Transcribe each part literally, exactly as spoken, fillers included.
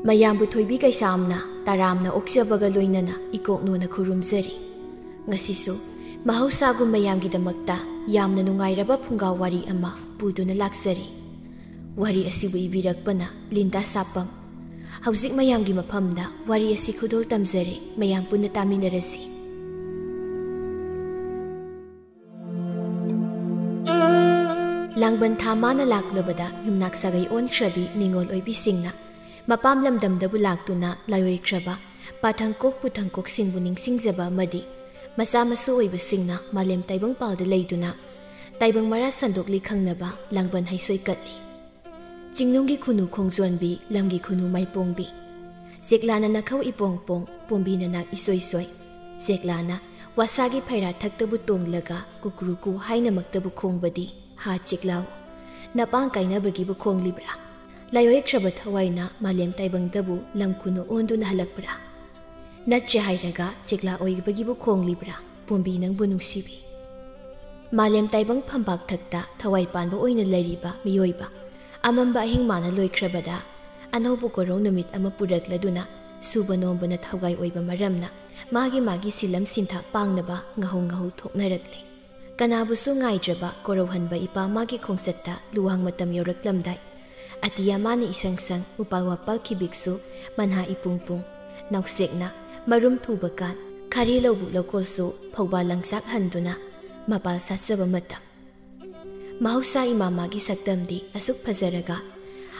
ꯃꯌꯥꯝꯕꯨ ꯊꯣꯏꯕꯤ ꯀꯩꯁꯥꯝꯅ ꯇꯔꯥꯝꯅ ꯑꯣꯛꯆꯕꯒ ꯂꯣꯏꯅꯅ ꯏꯀꯣꯛꯅꯣꯅ ꯈꯨꯔꯨꯝꯖꯔꯤ꯫ ꯉꯁꯤꯁꯨ ꯃꯍꯧꯁꯥꯒꯨꯝ ꯃꯌꯥꯝꯒꯤꯗꯃꯛꯇ ꯌꯥꯝꯅ ꯅꯨꯡꯉꯥꯏꯔꯕ ꯐꯨꯡꯒꯥ ꯋꯥꯔꯤ ꯑꯃ ꯄꯨꯗꯨꯅ ꯂꯥꯛꯆꯔꯤ꯫ ꯋꯥꯔꯤ ꯑꯁꯤꯕꯨ ꯏꯕꯤꯔꯛꯄꯅ ꯂꯤꯟꯗꯥ ꯁꯥꯄꯝ꯫ ꯍꯧꯖꯤꯛ ꯃꯌꯥꯝꯒꯤ ꯃꯐꯝꯗ ꯋꯥꯔꯤ ꯑꯁꯤ ꯈꯨꯗꯣꯜ ꯇꯝꯖꯔꯦ, ꯃꯌꯥꯝ ꯄꯨꯟꯅ ꯇꯥꯃꯤꯟꯅꯔꯁꯤ꯫ ꯂꯥꯡꯕꯟ ꯊꯥ ꯃꯥꯅ ꯂꯥꯛꯂꯕꯗ ꯌꯨꯝꯅꯥꯛ ꯁꯥꯒꯩ ꯑꯣꯟꯈ꯭ꯔꯕꯤ ꯅꯤꯉꯣꯜ ꯑꯣꯏꯕꯤꯁꯤꯡꯅ ꯃꯄꯥꯝ ꯂꯝꯗꯝꯗꯕꯨ ꯂꯥꯛꯇꯨꯅ ꯂꯥꯏꯑꯣꯏꯈ꯭ꯔꯕ ꯄꯥꯊꯪꯀꯣꯛ ꯄꯨꯊꯪꯀꯣꯛꯁꯤꯡꯕꯨ ꯅꯤꯡꯁꯤꯡꯖꯕ ꯑꯃꯗꯤ ꯃꯆꯥ ꯃꯁꯨ ꯑꯣꯏꯕꯁꯤꯡꯅ ꯃꯥꯂꯦꯝ ꯇꯥꯏꯕꯪꯄꯥꯜꯗ ꯂꯩꯗꯨꯅ ꯇꯥꯏꯕꯪ ꯃꯔꯥ ꯁꯟꯗꯣꯛꯂꯤ ꯈꯪꯅꯕ ꯂꯥꯡꯕꯟ ꯍꯩꯁꯣꯏ ꯀꯠꯂꯤ꯫ ꯆꯤꯡꯅꯨꯡꯒꯤ ꯈꯨꯅꯨ ꯈꯣꯡꯖꯣꯟꯕꯤ, ꯂꯝꯒꯤ ꯈꯨꯅꯨ ꯃꯥꯏꯄꯣꯡꯕꯤ꯫ ꯆꯦꯛꯂꯥꯅ ꯅꯈꯧ ꯏꯄꯣꯡ ꯄꯣꯡ, ꯄꯣꯝꯕꯤꯅ ꯅꯥꯛ ꯏꯁꯣꯏ ꯁꯣꯏ꯫ ꯆꯦꯛꯂꯥꯅ ꯋꯥꯁꯥꯒꯤ ꯐꯩꯔꯥ ꯊꯛꯇꯕꯨ ꯇꯣꯡꯂꯒ ꯀꯨꯀ꯭ꯔꯨꯀꯨ ꯍꯥꯏꯅꯃꯛꯇꯕꯨ ꯈꯣꯡꯕꯗꯤ ꯍꯥ ꯆꯦꯛꯂꯥꯎ, ꯅꯄꯥꯡ ꯀꯥꯏꯅꯕꯒꯤꯕꯨ ꯈꯣꯡꯂꯤꯕ꯭ꯔꯥ? ꯂꯥꯏꯑꯣꯏꯈ꯭ꯔꯕ ꯊꯋꯥꯏꯅ ꯃꯥꯂꯦꯝ ꯇꯥꯏꯕꯪꯗꯕꯨ ꯂꯝ ꯈꯨꯅꯨ ꯑꯣꯟꯗꯨꯅ ꯍꯜꯂꯛꯄ꯭ꯔꯥ? ꯅꯠꯇ꯭ꯔꯦ ꯍꯥꯏꯔꯒ ꯆꯦꯛꯂꯥ ꯑꯣꯏꯕꯒꯤꯕꯨ ꯈꯣꯡꯂꯤꯕ꯭ꯔꯥ, ꯄꯣꯝꯕꯤ ꯅꯪꯕꯨ ꯅꯨꯡꯁꯤꯕꯤ? ꯃꯥꯂꯦꯝ ꯇꯥꯏꯕꯪ ꯐꯝꯕꯥꯛ ꯊꯛꯇ ꯊꯋꯥꯏ ꯄꯥꯟꯕ ꯑꯣꯏꯅ ꯂꯩꯔꯤꯕ ꯃꯤꯑꯣꯏꯕ ꯑꯃꯝꯕ ꯑꯍꯤꯡ ꯃꯥꯅ ꯂꯣꯏꯈ꯭ꯔꯕꯗ ꯑꯅꯧꯕ ꯀꯣꯔꯧ ꯅꯨꯃꯤꯠ ꯑꯃ ꯄꯨꯔꯛꯂꯗꯨꯅ ꯁꯨꯕ ꯅꯣꯝꯕꯅ ꯊꯧꯒꯥꯏ ꯑꯣꯏꯕ ꯃꯔꯝꯅ ꯃꯥꯒꯤ ꯃꯥꯒꯤ ꯁꯤꯂꯝ ꯁꯤꯟꯊꯥ ꯄꯥꯡꯅꯕ ꯉꯥꯍꯧ ꯉꯥꯍꯧ ꯊꯣꯛꯅꯔꯛꯂꯦ꯫ ꯀꯅꯥꯕꯨꯁꯨ ꯉꯥꯏꯗ꯭ꯔꯕ ꯀꯣꯔꯧꯍꯟꯕ ꯏꯄꯥ ꯃꯥꯒꯤ ꯈꯣꯡꯆꯠꯇ ꯂꯨꯋꯥꯡ ꯃꯇꯝ ꯌꯧꯔꯛꯂꯝꯗꯥꯏ, ꯑꯇꯤꯌꯥ ꯃꯥꯅ ꯏꯁꯪ ꯁꯪ, ꯎꯄꯥꯜ ꯋꯥꯄꯥꯜ ꯈꯤꯕꯤꯛꯁꯨ ꯃꯟꯍꯥ ꯏꯄꯨꯡ ꯄꯨꯡ, ꯅꯥꯎꯁꯦꯛꯅ ꯃꯔꯨꯝ ꯊꯨꯕ ꯀꯥꯟ, ꯈꯥꯔꯤ ꯂꯧꯕꯨꯛ ꯂꯧꯀꯣꯜꯁꯨ ꯐꯧꯕꯥꯜ ꯂꯪꯆꯥꯛ ꯍꯟꯗꯨꯅ ꯃꯄꯥꯜ ꯁꯥꯠꯆꯕ ꯃꯇꯝ꯫ ꯃꯍꯧꯁꯥ ꯏꯃꯥ ꯃꯥꯒꯤ ꯁꯛꯇꯝꯗꯤ ꯑꯁꯨꯛ ꯐꯖꯔꯒ,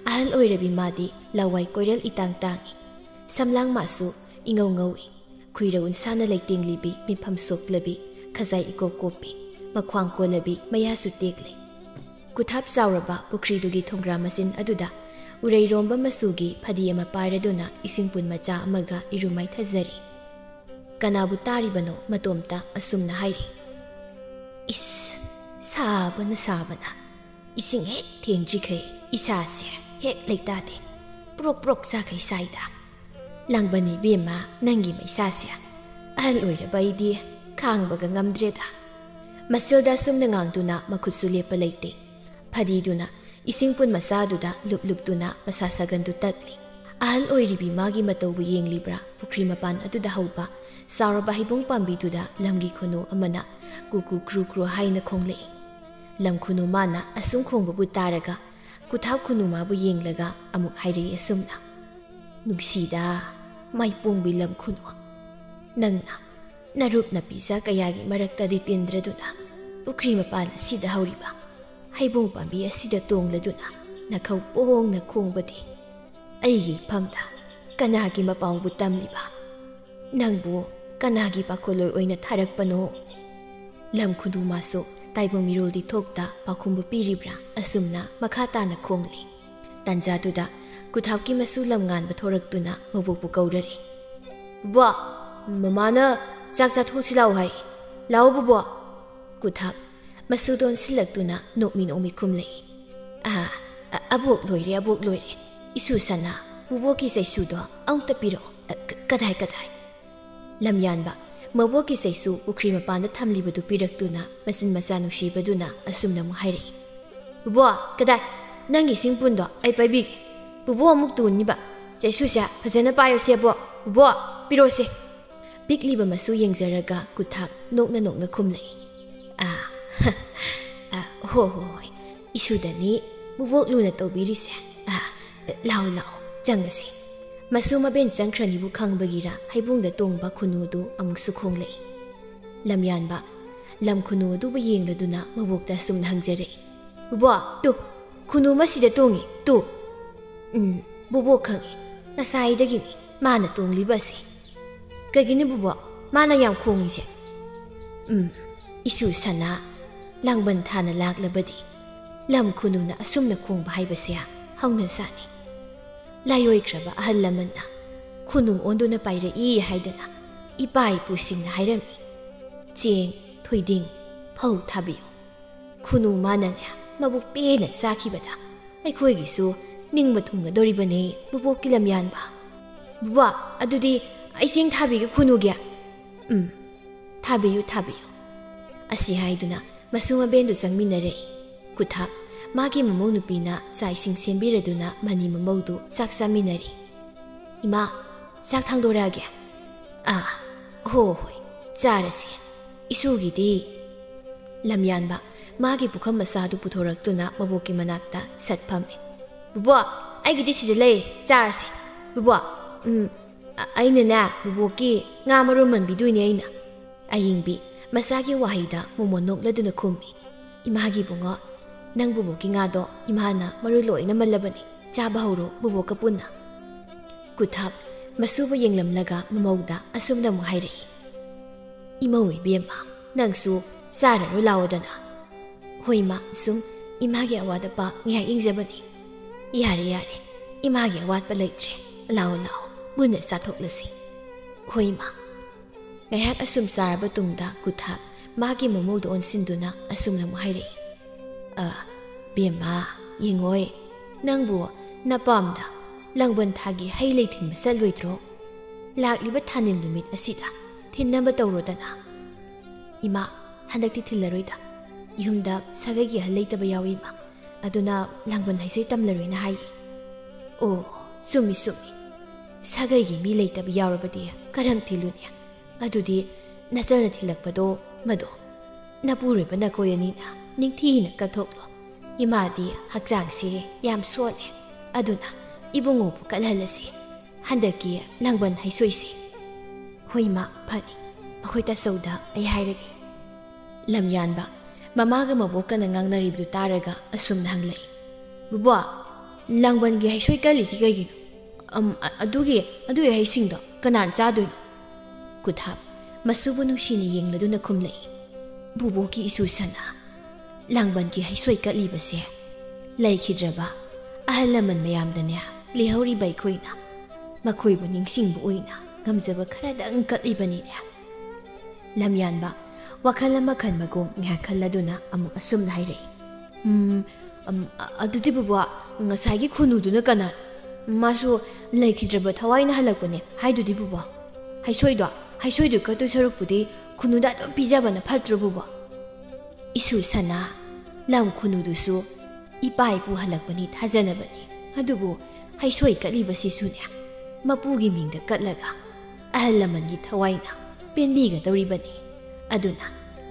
ꯑꯍꯜ ꯑꯣꯏꯔꯕꯤ ꯃꯥꯗꯤ ꯂꯋꯥꯏ ꯀꯣꯏꯔꯦꯜ ꯏꯇꯥꯡ ꯇꯥꯡꯏ, ꯁꯝꯂꯥꯡ ꯃꯥꯁꯨ ꯏꯉꯧ ꯉꯧꯏ꯫ ꯈꯨꯏꯔ ꯎꯟꯁꯥꯅ ꯂꯩꯇꯦꯡꯂꯤꯕꯤ ꯃꯤꯐꯝ ꯁꯣꯛꯂꯕꯤ, ꯈꯖꯥꯏ ꯏꯀꯣꯞ ꯀꯣꯞꯄꯤ, ꯃꯈ꯭ꯋꯥꯡ ꯀꯣꯜꯂꯕꯤ ꯃꯌꯥꯁꯨ ꯇꯦꯛꯂꯦ꯫ ꯀꯨꯊꯥꯞ ꯆꯥꯎꯔꯕ ꯄꯨꯈ꯭ꯔꯤꯗꯨꯒꯤ ꯊꯣꯡꯒ꯭ꯔꯥ ꯃꯆꯤꯟ ꯑꯗꯨꯗ ꯎꯔꯩꯔꯣꯝꯕ ꯃꯆꯨꯒꯤ ꯐꯗꯤ ꯑꯃ ꯄꯥꯏꯔꯗꯨꯅ ꯏꯁꯤꯡ ꯄꯨꯟ ꯃꯆꯥ ꯑꯃꯒ ꯏꯔꯨ ꯃꯥꯏꯊꯖꯔꯤ꯫ ꯀꯅꯥꯕꯨ ꯇꯥꯔꯤꯕꯅꯣ ꯃꯇꯣꯝꯇ ꯑꯁꯨꯝꯅ ꯍꯥꯏꯔꯤ, "ꯏꯁ, ꯁꯥꯕꯅ ꯁꯥꯕꯅ ꯏꯁꯤꯡ ꯍꯦꯛ ꯊꯦꯡꯗ꯭ꯔꯤꯈꯩ ꯏꯁꯥꯁꯦ ꯍꯦꯛ ꯂꯩꯇꯥꯗꯦ, ꯄ꯭ꯔꯣꯛ ꯄ꯭ꯔꯣꯛ ꯆꯥꯈꯩ ꯁꯥꯏꯗ꯫ ꯂꯥꯡꯕꯟ ꯏꯕꯦꯝꯃ, ꯅꯪꯒꯤ ꯃꯩꯁꯥꯁꯦ ꯑꯍꯜ ꯑꯣꯏꯔꯕ ꯑꯩꯗꯤ ꯈꯥꯡꯕꯒ ꯉꯝꯗ꯭ꯔꯦꯗ"꯫ ꯃꯁꯤꯜꯗ ꯑꯁꯨꯝꯅ ꯉꯥꯡꯗꯨꯅ ꯃꯈꯨꯠꯁꯨ ꯂꯦꯞꯄ ꯂꯩꯇꯦ꯫ ꯐꯗꯤꯗꯨꯅ ꯏꯁꯤꯡ ꯄꯨꯟ ꯃꯆꯥꯗꯨꯗ ꯂꯨꯞ ꯂꯨꯞꯇꯨꯅ ꯃꯁꯥ ꯁꯥꯒꯟꯗꯨ ꯇꯠꯂꯤ꯫ ꯑꯍꯜ ꯑꯣꯏꯔꯤꯕꯤ ꯃꯥꯒꯤ ꯃꯇꯧꯕꯨ ꯌꯦꯡꯂꯤꯕ꯭ꯔꯥ, ꯄꯨꯈ꯭ꯔꯤ ꯃꯄꯥꯟ ꯑꯗꯨꯗ ꯍꯧꯕ ꯆꯥꯎꯔꯕ ꯍꯩꯕꯣꯡ ꯄꯥꯝꯕꯤꯗꯨꯗ ꯂꯝꯒꯤ ꯈꯨꯅꯨ ꯑꯃꯅ ꯀꯨ ꯀꯨ ꯀ꯭ꯔꯨ ꯀ꯭ꯔꯨ ꯍꯥꯏꯅ ꯈꯣꯡꯂꯛꯏ꯫ ꯂꯝ ꯈꯨꯅꯨ ꯃꯥꯅ ꯑꯁꯨꯝ ꯈꯣꯡꯕꯕꯨ ꯇꯥꯔꯒ ꯀꯨꯊꯥꯞ ꯈꯨꯅꯨ ꯃꯥꯕꯨ ꯌꯦꯡꯂꯒ ꯑꯃꯨꯛ ꯍꯥꯏꯔꯛꯏ ꯑꯁꯨꯝꯅ, "ꯅꯨꯡꯁꯤꯗ, ꯃꯥꯏꯄꯣꯡꯕꯤ ꯂꯝ ꯈꯨꯅꯨ, ꯅꯪꯅ ꯅꯔꯨꯞ ꯅꯄꯤꯖ ꯀꯌꯥꯒꯤ ꯃꯔꯛꯇꯗꯤ ꯇꯤꯟꯗ꯭ꯔꯗꯨꯅ ꯄꯨꯈ꯭ꯔꯤ ꯃꯄꯥꯟ ꯑꯁꯤꯗ ꯍꯧꯔꯤꯕ ꯍꯩꯕꯣꯡ ꯄꯥꯝꯕꯤ ꯑꯁꯤꯗ ꯇꯣꯡꯂꯗꯨꯅ ꯅꯈꯧ ꯄꯣꯡꯅ ꯈꯣꯡꯕꯗꯤ ꯑꯩꯒꯤ ꯏꯐꯝꯗ ꯀꯅꯥꯒꯤ ꯃꯄꯥꯎꯕꯨ ꯇꯝꯂꯤꯕ? ꯅꯪꯕꯨ ꯀꯅꯥꯒꯤ ꯄꯥꯈꯣꯜꯂꯣꯏ ꯑꯣꯏꯅ ꯊꯥꯔꯛꯄꯅꯣ?" ꯂꯝ ꯈꯨꯅꯨ ꯃꯥꯁꯨ ꯇꯥꯏꯕꯪ ꯃꯤꯔꯣꯜꯗꯤ ꯊꯣꯛꯇ ꯄꯥꯎꯈꯨꯝꯕꯨ ꯄꯤꯔꯤꯕ꯭ꯔꯥ ꯑꯁꯨꯝꯅ ꯃꯈꯥ ꯇꯥꯅ ꯈꯣꯡꯂꯤ꯫ ꯇꯥꯟꯖꯥꯗꯨꯗ ꯀꯨꯊꯥꯞꯀꯤ ꯃꯁꯨ ꯂꯝꯉꯥꯟꯕ ꯊꯣꯔꯛꯇꯨꯅ ꯃꯕꯣꯛꯄꯨ ꯀꯧꯔꯔꯦ꯫ "ꯕꯣ, ꯃꯃꯥꯅ ꯆꯥꯛ ꯆꯥꯊꯣꯛꯁꯤ ꯂꯥꯛꯑꯣ ꯍꯥꯏ꯫ ꯂꯥꯛꯑꯣ ꯕꯣꯕꯣ꯫" ꯀꯨꯊꯥꯞ ꯃꯁꯨꯗꯣ ꯑꯣꯟꯁꯤꯜꯂꯛꯇꯨꯅ ꯅꯣꯛꯃꯤ ꯅꯣꯛꯃꯤ ꯈꯨꯝꯂꯛꯏ꯫ "ꯑꯥ, ꯑ-, ꯑꯕꯣꯛ ꯂꯣꯏꯔꯦ, ꯑꯕꯣꯛ ꯂꯣꯏꯔꯦ꯫ ꯏꯁꯨ ꯁꯅꯥ, ꯕꯣꯕꯣꯛꯀꯤ ꯆꯩꯁꯨꯗꯣ ꯑꯃꯨꯛꯇ ꯄꯤꯔꯛꯑꯣ꯫ ꯑ, ꯀ-, ꯀꯗꯥꯏ, ꯀꯗꯥꯏ?" ꯂꯝꯌꯥꯟꯕ ꯃꯕꯣꯛꯀꯤ ꯆꯩꯁꯨ ꯄꯨꯈ꯭ꯔꯤ ꯃꯄꯥꯟꯗ ꯊꯝꯂꯤꯕꯗꯨ ꯄꯤꯔꯛꯇꯨꯅ ꯃꯆꯤꯟ ꯃꯆꯥ ꯅꯨꯡꯁꯤꯕꯗꯨꯅ ꯑꯁꯨꯝꯅ ꯑꯃꯨꯛ ꯍꯥꯏꯔꯛꯏ꯫ "ꯕꯣꯕꯣ, ꯀꯗꯥꯏ? ꯅꯪꯒꯤ ꯏꯁꯤꯡ ꯄꯨꯟꯗꯣ ꯑꯩ ꯄꯥꯏꯕꯤꯒꯦ꯫ ꯕꯣꯕꯣ ꯑꯃꯨꯛ ꯇꯨꯅꯤꯕ꯫ ꯆꯩꯁꯨꯁꯦ ꯐꯖꯅ ꯄꯥꯏꯌꯣꯁꯦ ꯕꯣ꯫ ꯕꯣꯕꯣ, ꯄꯤꯔꯛꯑꯣꯁꯦ꯫" ꯄꯤꯛꯂꯤꯕ ꯃꯁꯨ ꯌꯦꯡꯖꯔꯒ ꯀꯨꯊꯥꯞ ꯅꯣꯛꯅ ꯅꯣꯛꯅ ꯈꯨꯝꯂꯛꯏ꯫ "ꯑꯥ, ꯑꯥ, ꯍꯣ, ꯍꯣ, ꯍꯣꯏ꯫ ꯏꯁꯨꯗꯅꯤ ꯕꯣꯕꯣꯛ ꯂꯨꯅ ꯇꯧꯕꯤꯔꯤꯁꯦ꯫ ꯑꯥ, ꯂꯥꯛꯑꯣ, ꯂꯥꯛꯑꯣ, ꯆꯪꯉꯁꯤ꯫" ꯃꯁꯨ ꯃꯕꯦꯟ ꯆꯪꯈ꯭ꯔꯅꯤꯕꯨ ꯈꯪꯕꯒꯤꯔꯥ ꯍꯩꯕꯣꯡꯗ ꯇꯣꯡꯕ ꯈꯨꯅꯨꯗꯨ ꯑꯃꯨꯛꯁꯨ ꯈꯣꯡꯂꯛꯏ꯫ ꯂꯝꯌꯥꯟꯕ ꯂꯝ ꯈꯨꯅꯨ ꯑꯗꯨꯕꯨ ꯌꯦꯡꯂꯗꯨꯅ ꯃꯕꯣꯛꯇ ꯑꯁꯨꯝꯅ ꯍꯪꯖꯔꯛꯏ꯫ "ꯕꯣꯕꯣ, ꯇꯨ, ꯈꯨꯅꯨ ꯑꯃ ꯁꯤꯗ ꯇꯣꯡꯉꯤ, ꯇꯨ꯫" "ꯎꯝ, ꯕꯣꯕꯣꯛ ꯈꯪꯉꯤ꯫ ꯉꯁꯥꯏꯗꯒꯤꯅꯤ ꯃꯥꯅ ꯇꯣꯡꯂꯤꯕ ꯑꯁꯤ꯫ ꯀꯩꯒꯤꯅꯣ ꯕꯣꯕꯣꯛ, ꯃꯥꯅ ꯌꯥꯝ ꯈꯣꯡꯉꯤꯁꯦ?" "ꯎꯝ, ꯏꯁꯨ ꯁꯅꯥ, ꯂꯥꯡꯕꯟ ꯊꯥꯅ ꯂꯥꯛꯂꯕꯗꯤ ꯂꯝ ꯈꯨꯅꯨꯅ ꯑꯁꯨꯝꯅ ꯈꯣꯡꯕ ꯍꯥꯏꯕꯁꯦ ꯍꯧꯅꯁꯥꯅꯤ꯫ ꯂꯥꯏꯑꯣꯏꯈ꯭ꯔꯕ ꯑꯍꯜ ꯂꯃꯟꯅ ꯈꯨꯅꯨ ꯑꯣꯟꯗꯨꯅ ꯄꯥꯏꯔꯛꯏ ꯍꯥꯏꯗꯅ ꯏꯄꯥ ꯏꯄꯨꯁꯤꯡꯅ ꯍꯥꯏꯔꯝꯃꯤ꯫ ꯆꯦꯡ, ꯊꯣꯏꯗꯤꯡ, ꯐꯧ ꯊꯥꯕꯤꯌꯨ꯫ ꯈꯨꯅꯨ ꯃꯥꯅꯅꯦ ꯃꯕꯨꯛ ꯄꯦꯟꯅ ꯆꯥꯈꯤꯕꯗ ꯑꯩꯈꯣꯏꯒꯤꯁꯨ ꯅꯤꯡꯕ ꯊꯨꯡꯒꯗꯧꯔꯤꯕꯅꯦ ꯕꯣꯕꯣꯛꯀꯤ ꯂꯝꯌꯥꯟꯕ꯫ ꯕꯣꯕꯣꯛ, ꯑꯗꯨꯗꯤ ꯑꯩ ꯆꯦꯡ ꯊꯥꯕꯤꯒꯦ ꯈꯨꯅꯨꯒꯤ꯫" "ꯎꯝ, ꯊꯥꯕꯤꯌꯨ, ꯊꯥꯕꯤꯌꯨ꯫" ꯑꯁꯤ ꯍꯥꯏꯗꯨꯅ ꯃꯁꯨ ꯃꯕꯦꯟꯗꯨ ꯆꯪꯃꯤꯟꯅꯔꯛꯏ꯫ ꯀꯨꯊꯥꯞ ꯃꯥꯒꯤ ꯃꯃꯧ ꯅꯨꯄꯤꯅ ꯆꯥꯛ ꯏꯁꯤꯡ ꯁꯦꯝꯕꯤꯔꯗꯨꯅ ꯃꯅꯤ ꯃꯃꯧꯗꯨ ꯆꯥꯛ ꯆꯥꯃꯤꯟꯅꯔꯤ꯫ "ꯏꯃꯥ, ꯆꯥꯛ ꯊꯥꯡꯗꯣꯔꯛꯑꯒꯦ?" "ꯑꯥ, ꯍꯣ ꯍꯣꯏ, ꯆꯥꯔꯁꯤ꯫ ꯏꯁꯨꯒꯤꯗꯤ?" ꯂꯝꯌꯥꯟꯕ ꯃꯥꯒꯤ ꯄꯨꯈꯝ ꯃꯆꯥꯗꯨ ꯄꯨꯊꯣꯔꯛꯇꯨꯅ ꯃꯕꯣꯛꯀꯤ ꯃꯅꯥꯛꯇ ꯁꯠ ꯐꯝꯃꯤ꯫ "ꯕꯨꯕꯣꯛ, ꯑꯩꯒꯤꯗꯤ ꯁꯤꯗ ꯂꯩ, ꯆꯥꯔꯁꯤ꯫ ꯕꯨꯕꯣꯛ, ꯎꯝ, ꯑ-, ꯑꯩꯅꯅꯦ, ꯕꯨꯕꯣꯛꯀꯤ ꯉꯥ ꯃꯔꯨꯝ ꯃꯟꯕꯤꯗꯣꯏꯅꯦ ꯑꯩꯅ꯫" ꯑꯌꯤꯡꯕꯤ ꯃꯆꯥꯒꯤ ꯋꯥꯍꯩꯗ ꯃꯣꯃꯣꯟ ꯅꯣꯛꯂꯗꯨꯅ ꯈꯨꯝꯃꯤ꯫ "ꯏꯃꯥꯒꯤ ꯏꯕꯨꯡꯉꯣ, ꯅꯪ ꯕꯨꯕꯣꯛꯀꯤ ꯉꯥꯗꯣ ꯏꯃꯥꯅ ꯃꯔꯨ ꯂꯣꯏꯅ ꯃꯜꯂꯕꯅꯤ, ꯆꯥꯕ ꯍꯧꯔꯣ ꯕꯨꯕꯣꯛꯀ ꯄꯨꯟꯅ꯫" ꯀꯨꯊꯥꯞ ꯃꯁꯨꯕꯨ ꯌꯦꯡꯂꯝꯂꯒ ꯃꯃꯧꯗ ꯑꯁꯨꯝꯅ ꯑꯃꯨꯛ ꯍꯥꯏꯔꯛꯏ꯫ "ꯏꯃꯧ ꯏꯕꯦꯝꯃ, ꯅꯪꯁꯨ ꯆꯥꯔꯔꯣ ꯂꯥꯛꯑꯣꯗꯅ꯫" "ꯍꯣꯏ ꯏꯃꯥ, ꯁꯨꯝ ꯏꯃꯥꯒꯤ ꯑꯋꯥꯠ ꯑꯄꯥ ꯉꯥꯏꯍꯥꯛ ꯌꯦꯡꯖꯕꯅꯤ꯫" "ꯌꯥꯔꯦ ꯌꯥꯔꯦ, ꯏꯃꯥꯒꯤ ꯑꯋꯥꯠꯄ ꯂꯩꯇ꯭ꯔꯦ, ꯂꯥꯛꯑꯣ ꯂꯥꯛꯑꯣ, ꯄꯨꯟꯅ ꯆꯥꯊꯣꯛꯂꯁꯤ꯫" "ꯍꯣꯏ ꯏꯃꯥ꯫" ꯉꯥꯏꯍꯥꯛ ꯑꯁꯨꯝ ꯆꯥꯔꯕ ꯇꯨꯡꯗ ꯀꯨꯊꯥꯞ ꯃꯥꯒꯤ ꯃꯃꯧꯗ ꯑꯣꯟꯁꯤꯟꯗꯨꯅ ꯑꯁꯨꯝꯅ ꯑꯃꯨꯛ ꯍꯥꯏꯔꯛꯏ꯫ "ꯑ, ꯕꯦꯝꯃ, ꯌꯦꯡꯉꯣꯏ, ꯅꯪꯕꯨ ꯅꯄꯥꯝꯗ ꯂꯥꯡꯕꯟ ꯊꯥꯒꯤ ꯍꯩ ꯂꯩ ꯊꯤꯟꯕ ꯆꯠꯂꯣꯏꯗ꯭ꯔꯣ? ꯂꯥꯛꯂꯤꯕ ꯊꯥꯅꯤꯜ ꯅꯨꯃꯤꯠ ꯑꯁꯤꯗ ꯊꯤꯟꯅꯕ ꯇꯧꯔꯣꯗꯅ꯫" "ꯏꯃꯥ, ꯍꯟꯗꯛꯇꯤ ꯊꯤꯜꯂꯔꯣꯏꯗ꯫ ꯌꯨꯝꯗ ꯁꯥꯒꯩꯒꯤ ꯑꯍꯜ ꯂꯩꯇꯕ ꯌꯥꯎꯏ ꯏꯃꯥ꯫ ꯑꯗꯨꯅ ꯂꯥꯡꯕꯟ ꯍꯩꯁꯣꯏ ꯇꯝꯂꯔꯣꯏꯅ ꯍꯥꯏꯌꯦ꯫" "ꯑꯣ, ꯆꯨꯝꯃꯤ ꯆꯨꯝꯃꯤ꯫ ꯁꯥꯒꯩꯒꯤ ꯃꯤ ꯂꯩꯇꯕ ꯌꯥꯎꯔꯕꯗꯤ ꯀꯔꯝ ꯊꯤꯜꯂꯨꯅꯤ? ꯑꯗꯨꯗꯤ ꯅꯆꯜꯅ ꯊꯤꯜꯂꯛꯄꯗꯣ ꯃꯗꯣ ꯅꯄꯨꯔꯣꯏꯕ ꯅꯈꯣꯏ ꯑꯅꯤꯅ ꯅꯤꯡꯊꯤꯅ ꯀꯠꯊꯣꯛꯂꯣ꯫ ꯏꯃꯥꯗꯤ ꯍꯛꯆꯥꯡꯁꯦ ꯌꯥꯝ ꯁꯣꯜꯂꯦ꯫ ꯑꯗꯨꯅ ꯏꯕꯨꯡꯉꯣꯕꯨ ꯀꯠꯍꯜꯂꯁꯤ꯫ ꯍꯟꯗꯛꯀꯤ ꯂꯥꯡꯕꯟ ꯍꯩꯁꯣꯏꯁꯤ꯫" "ꯍꯣꯏ ꯏꯃꯥ, ꯐꯅꯤ꯫ ꯑꯩꯈꯣꯏ ꯇꯥꯆꯧꯗ ꯑꯩ ꯍꯥꯏꯔꯒꯦ꯫" ꯂꯝꯌꯥꯟꯕ ꯃꯃꯥꯒ ꯃꯕꯣꯛꯀꯅ ꯉꯥꯡꯅꯔꯤꯕꯗꯨ ꯇꯥꯔꯒ ꯑꯁꯨꯝꯅ ꯍꯪꯂꯛꯏ꯫ "ꯕꯨꯕꯣꯛ, ꯂꯥꯡꯕꯟꯒꯤ ꯍꯩꯁꯣꯏ ꯀꯜꯂꯤꯁꯤ ꯀꯩꯒꯤꯅꯣ? ꯑꯝ, ꯑ-, ꯑꯗꯨꯒꯤ, ꯑꯗꯨꯒꯤ ꯍꯩꯁꯤꯡꯗꯣ ꯀꯅꯥꯅ ꯆꯥꯗꯣꯏꯅꯣ?" ꯀꯨꯊꯥꯞ ꯃꯁꯨꯕꯨ ꯅꯨꯡꯁꯤꯅ ꯌꯦꯡꯂꯗꯨꯅ ꯈꯨꯝꯂꯛꯏ꯫ "ꯕꯨꯕꯣꯛꯀꯤ ꯏꯁꯨ ꯁꯅꯥ, ꯂꯥꯡꯕꯟꯒꯤ ꯍꯩꯁꯣꯏ ꯀꯠꯂꯤꯕꯁꯦ ꯂꯩꯈꯤꯗ꯭ꯔꯕ ꯑꯍꯜ ꯂꯃꯟ ꯃꯌꯥꯝꯗꯅꯦ, ꯂꯩꯍꯧꯔꯤꯕ ꯑꯩꯈꯣꯏꯅ ꯃꯈꯣꯏꯕꯨ ꯅꯤꯡꯁꯤꯡꯕ ꯑꯣꯏꯅ ꯉꯝꯖꯕ ꯈꯔꯗꯪ ꯀꯠꯂꯤꯕꯅꯤꯅꯦ꯫" ꯂꯝꯌꯥꯟꯕ ꯋꯥꯈꯜ ꯑꯃ ꯈꯟꯕꯒꯨꯝ ꯉꯥꯏꯍꯥꯛ ꯈꯜꯂꯗꯨꯅ ꯑꯃꯨꯛ ꯑꯁꯨꯝꯅ ꯍꯥꯏꯔꯛꯏ꯫ "ꯎꯝ, ꯑꯝ, ꯑ-, ꯑꯗꯨꯗꯤ ꯕꯨꯕꯣꯛ, ꯉꯁꯥꯏꯒꯤ ꯈꯨꯅꯨꯗꯨꯅ ꯀꯅꯥ? ꯃꯥꯁꯨ ꯂꯩꯈꯤꯗ꯭ꯔꯕ ꯊꯋꯥꯏꯅ ꯍꯜꯂꯛꯄꯅꯦ ꯍꯥꯏꯗꯨꯗꯤ ꯕꯨꯕꯣꯛ꯫ ꯍꯩꯁꯣꯏꯗꯣ, ꯍꯩꯁꯣꯏꯗꯣ ꯀꯠꯇꯣꯏ ꯁꯔꯨꯛꯄꯨꯗꯤ ꯈꯨꯅꯨꯗ ꯑꯗꯨꯝ ꯄꯤꯖꯕꯅ ꯐꯠꯇ꯭ꯔꯣ ꯕꯨꯕꯣꯛ?" "ꯏꯁꯨ ꯁꯅꯥ, ꯂꯝ ꯈꯨꯅꯨꯗꯨꯁꯨ ꯏꯄꯥ ꯏꯄꯨ ꯍꯜꯂꯛꯄꯅꯤ ꯊꯥꯖꯅꯕꯅꯤ꯫ ꯑꯗꯨꯕꯨ ꯍꯩꯁꯣꯏ ꯀꯠꯂꯤꯕꯁꯤꯁꯨꯅꯦ, ꯃꯄꯨꯒꯤ ꯃꯤꯡꯗ ꯀꯠꯂꯒ ꯑꯍꯜ ꯂꯃꯟꯒꯤ ꯊꯋꯥꯏꯅ ꯄꯦꯟꯕꯤꯒꯗꯧꯔꯤꯕꯅꯤ꯫ ꯑꯗꯨꯅ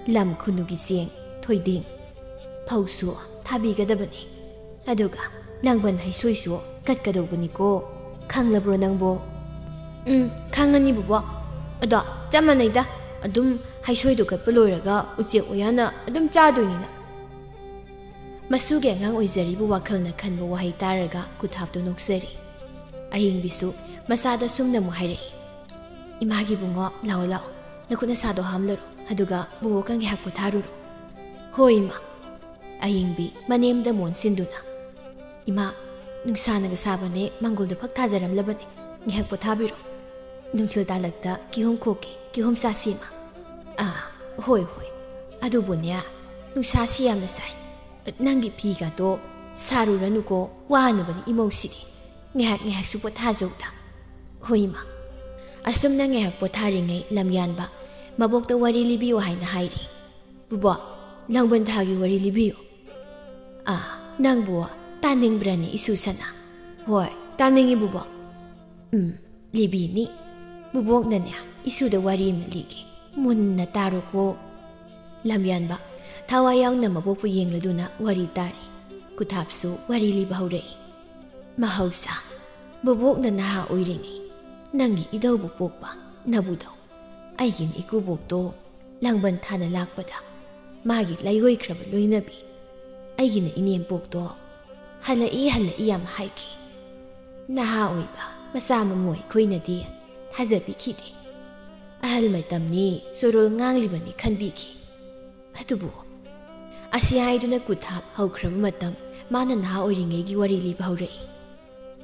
ꯂꯝ ꯈꯨꯅꯨꯒꯤ ꯆꯦꯡ, ꯊꯣꯏꯗꯤꯡ, ꯐꯧꯁꯨ ꯊꯥꯕꯤꯒꯗꯕꯅꯤ꯫ ꯑꯗꯨꯒ ꯂꯥꯡꯕꯟ ꯍꯩꯁꯣꯏꯁꯨ ꯀꯠꯀꯗꯧꯕꯅꯤꯀꯣ꯫ ꯈꯪꯂꯕ꯭ꯔꯣ ꯅꯪꯕꯣ? ꯎꯝ, ꯈꯪꯉꯅꯤ ꯕꯨꯕꯣꯛ꯫ ꯑꯗꯣ ꯆꯞ ꯃꯥꯟꯅꯩꯗ, ꯑꯗꯨꯝ ꯍꯩꯁꯣꯏꯗꯣ ꯀꯠꯄ ꯂꯣꯏꯔꯒ ꯎꯆꯦꯛ ꯎꯌꯥꯅ ꯑꯗꯨꯝ ꯆꯥꯗꯣꯏꯅꯤꯅ꯫ ꯃꯁꯨꯒꯤ ꯑꯉꯥꯡ ꯑꯣꯏꯖꯔꯤꯕ ꯋꯥꯈꯜꯅ ꯈꯟꯕ ꯋꯥꯍꯩ ꯇꯥꯔꯒ ꯀꯨꯊꯥꯞꯇꯨ ꯅꯣꯛꯆꯔꯤ꯫ ꯑꯍꯤꯡꯕꯤꯁꯨ ꯃꯆꯥꯗ ꯁꯨꯝꯅ ꯑꯃꯨꯛ ꯍꯥꯏꯔꯛꯏ, "ꯏꯃꯥꯒꯤ ꯏꯕꯨꯡꯉꯣ, ꯂꯥꯛꯑꯣ ꯂꯥꯛꯑꯣ, ꯅꯈꯨꯠ ꯅꯁꯥꯗꯣ ꯍꯥꯝꯂꯔꯣ, ꯑꯗꯨꯒ ꯕꯨꯕꯣꯛꯀ ꯉꯥꯏꯍꯥꯛ ꯄꯣꯊꯥꯔꯨꯔꯣ꯫" "ꯍꯣꯏ ꯏꯃꯥ꯫" ꯑꯍꯤꯡꯕꯤ ꯃꯅꯦꯝꯗ ꯃꯣꯟꯁꯤꯟꯗꯨꯅ, "ꯏꯃꯥ, ꯅꯨꯡꯁꯥꯅꯒ ꯁꯥꯕꯅꯦ, ꯃꯪꯒꯣꯜꯗ ꯐꯛ ꯊꯥꯖꯔꯝꯂꯕꯅꯦ, ꯉꯥꯏꯍꯥꯛ ꯄꯣꯊꯥꯕꯤꯔꯣ꯫ ꯅꯨꯡꯊꯤꯜ ꯇꯥꯂꯛꯇ ꯀꯤꯍꯣꯝ ꯈꯣꯛꯀꯦ, ꯀꯤꯍꯣꯝ ꯆꯥꯁꯤ ꯏꯃꯥ꯫" "ꯑꯥ, ꯍꯣꯏ ꯍꯣꯏ꯫ ꯑꯗꯨꯕꯨꯅꯦ, ꯅꯨꯡꯁꯥꯁꯤ ꯌꯥꯝꯅ ꯁꯥꯏ꯫ ꯅꯪꯒꯤ ꯐꯤꯒꯗꯣ ꯁꯥꯔꯨꯔꯅꯨꯀꯣ, ꯋꯥꯅꯕꯅꯤ ꯏꯃꯧꯁꯤꯗꯤ꯫ ꯉꯥꯏꯍꯥꯛ ꯉꯥꯏꯍꯥꯛꯁꯨ ꯄꯣꯊꯥꯖꯧꯗ꯫" "ꯍꯣꯏ ꯏꯃꯥ꯫" ꯑꯁꯨꯝꯅ ꯉꯥꯏꯍꯥꯛ ꯄꯣꯊꯥꯔꯤꯉꯩ ꯂꯝꯌꯥꯟꯕ ꯃꯕꯣꯛꯇ ꯋꯥꯔꯤ ꯂꯤꯕꯤꯌꯨ ꯍꯥꯏꯅ ꯍꯥꯏꯔꯤ꯫ "ꯕꯨꯕꯣꯛ, ꯂꯥꯡꯕꯟ ꯊꯥꯒꯤ ꯋꯥꯔꯤ ꯂꯤꯕꯤꯌꯨ꯫" "ꯑꯥ, ꯅꯪꯕꯨ ꯇꯥꯅꯤꯡꯕ꯭ꯔꯅꯦ ꯏꯁꯨ ꯁꯅꯥ?" "ꯍꯣꯏ, ꯇꯥꯅꯤꯡꯉꯤ ꯕꯨꯕꯣꯛ꯫" "ꯎꯝ, ꯂꯤꯕꯤꯅꯤ꯫ ꯕꯨꯕꯣꯛꯅꯅꯦ ꯏꯁꯨꯗ ꯋꯥꯔꯤ ꯑꯃ ꯂꯤꯒꯦ, ꯃꯨꯟꯅ ꯇꯥꯔꯣꯀꯣ꯫" ꯂꯝꯌꯥꯟꯕ ꯊꯋꯥꯏ ꯌꯥꯎꯅ ꯃꯕꯣꯛꯄꯨ ꯌꯦꯡꯂꯗꯨꯅ ꯋꯥꯔꯤ ꯇꯥꯔꯤ꯫ ꯀꯨꯊꯥꯞꯁꯨ ꯋꯥꯔꯤ ꯂꯤꯕ ꯍꯧꯔꯛꯏ꯫ "ꯃꯍꯧꯁꯥ, ꯕꯨꯕꯣꯛꯅ ꯅꯍꯥ ꯑꯣꯏꯔꯤꯉꯩ ꯅꯪꯒꯤ ꯏꯙꯧꯕꯨ ꯄꯣꯛꯄ ꯅꯕꯨꯙꯧ, ꯑꯩꯒꯤꯅ ꯏꯀꯨꯕꯣꯛꯇꯣ ꯂꯥꯡꯕꯟ ꯊꯥꯅ ꯂꯥꯛꯄꯗ ꯃꯥꯒꯤ ꯂꯥꯏꯑꯣꯏꯈ꯭ꯔꯕ ꯂꯣꯏꯅꯕꯤ, ꯑꯩꯒꯤꯅ ꯏꯅꯦꯝꯄꯣꯛꯇꯣ ꯍꯜꯂꯛꯏ ꯍꯜꯂꯛꯏ ꯌꯥꯝ ꯍꯥꯏꯈꯤ꯫ ꯅꯍꯥ ꯑꯣꯏꯕ ꯃꯆꯥ ꯃꯃꯧ ꯑꯩꯈꯣꯏꯅꯗꯤ ꯊꯥꯖꯕꯤꯈꯤꯗꯦ꯫ ꯑꯍꯜ ꯃꯇꯝꯅꯤ, ꯆꯣꯔꯣꯜ ꯉꯥꯡꯂꯤꯕꯅꯤ ꯈꯟꯕꯤꯈꯤ꯫ ꯑꯗꯨꯕꯨ," ꯑꯁꯤ ꯍꯥꯏꯗꯨꯅ ꯀꯨꯊꯥꯞ ꯍꯧꯈ꯭ꯔꯕ ꯃꯇꯝ ꯃꯥꯅ ꯅꯍꯥ ꯑꯣꯏꯔꯤꯉꯩꯒꯤ ꯋꯥꯔꯤ ꯂꯤꯕ ꯍꯧꯔꯛꯏ꯫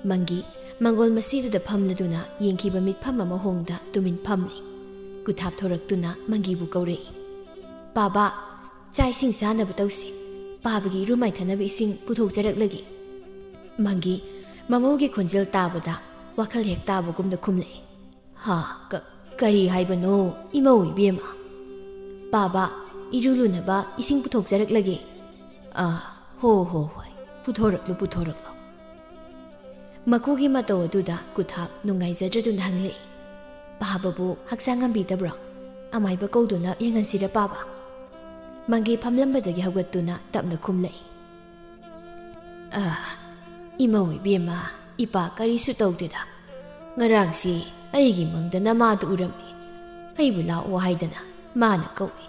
ꯃꯪꯒꯤ ꯃꯪꯒꯣꯜ ꯃꯁꯤꯗꯨꯗ ꯐꯝꯂꯗꯨꯅ ꯌꯦꯡꯈꯤꯕ ꯃꯤꯠꯐꯝ ꯑꯃ ꯍꯣꯡꯗ ꯇꯨꯃꯤꯟ ꯐꯝꯂꯤ꯫ ꯀꯨꯊꯥꯞ ꯊꯣꯔꯛꯇꯨꯅ ꯃꯪꯒꯤꯕꯨ ꯀꯧꯔꯛꯏ꯫ "ꯄꯥꯕ, ꯆꯥꯛ ꯏꯁꯤꯡ ꯆꯥꯅꯕ ꯇꯧꯁꯤ꯫ ꯄꯥꯕꯒꯤ ꯏꯔꯨ ꯃꯥꯏꯊꯅꯕ ꯏꯁꯤꯡ ꯄꯨꯊꯣꯛꯆꯔꯛꯂꯒꯦ꯫" ꯃꯪꯒꯤ ꯃꯃꯧꯒꯤ ꯈꯣꯟꯖꯦꯜ ꯇꯥꯕꯗ ꯋꯥꯈꯜ ꯍꯦꯛ ꯇꯥꯕꯒꯨꯝꯅ ꯈꯨꯝꯂꯛꯏ꯫ "ꯍꯥ, ꯀ-, ꯀꯔꯤ ꯍꯥꯏꯕꯅꯣ ꯏꯃꯧ ꯏꯕꯦꯝꯃ?" "ꯄꯥꯕ, ꯏꯔꯨ ꯂꯨꯅꯕ ꯏꯁꯤꯡ ꯄꯨꯊꯣꯛꯆꯔꯛꯂꯒꯦ꯫" "ꯑꯥ, ꯍꯣ, ꯍꯣ, ꯍꯣꯏ, ꯄꯨꯊꯣꯔꯛꯂꯣ, ꯄꯨꯊꯣꯔꯛꯂꯣ꯫" ꯃꯀꯨꯒꯤ ꯃꯇꯧ ꯑꯗꯨꯗ ꯀꯨꯊꯥꯞ ꯅꯨꯡꯉꯥꯏꯖꯗ꯭ꯔꯗꯨꯅ ꯍꯪꯂꯛꯏ, "ꯄꯥꯕꯕꯨ ꯍꯛꯆꯥꯡ ꯉꯝꯕꯤꯗꯕ꯭ꯔꯣ? ꯑꯃꯥꯏꯕ ꯀꯧꯗꯨꯅ ꯌꯦꯡꯍꯟꯁꯤꯔ ꯄꯥꯕ?" ꯃꯪꯒꯤ ꯐꯝꯂꯝꯕꯗꯒꯤ ꯍꯧꯒꯠꯇꯨꯅ ꯇꯞꯅ ꯈꯨꯝꯂꯛꯏ, "ꯑꯥ, ꯏꯃꯧ ꯏꯕꯦꯝꯃ, ꯏꯄꯥ ꯀꯔꯤꯁꯨ ꯇꯧꯗꯦꯗ꯫ ꯉꯔꯥꯡꯁꯤ ꯑꯩꯒꯤ ꯃꯪꯗ ꯅꯃꯥꯗꯨ ꯎꯔꯝꯃꯤ꯫ ꯑꯩꯕꯨ ꯂꯥꯛꯑꯣ ꯍꯥꯏꯗꯅ ꯃꯥꯅ ꯀꯧꯏ꯫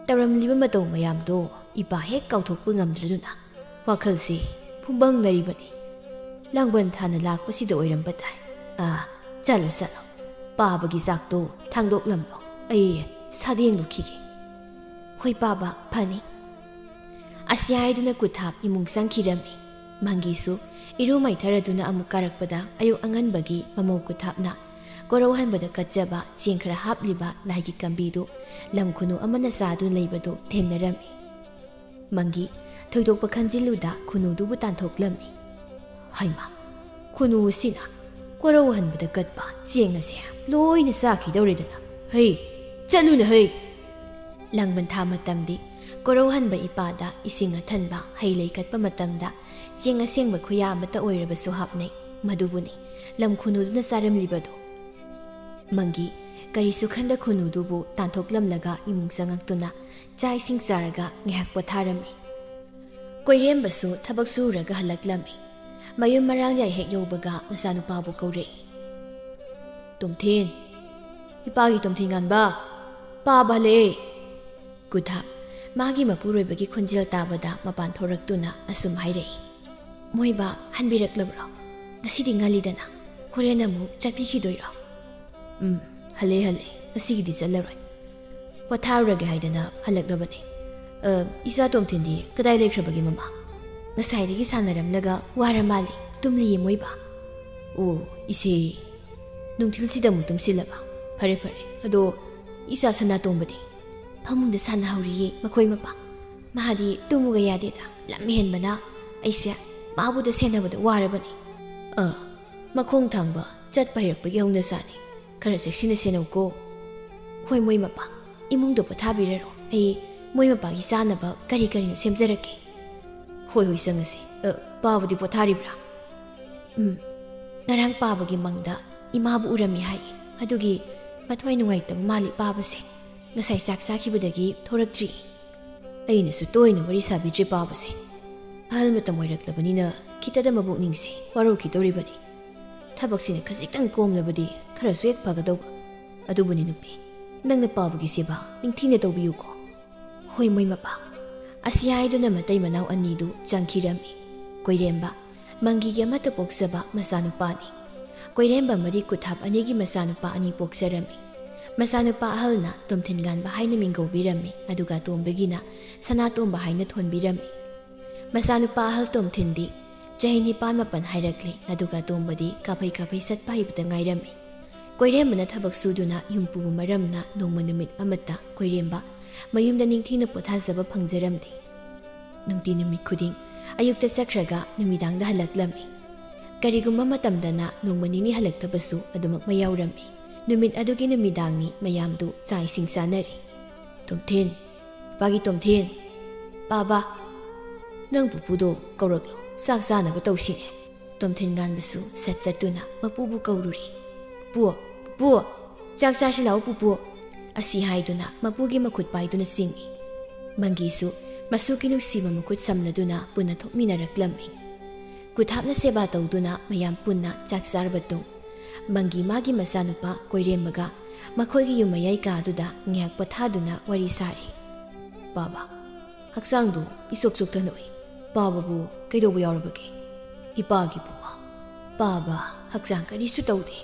ꯇꯧꯔꯝꯂꯤꯕ ꯃꯇꯧ ꯃꯌꯥꯝꯗꯣ ꯏꯄꯥ ꯍꯦꯛ ꯀꯥꯎꯊꯣꯛꯄ ꯉꯝꯗ꯭ꯔꯗꯨꯅ ꯋꯥꯈꯜꯁꯤ ꯐꯨꯝꯕꯪꯅꯔꯤꯕꯅꯤ꯫ ꯂꯥꯡꯕꯟ ꯊꯥꯅ ꯂꯥꯛꯄꯁꯤꯗ ꯑꯣꯏꯔꯝꯕ ꯇꯥꯏ꯫ ꯑꯥ, ꯆꯠꯂꯣ, ꯆꯠꯂꯣ꯫ ꯄꯥꯕꯒꯤ ꯆꯥꯛꯇꯣ ꯊꯥꯡꯗꯣꯛꯂꯝꯂꯣ꯫ ꯑꯩ ꯁꯥꯗꯦꯡꯂꯨꯈꯤꯒꯦ꯫" "ꯍꯣꯏ ꯄꯥꯕ, ꯐꯅꯤ꯫" ꯑꯁꯤ ꯍꯥꯏꯗꯨꯅ ꯀꯨꯊꯥꯞ ꯏꯃꯨꯡ ꯆꯪꯈꯤꯔꯝꯃꯤ꯫ ꯃꯪꯒꯤꯁꯨ ꯏꯔꯨ ꯃꯥꯏꯊꯔꯗꯨꯅ ꯑꯃꯨꯛ ꯀꯥꯔꯛꯄꯗ ꯑꯌꯨꯛ ꯑꯉꯟꯕꯒꯤ ꯃꯃꯧ ꯀꯨꯊꯥꯞꯅ ꯀꯣꯔꯧꯍꯟꯕꯗ ꯀꯠꯆꯕ ꯆꯦꯡ ꯈꯔ ꯍꯥꯞꯂꯤꯕ ꯂꯥꯏꯒꯤ ꯀꯝꯕꯤꯗꯨ ꯂꯝ ꯈꯨꯅꯨ ꯑꯃꯅ ꯆꯥꯗꯨꯅ ꯂꯩꯕꯗꯨ ꯊꯦꯡꯅꯔꯝꯃꯤ꯫ ꯃꯪꯒꯤ ꯊꯣꯏꯗꯣꯛꯄ ꯈꯟꯖꯤꯜꯂꯨꯗ ꯈꯨꯅꯨꯗꯨꯕꯨ ꯇꯥꯟꯊꯣꯛꯂꯝꯃꯤ꯫ "ꯍꯩꯃꯥ, ꯈꯨꯅꯨ ꯑꯁꯤꯅ ꯀꯣꯔꯧꯍꯟꯕꯗ ꯀꯠꯄ ꯆꯦꯡ ꯑꯁꯦ ꯂꯣꯏꯅ ꯆꯥꯈꯤꯗꯧꯔꯦꯗꯅ꯫ ꯍꯩ, ꯆꯠꯂꯨꯅ ꯍꯩ!" ꯂꯥꯡꯕꯟ ꯊꯥ ꯃꯇꯝꯗꯤ ꯀꯣꯔꯧꯍꯟꯕ ꯏꯄꯥꯗ ꯏꯁꯤꯡ ꯑꯊꯟꯕ, ꯍꯩ ꯂꯩ ꯀꯠꯄ ꯃꯇꯝꯗ ꯆꯦꯡ ꯑꯁꯦꯡꯕ ꯈꯨꯌꯥ ꯑꯃꯠꯇ ꯑꯣꯏꯔꯕꯁꯨ ꯍꯥꯞꯅꯩ꯫ ꯃꯗꯨꯕꯨꯅꯤ ꯂꯝ ꯈꯨꯅꯨꯗꯨꯅ ꯆꯥꯔꯝꯂꯤꯕꯗꯨ꯫ ꯃꯪꯒꯤ ꯀꯔꯤꯁꯨ ꯈꯟꯗ ꯈꯨꯅꯨꯗꯨꯕꯨ ꯇꯥꯟꯊꯣꯛꯂꯝꯂꯒ ꯏꯃꯨꯡ ꯆꯪꯉꯛꯇꯨꯅ ꯆꯥꯛ ꯏꯁꯤꯡ ꯆꯥꯔꯒ ꯉꯥꯏꯍꯥꯛ ꯄꯣꯊꯥꯔꯝꯃꯤ꯫ ꯀꯣꯏꯔꯦꯝꯕꯁꯨ ꯊꯕꯛ ꯁꯨꯔꯒ ꯍꯜꯂꯛꯂꯝꯃꯤ꯫ ꯃꯌꯨꯝ ꯃꯔꯥꯜ ꯌꯥꯏ ꯍꯦꯛ ꯌꯧꯕꯒ ꯃꯆꯥꯅꯨꯄꯥꯕꯨ ꯀꯧꯔꯛꯏ꯫ "ꯇꯣꯝꯊꯤꯟ, ꯏꯄꯥꯒꯤ ꯇꯣꯝꯊꯤꯟ ꯉꯥꯟꯕ, ꯄꯥꯕ ꯍꯜꯂꯛꯑꯦ!" ꯀꯨꯊꯥ ꯃꯥꯒꯤ ꯃꯄꯨꯔꯣꯏꯕꯒꯤ ꯈꯣꯟꯖꯦꯜ ꯇꯥꯕꯗ ꯃꯄꯥꯟ ꯊꯣꯔꯛꯇꯨꯅ ꯑꯁꯨꯝ ꯍꯥꯏꯔꯛꯏ, "ꯃꯣꯏꯕꯥ ꯍꯟꯕꯤꯔꯛꯂꯕ꯭ꯔꯣ? ꯉꯁꯤꯗꯤ ꯉꯜꯂꯤꯗꯅ, ꯍꯣꯔꯦꯟ ꯑꯃꯨꯛ ꯆꯠꯄꯤꯈꯤꯗꯣꯏꯔꯣ?" "ꯎꯝ, ꯍꯜꯂꯦ, ꯍꯜꯂꯦ, ꯉꯁꯤꯒꯤꯗꯤ ꯆꯠꯂꯔꯣꯏ꯫ ꯄꯣꯊꯥꯔꯨꯔꯒꯦ ꯍꯥꯏꯗꯅ ꯍꯜꯂꯛꯂꯕꯅꯦ꯫ ꯑ, ꯏꯆꯥ ꯇꯣꯝꯊꯤꯟꯗꯤ ꯀꯗꯥꯏ ꯂꯩꯈ꯭ꯔꯕꯒꯦ, ꯃꯃꯥ?" "ꯉꯁꯥꯏꯗꯒꯤ ꯁꯥꯟꯅꯔꯝꯂꯒ ꯋꯥꯔ ꯃꯥꯜꯂꯦ, ꯇꯨꯝꯂꯤꯌꯦ ꯃꯣꯏꯕꯥ꯫" "ꯑꯣ, ꯏꯆꯦ, ꯅꯨꯡꯊꯤꯜꯁꯤꯗ ꯑꯃꯨꯛ ꯇꯨꯝꯁꯤꯜꯂꯕ? ꯐꯔꯦ, ꯐꯔꯦ꯫ ꯑꯗꯣ ꯏꯆꯥ ꯁꯅꯥꯇꯣꯝꯕꯗꯤ?" "ꯐꯃꯨꯡꯗ ꯁꯥꯟꯅꯍꯧꯔꯤꯌꯦ ꯃꯈꯣꯏ ꯃꯄꯥ꯫ ꯃꯥꯗꯤ ꯇꯨꯝꯃꯨꯒ ꯌꯥꯗꯦꯗ, ꯂꯝ ꯍꯦꯟꯕꯅ꯫ ꯑꯩꯁꯦ ꯃꯥꯕꯨꯗ ꯁꯦꯟꯅꯕꯗ ꯋꯥꯔꯕꯅꯤ꯫" "ꯑ, ꯃꯈꯣꯡ ꯊꯥꯡꯕ ꯆꯠꯄ ꯍꯩꯔꯛꯄꯒꯤ ꯍꯧꯅꯁꯥꯅꯤ꯫ ꯈꯔ ꯆꯦꯛꯁꯤꯟꯅ ꯁꯦꯟꯅꯧꯀꯣ꯫" "ꯍꯣꯏ, ꯃꯣꯏ ꯃꯄꯥ, ꯏꯃꯨꯡꯗ ꯄꯣꯊꯥꯕꯤꯔꯔꯣ꯫ ꯑꯩ ꯃꯣꯏ ꯃꯄꯥꯒꯤ ꯆꯥꯅꯕ ꯀꯔꯤ ꯀꯔꯤꯅꯣ ꯁꯦꯝꯖꯔꯛꯀꯦ꯫" "ꯍꯣꯏ, ꯍꯣꯏ, ꯆꯪꯉꯁꯤ꯫ ꯑ, ꯄꯥꯕꯗꯤ ꯄꯣꯊꯥꯔꯤꯕ꯭ꯔꯥ?" ꯎꯝ, ꯉꯔꯥꯡ ꯄꯥꯕꯒꯤ ꯃꯪꯗ ꯏꯃꯥꯕꯨ ꯎꯔꯝꯃꯤ ꯍꯥꯏ꯫ ꯑꯗꯨꯒꯤ ꯃꯊ꯭ꯋꯥꯏ ꯅꯨꯡꯉꯥꯏꯇꯕ ꯃꯥꯜꯂꯤ ꯄꯥꯕꯁꯦ꯫ ꯉꯁꯥꯏ ꯆꯥꯛ ꯆꯥꯈꯤꯕꯗꯒꯤ ꯊꯣꯔꯛꯇ꯭ꯔꯤ꯫ ꯑꯩꯅꯁꯨ ꯇꯣꯏꯅ ꯋꯥꯔꯤ ꯁꯥꯕꯤꯗ꯭ꯔꯦ ꯄꯥꯕꯁꯦ꯫ ꯑꯍꯜ ꯃꯇꯝ ꯑꯣꯏꯔꯛꯂꯕꯅꯤꯅ ꯈꯤꯇꯗ ꯃꯕꯨꯛꯅꯤꯡꯁꯦ ꯋꯥꯔꯧꯈꯤꯗꯧꯔꯤꯕꯅꯤ꯫ ꯊꯕꯛꯁꯤꯅ ꯈꯖꯤꯛꯇꯪ ꯀꯣꯝꯂꯕꯗꯤ ꯈꯔꯁꯨ ꯍꯦꯛ ꯐꯒꯗꯧꯕ꯫ ꯑꯗꯨꯕꯨꯅꯤ ꯅꯨꯄꯤ, ꯅꯪꯅ ꯄꯥꯕꯒꯤ ꯁꯦꯕꯥ ꯅꯤꯡꯊꯤꯅ ꯇꯧꯕꯤꯌꯨꯀꯣ꯫ ꯍꯣꯏ ꯃꯣꯏ ꯃꯄꯥ꯫ ꯑꯁꯤ ꯍꯥꯏꯗꯨꯅ ꯃꯇꯩ ꯃꯅꯥꯎ ꯑꯅꯤꯗꯨ ꯆꯪꯈꯤꯔꯝꯃꯤ꯫ ꯀꯣꯏꯔꯦꯝꯕ, ꯃꯪꯒꯤꯒꯤ ꯑꯃꯠꯇ ꯄꯣꯛꯆꯕ ꯃꯆꯥꯅꯨꯄꯥꯅꯤ꯫ ꯀꯣꯏꯔꯦꯝꯕ ꯑꯃꯗꯤ ꯀꯨꯊꯥꯞ ꯑꯅꯤꯒꯤ ꯃꯆꯥꯅꯨꯄꯥ ꯑꯅꯤ ꯄꯣꯛꯆꯔꯝꯃꯤ꯫ ꯃꯆꯥꯅꯨꯄꯥ ꯑꯍꯜꯅ ꯇꯣꯝꯊꯤꯟꯒꯥꯟꯕ ꯍꯥꯏꯅ ꯃꯤꯡꯒꯧꯕꯤꯔꯝꯃꯤ, ꯑꯗꯨꯒ ꯑꯇꯣꯝꯕꯒꯤꯅ ꯁꯅꯥꯇꯣꯝꯕ ꯍꯥꯏꯅ ꯊꯣꯟꯕꯤꯔꯝꯃꯤ꯫ ꯃꯆꯥꯅꯨꯄꯥ ꯑꯍꯜ ꯇꯣꯝꯊꯤꯟꯗꯤ ꯆꯍꯤ ꯅꯤꯄꯥꯟ ꯃꯥꯄꯟ ꯍꯥꯏꯔꯛꯂꯦ, ꯑꯗꯨꯒ ꯑꯇꯣꯝꯕꯗꯤ ꯀꯥꯐꯩ ꯀꯥꯐꯩ ꯆꯠꯄ ꯍꯩꯕꯇ ꯉꯥꯏꯔꯝꯃꯤ꯫ ꯀꯣꯏꯔꯦꯝꯕꯅ ꯊꯕꯛ ꯁꯨꯗꯨꯅ ꯌꯨꯝ ꯄꯨꯕ ꯃꯔꯝꯅ ꯅꯣꯡꯃ ꯅꯨꯃꯤꯠ ꯑꯃꯠꯇ ꯀꯣꯏꯔꯦꯝꯕ ꯃꯌꯨꯝꯗ ꯅꯤꯡꯊꯤꯅ ꯄꯣꯊꯥꯖꯕ ꯐꯪꯖꯔꯝꯗꯦ꯫ ꯅꯨꯡꯇꯤ ꯅꯨꯃꯤꯠ ꯈꯨꯗꯤꯡ ꯑꯌꯨꯛꯇ ꯆꯠꯈ꯭ꯔꯒ ꯅꯨꯃꯤꯗꯥꯡꯗ ꯍꯜꯂꯛꯂꯝꯃꯤ꯫ ꯀꯔꯤꯒꯨꯝꯕ ꯃꯇꯝꯗꯅ ꯅꯣꯡꯃ ꯅꯤꯅꯤ ꯍꯜꯂꯛꯇꯕꯁꯨ ꯑꯗꯨꯃꯛ ꯃꯌꯥꯎꯔꯝꯃꯤ꯫ ꯅꯨꯃꯤꯠ ꯑꯗꯨꯒꯤ ꯅꯨꯃꯤꯗꯥꯡꯅꯤ ꯃꯌꯥꯝꯗꯨ ꯆꯥꯛ ꯏꯁꯤꯡ ꯆꯥꯅꯔꯤ꯫ "ꯇꯣꯝꯊꯤꯟ, ꯄꯥꯒꯤ ꯇꯣꯝꯊꯤꯟ, ꯄꯥꯕ, ꯅꯪ ꯄꯨꯄꯨꯗꯣ ꯀꯧꯔꯛꯂꯣ, ꯆꯥꯛ ꯆꯥꯅꯕ ꯇꯧꯁꯤꯅꯦ꯫" ꯇꯣꯝꯊꯤꯟ ꯉꯥꯟꯕꯁꯨ ꯁꯠ ꯆꯠꯇꯨꯅ ꯃꯄꯨꯕꯨ ꯀꯧꯔꯨꯔꯦ꯫ "ꯄꯨꯄꯨ, ꯄꯨꯄꯨ, ꯆꯥꯛ ꯆꯥꯁꯤ ꯂꯥꯛꯑꯣ ꯄꯨꯄꯨ꯫" ꯑꯁꯤ ꯍꯥꯏꯗꯨꯅ ꯃꯄꯨꯒꯤ ꯃꯈꯨꯠ ꯄꯥꯏꯗꯨꯅ ꯆꯤꯡꯏ꯫ ꯃꯪꯒꯤꯁꯨ ꯃꯁꯨꯒꯤ ꯅꯨꯡꯁꯤꯕ ꯃꯈꯨꯠ ꯁꯝꯅꯗꯨꯅ ꯄꯨꯟꯅ ꯊꯣꯛꯃꯤꯟꯅꯔꯛꯂꯝꯃꯤ꯫ ꯀꯨꯊꯥꯞꯅ ꯁꯦꯕꯥ ꯇꯧꯗꯨꯅ ꯃꯌꯥꯝ ꯄꯨꯟꯅ ꯆꯥꯛ ꯆꯥꯔꯕ ꯇꯨꯡ, ꯃꯪꯒꯤ ꯃꯥꯒꯤ ꯃꯆꯥꯅꯨꯄꯥ ꯀꯣꯏꯔꯦꯝꯕꯒ ꯃꯈꯣꯏꯒꯤ ꯌꯨꯝ ꯃꯌꯥꯏ ꯀꯥꯗꯨꯗ ꯉꯥꯏꯍꯥꯛ ꯄꯣꯊꯥꯗꯨꯅ ꯋꯥꯔꯤ ꯁꯥꯔꯤ꯫ "ꯄꯥꯕ, ꯍꯛꯆꯥꯡꯗꯨ ꯏꯆꯣꯛ ꯆꯣꯛꯊꯅ ꯎꯏ꯫ ꯄꯥꯕꯕꯨ ꯀꯩꯗꯧꯕ ꯌꯥꯎꯔꯕꯒꯦ?" "ꯏꯄꯥꯒꯤ ꯄꯨꯋꯥ, ꯄꯥꯕ ꯍꯛꯆꯥꯡ ꯀꯔꯤꯁꯨ ꯇꯧꯗꯦ꯫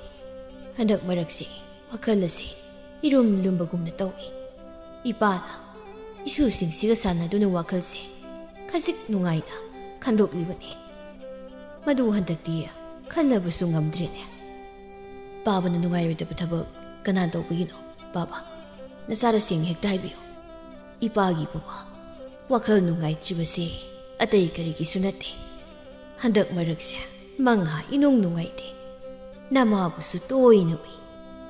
ꯍꯟꯗꯛ ꯃꯔꯛꯁꯤ ꯋꯥꯈꯜ ꯑꯁꯤ ꯏꯔꯨꯝ ꯂꯨꯝꯕꯒꯨꯝꯅ ꯇꯧꯏ꯫ ꯏꯄꯥꯅ ꯏꯁꯨꯁꯤꯡꯁꯤꯒ ꯁꯥꯟꯅꯗꯨꯅ ꯋꯥꯈꯜꯁꯦ ꯈꯖꯤꯛ ꯅꯨꯡꯉꯥꯏꯅ ꯈꯟꯗꯣꯛꯂꯤꯕꯅꯤ꯫ ꯃꯗꯨ ꯍꯟꯗꯛꯇꯤ ꯈꯟꯅꯕꯁꯨ ꯉꯝꯗ꯭ꯔꯦꯅꯦ꯫ ꯄꯥꯕꯅ ꯅꯨꯡꯉꯥꯏꯔꯣꯏꯗꯕ ꯊꯕꯛ ꯀꯅꯥ ꯇꯧꯕꯒꯤꯅꯣ? ꯄꯥꯕ, ꯅꯆꯥꯗ ꯁꯦꯡꯅ ꯍꯦꯛꯇ ꯍꯥꯏꯕꯤꯌꯨ꯫ ꯏꯄꯥꯒꯤ ꯄꯨꯋꯥ, ꯋꯥꯈꯜ ꯅꯨꯡꯉꯥꯏꯇ꯭ꯔꯤꯕꯁꯦ ꯑꯇꯩ ꯀꯔꯤꯒꯤꯁꯨ ꯅꯠꯇꯦ꯫ ꯍꯟꯗꯛ ꯃꯔꯛꯁꯦ ꯃꯪꯍꯥ ꯏꯅꯨꯡ ꯅꯨꯡꯉꯥꯏꯇꯦ꯫ ꯅꯃꯥꯕꯨꯁꯨ ꯇꯣꯏꯅ ꯎꯏ꯫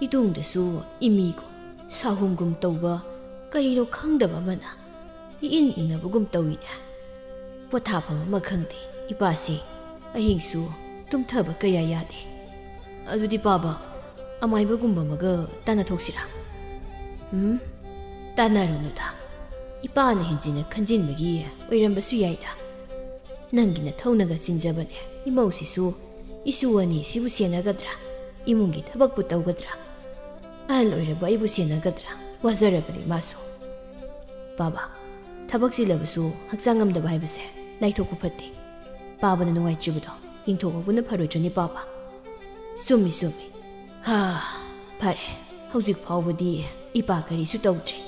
ꯏꯇꯨꯡꯗꯁꯨ ꯏꯃꯤꯒꯨꯝ ꯁꯥꯍꯨꯝꯒꯨꯝ ꯇꯧꯕ ꯀꯔꯤꯅꯣ ꯈꯪꯗꯕ ꯑꯃꯅ ꯏꯏꯟ ꯏꯟꯅꯕꯒꯨꯝ ꯇꯧꯏꯅꯦ꯫ ꯄꯣꯊꯥꯐꯝ ꯑꯃ ꯈꯪꯗꯦ꯫ ꯏꯄꯥꯁꯤ ꯑꯍꯤꯡꯁꯨ ꯇꯨꯝꯊꯕ ꯀꯌꯥ ꯌꯥꯗꯦ꯫ ꯑꯗꯨꯗꯤ ꯄꯥꯕ, ꯑꯃꯥꯏꯕꯒꯨꯝꯕ ꯑꯃꯒ ꯇꯥꯟꯅꯊꯣꯛꯁꯤꯔꯥ? ꯎꯝ, ꯇꯥꯟꯅꯔꯨꯅꯨꯗ꯫ ꯏꯄꯥꯅ ꯍꯦꯟꯖꯤꯟꯅ ꯈꯟꯖꯤꯟꯕꯒꯤ ꯑꯣꯏꯔꯝꯕꯁꯨ ꯌꯥꯏꯗ꯫ ꯅꯪꯒꯤ ꯅꯊꯧꯅꯒ ꯆꯤꯟꯖꯕꯅꯦ꯫ ꯏꯃꯧꯁꯤꯁꯨ ꯏꯁꯨ ꯑꯅꯤ ꯁꯤꯕꯨ ꯁꯦꯟꯅꯒꯗ꯭ꯔꯥ? ꯏꯃꯨꯡꯒꯤ ꯊꯕꯛꯄꯨ ꯇꯧꯒꯗ꯭ꯔꯥ? ꯑꯍꯜ ꯑꯣꯏꯔꯕ ꯑꯩꯕꯨ ꯁꯦꯟꯅꯒꯗ꯭ꯔꯥ? ꯋꯥꯖꯔꯕꯅꯤ ꯃꯥꯁꯨ꯫ ꯄꯥꯕ, ꯊꯕꯛ ꯆꯤꯜꯂꯕꯁꯨ ꯍꯛꯆꯥꯡ ꯉꯝꯗꯕ ꯍꯥꯏꯕꯁꯦ ꯂꯥꯏꯊꯣꯛꯄ ꯐꯠꯇꯦ꯫ ꯄꯥꯕꯅ ꯅꯨꯡꯉꯥꯏꯇ꯭ꯔꯤꯕꯗꯣ ꯌꯦꯡꯊꯣꯛꯍꯧꯕꯅ ꯐꯔꯣꯏꯗ꯭ꯔꯅꯤ ꯄꯥꯕ? ꯆꯨꯝꯃꯤ, ꯆꯨꯝꯃꯤ꯫ ꯍꯥ, ꯐꯔꯦ꯫ ꯍꯧꯖꯤꯛ ꯐꯥꯎꯕꯗꯤ ꯏꯄꯥ ꯀꯔꯤꯁꯨ ꯇꯧꯗ꯭ꯔꯤ꯫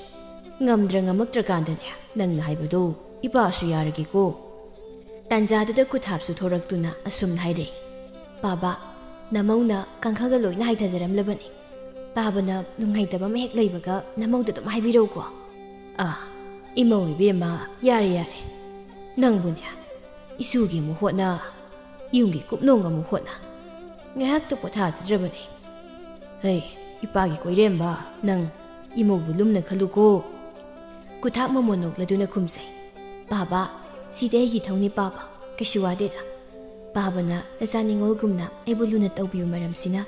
ꯉꯝꯗ꯭ꯔ ꯉꯝꯃꯛꯇ꯭ꯔꯀꯥꯟꯗꯅꯦ ꯅꯪꯅ ꯍꯥꯏꯕꯗꯣ ꯏꯄꯥꯁꯨ ꯌꯥꯔꯒꯦꯀꯣ꯫ ꯇꯥꯟꯖꯥꯗꯨꯗ ꯀꯨꯊꯥꯞꯁꯨ ꯊꯣꯔꯛꯇꯨꯅ ꯑꯁꯨꯝꯅ ꯍꯥꯏꯔꯛꯏ, "ꯄꯥꯕ, ꯅꯃꯧꯅ ꯀꯥꯡꯈꯜꯒ ꯂꯣꯏꯅ ꯍꯥꯏꯊꯖꯔꯝꯂꯕꯅꯤ꯫ ꯄꯥꯕꯅ ꯅꯨꯡꯉꯥꯏꯇꯕ ꯑꯃ ꯍꯦꯛ ꯂꯩꯕꯒ ꯅꯃꯧꯗ ꯑꯗꯨꯝ ꯍꯥꯏꯕꯤꯔꯧꯀꯣ꯫" "ꯑꯥ, ꯏꯃꯧ ꯏꯕꯦꯝꯃ, ꯌꯥꯔꯦ ꯌꯥꯔꯦ꯫ ꯅꯪꯕꯨꯅꯦ, ꯏꯁꯨꯒꯤ ꯑꯃꯨꯛ ꯍꯣꯠꯅ, ꯌꯨꯝꯒꯤ ꯀꯨꯞꯅꯣꯝꯒ ꯑꯃꯨꯛ ꯍꯣꯠꯅ꯫ ꯉꯥꯏꯍꯥꯛꯇ ꯄꯣꯊꯥꯖꯗ꯭ꯔꯕꯅꯦ꯫ ꯍꯩ, ꯏꯄꯥꯒꯤ ꯀꯣꯏꯔꯦꯝꯕ, ꯅꯪ ꯏꯃꯧꯕꯨ ꯂꯨꯝꯅ ꯈꯜꯂꯨꯀꯣ꯫" ꯀꯨꯊꯥꯞ ꯃꯃꯣꯟ ꯅꯣꯛꯂꯗꯨꯅ ꯈꯨꯝꯖꯩ, "ꯄꯥꯕ, ꯁꯤꯗꯤ ꯑꯩꯒꯤ ꯏꯊꯧꯅꯤ ꯄꯥꯕ, ꯀꯩꯁꯨ ꯋꯥꯗꯦꯗ꯫ ꯄꯥꯕꯅ ꯅꯆꯥ ꯅꯤꯉꯣꯜꯒꯨꯝꯅ ꯑꯩꯕꯨ ꯂꯨꯅ ꯇꯧꯕꯤꯕ ꯃꯔꯝꯁꯤꯅ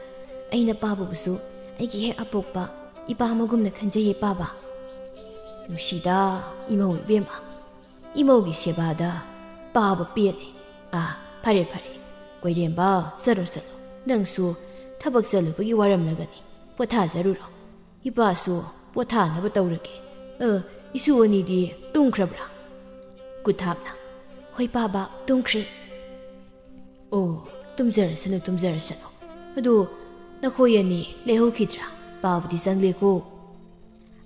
ꯑꯩꯅ ꯄꯥꯕꯕꯨꯁꯨ ꯑꯩꯒꯤ ꯍꯦꯛ ꯑꯄꯣꯛꯄ ꯏꯄꯥ ꯑꯃꯒꯨꯝꯅ ꯈꯟꯖꯩꯌꯦ ꯄꯥꯕ꯫" "ꯅꯨꯡꯁꯤꯗ, ꯏꯃꯧ ꯏꯕꯦꯝꯃ, ꯏꯃꯧꯒꯤ ꯁꯦꯕꯥꯗ ꯄꯥꯕ ꯄꯦꯜꯂꯦ꯫ ꯑꯥ, ꯐꯔꯦ ꯐꯔꯦ, ꯀꯣꯏꯔꯦꯝꯕ, ꯆꯠꯂꯣ ꯆꯠꯂꯣ꯫ ꯅꯪꯁꯨ ꯊꯕꯛ ꯆꯠꯂꯨꯕꯒꯤ ꯋꯥꯔꯝꯂꯒꯅꯤ, ꯄꯣꯊꯥꯖꯔꯨꯔꯣ꯫ ꯏꯄꯥꯁꯨ ꯄꯣꯊꯥꯅꯕ ꯇꯧꯔꯒꯦ꯫ ꯑ, ꯏꯁꯨ ꯑꯅꯤꯗꯤ ꯇꯨꯝꯈ꯭ꯔꯕ꯭ꯔꯥ?" ꯀꯨꯊꯥꯞꯅ, "ꯍꯣꯏ ꯄꯥꯕ, ꯇꯨꯝꯈ꯭ꯔꯦ꯫" "ꯑꯣ, ꯇꯨꯝꯖꯔꯁꯅꯨ, ꯇꯨꯝꯖꯔꯁꯅꯨ꯫ ꯑꯗꯨ ꯅꯈꯣꯏ ꯑꯅꯤ ꯂꯩꯍꯧꯈꯤꯗ꯭ꯔꯥ? ꯄꯥꯕꯗꯤ ꯆꯪꯂꯦꯀꯣ꯫"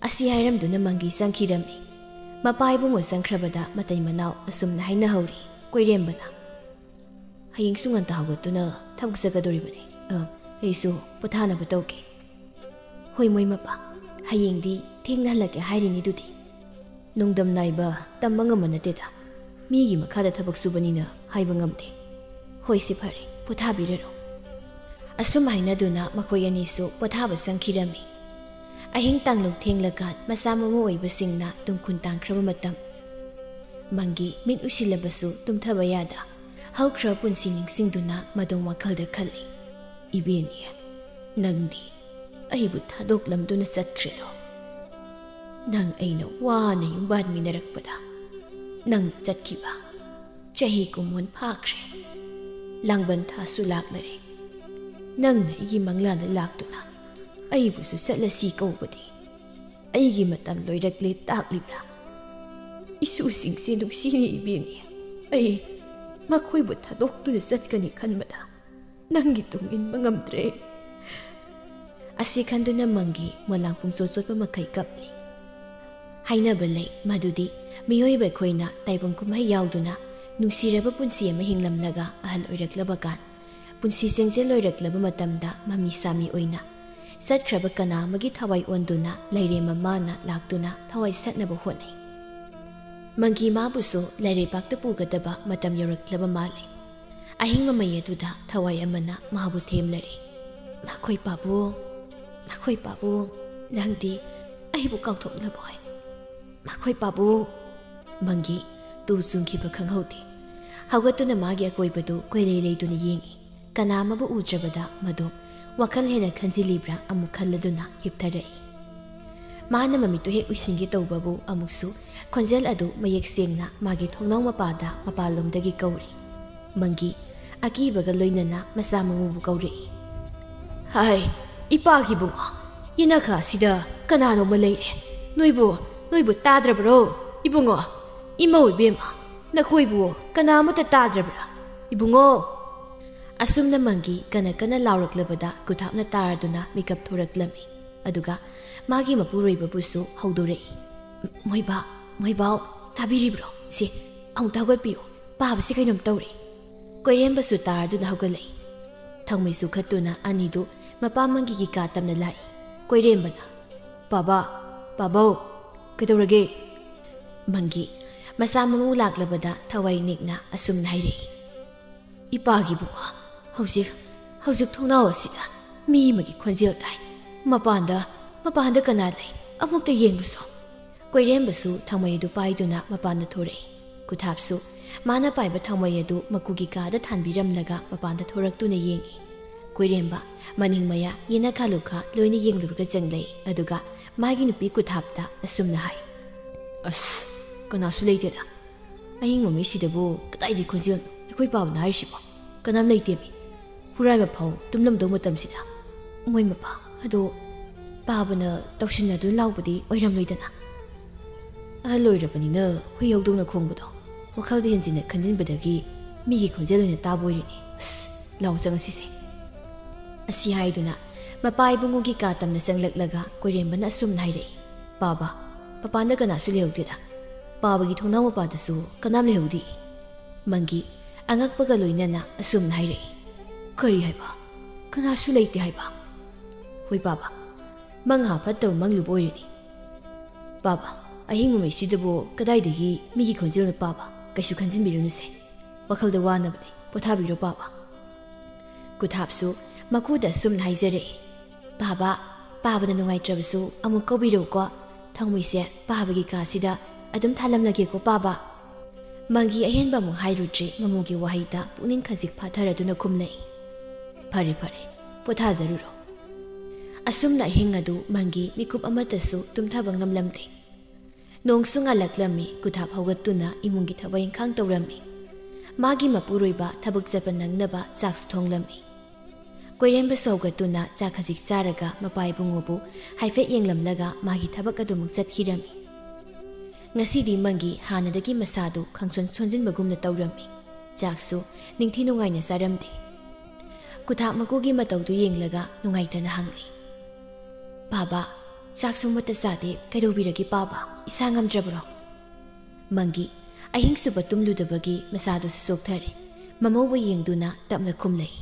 ꯑꯁꯤ ꯍꯥꯏꯔꯝꯗꯨꯅ ꯃꯪꯒꯤ ꯆꯪꯈꯤꯔꯝꯃꯤ꯫ ꯃꯄꯥ ꯏꯕꯨꯡꯉꯣ ꯆꯪꯈ꯭ꯔꯕꯗ ꯃꯇꯩ ꯃꯅꯥꯎ ꯑꯁꯨꯝꯅ ꯍꯥꯏꯅꯍꯧꯔꯤ꯫ ꯀꯣꯏꯔꯦꯝꯕꯅ, "ꯍꯌꯦꯡꯁꯨ ꯉꯟꯇꯥ ꯍꯧꯒꯠꯇꯨꯅ ꯊꯕꯛ ꯆꯠꯀꯗꯧꯔꯤꯕꯅꯤ꯫ ꯑ, ꯑꯩꯁꯨ ꯄꯣꯊꯥꯅꯕ ꯇꯧꯒꯦ꯫" "ꯍꯣꯏ ꯃꯣꯏ ꯃꯄꯥ, ꯍꯌꯦꯡꯗꯤ ꯊꯦꯡꯅ ꯍꯜꯂꯛꯀꯦ ꯍꯥꯏꯔꯤꯅꯤ ꯑꯗꯨꯗꯤ꯫ ꯅꯣꯡꯗꯝ ꯅꯥꯏꯕ ꯇꯝꯕ ꯉꯝꯕ ꯅꯠꯇꯦꯗ꯫ ꯃꯤꯒꯤ ꯃꯈꯥꯗ ꯊꯕꯛ ꯁꯨꯕꯅꯤꯅ ꯍꯥꯏꯕ ꯉꯝꯗꯦ꯫ ꯍꯣꯏ, ꯁꯤ ꯐꯔꯦ, ꯄꯣꯊꯥꯕꯤꯔꯔꯣ꯫" ꯑꯁꯨꯝ ꯍꯥꯏꯅꯗꯨꯅ ꯃꯈꯣꯏ ꯑꯅꯤꯁꯨ ꯄꯣꯊꯥꯕ ꯆꯪꯈꯤꯔꯝꯃꯤ꯫ ꯑꯍꯤꯡ ꯇꯥꯡꯂꯨ ꯊꯦꯡꯂꯀꯥꯟ ꯃꯆꯥ ꯃꯃꯧ ꯑꯣꯏꯕꯁꯤꯡꯅ ꯇꯨꯡꯈꯨꯟ ꯇꯥꯟꯈ꯭ꯔꯕ ꯃꯇꯝ꯫ ꯃꯪꯒꯤ ꯃꯤꯠ ꯎꯏꯁꯤꯜꯂꯕꯁꯨ ꯇꯨꯝꯊꯕ ꯌꯥꯗ ꯍꯧꯈ꯭ꯔ ꯄꯨꯟꯁꯤ ꯅꯤꯡꯁꯤꯡꯗꯨꯅ ꯃꯗꯣꯝ ꯋꯥꯈꯜꯗ ꯈꯜꯂꯤ꯫ "ꯏꯕꯦꯟꯅꯤ, ꯅꯪꯗꯤ ꯑꯩꯕꯨ ꯊꯥꯗꯣꯛꯂꯝꯗꯨꯅ ꯆꯠꯈ꯭ꯔꯦꯗꯣ꯫ ꯅꯪ ꯑꯩꯅ ꯋꯥꯅ ꯌꯨꯝꯕꯥꯟꯃꯤꯟꯅꯔꯛꯄꯗ ꯅꯪ ꯆꯠꯈꯤꯕ ꯆꯍꯤ ꯀꯨꯝꯑꯣꯟ ꯐꯥꯈ꯭ꯔꯦ꯫ ꯂꯥꯡꯕꯟ ꯊꯥꯁꯨ ꯂꯥꯛꯂꯔꯦ꯫ ꯅꯪꯅ ꯑꯩꯒꯤ ꯃꯪꯂꯥꯟꯗ ꯂꯥꯛꯇꯨꯅ ꯑꯩꯕꯨꯁꯨ ꯆꯠꯂꯁꯤ ꯀꯧꯕꯗꯤ ꯑꯩꯒꯤ ꯃꯇꯝ ꯂꯣꯏꯔꯛꯂꯦ ꯇꯥꯛꯂꯤꯕ꯭ꯔꯥ? ꯏꯁꯨꯁꯤꯡꯁꯦ ꯅꯨꯡꯁꯤꯅ ꯏꯕꯦꯝꯃꯤ꯫ ꯑꯩ ꯃꯈꯣꯏꯕꯨ ꯊꯥꯗꯣꯛꯇꯨꯅ ꯆꯠꯀꯅꯤ ꯈꯟꯕꯗ ꯅꯪꯒꯤ ꯇꯨꯡ ꯏꯟꯕ ꯉꯝꯗ꯭ꯔꯦ꯫" ꯑꯁꯤ ꯈꯟꯗꯨꯅ ꯃꯪꯒꯤ ꯃꯣꯂꯥꯡ ꯄꯨꯡꯆꯣꯠ ꯆꯣꯠꯄ ꯃꯈꯩ ꯀꯞꯂꯤ꯫ ꯍꯥꯏꯅꯕ ꯂꯩ ꯃꯗꯨꯗꯤ ꯃꯤꯑꯣꯏꯕ ꯑꯩꯈꯣꯏꯅ ꯇꯥꯏꯕꯪ ꯀꯨꯝꯍꯩ ꯌꯥꯎꯗꯨꯅ ꯅꯨꯡꯁꯤꯔꯕ ꯄꯨꯟꯁꯤ ꯑꯃ ꯍꯤꯡꯂꯝꯂꯒ ꯑꯍꯜ ꯑꯣꯏꯔꯛꯂꯕ ꯀꯥꯟ, ꯄꯨꯟꯁꯤ ꯆꯦꯟꯖꯦꯜ ꯂꯣꯏꯔꯛꯂꯕ ꯃꯇꯝꯗ ꯃꯃꯤ ꯁꯥꯃꯤ ꯑꯣꯏꯅ ꯆꯠꯈ꯭ꯔꯕ ꯀꯅꯥ ꯑꯃꯒꯤ ꯊꯋꯥꯏ ꯑꯣꯟꯗꯨꯅ ꯂꯩꯔꯦꯝ ꯃꯃꯥꯅ ꯂꯥꯛꯇꯨꯅ ꯊꯋꯥꯏ ꯁꯠꯅꯕ ꯍꯣꯠꯅꯩ꯫ ꯃꯪꯒꯤ ꯃꯥꯕꯨꯁꯨ ꯂꯩꯔꯩꯕꯥꯛꯇ ꯄꯨꯒꯗꯕ ꯃꯇꯝ ꯌꯧꯔꯛꯂꯕ ꯃꯥꯜꯂꯦ꯫ ꯑꯍꯤꯡ ꯃꯃꯩ ꯑꯗꯨꯗ ꯊꯋꯥꯏ ꯑꯃꯅ ꯃꯥꯕꯨ ꯊꯦꯝꯂꯔꯦ꯫ "ꯅꯈꯣꯏ ꯄꯥꯕꯨꯡ, ꯅꯈꯣꯏ ꯄꯥꯕꯨꯡ, ꯅꯪꯗꯤ ꯑꯩꯕꯨ ꯀꯥꯎꯊꯣꯛꯂꯕꯣꯏ? ꯅꯈꯣꯏ ꯄꯥꯕꯨꯡ!" ꯃꯪꯒꯤ ꯇꯨ ꯆꯨꯡꯈꯤꯕ ꯈꯪꯍꯧꯗꯦ꯫ ꯍꯧꯒꯠꯇꯨꯅ ꯃꯥꯒꯤ ꯑꯀꯣꯏꯕꯗꯨ ꯀꯣꯏꯂꯩ ꯂꯩꯗꯨꯅ ꯌꯦꯡꯏ꯫ ꯀꯅꯥ ꯑꯃꯕꯨ ꯎꯗ꯭ꯔꯕꯗ ꯃꯗꯨ ꯋꯥꯈꯜ ꯍꯦꯟꯅ ꯈꯟꯖꯤꯜꯂꯤꯕ꯭ꯔꯥ ꯑꯃꯨꯛ ꯈꯜꯂꯗꯨꯅ ꯍꯤꯞꯊꯔꯛꯏ꯫ ꯃꯥꯅ ꯃꯃꯤꯠꯇꯨ ꯍꯦꯛ ꯎꯏꯁꯤꯟꯒꯦ ꯇꯧꯕꯕꯨ ꯑꯃꯨꯛꯁꯨ ꯈꯣꯟꯖꯦꯜ ꯑꯗꯨ ꯃꯌꯦꯛ ꯁꯦꯡꯅ ꯃꯥꯒꯤ ꯊꯣꯡꯅꯥꯎ ꯃꯄꯥꯗ ꯃꯄꯥꯟꯂꯣꯝꯗꯒꯤ ꯀꯧꯔꯤ꯫ ꯃꯪꯒꯤ ꯑꯀꯤꯕꯒ ꯂꯣꯏꯅꯅ ꯃꯆꯥ ꯃꯃꯧꯕꯨ ꯀꯧꯔꯛꯏ꯫ "ꯍꯥꯏ, ꯏꯄꯥꯒꯤ ꯏꯕꯨꯡꯉꯣ, ꯌꯦꯅꯈꯥ ꯑꯁꯤꯗ ꯀꯅꯥꯅꯣꯃ ꯂꯩꯔꯦ꯫ ꯅꯣꯏꯕꯨ, ꯅꯣꯏꯕꯨ ꯇꯥꯗ꯭ꯔꯕ꯭ꯔꯣ? ꯏꯕꯨꯡꯉꯣ, ꯏꯃꯧ ꯏꯕꯦꯝꯃ, ꯅꯈꯣꯏꯕꯨ ꯀꯅꯥ ꯑꯃꯠꯇ ꯇꯥꯗ꯭ꯔꯕ꯭ꯔꯥ? ꯏꯕꯨꯡꯉꯣ!" ꯑꯁꯨꯝꯅ ꯃꯪꯒꯤ ꯀꯟꯅ ꯀꯟꯅ ꯂꯥꯎꯔꯛꯂꯕꯗ ꯀꯨꯊꯥꯞꯅ ꯇꯥꯔꯗꯨꯅ ꯃꯤꯀꯞ ꯊꯣꯔꯛꯂꯝꯃꯤ꯫ ꯑꯗꯨꯒ ꯃꯥꯒꯤ ꯃꯄꯨꯔꯣꯏꯕꯕꯨꯁꯨ ꯍꯧꯗꯣꯔꯛꯏ꯫ "ꯃꯣꯏꯕꯥ, ꯃꯣꯏꯕꯥꯎ, ꯇꯥꯕꯤꯔꯤꯕ꯭ꯔꯣ? ꯁꯤ, ꯑꯃꯨꯛꯇ ꯍꯧꯒꯠꯄꯤꯌꯨ꯫ ꯄꯥꯕꯁꯤ ꯀꯩꯅꯣꯝ ꯇꯧꯔꯦ꯫" ꯀꯣꯏꯔꯦꯝꯕꯁꯨ ꯇꯥꯔꯗꯨꯅ ꯍꯧꯒꯠꯂꯛꯏ꯫ ꯊꯥꯎꯃꯩ ꯆꯨꯈꯠꯇꯨꯅ ꯑꯅꯤꯗꯨ ꯃꯄꯥ ꯃꯪꯒꯤꯒꯤ ꯀꯥ ꯇꯝꯅ ꯂꯥꯛꯏ꯫ ꯀꯣꯏꯔꯦꯝꯕꯅ, "ꯄꯥꯕ, ꯄꯥꯕꯧ, ꯀꯩꯗꯧꯔꯒꯦ?" ꯃꯪꯒꯤ ꯃꯆꯥ ꯃꯃꯧ ꯂꯥꯛꯂꯕꯗ ꯊꯋꯥꯏ ꯅꯤꯛꯅ ꯑꯁꯨꯝꯅ ꯍꯥꯏꯔꯛꯏ꯫ "ꯏꯄꯥꯒꯤ ꯏꯕꯨꯡꯉꯣ, ꯍꯧꯖꯤꯛ, ꯍꯧꯖꯤꯛ ꯊꯣꯡꯅꯥꯎ ꯑꯁꯤꯗ ꯃꯤ ꯑꯃꯒꯤ ꯈꯣꯟꯖꯦꯜ ꯇꯥꯏ꯫ ꯃꯄꯥꯟꯗ, ꯃꯄꯥꯟꯗ ꯀꯅꯥ ꯂꯩ? ꯑꯃꯨꯛꯇ ꯌꯦꯡꯂꯨꯁꯣ꯫" ꯀꯣꯏꯔꯦꯝꯕꯁꯨ ꯊꯥꯎꯃꯩ ꯑꯗꯨ ꯄꯥꯏꯗꯨꯅ ꯃꯄꯥꯟꯗ ꯊꯣꯔꯛꯏ꯫ ꯀꯨꯊꯥꯞꯁꯨ ꯃꯥꯅ ꯄꯥꯏꯕ ꯊꯥꯎꯃꯩ ꯑꯗꯨ ꯃꯀꯨꯒꯤ ꯀꯥꯗ ꯊꯥꯟꯕꯤꯔꯝꯂꯒ ꯃꯄꯥꯟꯗ ꯊꯣꯔꯛꯇꯨꯅ ꯌꯦꯡꯏ꯫ ꯀꯣꯏꯔꯦꯝꯕ ꯃꯅꯤꯡ ꯃꯌꯥ, ꯌꯦꯅꯈꯥ ꯂꯨꯈꯥ ꯂꯣꯏꯅ ꯌꯦꯡꯂꯨꯔꯒ ꯆꯪꯂꯛꯏ꯫ ꯑꯗꯨꯒ ꯃꯥꯒꯤ ꯅꯨꯄꯤ ꯀꯨꯊꯥꯞꯇ ꯑꯁꯨꯝꯅ ꯍꯥꯏ, "ꯑꯁ, ꯀꯅꯥꯁꯨ ꯂꯩꯇꯦꯗ꯫ ꯑꯍꯤꯡ ꯃꯃꯩꯁꯤꯗꯕꯨ ꯀꯗꯥꯏꯗꯒꯤ ꯈꯣꯟꯖꯦꯜꯅꯣ? ꯑꯩꯈꯣꯏ ꯄꯥꯕꯅ ꯍꯥꯏꯔꯤꯁꯤꯕꯣ? ꯀꯅꯥꯝ ꯂꯩꯇꯦꯃꯤ꯫ ꯍꯨꯔꯥꯟꯕ ꯐꯥꯎ ꯇꯨꯝꯂꯝꯗꯧ ꯃꯇꯝꯁꯤꯗ꯫ ꯃꯣꯏ ꯃꯄꯥ ꯑꯗꯣ ꯄꯥꯕꯅ ꯇꯧꯁꯤꯟꯅꯗꯨꯅ ꯂꯥꯎꯕꯗꯤ ꯑꯣꯏꯔꯝꯂꯣꯏꯗꯅ?" ꯑꯍꯜ ꯑꯣꯏꯔꯕꯅꯤꯅ ꯍꯨꯏ ꯍꯧꯗꯣꯡꯅ ꯈꯣꯡꯕꯗꯣ ꯋꯥꯈꯜꯗ ꯍꯦꯟꯖꯤꯟꯅ ꯈꯟꯖꯤꯟꯕꯗꯒꯤ ꯃꯤꯒꯤ ꯈꯣꯟꯖꯦꯜ ꯑꯣꯏꯅ ꯇꯥꯕ ꯑꯣꯏꯔꯤꯅꯤ꯫ ꯑꯁ, ꯂꯥꯎ ꯆꯪꯉꯁꯤꯁꯦ꯫ ꯑꯁꯤ ꯍꯥꯏꯗꯨꯅ ꯃꯄꯥ ꯏꯕꯨꯡꯉꯣꯒꯤ ꯀꯥ ꯇꯝꯅ ꯆꯪꯂꯛꯂꯒ ꯀꯣꯏꯔꯦꯝꯕꯅ ꯑꯁꯨꯝꯅ ꯍꯥꯏꯔꯛꯏ, "ꯄꯥꯕ, ꯃꯄꯥꯟꯗ ꯀꯅꯥꯁꯨ ꯂꯩꯍꯧꯗꯦꯗ꯫ ꯄꯥꯕꯒꯤ ꯊꯣꯡꯅꯥꯎ ꯃꯄꯥꯗꯁꯨ ꯀꯅꯥꯝ ꯂꯩꯍꯧꯗꯦ꯫" ꯃꯪꯒꯤ ꯑꯉꯛꯄꯒ ꯂꯣꯏꯅꯅ ꯑꯁꯨꯝꯅ ꯍꯥꯏꯔꯛꯏ, "ꯀꯔꯤ ꯍꯥꯏꯕ? ꯀꯅꯥꯁꯨ ꯂꯩꯇꯦ ꯍꯥꯏꯕ?" "ꯍꯣꯏ ꯄꯥꯕ, ꯃꯪ ꯍꯥ ꯐꯠꯇꯕ ꯃꯪꯂꯨꯕ ꯑꯣꯏꯔꯅꯤ꯫ ꯄꯥꯕ, ꯑꯍꯤꯡ ꯃꯃꯩꯁꯤꯗꯕꯨ ꯀꯗꯥꯏꯗꯒꯤ ꯃꯤꯒꯤ ꯈꯣꯟꯖꯦꯜꯅꯣ ꯄꯥꯕ? ꯀꯩꯁꯨ ꯈꯟꯖꯤꯟꯕꯤꯔꯨꯅꯨꯁꯦ꯫ ꯋꯥꯈꯜꯗ ꯋꯥꯅꯕꯅꯦ꯫ ꯄꯣꯊꯥꯕꯤꯔꯣ ꯄꯥꯕ꯫" ꯀꯨꯊꯥꯞꯁꯨ ꯃꯀꯨꯗ ꯑꯁꯨꯝꯅ ꯍꯥꯏꯖꯔꯛꯏ, "ꯄꯥꯕ, ꯄꯥꯕꯅ ꯅꯨꯡꯉꯥꯏꯇ꯭ꯔꯕꯁꯨ ꯑꯃꯨꯛ ꯀꯧꯕꯤꯔꯛꯎꯀꯣ꯫ ꯊꯥꯎꯃꯩꯁꯦ ꯄꯥꯕꯒꯤ ꯀꯥꯁꯤꯗ ꯑꯗꯨꯝ ꯊꯥꯜꯂꯝꯂꯒꯦꯀꯣ ꯄꯥꯕ꯫" ꯃꯪꯒꯤ ꯑꯍꯦꯟꯕ ꯑꯃꯨꯛ ꯍꯥꯏꯔꯨꯗ꯭ꯔꯤ, ꯃꯃꯣꯒꯤ ꯋꯥꯍꯩꯗ ꯄꯨꯛꯅꯤꯡ ꯈꯖꯤꯛ ꯐꯥꯊꯔꯗꯨꯅ ꯈꯨꯝꯂꯛꯏ, "ꯐꯔꯦ ꯐꯔꯦ, ꯄꯣꯊꯥꯖꯔꯨꯔꯣ꯫" ꯑꯁꯨꯝꯅ ꯑꯍꯤꯡ ꯑꯗꯨ ꯃꯪꯒꯤ ꯃꯤꯀꯨꯞ ꯑꯃꯠꯇꯁꯨ ꯇꯨꯝꯊꯕ ꯉꯝꯂꯝꯗꯦ꯫ ꯅꯣꯡꯁꯨ ꯉꯥꯜꯂꯛꯂꯝꯃꯤ꯫ ꯀꯨꯊꯥꯞ ꯍꯧꯒꯠꯇꯨꯅ ꯏꯃꯨꯡꯒꯤ ꯊꯕꯛ ꯏꯪꯈꯥꯡ ꯇꯧꯔꯝꯃꯤ꯫ ꯃꯥꯒꯤ ꯃꯄꯨꯔꯣꯏꯕ ꯊꯕꯛ ꯆꯠꯄ ꯅꯪꯅꯕ ꯆꯥꯛꯁꯨ ꯊꯣꯡꯂꯝꯃꯤ꯫ ꯀꯣꯏꯔꯦꯝꯕꯁꯨ ꯍꯧꯒꯠꯇꯨꯅ ꯆꯥꯛ ꯈꯖꯤꯛ ꯆꯥꯔꯒ ꯃꯄꯥ ꯏꯕꯨꯡꯉꯣꯕꯨ ꯍꯥꯏꯐꯦꯠ ꯌꯦꯡꯂꯝꯂꯒ ꯃꯥꯒꯤ ꯊꯕꯛ ꯑꯗꯨꯃꯛ ꯆꯠꯈꯤꯔꯝꯃꯤ꯫ ꯉꯁꯤꯗꯤ ꯃꯪꯒꯤ ꯍꯥꯟꯅꯗꯒꯤ ꯃꯁꯥꯗꯨ ꯈꯪꯁꯣꯟ ꯁꯣꯟꯖꯤꯟꯕꯒꯨꯝꯅ ꯇꯧꯔꯝꯃꯤ꯫ ꯆꯥꯛꯁꯨ ꯅꯤꯡꯊꯤ ꯅꯨꯡꯉꯥꯏꯅ ꯆꯥꯔꯝꯗꯦ꯫ ꯀꯨꯊꯥꯞ ꯃꯀꯨꯒꯤ ꯃꯇꯧꯗꯨ ꯌꯦꯡꯂꯒ ꯅꯨꯡꯉꯥꯏꯇꯅ ꯍꯪꯂꯤ, "ꯄꯥꯕ, ꯆꯥꯛꯁꯨ ꯑꯃꯠꯇ ꯆꯥꯗꯦ, ꯀꯩꯗꯧꯕꯤꯔꯒꯦ ꯄꯥꯕ? ꯏꯁꯥ ꯉꯝꯗ꯭ꯔꯕ꯭ꯔꯣ?" ꯃꯪꯒꯤ ꯑꯍꯤꯡꯁꯨꯕ ꯇꯨꯝꯂꯨꯗꯕꯒꯤ ꯃꯁꯥꯗꯨꯁꯨ ꯆꯣꯛꯊꯔꯦ꯫ ꯃꯃꯧꯕꯨ ꯌꯦꯡꯗꯨꯅ ꯇꯞꯅ ꯈꯨꯝꯂꯛꯏ,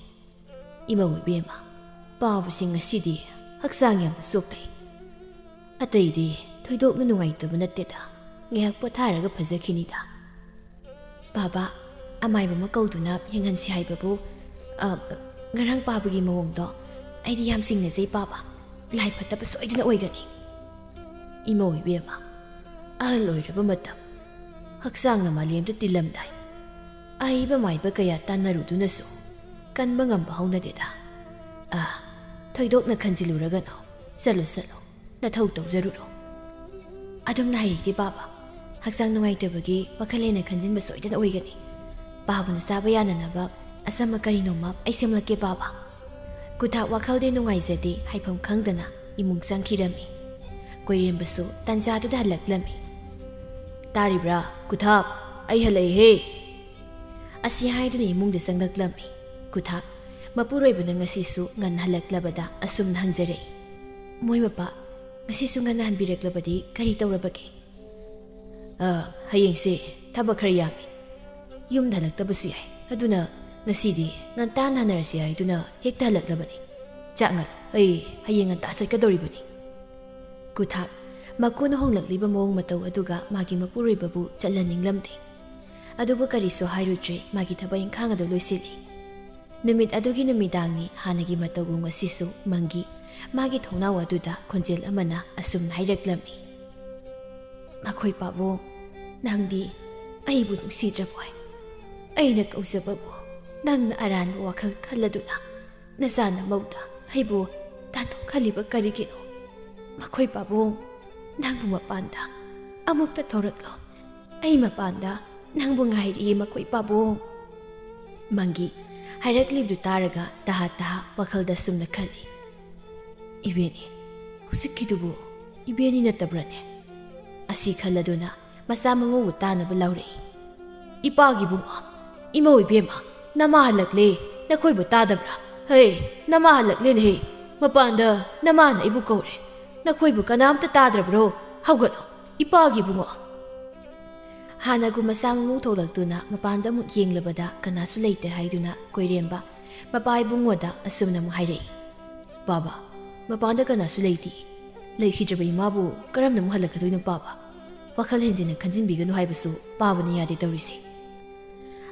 "ꯏꯃꯧ ꯏꯕꯦꯝꯃ, ꯄꯥꯕꯁꯤ ꯉꯁꯤꯗꯤ ꯍꯛꯆꯥꯡ ꯌꯥꯝꯅ ꯆꯣꯛꯊꯩ꯫ ꯑꯇꯩꯗꯤ ꯊꯣꯏꯗꯣꯛꯅ ꯅꯨꯡꯉꯥꯏꯇꯕ ꯅꯠꯇꯦꯗ꯫ ꯉꯥꯏꯍꯥꯛ ꯄꯣꯊꯥꯔꯒ ꯐꯖꯈꯤꯅꯤꯗ꯫" "ꯄꯥꯕ, ꯑꯃꯥꯏꯕ ꯑꯃ ꯀꯧꯗꯨꯅ ꯌꯦꯡꯍꯟꯁꯤ ꯍꯥꯏꯕꯕꯨ, ꯑ, ꯉꯔꯥꯡ ꯄꯥꯕꯒꯤ ꯃꯑꯣꯡꯗꯣ ꯑꯩꯗꯤ ꯌꯥꯝ ꯆꯤꯡꯅꯖꯩ ꯄꯥꯕ꯫ ꯂꯥꯏ ꯐꯠꯇꯕ ꯁꯣꯏꯗꯅ ꯑꯣꯏꯒꯅꯤ꯫" "ꯏꯃꯧ ꯏꯕꯦꯝꯃ, ꯑꯍꯜ ꯑꯣꯏꯔꯕ ꯃꯇꯝ, ꯍꯛꯆꯥꯡꯅ ꯃꯥꯂꯦꯝꯗ ꯇꯤꯜꯂꯝꯗꯥꯏ, ꯑꯍꯩꯕ ꯃꯥꯏꯕ ꯀꯌꯥ ꯇꯥꯟꯅꯔꯨꯗꯨꯅꯁꯨ ꯀꯟꯕ ꯉꯝꯕ ꯍꯧꯅꯗꯦꯗ꯫ ꯑꯥ, ꯊꯣꯏꯗꯣꯛꯅ ꯈꯟꯖꯤꯜꯂꯨꯔꯒꯅꯨ꯫ ꯆꯠꯂꯨ, ꯆꯠꯂꯨ, ꯅꯊꯧ ꯇꯧꯖꯔꯨꯔꯣ꯫ ꯑꯗꯨꯝꯅ ꯍꯩꯔꯤꯒꯦ ꯄꯥꯕ꯫ ꯍꯛꯆꯥꯡ ꯅꯨꯡꯉꯥꯏꯇꯕꯒꯤ ꯋꯥꯈꯜ ꯍꯦꯟꯅ ꯈꯟꯖꯤꯟꯕ ꯁꯣꯏꯗꯅ ꯑꯣꯏꯒꯅꯤ꯫ ꯄꯥꯕꯅ ꯆꯥꯕ ꯌꯥꯅꯅꯕ ꯑꯆꯝꯕ ꯀꯔꯤꯅꯣꯃ ꯑꯩ ꯁꯦꯝꯂꯛꯀꯦ ꯄꯥꯕ꯫ ꯀꯨꯊꯥ ꯋꯥꯈꯜꯗꯤ ꯅꯨꯡꯉꯥꯏꯖꯗꯦ ꯍꯥꯏꯐꯝ ꯈꯪꯗꯅ ꯏꯃꯨꯡ ꯆꯪꯈꯤꯔꯝꯃꯤ꯫ ꯀꯣꯏꯔꯦꯝꯕꯁꯨ ꯇꯟꯖꯥꯗꯨꯗ ꯍꯜꯂꯛꯂꯝꯃꯤ꯫ "ꯇꯥꯔꯤꯕ꯭ꯔꯥ ꯀꯨꯊꯥ? ꯑꯩ ꯍꯜꯂꯛꯏꯍꯦ!" ꯑꯁꯤ ꯍꯥꯏꯗꯨꯅ ꯏꯃꯨꯡꯗ ꯆꯪꯂꯛꯂꯝꯃꯤ꯫ ꯀꯨꯊꯥ ꯃꯄꯨꯔꯣꯏꯕꯅ ꯉꯁꯤꯁꯨ ꯉꯟꯅ ꯍꯜꯂꯛꯂꯕꯗ ꯑꯁꯨꯝꯅ ꯍꯪꯖꯔꯛꯏ, "ꯃꯣꯏ ꯃꯄꯥ ꯉꯁꯤꯁꯨ ꯉꯟꯅ ꯍꯟꯕꯤꯔꯛꯂꯕꯗꯤ ꯀꯔꯤ ꯇꯧꯔꯕꯒꯦ?" "ꯑ, ꯍꯌꯦꯡꯁꯦ ꯊꯕꯛ ꯈꯔ ꯌꯥꯝꯃꯤ꯫ ꯌꯨꯝꯗ ꯍꯜꯂꯛꯇꯕꯁꯨ ꯌꯥꯏ꯫ ꯑꯗꯨꯅ ꯉꯁꯤꯗꯤ ꯉꯟꯇꯥꯅ ꯍꯟꯅꯔꯁꯤ ꯍꯥꯏꯗꯨꯅ ꯍꯦꯛꯇ ꯍꯜꯂꯛꯂꯕꯅꯤ꯫ ꯆꯥꯛ ꯉꯜꯂꯨ, ꯑꯩ ꯍꯌꯦꯡ ꯉꯟꯇꯥ ꯆꯠꯀꯗꯧꯔꯤꯕꯅꯤ꯫" ꯀꯨꯊꯥꯛ ꯃꯀꯣꯟꯅ ꯍꯣꯡꯂꯛꯂꯤꯕ ꯃꯑꯣꯡ ꯃꯇꯧ ꯑꯗꯨꯒ ꯃꯥꯒꯤ ꯃꯄꯨꯔꯣꯏꯕꯕꯨ ꯆꯠꯍꯟꯅꯤꯡꯂꯝꯗꯦ꯫ ꯑꯗꯨꯕꯨ ꯀꯔꯤꯁꯨ ꯍꯥꯏꯔꯨꯗ꯭ꯔꯦ, ꯃꯥꯒꯤ ꯊꯕꯛ ꯏꯪꯈꯥꯡ ꯑꯗꯨ ꯂꯣꯏꯁꯤꯜꯂꯤ꯫ ꯅꯨꯃꯤꯠ ꯑꯗꯨꯒꯤ ꯅꯨꯃꯤꯗꯥꯡꯅꯤ꯫ ꯍꯥꯟꯅꯒꯤ ꯃꯇꯧꯒꯨꯝ ꯉꯁꯤꯁꯨ ꯃꯪꯒꯤ ꯃꯥꯒꯤ ꯊꯣꯡꯅꯥꯎ ꯑꯗꯨꯗ ꯈꯣꯟꯖꯦꯜ ꯑꯃꯅ ꯑꯁꯨꯝꯅ ꯍꯥꯏꯔꯛꯂꯝꯃꯤ, "ꯃꯈꯣꯏ ꯄꯥꯕꯨꯡ, ꯅꯪꯗꯤ ꯑꯩꯕꯨ ꯅꯨꯡꯁꯤꯗ꯭ꯔꯕꯣꯏ? ꯑꯩꯅ ꯀꯧꯖꯕꯕꯨ ꯅꯪꯅ ꯑꯔꯥꯟꯕ ꯋꯥꯈꯜ ꯈꯜꯂꯗꯨꯅ ꯅꯆꯥ ꯅꯃꯧꯗ ꯑꯩꯕꯨ ꯇꯥꯟꯊꯣꯛꯍꯜꯂꯤꯕ ꯀꯔꯤꯒꯤꯅꯣ? ꯃꯈꯣꯏ ꯄꯥꯕꯨꯡ, ꯅꯪꯕꯨ ꯃꯄꯥꯟꯗ ꯑꯃꯨꯛꯇ ꯊꯣꯔꯛꯂꯣ꯫ ꯑꯩ ꯃꯄꯥꯟꯗ ꯅꯪꯕꯨ ꯉꯥꯏꯔꯤꯌꯦ, ꯃꯈꯣꯏ ꯄꯥꯕꯨꯡ꯫" ꯃꯪꯒꯤ ꯍꯥꯏꯔꯛꯂꯤꯕꯗꯨ ꯇꯥꯔꯒ ꯇꯍꯥ ꯇꯍꯥ ꯋꯥꯈꯜꯗ ꯁꯨꯝꯅ ꯈꯜꯂꯤ, "ꯏꯕꯦꯟꯅꯤ, ꯍꯧꯖꯤꯛꯀꯤꯗꯨꯕꯨ ꯏꯕꯦꯟꯅꯤ ꯅꯠꯇꯕ꯭ꯔꯅꯦ?" ꯑꯁꯤ ꯈꯜꯂꯗꯨꯅ ꯃꯆꯥ ꯃꯃꯧꯕꯨ ꯇꯥꯅꯕ ꯂꯥꯎꯔꯛꯏ, "ꯏꯄꯥꯒꯤ ꯏꯕꯨꯡꯉꯣ, ꯏꯃꯧ ꯏꯕꯦꯝꯃ, ꯅꯃꯥ ꯍꯜꯂꯛꯂꯦ, ꯅꯈꯣꯏꯕꯨ ꯇꯥꯗꯕ꯭ꯔꯥ? ꯍꯩ, ꯅꯃꯥ ꯍꯜꯂꯛꯂꯦꯅꯦꯍꯦ꯫ ꯃꯄꯥꯟꯗ ꯅꯃꯥꯅ ꯑꯩꯕꯨ ꯀꯧꯔꯦ꯫ ꯅꯈꯣꯏꯕꯨ ꯀꯅꯥꯝꯇ ꯇꯥꯗ꯭ꯔꯕ꯭ꯔꯣ? ꯍꯧꯒꯠꯂꯣ, ꯏꯄꯥꯒꯤ ꯏꯕꯨꯡꯉꯣ꯫" ꯍꯥꯟꯅꯒꯨꯝ ꯃꯆꯥ ꯃꯃꯧ ꯊꯣꯛꯂꯛꯇꯨꯅ ꯃꯄꯥꯟꯗ ꯑꯃꯨꯛ ꯌꯦꯡꯂꯕꯗ ꯀꯅꯥꯁꯨ ꯂꯩꯇꯦ ꯍꯥꯏꯗꯨꯅ ꯀꯣꯏꯔꯦꯝꯕ ꯃꯄꯥ ꯏꯕꯨꯡꯉꯣꯗ ꯑꯁꯨꯝꯅ ꯑꯃꯨꯛ ꯍꯥꯏꯔꯛꯏ, "ꯄꯥꯕ, ꯃꯄꯥꯟꯗ ꯀꯅꯥꯁꯨ ꯂꯩꯇꯦ꯫ ꯂꯩꯈꯤꯗ꯭ꯔꯕ ꯏꯃꯥꯕꯨ ꯀꯔꯝꯅ ꯑꯃꯨꯛ ꯍꯜꯂꯛꯀꯗꯣꯏꯅꯣ ꯄꯥꯕ? ꯋꯥꯈꯜ ꯍꯦꯟꯖꯤꯟꯅ ꯈꯟꯖꯤꯟꯕꯤꯒꯅꯨ ꯍꯥꯏꯕꯁꯨ ꯄꯥꯕꯅ ꯌꯥꯗꯦ ꯇꯧꯔꯤꯁꯦ꯫"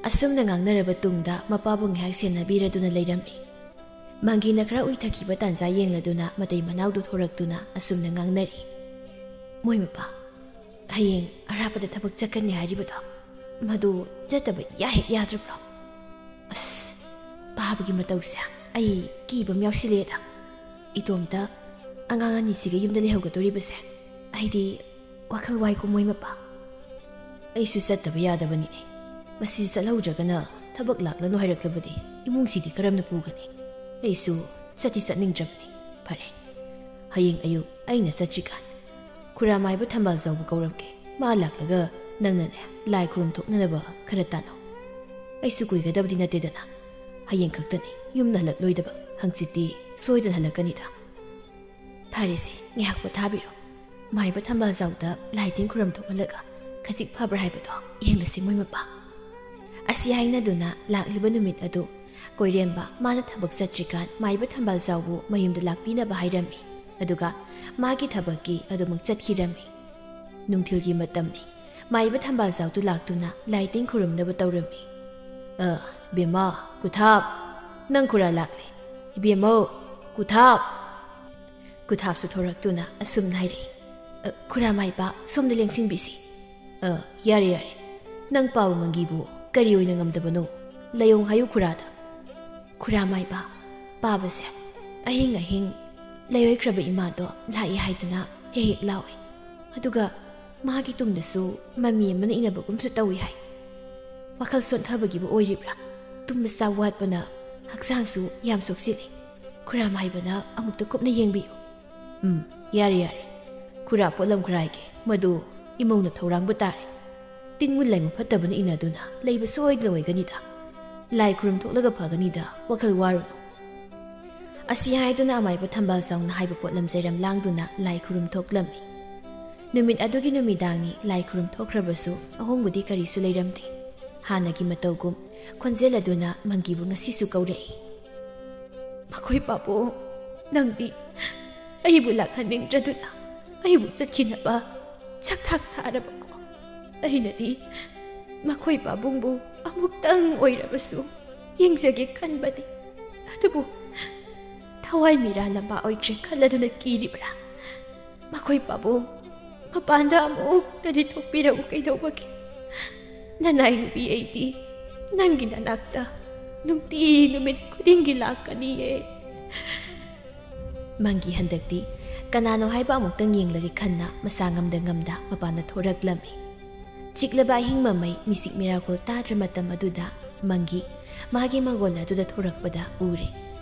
ꯑꯁꯨꯝꯅ ꯉꯥꯡꯅꯔꯕ ꯇꯨꯡꯗ ꯃꯄꯥꯕꯨ ꯉꯥꯏꯍꯥꯛ ꯁꯦꯟꯅꯕꯤꯔꯗꯨꯅ ꯂꯩꯔꯝꯃꯤ꯫ ꯃꯪꯒꯤꯅ ꯈꯔ ꯎꯏꯊꯈꯤꯕ ꯇꯥꯟꯖꯥ ꯌꯦꯡꯂꯗꯨꯅ ꯃꯇꯩ ꯃꯅꯥꯎꯗꯨ ꯊꯣꯔꯛꯇꯨꯅ ꯑꯁꯨꯝꯅ ꯉꯥꯡꯅꯔꯤ, "ꯃꯣꯏ ꯃꯄꯥ, ꯍꯌꯦꯡ ꯑꯔꯥꯞꯄꯗ ꯊꯕꯛ ꯆꯠꯀꯅꯤ ꯍꯥꯏꯔꯤꯕꯗꯣ, ꯃꯗꯨ ꯆꯠꯇꯕ ꯌꯥ ꯍꯦꯛ ꯌꯥꯗ꯭ꯔꯕ꯭ꯔꯣ? ꯑꯁ, ꯄꯥꯕꯒꯤ ꯃꯇꯧꯁꯦ ꯑꯩ ꯀꯤꯕ ꯑꯃ ꯌꯥꯎꯁꯤꯜꯂꯛꯑꯦꯗ꯫ ꯏꯇꯣꯝꯇ ꯑꯉꯥꯡ ꯑꯅꯤꯁꯤꯒ ꯌꯨꯝꯗ ꯂꯩꯍꯧꯒꯗꯧꯔꯤꯕꯁꯦ ꯑꯩꯗꯤ ꯋꯥꯈꯜ ꯋꯥꯏ ꯀꯨꯝꯃꯣꯏ ꯃꯄꯥ꯫ ꯑꯩꯁꯨ ꯆꯠꯇꯕ ꯌꯥꯗꯕꯅꯤꯅꯦ꯫ ꯃꯁꯤ ꯆꯠꯍꯧꯗ꯭ꯔꯒꯅ ꯊꯕꯛ ꯂꯥꯛꯂꯅꯨ ꯍꯥꯏꯔꯛꯂꯕꯗꯤ ꯏꯃꯨꯡꯁꯤꯗꯤ ꯀꯔꯝꯅ ꯄꯨꯒꯅꯤ? ꯑꯩꯁꯨ ꯆꯠꯇꯤ ꯆꯠꯅꯤꯡꯗ꯭ꯔꯕꯅꯤ꯫ ꯐꯔꯦ, ꯍꯌꯦꯡ ꯑꯌꯨꯛ ꯑꯩꯅ ꯆꯠꯇ꯭ꯔꯤꯀꯥꯟ ꯈꯨꯔꯥꯃꯥꯏꯕ ꯊꯝꯕꯥꯜ ꯆꯥꯎꯕ ꯀꯧꯔꯝꯒꯦ꯫ ꯃꯥ ꯂꯥꯛꯂꯒ ꯅꯪꯅꯅꯦ ꯂꯥꯏ ꯈꯨꯔꯨꯝ ꯊꯣꯛꯅꯅꯕ ꯈꯔ ꯇꯥꯟꯅꯧ꯫ ꯑꯩꯁꯨ ꯀꯨꯏꯒꯗꯕꯗꯤ ꯅꯠꯇꯦꯗꯅ꯫ ꯍꯌꯦꯡ ꯈꯛꯇꯅꯤ ꯌꯨꯝꯗ ꯍꯜꯂꯛꯂꯣꯏꯗꯕ, ꯍꯪꯆꯤꯠꯇꯤ ꯁꯣꯏꯗꯅ ꯍꯜꯂꯛꯀꯅꯤꯗ꯫ ꯐꯔꯦꯁꯦ, ꯉꯥꯏꯍꯥꯛ ꯄꯣꯊꯥꯕꯤꯔꯣ꯫ ꯃꯥꯏꯕ ꯊꯝꯕꯥꯜ ꯆꯥꯎꯗ ꯂꯥꯏ ꯇꯤꯟ ꯈꯨꯔꯨꯝ ꯊꯣꯛꯍꯜꯂꯒ ꯈꯖꯤꯛ ꯐꯕ꯭ꯔꯥ ꯍꯥꯏꯕꯗꯣ ꯌꯦꯡꯂꯁꯤ ꯃꯣꯏ ꯃꯄꯥ꯫ ꯑꯁꯤ ꯍꯥꯏꯅꯗꯨꯅ ꯂꯥꯛꯂꯤꯕ ꯅꯨꯃꯤꯠ ꯑꯗꯨ ꯀꯣꯏꯔꯦꯝꯕ ꯃꯥꯅ ꯊꯕꯛ ꯆꯠꯇ꯭ꯔꯤꯀꯥꯟ ꯃꯥꯏꯕ ꯊꯝꯕꯥꯜ ꯆꯥꯎꯕꯨ ꯃꯌꯨꯝꯗ ꯂꯥꯛꯄꯤꯅꯕ ꯍꯥꯏꯔꯝꯃꯤ꯫ ꯑꯗꯨꯒ ꯃꯥꯒꯤ ꯊꯕꯛꯀꯤ ꯑꯗꯨꯃꯛ ꯆꯠꯈꯤꯔꯝꯃꯤ꯫ ꯅꯨꯡꯊꯤꯜꯒꯤ ꯃꯇꯝꯅꯤ꯫ ꯃꯥꯏꯕ ꯊꯝꯕꯥꯜ ꯆꯥꯎꯗꯨ ꯂꯥꯛꯇꯨꯅ ꯂꯥꯏ ꯇꯤꯟ ꯈꯨꯔꯨꯝꯅꯕ ꯇꯧꯔꯝꯃꯤ꯫ "ꯑ, ꯕꯦꯝꯃ, ꯀꯨꯊꯥꯞ, ꯅꯪ ꯈꯨꯔꯥ ꯂꯥꯛꯂꯦ꯫ ꯏꯕꯦꯝꯃꯧ, ꯀꯨꯊꯥꯞ!" ꯀꯨꯊꯥꯞꯁꯨ ꯊꯣꯔꯛꯇꯨꯅ ꯑꯁꯨꯝꯅ ꯍꯥꯏꯔꯛꯏ, "ꯑ, ꯈꯨꯔꯥ ꯃꯥꯏꯕ, ꯁꯣꯝꯗ ꯂꯦꯡꯁꯤꯟꯕꯤꯁꯤ꯫" "ꯑ, ꯌꯥꯔꯦ, ꯌꯥꯔꯦ꯫ ꯅꯪ ꯄꯥꯕ ꯃꯪꯒꯤꯕꯨ ꯀꯔꯤ ꯑꯣꯏꯅ ꯉꯝꯗꯕꯅꯣ? ꯂꯥꯏꯑꯣꯡ ꯍꯥꯏꯌꯨ ꯈꯨꯔꯥꯗ꯫" "ꯈꯨꯔꯥ ꯃꯥꯏꯕ, ꯄꯥꯕꯁꯦ ꯑꯍꯤꯡ ꯑꯍꯤꯡ ꯂꯩꯑꯣꯏꯈ꯭ꯔꯕ ꯏꯃꯥꯗꯣ ꯂꯥꯛꯏ ꯍꯥꯏꯗꯨꯅ ꯍꯦꯛ ꯍꯦꯛ ꯂꯥꯎꯏ꯫ ꯑꯗꯨꯒ ꯃꯥꯒꯤ ꯇꯨꯡꯗꯁꯨ ꯃꯃꯤ ꯑꯃꯅ ꯏꯅꯕꯒꯨꯝꯁꯨ ꯇꯧꯏ ꯍꯥꯏ꯫ ꯋꯥꯈꯜ ꯁꯣꯟꯊꯕꯒꯤꯕꯨ ꯑꯣꯏꯔꯤꯕ꯭ꯔꯥ? ꯇꯨꯝꯕ ꯆꯥꯕ ꯋꯥꯠꯄꯅ ꯍꯛꯆꯥꯡꯁꯨ ꯌꯥꯝ ꯁꯣꯛꯆꯤꯜꯂꯤ꯫ ꯈꯨꯔꯥ ꯃꯥꯏꯕꯅ ꯑꯃꯨꯛꯇ ꯀꯨꯞꯅ ꯌꯦꯡꯕꯤꯌꯨ꯫" "ꯎꯝ, ꯌꯥꯔꯦ, ꯌꯥꯔꯦ꯫ ꯈꯨꯔꯥ ꯄꯣꯠꯂꯝ ꯈꯨꯔꯥꯏꯒꯦ꯫ ꯃꯗꯨ ꯏꯃꯧꯅ ꯊꯧꯔꯥꯡꯕ ꯇꯥꯔꯦ꯫ ꯇꯤꯟ ꯃꯨꯟ ꯂꯥꯏꯃꯨ ꯐꯠꯇꯕꯅ ꯏꯅꯗꯨꯅ ꯂꯩꯕ ꯁꯣꯏꯗꯅ ꯑꯣꯏꯒꯅꯤꯗ꯫ ꯂꯥꯏ ꯈꯨꯔꯨꯝ ꯊꯣꯛꯂꯒ ꯐꯒꯅꯤꯗ, ꯋꯥꯈꯜ ꯋꯥꯔꯨꯅꯨ꯫" ꯑꯁꯤ ꯍꯥꯏꯗꯨꯅ ꯑꯃꯥꯏꯕ ꯊꯝꯕꯥꯜ ꯆꯥꯎꯅ ꯍꯥꯏꯕ ꯄꯣꯠꯂꯝ ꯆꯩꯔꯝ ꯂꯥꯡꯗꯨꯅ ꯂꯥꯏ ꯈꯨꯔꯨꯝ ꯊꯣꯛꯂꯝꯃꯤ꯫ ꯅꯨꯃꯤꯠ ꯑꯗꯨꯒꯤ ꯅꯨꯃꯤꯗꯥꯡꯅꯤ꯫ ꯂꯥꯏ ꯈꯨꯔꯨꯝ ꯊꯣꯛꯈ꯭ꯔꯕꯁꯨ ꯑꯍꯣꯡꯕꯗꯤ ꯀꯔꯤꯁꯨ ꯂꯩꯔꯝꯗꯦ꯫ ꯍꯥꯟꯅꯒꯤ ꯃꯇꯧꯒꯨꯝ ꯈꯣꯟꯖꯦꯜ ꯑꯗꯨꯅ ꯃꯪꯒꯤꯕꯨ ꯉꯁꯤꯁꯨ ꯀꯧꯔꯛꯏ꯫ "ꯃꯈꯣꯏ ꯄꯥꯕꯨꯡ, ꯅꯪꯗꯤ ꯑꯩꯕꯨ ꯂꯥꯛꯍꯟꯅꯤꯡꯗ꯭ꯔꯗꯨꯅ ꯑꯩꯕꯨ ꯆꯠꯈꯤꯅꯕ ꯆꯥꯛꯊꯥꯛ ꯊꯥꯔꯕꯀꯣ꯫ ꯑꯩꯅꯗꯤ ꯃꯈꯣꯏ ꯄꯥꯕꯨꯡꯕꯨ ꯑꯃꯨꯛꯇꯪ ꯑꯣꯏꯔꯕꯁꯨ ꯌꯦꯡꯖꯒꯦ ꯈꯟꯕꯅꯤ꯫ ꯑꯗꯨꯕꯨ ꯊꯋꯥꯏ ꯃꯤꯔꯥ ꯂꯝꯕꯥ ꯑꯣꯏꯈ꯭ꯔꯦ ꯈꯜꯂꯗꯨꯅ ꯀꯤꯔꯤꯕ꯭ꯔꯥ? ꯃꯈꯣꯏ ꯄꯥꯕꯨꯡ, ꯃꯄꯥꯟꯗ ꯑꯃꯨꯛꯇꯗꯤ ꯊꯣꯛꯄꯤꯔꯛꯎ ꯀꯩꯗꯧꯕꯒꯦ?" ꯅꯅꯥꯏ ꯅꯨꯄꯤ ꯑꯩꯗꯤ ꯅꯪꯒꯤ ꯅꯅꯥꯛꯇ ꯅꯨꯡꯇꯤ ꯅꯨꯃꯤꯠ ꯈꯨꯗꯤꯡꯒꯤ ꯂꯥꯛꯀꯅꯤꯌꯦ꯫ ꯃꯪꯒꯤ ꯍꯟꯗꯛꯇꯤ ꯀꯅꯥꯅꯣ ꯍꯥꯏꯕ ꯑꯃꯨꯛꯇꯪ ꯌꯦꯡꯂꯒꯦ ꯈꯟꯅ ꯃꯁꯥ ꯉꯝꯗ ꯉꯝꯗ ꯃꯄꯥꯟꯗ ꯊꯣꯔꯛꯂꯝꯃꯤ꯫ ꯆꯤꯛꯂꯕ ꯑꯍꯤꯡ ꯃꯃꯩ ꯃꯤꯁꯤꯛ ꯃꯤꯔꯥꯀꯣꯜ ꯇꯥꯗ꯭ꯔ ꯃꯇꯝ ꯑꯗꯨꯗ ꯃꯪꯒꯤ ꯃꯥꯒꯤ ꯃꯪꯒꯣꯜ ꯑꯗꯨꯗ ꯊꯣꯔꯛꯄꯗ ꯎꯔꯦ꯫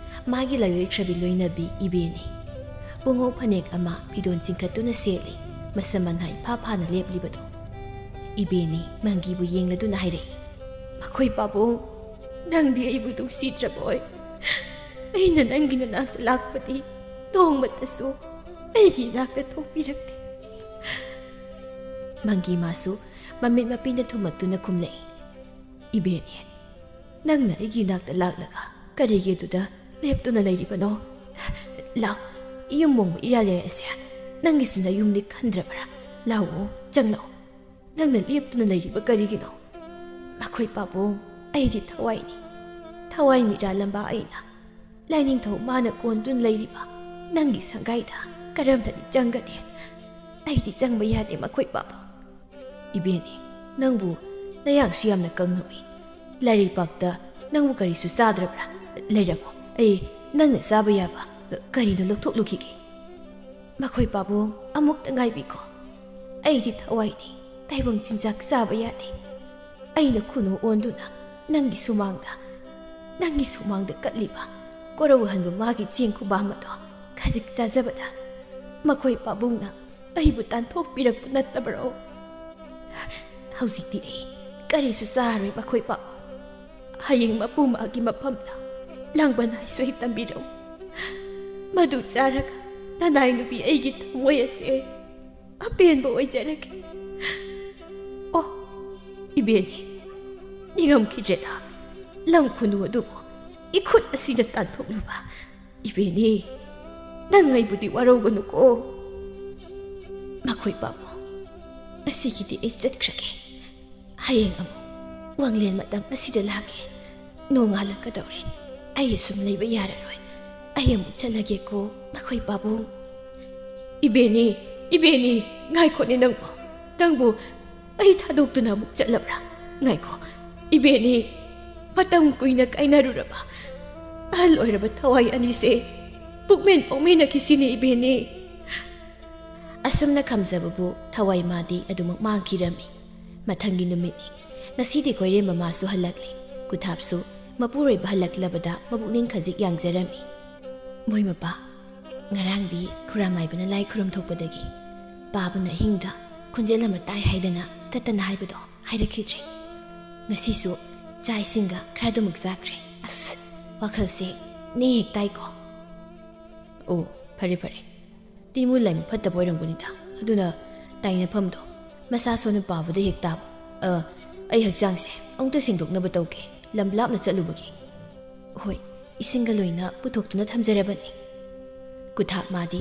ꯃꯥꯒꯤ ꯂꯥꯏꯑꯣꯏꯈ꯭ꯔꯕꯤ ꯂꯣꯏꯅꯕꯤ ꯏꯕꯦꯅꯤ꯫ ꯄꯨꯡꯉꯧ ꯐꯅꯦꯛ ꯑꯃ ꯐꯤꯗꯣꯟ ꯆꯤꯡꯈꯠꯇꯨꯅ ꯁꯦꯠꯂꯤ, ꯃꯁꯝ ꯃꯅꯥ ꯏꯐꯥ ꯐꯥꯅ ꯂꯦꯞꯂꯤꯕꯗꯣ꯫ ꯏꯕꯦꯅꯤ ꯃꯪꯒꯤꯕꯨ ꯌꯦꯡꯂꯗꯨꯅ ꯍꯥꯏꯔꯛꯏ, "ꯃꯈꯣꯏ ꯄꯥꯕꯨꯡ, ꯅꯪꯗꯤ ꯑꯩꯕꯨ ꯅꯨꯡꯁꯤꯗ꯭ꯔꯕꯣꯏ? ꯑꯩꯅ ꯅꯪꯒꯤ ꯅꯅꯥꯛꯇ ꯂꯥꯛꯄꯗꯤ ꯅꯣꯡꯃꯇꯁꯨ ꯑꯩꯒꯤ ꯏꯅꯥꯛꯇ ꯊꯣꯛꯄꯤꯔꯛꯇꯦ꯫" ꯃꯪꯒꯤ ꯃꯥꯁꯨ ꯃꯃꯤꯠ ꯃꯄꯤꯅ ꯊꯨꯝꯃꯛꯇꯨꯅ ꯈꯨꯝꯂꯛꯏ, "ꯏꯕꯦꯅꯤ, ꯅꯪꯅ ꯑꯩꯒꯤ ꯏꯅꯥꯛꯇ ꯂꯥꯛꯂꯒ ꯀꯔꯤꯒꯤ ꯑꯗꯨꯗ ꯂꯦꯞꯇꯨꯅ ꯂꯩꯔꯤꯕꯅꯣ? ꯂꯥꯎ, ꯌꯨꯝ ꯃꯣꯡꯕ ꯏꯔꯥ ꯂꯩꯔꯁꯦ꯫ ꯅꯪꯒꯤꯁꯨ ꯅꯌꯨꯝꯅꯤ ꯈꯟꯗ꯭ꯔꯕ꯭ꯔꯥ? ꯂꯥꯎꯑꯣ, ꯆꯪꯂꯛꯑꯣ꯫ ꯅꯪꯅ ꯂꯦꯞꯇꯨꯅ ꯂꯩꯔꯤꯕ ꯀꯔꯤꯒꯤꯅꯣ?" "ꯃꯈꯣꯏ ꯄꯥꯕꯨꯡ, ꯑꯩꯗꯤ ꯊꯋꯥꯏꯅꯤ꯫ ꯊꯋꯥꯏ ꯃꯤꯔꯥꯂꯝꯕ ꯑꯩꯅ ꯂꯥꯏꯅꯤꯡꯊꯧ ꯃꯥꯅ ꯀꯣꯟꯗꯨꯅ ꯂꯩꯔꯤꯕ ꯅꯪꯒꯤ ꯁꯪꯒꯥꯏꯗ ꯀꯔꯝꯅꯗꯤ ꯆꯪꯒꯅꯤ? ꯑꯩꯗꯤ ꯆꯪꯕ ꯌꯥꯗꯦ, ꯃꯈꯣꯏ ꯄꯥꯕꯨꯡ꯫" "ꯏꯕꯦꯅꯤ, ꯅꯪꯕꯨ ꯅꯌꯥꯡꯁꯨ ꯌꯥꯝꯅ ꯀꯪꯅꯧꯏ꯫ ꯂꯥꯏꯔꯩꯄꯥꯛꯇ ꯅꯪꯕꯨ ꯀꯔꯤꯁꯨ ꯆꯥꯗ꯭ꯔꯕ꯭ꯔꯥ? ꯂꯩꯔꯝꯃꯣ, ꯑꯩ ꯅꯪꯅ ꯆꯥꯕ ꯌꯥꯕ ꯀꯔꯤꯅꯣ ꯂꯧꯊꯣꯛꯂꯨꯈꯤꯒꯦ꯫" "ꯃꯈꯣꯏ ꯄꯥꯕꯨꯡ, ꯑꯃꯨꯛꯇ ꯉꯥꯏꯕꯤꯈꯣ꯫ ꯑꯩꯗꯤ ꯊꯋꯥꯏꯅꯤ, ꯇꯥꯏꯕꯪ ꯆꯤꯟꯖꯥꯛ ꯆꯥꯕ ꯌꯥꯗꯦ꯫ ꯑꯩꯅ ꯈꯨꯅꯨ ꯑꯣꯟꯗꯨꯅ ꯅꯪꯒꯤ ꯁꯨꯃꯥꯡꯗ, ꯅꯪꯒꯤ ꯁꯨꯃꯥꯡꯗ ꯀꯠꯂꯤꯕ ꯀꯣꯔꯧꯍꯟꯕ ꯃꯥꯒꯤ ꯆꯦꯡ ꯈꯨꯕꯥꯝ ꯑꯗꯣ ꯈꯖꯤꯛ ꯆꯥꯖꯕꯗ ꯃꯈꯣꯏ ꯄꯥꯕꯨꯡꯅ ꯑꯩꯕꯨ ꯇꯥꯟꯊꯣꯛꯄꯤꯔꯛꯄ ꯅꯠꯇꯕ꯭ꯔꯣ? ꯍꯧꯖꯤꯛꯇꯤ ꯑꯩ ꯀꯔꯤꯁꯨ ꯆꯥꯔꯣꯏ, ꯃꯈꯣꯏ ꯄꯥꯕꯨꯡ꯫ ꯍꯌꯦꯡ ꯃꯄꯨ ꯃꯥꯒꯤ ꯃꯐꯝꯗ ꯂꯥꯡꯕꯟ ꯍꯥꯏꯁꯣꯏ ꯇꯝꯕꯤꯔꯛꯎ꯫ ꯃꯗꯨ ꯆꯥꯔꯒ ꯅꯅꯥꯏ ꯅꯨꯄꯤ ꯑꯩꯒꯤ ꯊꯃꯣꯏ ꯑꯁꯦ ꯑꯄꯦꯟꯕ ꯑꯣꯏꯖꯔꯒꯦ꯫ ꯑꯣ, ꯏꯕꯦꯅꯤ, ꯅꯤꯡꯉꯝꯈꯤꯗ꯭ꯔꯦꯗ꯫ ꯂꯝ ꯈꯨꯅꯨ ꯑꯗꯨꯕꯨ ꯏꯈꯨꯠ ꯑꯁꯤꯅ ꯇꯥꯟꯊꯣꯛꯂꯨꯕ꯫ ꯏꯕꯦꯅꯤ, ꯅꯪ ꯑꯩꯕꯨꯗꯤ ꯋꯥꯔꯧꯒꯅꯨꯀꯣ꯫" "ꯃꯈꯣꯏ ꯄꯥꯕꯨꯡ, ꯉꯁꯤꯒꯤꯗꯤ ꯑꯩ ꯆꯠꯈ꯭ꯔꯒꯦ꯫ ꯍꯌꯦꯡ ꯑꯃꯨꯛ ꯋꯥꯡꯂꯦꯟ ꯃꯇꯝ ꯑꯁꯤꯗ ꯂꯥꯛꯀꯦ꯫ ꯅꯣꯡꯉꯥꯜꯂꯛꯀꯗꯧꯔꯦ꯫ ꯑꯩ ꯑꯁꯨꯝ ꯂꯩꯕ ꯌꯥꯔꯔꯣꯏ꯫ ꯑꯩ ꯑꯃꯨꯛ ꯆꯠꯂꯒꯦꯀꯣ, ꯃꯈꯣꯏ ꯄꯥꯕꯨꯡ꯫" "ꯏꯕꯦꯅꯤ, ꯏꯕꯦꯅꯤ, ꯉꯥꯏꯈꯣꯅꯦ ꯅꯪꯕꯨ꯫ ꯅꯪꯕꯨ ꯑꯩ ꯊꯥꯗꯣꯛꯇꯨꯅ ꯑꯃꯨꯛ ꯆꯠꯂꯕ꯭ꯔꯥ? ꯉꯥꯏꯈꯣ, ꯏꯕꯦꯟꯅꯤ, ꯃꯇꯝ ꯀꯨꯏꯅ ꯀꯥꯏꯅꯔꯨꯔꯕ ꯑꯍꯜ ꯑꯣꯏꯔꯕ ꯊꯋꯥꯏ ꯑꯅꯤꯁꯦ ꯄꯨꯛꯃꯦꯟ ꯄꯥꯎꯃꯦꯟꯅꯈꯤꯁꯤꯅꯦ, ꯏꯕꯦꯟꯅꯤ꯫ ꯑꯁꯨꯝꯅ ꯈꯝꯖꯕꯕꯨ ꯊꯋꯥꯏ ꯃꯥꯗꯤ ꯑꯗꯨꯃꯛ ꯃꯥꯡꯈꯤꯔꯝꯃꯤ꯫ ꯃꯊꯪꯒꯤ ꯅꯨꯃꯤꯠꯅꯤ꯫ ꯉꯁꯤꯗꯤ ꯀꯣꯏꯔꯦꯝꯕ ꯃꯥꯁꯨ ꯍꯜꯂꯛꯂꯤ꯫ ꯀꯨꯊꯥꯞꯁꯨ ꯃꯄꯨꯔꯣꯏꯕ ꯍꯜꯂꯛꯂꯕꯗ ꯃꯕꯨꯛꯅꯤꯡ ꯈꯖꯤꯛ ꯌꯥꯡꯖꯔꯝꯃꯤ꯫ ꯃꯣꯏ ꯃꯄꯥ, ꯉꯔꯥꯡꯗꯤ ꯈꯨꯔꯥꯃꯥꯏꯕꯅ ꯂꯥꯏ ꯈꯨꯔꯨꯝ ꯊꯣꯛꯄꯗꯒꯤ ꯄꯥꯕꯅ ꯑꯍꯤꯡꯗ ꯈꯣꯟꯖꯦꯜ ꯑꯃ ꯇꯥꯏ ꯍꯥꯏꯗꯅ ꯇꯠꯇꯅ ꯍꯥꯏꯕꯗꯣ ꯍꯥꯏꯔꯛꯈꯤꯗ꯭ꯔꯦ꯫ ꯉꯁꯤꯁꯨ ꯆꯥꯛ ꯏꯁꯤꯡꯒ ꯈꯔꯗꯨꯃꯛ ꯆꯥꯈ꯭ꯔꯦ꯫ ꯑꯁ, ꯋꯥꯈꯜꯁꯦ ꯅꯦ ꯍꯦꯛ ꯇꯥꯏꯀꯣ꯫ ꯑꯣ, ꯐꯔꯦ ꯐꯔꯦ꯫ ꯇꯤꯃꯨ ꯂꯥꯏꯃꯨ ꯐꯠꯇꯕ ꯑꯣꯏꯔꯝꯒꯅꯤꯗ꯫ ꯑꯗꯨꯅ ꯇꯥꯏꯅꯐꯝꯗꯣ ꯃꯁꯥ ꯁꯣꯟꯅ ꯄꯥꯕꯗ ꯍꯦꯛ ꯇꯥꯕ꯫ ꯑ, ꯑꯩ ꯍꯛꯆꯥꯡꯁꯦ ꯑꯃꯨꯛꯇ ꯁꯦꯡꯗꯣꯛꯅꯕ ꯇꯧꯒꯦ, ꯂꯝ ꯂꯥꯞꯅ ꯆꯠꯂꯨꯕꯒꯤ꯫ ꯍꯣꯏ, ꯏꯁꯤꯡꯒ ꯂꯣꯏꯅ ꯄꯨꯊꯣꯛꯇꯨꯅ ꯊꯝꯖꯔꯕꯅꯤ꯫ ꯀꯨꯊꯥꯞ ꯃꯥꯗꯤ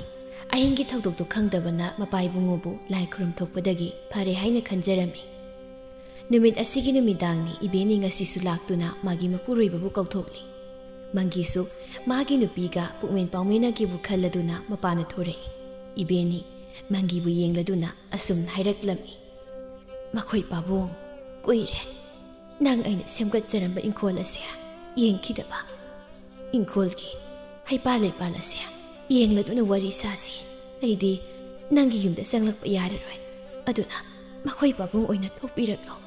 ꯑꯍꯤꯡꯒꯤ ꯊꯧꯗꯣꯛꯇꯨ ꯈꯪꯗꯕꯅ ꯃꯄꯥ ꯏꯕꯨꯡꯉꯣꯕꯨ ꯂꯥꯏ ꯈꯨꯔꯨꯝ ꯊꯣꯛꯄꯗꯒꯤ ꯐꯔꯦ ꯍꯥꯏꯅ ꯈꯟꯖꯔꯝꯃꯤ꯫ ꯅꯨꯃꯤꯠ ꯑꯁꯤꯒꯤ ꯅꯨꯃꯤꯗꯥꯡꯅꯤ꯫ ꯏꯕꯦꯟꯅꯤ ꯉꯁꯤꯁꯨ ꯂꯥꯛꯇꯨꯅ ꯃꯥꯒꯤ ꯃꯄꯨꯔꯣꯏꯕꯕꯨ ꯀꯧꯊꯣꯛꯂꯤ꯫ ꯃꯪꯒꯤꯁꯨ ꯃꯥꯒꯤ ꯅꯨꯄꯤꯒ ꯄꯨꯛꯃꯦꯟ ꯄꯥꯎꯃꯦꯟꯅꯒꯦꯕꯨ ꯈꯜꯂꯗꯨꯅ ꯃꯄꯥꯅ ꯊꯣꯔꯛꯏ꯫ ꯏꯕꯦꯟꯅꯤ, ꯃꯪꯒꯤꯕꯨ ꯌꯦꯡꯂꯗꯨꯅ ꯑꯁꯨꯝ ꯍꯥꯏꯔꯛꯂꯝꯃꯤ꯫ ꯃꯈꯣꯏ ꯄꯥꯕꯨꯡ, ꯀꯨꯏꯔꯦ ꯅꯪ ꯑꯩꯅ ꯁꯦꯝꯒꯠꯆꯔꯝꯕ ꯏꯪꯈꯣꯜ ꯑꯁꯦ ꯌꯦꯡꯈꯤꯗꯕ꯫ ꯏꯪꯈꯣꯜꯒꯤ ꯍꯩꯄꯥꯜ ꯂꯩꯄꯥꯜ ꯑꯁꯦ ꯌꯦꯡꯂꯗꯨꯅ ꯋꯥꯔꯤ ꯁꯥꯁꯤ꯫ ꯑꯩꯗꯤ ꯅꯪꯒꯤ ꯌꯨꯝꯗ ꯆꯪꯂꯛꯄ ꯌꯥꯔꯔꯣꯏ꯫ ꯑꯗꯨꯅ ꯃꯈꯣꯏ ꯄꯥꯕꯨꯡ ꯑꯣꯏꯅ ꯊꯣꯛꯄꯤꯔꯛꯂꯣ꯫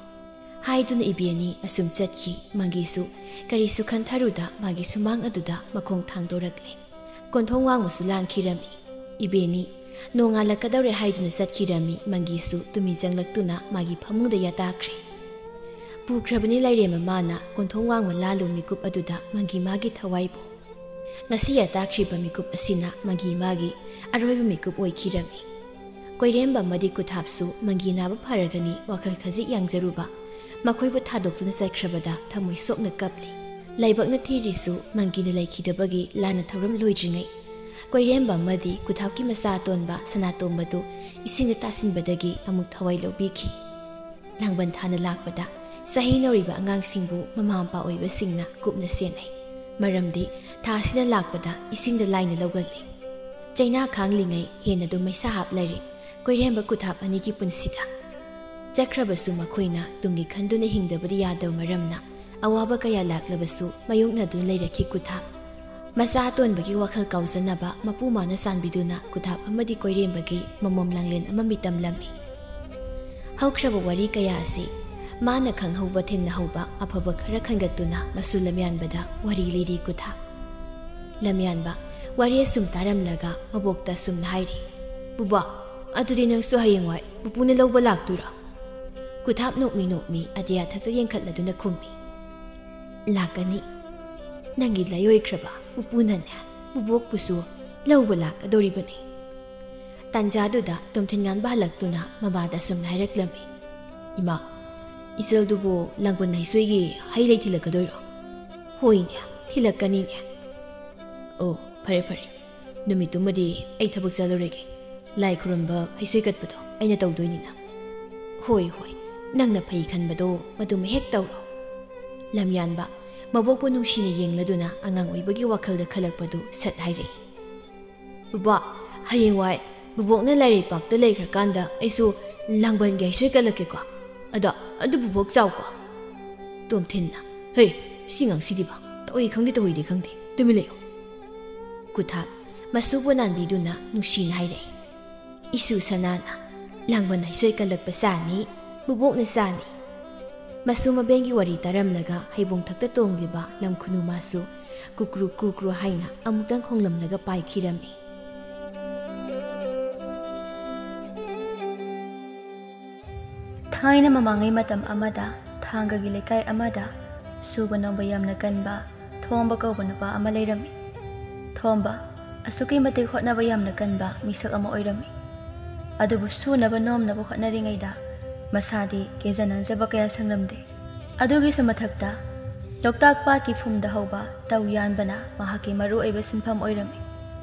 ꯍꯥꯏꯗꯨꯅ ꯏꯕꯦꯟꯅꯤ ꯑꯁꯨꯝ ꯆꯠꯈꯤ꯫ ꯃꯪꯒꯤꯁꯨ ꯀꯔꯤꯁꯨ ꯈꯟꯊꯔꯨꯗ ꯃꯥꯒꯤ ꯁꯨꯃꯥꯡ ꯑꯗꯨꯗ ꯃꯈꯣꯡ ꯊꯥꯡꯗꯣꯔꯛꯂꯦ꯫ ꯀꯣꯟꯊꯣꯡ ꯋꯥꯡꯃꯁꯨ ꯂꯥꯟꯈꯤꯔꯝꯃꯤ꯫ ꯏꯕꯦꯟꯅꯤ, ꯅꯣꯡꯉꯥꯜꯂꯛꯀꯗꯧꯔꯦ ꯍꯥꯏꯗꯨꯅ ꯆꯠꯈꯤꯔꯝꯃꯤ꯫ ꯃꯪꯒꯤꯁꯨ ꯇꯨꯃꯤꯟ ꯆꯪꯂꯛꯇꯨꯅ ꯃꯥꯒꯤ ꯐꯃꯨꯡꯗ ꯌꯥꯇꯥꯈ꯭ꯔꯦ꯫ ꯄꯨꯈ꯭ꯔꯕꯅꯤ ꯂꯥꯏꯔꯦꯝꯕ ꯃꯥꯅ꯫ ꯀꯣꯟꯊꯣꯡ ꯋꯥꯡꯃ ꯂꯥꯜꯂꯨ ꯃꯤꯀꯨꯞ ꯑꯗꯨꯗ ꯃꯪꯒꯤ ꯃꯥꯒꯤ ꯊꯋꯥꯏꯕꯨ꯫ ꯉꯁꯤ ꯌꯥꯇꯥꯈ꯭ꯔꯤꯕ ꯃꯤꯀꯨꯞ ꯑꯁꯤꯅ ꯃꯪꯒꯤ ꯃꯥꯒꯤ ꯑꯔꯣꯏꯕ ꯃꯤꯀꯨꯞ ꯑꯣꯏꯈꯤꯔꯝꯃꯤ꯫ ꯀꯣꯏꯔꯦꯝꯕ ꯑꯃꯗꯤ ꯀꯨꯊꯥꯞꯁꯨ ꯃꯪꯒꯤ ꯅꯥꯕ ꯐꯔꯒꯅꯤ ꯋꯥꯈꯜ ꯈꯖꯤꯛ ꯌꯥꯡꯖꯔꯨꯕ꯫ ꯃꯈꯣꯏꯕꯨ ꯊꯥꯗꯣꯛꯇꯨꯅ ꯆꯠꯈ꯭ꯔꯕꯗ ꯊꯃꯣꯏ ꯁꯣꯛꯅ ꯀꯞꯂꯤ꯫ ꯂꯥꯏꯕꯛꯅ ꯊꯤꯔꯤꯁꯨ ꯃꯪꯒꯤꯅ ꯂꯩꯈꯤꯗꯕꯒꯤ ꯂꯥꯟꯅ ꯊꯧꯔꯝ ꯂꯣꯏꯗ꯭ꯔꯤꯉꯩ꯫ ꯀꯣꯏꯔꯦꯝꯕ ꯑꯃꯗꯤ ꯀꯨꯊꯥꯞꯀꯤ ꯃꯆꯥ ꯑꯇꯣꯟꯕ ꯁꯅꯥꯇꯣꯝꯕꯗꯨ ꯏꯁꯤꯡꯗ ꯇꯥꯁꯤꯟꯕꯗꯒꯤ ꯑꯃꯨꯛ ꯊꯋꯥꯏ ꯂꯧꯕꯤꯈꯤ꯫ ꯂꯥꯡꯕꯟ ꯊꯥꯅ ꯂꯥꯛꯄꯗ ꯆꯍꯤ ꯅꯧꯔꯤꯕ ꯑꯉꯥꯡꯁꯤꯡꯕꯨ ꯃꯃꯥ ꯃꯄꯥ ꯑꯣꯏꯕꯁꯤꯡꯅ ꯀꯨꯞꯅ ꯁꯦꯟꯅꯩ꯫ ꯃꯔꯝꯗꯤ ꯊꯥꯁꯤꯅ ꯂꯥꯛꯄꯗ ꯏꯁꯤꯡꯗ ꯂꯥꯏꯅ ꯂꯧꯒꯜꯂꯤ꯫ ꯆꯩꯅꯥ ꯈꯥꯡꯂꯤꯉꯩ ꯍꯦꯟꯅ ꯑꯗꯨꯝ ꯃꯩꯁꯥ ꯍꯥꯞ ꯂꯩꯔꯦ ꯀꯣꯏꯔꯦꯝꯕ ꯀꯨꯊꯥꯞ ꯑꯅꯤꯒꯤ ꯄꯨꯟꯁꯤꯗ꯫ ꯆꯠꯈ꯭ꯔꯕꯁꯨ ꯃꯈꯣꯏꯅ ꯇꯨꯡꯒꯤ ꯈꯟꯗꯨꯅ ꯍꯤꯡꯗꯕꯗꯤ ꯌꯥꯗꯕ ꯃꯔꯝꯅ ꯑꯋꯥꯕ ꯀꯌꯥ ꯂꯥꯛꯂꯕꯁꯨ ꯃꯥꯌꯣꯛꯅꯗꯨꯅ ꯂꯩꯔꯛꯈꯤ ꯀꯨꯊꯥꯞ꯫ ꯃꯆꯥ ꯑꯇꯣꯟꯕꯒꯤ ꯋꯥꯈꯜ ꯀꯥꯎꯖꯅꯕ ꯃꯄꯨ ꯃꯥꯅ ꯆꯥꯟꯕꯤꯗꯨꯅ ꯀꯨꯊꯥꯞ ꯑꯃꯗꯤ ꯀꯣꯏꯔꯦꯝꯕꯒꯤ ꯃꯃꯣꯝ ꯂꯥꯡꯂꯦꯟ ꯑꯃ ꯃꯤꯇꯝꯂꯝꯃꯤ꯫ ꯍꯧꯈ꯭ꯔꯕ ꯋꯥꯔꯤ ꯀꯌꯥ ꯑꯁꯤ ꯃꯥꯅ ꯈꯪꯍꯧꯕ ꯊꯦꯡꯅꯍꯧꯕ ꯑꯐꯕ ꯈꯔ ꯈꯟꯒꯠꯇꯨꯅ ꯃꯁꯨ ꯂꯝꯌꯥꯟꯕꯗ ꯋꯥꯔꯤ ꯂꯤꯔꯤ ꯀꯨꯊꯥꯞ꯫ ꯂꯝꯌꯥꯟꯕ ꯋꯥꯔꯤ ꯑꯁꯨꯝ ꯇꯥꯔꯝꯂꯒ ꯃꯕꯣꯛꯇ ꯑꯁꯨꯝꯅ ꯍꯥꯏꯔꯤ, "ꯕꯨꯕꯥ, ꯑꯗꯨꯗꯤ ꯅꯪꯁꯨ ꯍꯌꯦꯡꯋꯥꯏ ꯄꯨꯄꯨꯅ ꯂꯧꯕ ꯂꯥꯛꯇꯣꯏꯔꯣ?" ꯀꯨꯊꯥꯞ ꯅꯣꯛꯃꯤ ꯅꯣꯛꯃꯤ ꯑꯇꯤꯌꯥ ꯊꯛꯇ ꯌꯦꯡꯈꯠꯂꯗꯨꯅ ꯈꯨꯝꯃꯤ, "ꯂꯥꯛꯀꯅꯤ꯫ ꯅꯪꯒꯤ ꯂꯩꯑꯣꯏꯈ꯭ꯔꯕ ꯄꯨꯄꯨꯅꯅꯦ, ꯕꯨꯕꯣꯛꯄꯨꯁꯨ ꯂꯧꯕ ꯂꯥꯛꯀꯗꯧꯔꯤꯕꯅꯤ꯫" ꯇꯥꯟꯖꯥꯗꯨꯗ ꯇꯣꯝꯊꯤꯟ ꯉꯥꯟꯕ ꯍꯜꯂꯛꯇꯨꯅ ꯃꯃꯥꯗ ꯑꯁꯨꯝꯅ ꯍꯥꯏꯔꯛꯂꯝꯃꯤ, "ꯏꯃꯥ, ꯏꯆꯜꯗꯨꯕꯨ ꯂꯥꯡꯕꯟ ꯍꯩꯁꯣꯏꯒꯤ ꯍꯩ ꯂꯩ ꯊꯤꯜꯂꯛꯀꯗꯣꯏꯔꯣ?" "ꯍꯣꯏꯅꯦ, ꯊꯤꯜꯂꯛꯀꯅꯤꯅꯦ꯫" "ꯑꯣ, ꯐꯔꯦ ꯐꯔꯦ, ꯅꯨꯃꯤꯠꯇꯨꯃꯗꯤ ꯑꯩ ꯊꯕꯛ ꯆꯠꯂꯨꯔꯒꯦ꯫ ꯂꯥꯏ ꯈꯨꯔꯨꯝꯕ ꯍꯩꯁꯣꯏ ꯀꯠꯄꯗꯣ ꯑꯩꯅ ꯇꯧꯗꯣꯏꯅꯤꯅ꯫" "ꯍꯣꯏ ꯍꯣꯏ, ꯅꯪꯅ ꯐꯩ ꯈꯟꯕꯗꯣ ꯃꯗꯨꯃ ꯍꯦꯛ ꯇꯧꯔꯣ꯫" ꯂꯝꯌꯥꯟꯕ ꯃꯕꯣꯛꯄꯨ ꯅꯨꯡꯁꯤꯅ ꯌꯦꯡꯂꯗꯨꯅ ꯑꯉꯥꯡ ꯑꯣꯏꯕꯒꯤ ꯋꯥꯈꯜꯗ ꯈꯜꯂꯛꯄꯗꯨ ꯁꯠ ꯍꯥꯏꯔꯛꯏ꯫ "ꯕꯕꯥ, ꯍꯌꯦꯡꯋꯥꯏ ꯕꯕꯣꯛꯅ ꯂꯥꯏꯔꯩꯄꯥꯛꯇ ꯂꯩꯈ꯭ꯔꯀꯥꯟꯗ ꯑꯩꯁꯨ ꯂꯥꯡꯕꯟꯒꯤ ꯍꯩꯁꯣꯏ ꯀꯠꯂꯛꯀꯦꯀꯣ꯫ ꯑꯗꯣ ꯑꯗꯨ ꯕꯕꯣꯛ ꯆꯥꯎꯀꯣ꯫" ꯇꯣꯝꯊꯤꯟꯅ, "ꯍꯦ, ꯁꯤ ꯉꯥꯡꯁꯤꯗꯤꯕ, ꯇꯧꯏ ꯈꯪꯗꯦ ꯇꯧꯏꯗꯤ ꯈꯪꯗꯦ, ꯇꯨꯃꯤꯟ ꯂꯩꯌꯨ꯫" ꯀꯨꯊꯥꯞ ꯃꯁꯨꯕꯨ ꯅꯥꯟꯕꯤꯗꯨꯅ ꯅꯨꯡꯁꯤꯅ ꯍꯥꯏꯔꯛꯏ, "ꯏꯁꯨ ꯁꯅꯥꯅ ꯂꯥꯡꯕꯟ ꯍꯩꯁꯣꯏ ꯀꯜꯂꯛꯄ ꯆꯥꯅꯤ, ꯕꯨꯕꯣꯛꯅ ꯆꯥꯅꯤ꯫" ꯃꯁꯨ ꯃꯕꯦꯟꯒꯤ ꯋꯥꯔꯤ ꯇꯥꯔꯝꯂꯒ ꯍꯩꯕꯣꯡ ꯊꯛꯇ ꯇꯣꯡꯂꯤꯕ ꯂꯝ ꯈꯨꯅꯨ ꯃꯥꯁꯨ ꯀꯨꯀ꯭ꯔꯨ ꯀ꯭ꯔꯨ ꯀ꯭ꯔꯨ ꯍꯥꯏꯅ ꯑꯃꯨꯛꯇꯪ ꯈꯣꯡꯂꯝꯂꯒ ꯄꯥꯏꯈꯤꯔꯝꯃꯤ꯫ ꯊꯥꯏꯅ ꯃꯃꯥꯡꯉꯩ ꯃꯇꯝ ꯑꯃꯗ ꯊꯥꯡꯒꯒꯤ ꯂꯩꯀꯥꯏ ꯑꯃꯗ ꯁꯨꯕ ꯅꯣꯝꯕ ꯌꯥꯝꯅ ꯀꯟꯕ ꯊꯣꯝꯕ ꯀꯧꯕ ꯅꯨꯄꯥ ꯑꯃ ꯂꯩꯔꯝꯃꯤ꯫ ꯊꯣꯝꯕ ꯑꯁꯨꯛꯀꯤ ꯃꯇꯤꯛ ꯍꯣꯠꯅꯕ ꯌꯥꯝꯅ ꯀꯟꯕ ꯃꯤꯁꯛ ꯑꯃ ꯑꯣꯏꯔꯝꯃꯤ꯫ ꯑꯗꯨꯕꯨ ꯁꯨꯅꯕ ꯅꯣꯝꯅꯕ ꯍꯣꯠꯅꯔꯤꯉꯩꯗ ꯃꯁꯥꯗꯤ ꯀꯦꯖ ꯅꯥꯟꯖꯕ ꯀꯌꯥ ꯁꯪꯂꯝꯗꯦ꯫ ꯑꯗꯨꯒꯤꯁꯨ ꯃꯊꯛꯇ ꯂꯣꯛꯇꯥꯛ ꯄꯥꯠꯀꯤ ꯐꯨꯝꯗ ꯍꯧꯕ ꯇꯧ ꯌꯥꯟꯕꯅ ꯃꯍꯥꯛꯀꯤ ꯃꯔꯨꯑꯣꯏꯕ ꯁꯤꯟꯐꯝ ꯑꯣꯏꯔꯝꯃꯤ꯫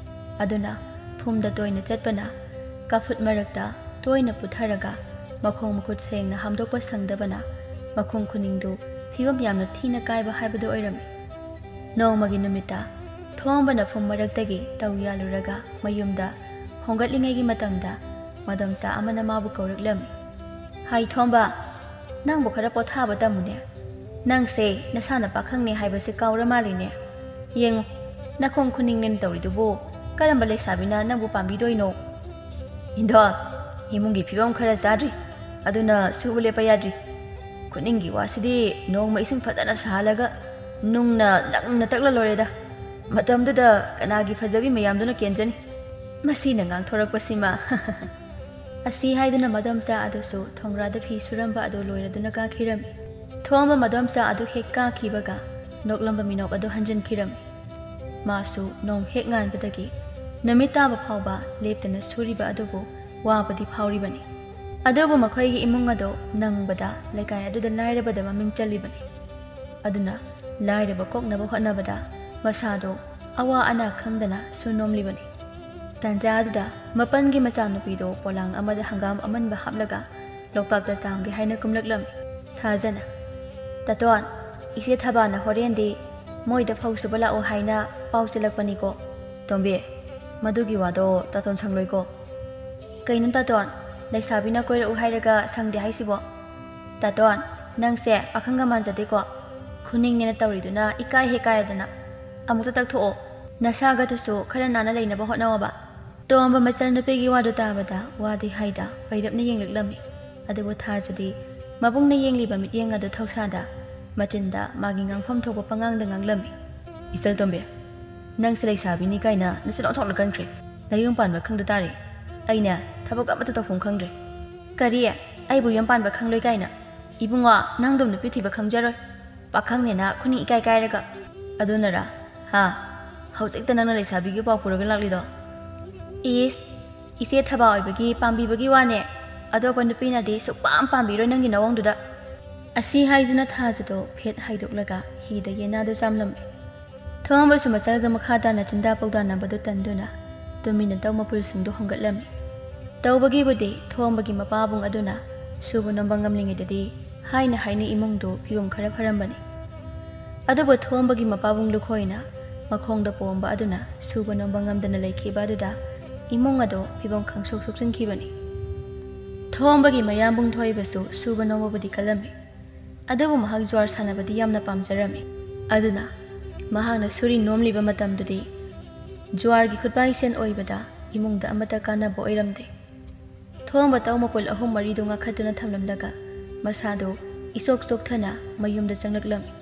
ꯑꯗꯨꯅ ꯐꯨꯝꯗ ꯇꯣꯏꯅ ꯆꯠꯄꯅ ꯀꯥꯐꯨꯠ ꯃꯔꯛꯇ ꯇꯣꯏꯅ ꯄꯨꯊꯔꯒ ꯃꯈꯣꯡ ꯃꯈꯨꯠ ꯁꯦꯡꯅ ꯍꯥꯝꯗꯣꯛꯄ ꯁꯪꯗꯕꯅ ꯃꯈꯣꯡ ꯈꯨꯅꯤꯡꯗꯨ ꯐꯤꯕꯝ ꯌꯥꯝꯅ ꯊꯤꯅ ꯀꯥꯏꯕ ꯍꯥꯏꯕꯗꯨ ꯑꯣꯏꯔꯝꯃꯤ꯫ ꯅꯣꯡꯃꯒꯤ ꯅꯨꯃꯤꯠꯇ ꯊꯣꯝꯕꯅ ꯐꯨꯝ ꯃꯔꯛꯇꯒꯤ ꯇꯧ ꯌꯥꯜꯂꯨꯔꯒ ꯃꯌꯨꯝꯗ ꯍꯣꯡꯒꯠꯂꯤꯉꯩꯒꯤ ꯃꯇꯝꯗ ꯃꯗꯣꯝꯆꯥ ꯑꯃꯅ ꯃꯥꯕꯨ ꯀꯧꯔꯛꯂꯝꯃꯤ꯫ ꯍꯥꯏ ꯊꯣꯝꯕ, ꯅꯪꯕꯨ ꯈꯔ ꯄꯣꯊꯥꯕ ꯇꯝꯃꯨꯅꯦ꯫ ꯅꯪꯁꯦ ꯅꯁꯥꯅ ꯄꯥꯈꯪꯅꯦ ꯍꯥꯏꯕꯁꯦ ꯀꯥꯎꯔ ꯃꯥꯜꯂꯤꯅꯦ꯫ ꯌꯦꯡꯉꯨ, ꯅꯈꯣꯡ ꯈꯨꯅꯤꯡꯅꯦꯅ ꯇꯧꯔꯤꯗꯨꯕꯨ ꯀꯔꯝꯕ ꯂꯩꯁꯥꯕꯤꯅ ꯅꯪꯕꯨ ꯄꯥꯝꯕꯤꯗꯣꯏꯅꯣ? ꯏꯟꯗꯣ, ꯏꯃꯨꯡꯒꯤ ꯐꯤꯕꯝ ꯈꯔ ꯆꯥꯗ꯭ꯔꯤ, ꯑꯗꯨꯅ ꯁꯨꯕ ꯂꯦꯞꯄ ꯌꯥꯗ꯭ꯔꯤ꯫ ꯈꯨꯅꯤꯡꯒꯤ ꯋꯥꯁꯤꯗꯤ ꯅꯣꯡꯃ ꯏꯁꯤꯡ ꯐꯖꯅ ꯁꯥꯍꯜꯂꯒ ꯅꯨꯡꯅ ꯂꯪꯅ ꯇꯛꯂ ꯂꯣꯏꯔꯦꯗ꯫ ꯃꯇꯝꯗꯨꯗ ꯀꯅꯥꯒꯤ ꯐꯖꯕꯤ ꯃꯌꯥꯝꯗꯨꯅ ꯀꯦꯟꯖꯅꯤ? ꯃꯁꯤꯅ ꯉꯥꯡꯊꯣꯔꯛꯄꯁꯤꯃ꯫ ꯑꯁꯤ ꯍꯥꯏꯗꯨꯅ ꯃꯗꯣꯝꯆꯥ ꯑꯗꯨꯁꯨ ꯊꯣꯡꯒ꯭ꯔꯥꯗ ꯐꯤ ꯁꯨꯔꯝꯕ ꯑꯗꯨ ꯂꯣꯏꯔꯗꯨꯅ ꯀꯥꯈꯤꯔꯝꯃꯤ꯫ ꯊꯣꯝꯕ ꯃꯗꯣꯝꯆꯥ ꯑꯗꯨ ꯍꯦꯛ ꯀꯥꯈꯤꯕꯒ ꯅꯣꯛꯂꯝꯕ ꯃꯤꯅꯣꯛ ꯑꯗꯨ ꯍꯟꯖꯤꯟꯈꯤꯔꯝꯃꯤ꯫ ꯃꯥꯁꯨ ꯅꯣꯡ ꯍꯦꯛ ꯉꯥꯟꯕꯗꯒꯤ ꯅꯨꯃꯤꯠ ꯇꯥꯕ ꯐꯥꯎꯕ ꯂꯦꯞꯇꯅ ꯁꯨꯔꯤꯕ ꯑꯗꯨꯕꯨ ꯋꯥꯕꯗꯤ ꯐꯥꯎꯔꯤꯕꯅꯤ꯫ ꯑꯗꯨꯕꯨ ꯃꯈꯣꯏꯒꯤ ꯏꯃꯨꯡ ꯑꯗꯨ ꯅꯪꯕꯗ ꯂꯩꯀꯥꯏ ꯑꯗꯨꯗ ꯂꯥꯏꯔꯕꯗ ꯃꯃꯤꯡ ꯆꯜꯂꯤꯕꯅꯤ꯫ ꯑꯗꯨꯅ ꯂꯥꯏꯔꯕ ꯀꯣꯛꯅꯕ ꯍꯣꯠꯅꯕꯗ ꯃꯁꯥꯗꯣ ꯑꯋꯥ ꯑꯅꯥ ꯈꯪꯗꯅ ꯁꯨ ꯅꯣꯝꯂꯤꯕꯅꯤ꯫ ꯇꯥꯟꯖꯥ ꯑꯗꯨꯗ ꯃꯄꯟꯒꯤ ꯃꯆꯥꯅꯨꯄꯤꯗꯣ ꯄꯣꯂꯥꯡ ꯑꯃꯗ ꯍꯪꯒꯥꯝ ꯑꯃꯟꯕ ꯍꯥꯞꯂꯒ ꯂꯣꯛꯇꯥꯛꯇ ꯆꯥꯝꯒꯦ ꯍꯥꯏꯅ ꯀꯨꯝꯂꯛꯂꯝꯃꯤ꯫ ꯊꯥꯖꯅ, "ꯇꯥꯇꯣꯟ, ꯏꯆꯦ ꯊꯕꯥꯅ ꯍꯣꯔꯦꯟꯗꯤ ꯃꯣꯏꯗ ꯐꯧ ꯁꯨꯕ ꯂꯥꯛꯑꯣ ꯍꯥꯏꯅ ꯄꯥꯎ ꯆꯦꯜꯂꯛꯄꯅꯤꯀꯣ꯫" "ꯇꯣꯝꯕꯤ, ꯃꯗꯨꯒꯤ ꯋꯥꯗꯣ ꯇꯥꯇꯣꯟ ꯁꯪꯂꯣꯏꯀꯣ꯫" "ꯀꯩꯅꯣ ꯇꯥꯇꯣꯟ, ꯂꯩꯁꯥꯕꯤꯅ ꯀꯣꯏꯔꯛꯎ ꯍꯥꯏꯔꯒ ꯁꯪꯗꯦ ꯍꯥꯏꯁꯤꯕꯣ?" "ꯇꯥꯇꯣꯟ, ꯅꯪꯁꯦ ꯄꯥꯈꯪꯒ ꯃꯥꯟꯖꯗꯦꯀꯣ꯫ ꯈꯨꯅꯤꯡꯅꯦꯅ ꯇꯧꯔꯤꯗꯨꯅ ꯏꯀꯥꯏ ꯍꯦꯛ ꯀꯥꯏꯔꯗꯅ꯫ ꯑꯃꯨꯛꯇ ꯇꯛꯊꯣꯛꯑꯣ꯫ ꯅꯁꯥꯒꯗꯨꯁꯨ ꯈꯔ ꯅꯥꯟꯅ ꯂꯩꯅꯕ ꯍꯣꯠꯅꯧꯑꯕ꯫" ꯇꯣꯝꯕ ꯃꯆꯟꯅꯨꯄꯤꯒꯤ ꯋꯥꯗꯨ ꯇꯥꯕꯗ ꯋꯥꯗꯤ ꯍꯥꯏꯗ ꯄꯩꯔꯞꯅ ꯌꯦꯡꯂꯛꯂꯝꯃꯤ꯫ ꯑꯗꯨꯕꯨ ꯊꯥꯖꯗꯤ ꯃꯕꯨꯡꯅ ꯌꯦꯡꯂꯤꯕ ꯃꯤꯠꯌꯦꯡ ꯑꯗꯨ ꯊꯧꯁꯥꯗ ꯃꯆꯤꯟꯗ ꯃꯥꯒꯤ ꯉꯥꯡꯐꯝ ꯊꯣꯛꯄ ꯄꯉꯥꯡꯗ ꯉꯥꯡꯂꯝꯃꯤ꯫ "ꯏꯆꯜ ꯇꯣꯝꯕꯤ, ꯅꯪꯁꯦ ꯂꯩꯁꯥꯕꯤꯅꯤ ꯀꯥꯏꯅ ꯅꯆꯤꯟ ꯑꯣꯟꯊꯣꯛꯅ ꯀꯟꯈ꯭ꯔꯦ꯫ ꯅꯌꯨꯝ ꯄꯥꯟꯕ ꯈꯪꯗ ꯇꯥꯔꯦ꯫ ꯑꯩꯅꯦ ꯊꯕꯛ ꯑꯃꯠꯇ ꯇꯧꯐꯝ ꯈꯪꯗ꯭ꯔꯦ꯫" "ꯀꯔꯤ? ꯑꯩꯕꯨ ꯌꯨꯝ ꯄꯥꯟꯕ ꯈꯪꯂꯣꯏ ꯀꯥꯏꯅ? ꯏꯕꯨꯡꯉꯣ, ꯅꯪꯗꯨꯝ ꯅꯨꯄꯤ ꯊꯤꯕ ꯈꯪꯖꯔꯣꯏ꯫ ꯄꯥꯈꯪꯅꯦꯅ ꯈꯨꯅꯤꯡ ꯏꯀꯥꯏ ꯀꯥꯏꯔꯒ꯫" "ꯑꯗꯨꯅꯔꯥ? ꯍꯥ? ꯍꯧꯖꯤꯛꯇ ꯅꯪꯅ ꯂꯩꯁꯥꯕꯤꯒꯤ ꯄꯥꯎ ꯄꯨꯔꯒ ꯂꯥꯛꯂꯤꯗꯣ?" "ꯏꯁ, ꯏꯆꯦ ꯊꯕꯥ ꯑꯣꯏꯕꯒꯤ ꯄꯥꯝꯕꯤꯕꯒꯤ ꯋꯥꯅꯦ꯫ ꯑꯇꯣꯞꯄ ꯅꯨꯄꯤꯅꯗꯤ ꯁꯨꯛꯄꯥꯝ ꯄꯥꯝꯕꯤꯔꯣꯏ ꯅꯪꯒꯤ ꯅꯑꯣꯡꯗꯨꯗ꯫" ꯑꯁꯤ ꯍꯥꯏꯗꯨꯅ ꯊꯥꯖꯗꯣ ꯐꯦꯠ ꯍꯥꯏꯗꯣꯛꯂꯒ ꯍꯤꯗ ꯌꯦꯅꯥꯗꯨ ꯆꯥꯝꯂꯝꯃꯤ꯫ ꯊꯣꯝꯕꯁꯨ ꯃꯆꯜꯒ ꯃꯈꯥ ꯇꯥꯅ ꯆꯤꯟꯗꯥ ꯄꯥꯎꯗꯥꯅꯕꯗꯨ ꯇꯟꯗꯨꯅ ꯇꯨꯃꯤꯟꯅ ꯇꯧ ꯃꯄꯨꯜꯁꯤꯡꯗꯨ ꯍꯣꯡꯒꯠꯂꯝꯃꯤ꯫ ꯇꯧꯕꯒꯤꯕꯨꯗꯤ ꯊꯣꯝꯕꯒꯤ ꯃꯄꯥꯕꯨꯡ ꯑꯗꯨꯅ ꯁꯨꯕ ꯅꯣꯝꯕ ꯉꯝꯂꯤꯉꯩꯗꯗꯤ ꯍꯥꯏꯅ ꯍꯥꯏꯅ ꯏꯃꯨꯡꯗꯨ ꯐꯤꯕꯝ ꯈꯔ ꯐꯔꯝꯕꯅꯤ꯫ ꯑꯗꯨꯕꯨ ꯊꯣꯝꯕꯒꯤ ꯃꯄꯥꯕꯨꯡ ꯂꯨꯈꯣꯏꯅ ꯃꯈꯣꯡꯗ ꯄꯣꯝꯕ ꯑꯗꯨꯅ ꯁꯨꯕ ꯅꯣꯝꯕ ꯉꯝꯗꯅ ꯂꯩꯈꯤꯕ ꯑꯗꯨꯗ ꯏꯃꯨꯡ ꯑꯗꯨ ꯐꯤꯕꯝ ꯈꯪꯁꯣꯛ ꯁꯣꯛꯆꯤꯟꯈꯤꯕꯅꯤ꯫ ꯊꯣꯝꯕꯒꯤ ꯃꯌꯥꯝꯕꯨꯡ ꯊꯣꯏꯕꯁꯨ ꯁꯨꯕ ꯅꯣꯝꯕꯕꯨꯗꯤ ꯀꯜꯂꯝꯃꯤ, ꯑꯗꯨꯕꯨ ꯃꯍꯥꯛ ꯖ꯭ꯋꯥꯔ ꯁꯥꯟꯅꯕꯗꯤ ꯌꯥꯝꯅ ꯄꯥꯝꯖꯔꯝꯃꯤ꯫ ꯑꯗꯨꯅ ꯃꯍꯥꯛꯅ ꯁꯨꯔꯤ ꯅꯣꯝꯂꯤꯕ ꯃꯇꯝꯗꯨꯗꯤ ꯖ꯭ꯋꯥꯔꯒꯤ ꯈꯨꯠꯄꯥꯏꯁꯦꯟ ꯑꯣꯏꯕꯗ ꯏꯃꯨꯡꯗ ꯑꯃꯠꯇ ꯀꯥꯟꯅꯕ ꯑꯣꯏꯔꯝꯗꯦ꯫ ꯊꯣꯝꯕ ꯇꯧ ꯃꯄꯨꯜ ꯑꯍꯨꯝ ꯃꯔꯤꯗꯨ ꯉꯥꯈꯠꯇꯨꯅ ꯊꯝꯂꯝꯂꯒ ꯃꯁꯥꯗꯨ ꯏꯆꯣꯛ ꯆꯣꯛꯊꯅ ꯃꯌꯨꯝꯗ ꯆꯪꯂꯛꯂꯝꯃꯤ꯫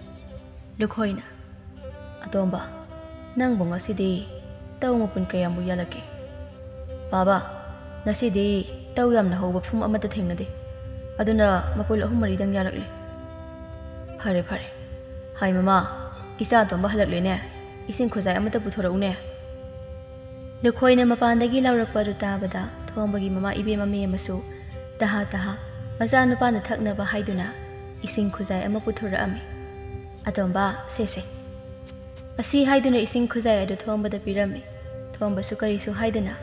ꯂꯨꯈꯣꯏꯅ, "ꯑꯇꯣꯝꯕ, ꯅꯪꯕꯨ ꯉꯁꯤꯗꯤ ꯇꯧ ꯃꯄꯨꯟ ꯀꯌꯥꯃꯨꯛ ꯌꯥꯜꯂꯛꯀꯦ?" "ꯄꯥꯕ, ꯉꯁꯤꯗꯤ ꯇꯧ ꯌꯥꯝꯅ ꯍꯧꯕ ꯐꯨꯝ ꯑꯃꯠꯇ ꯊꯦꯡꯅꯗꯦ, ꯑꯗꯨꯅ ꯃꯄꯨꯜ ꯑꯍꯨꯝ ꯃꯔꯤꯗꯪ ꯌꯥꯜꯂꯛꯂꯦ꯫" "ꯐꯔꯦ, ꯐꯔꯦ꯫ ꯍꯥꯏ ꯃꯃꯥ, ꯏꯆꯥ ꯑꯇꯣꯝꯕ ꯍꯜꯂꯛꯂꯦꯅꯦ, ꯏꯁꯤꯡ ꯈꯨꯖꯥꯏ ꯑꯃꯠꯇ ꯄꯨꯊꯣꯔꯛꯎꯅꯦ꯫" ꯂꯨꯈꯣꯏꯅ ꯃꯄꯥꯟꯗꯒꯤ ꯂꯥꯎꯔꯛꯄ ꯑꯗꯨ ꯇꯥꯕꯗ ꯊꯣꯝꯕꯒꯤ ꯃꯃꯥ ꯏꯕꯦꯝꯃ ꯃꯦꯝꯃꯁꯨ ꯇꯍꯥ ꯇꯍꯥ ꯃꯆꯥꯅꯨꯄꯥꯅ ꯊꯛꯅꯕ ꯍꯥꯏꯗꯨꯅ ꯏꯁꯤꯡ ꯈꯨꯖꯥꯏ ꯑꯃ ꯄꯨꯊꯣꯔꯛꯑꯝꯃꯤ꯫ "ꯑꯇꯣꯝꯕ, ꯁꯦ ꯁꯦ꯫" ꯑꯁꯤ ꯍꯥꯏꯗꯨꯅ ꯏꯁꯤꯡ ꯈꯨꯖꯥꯏ ꯑꯗꯨ ꯊꯣꯝꯕꯗ ꯄꯤꯔꯝꯃꯤ꯫ ꯊꯣꯝꯕꯁꯨ ꯀꯔꯤꯁꯨ ꯍꯥꯏꯗꯅ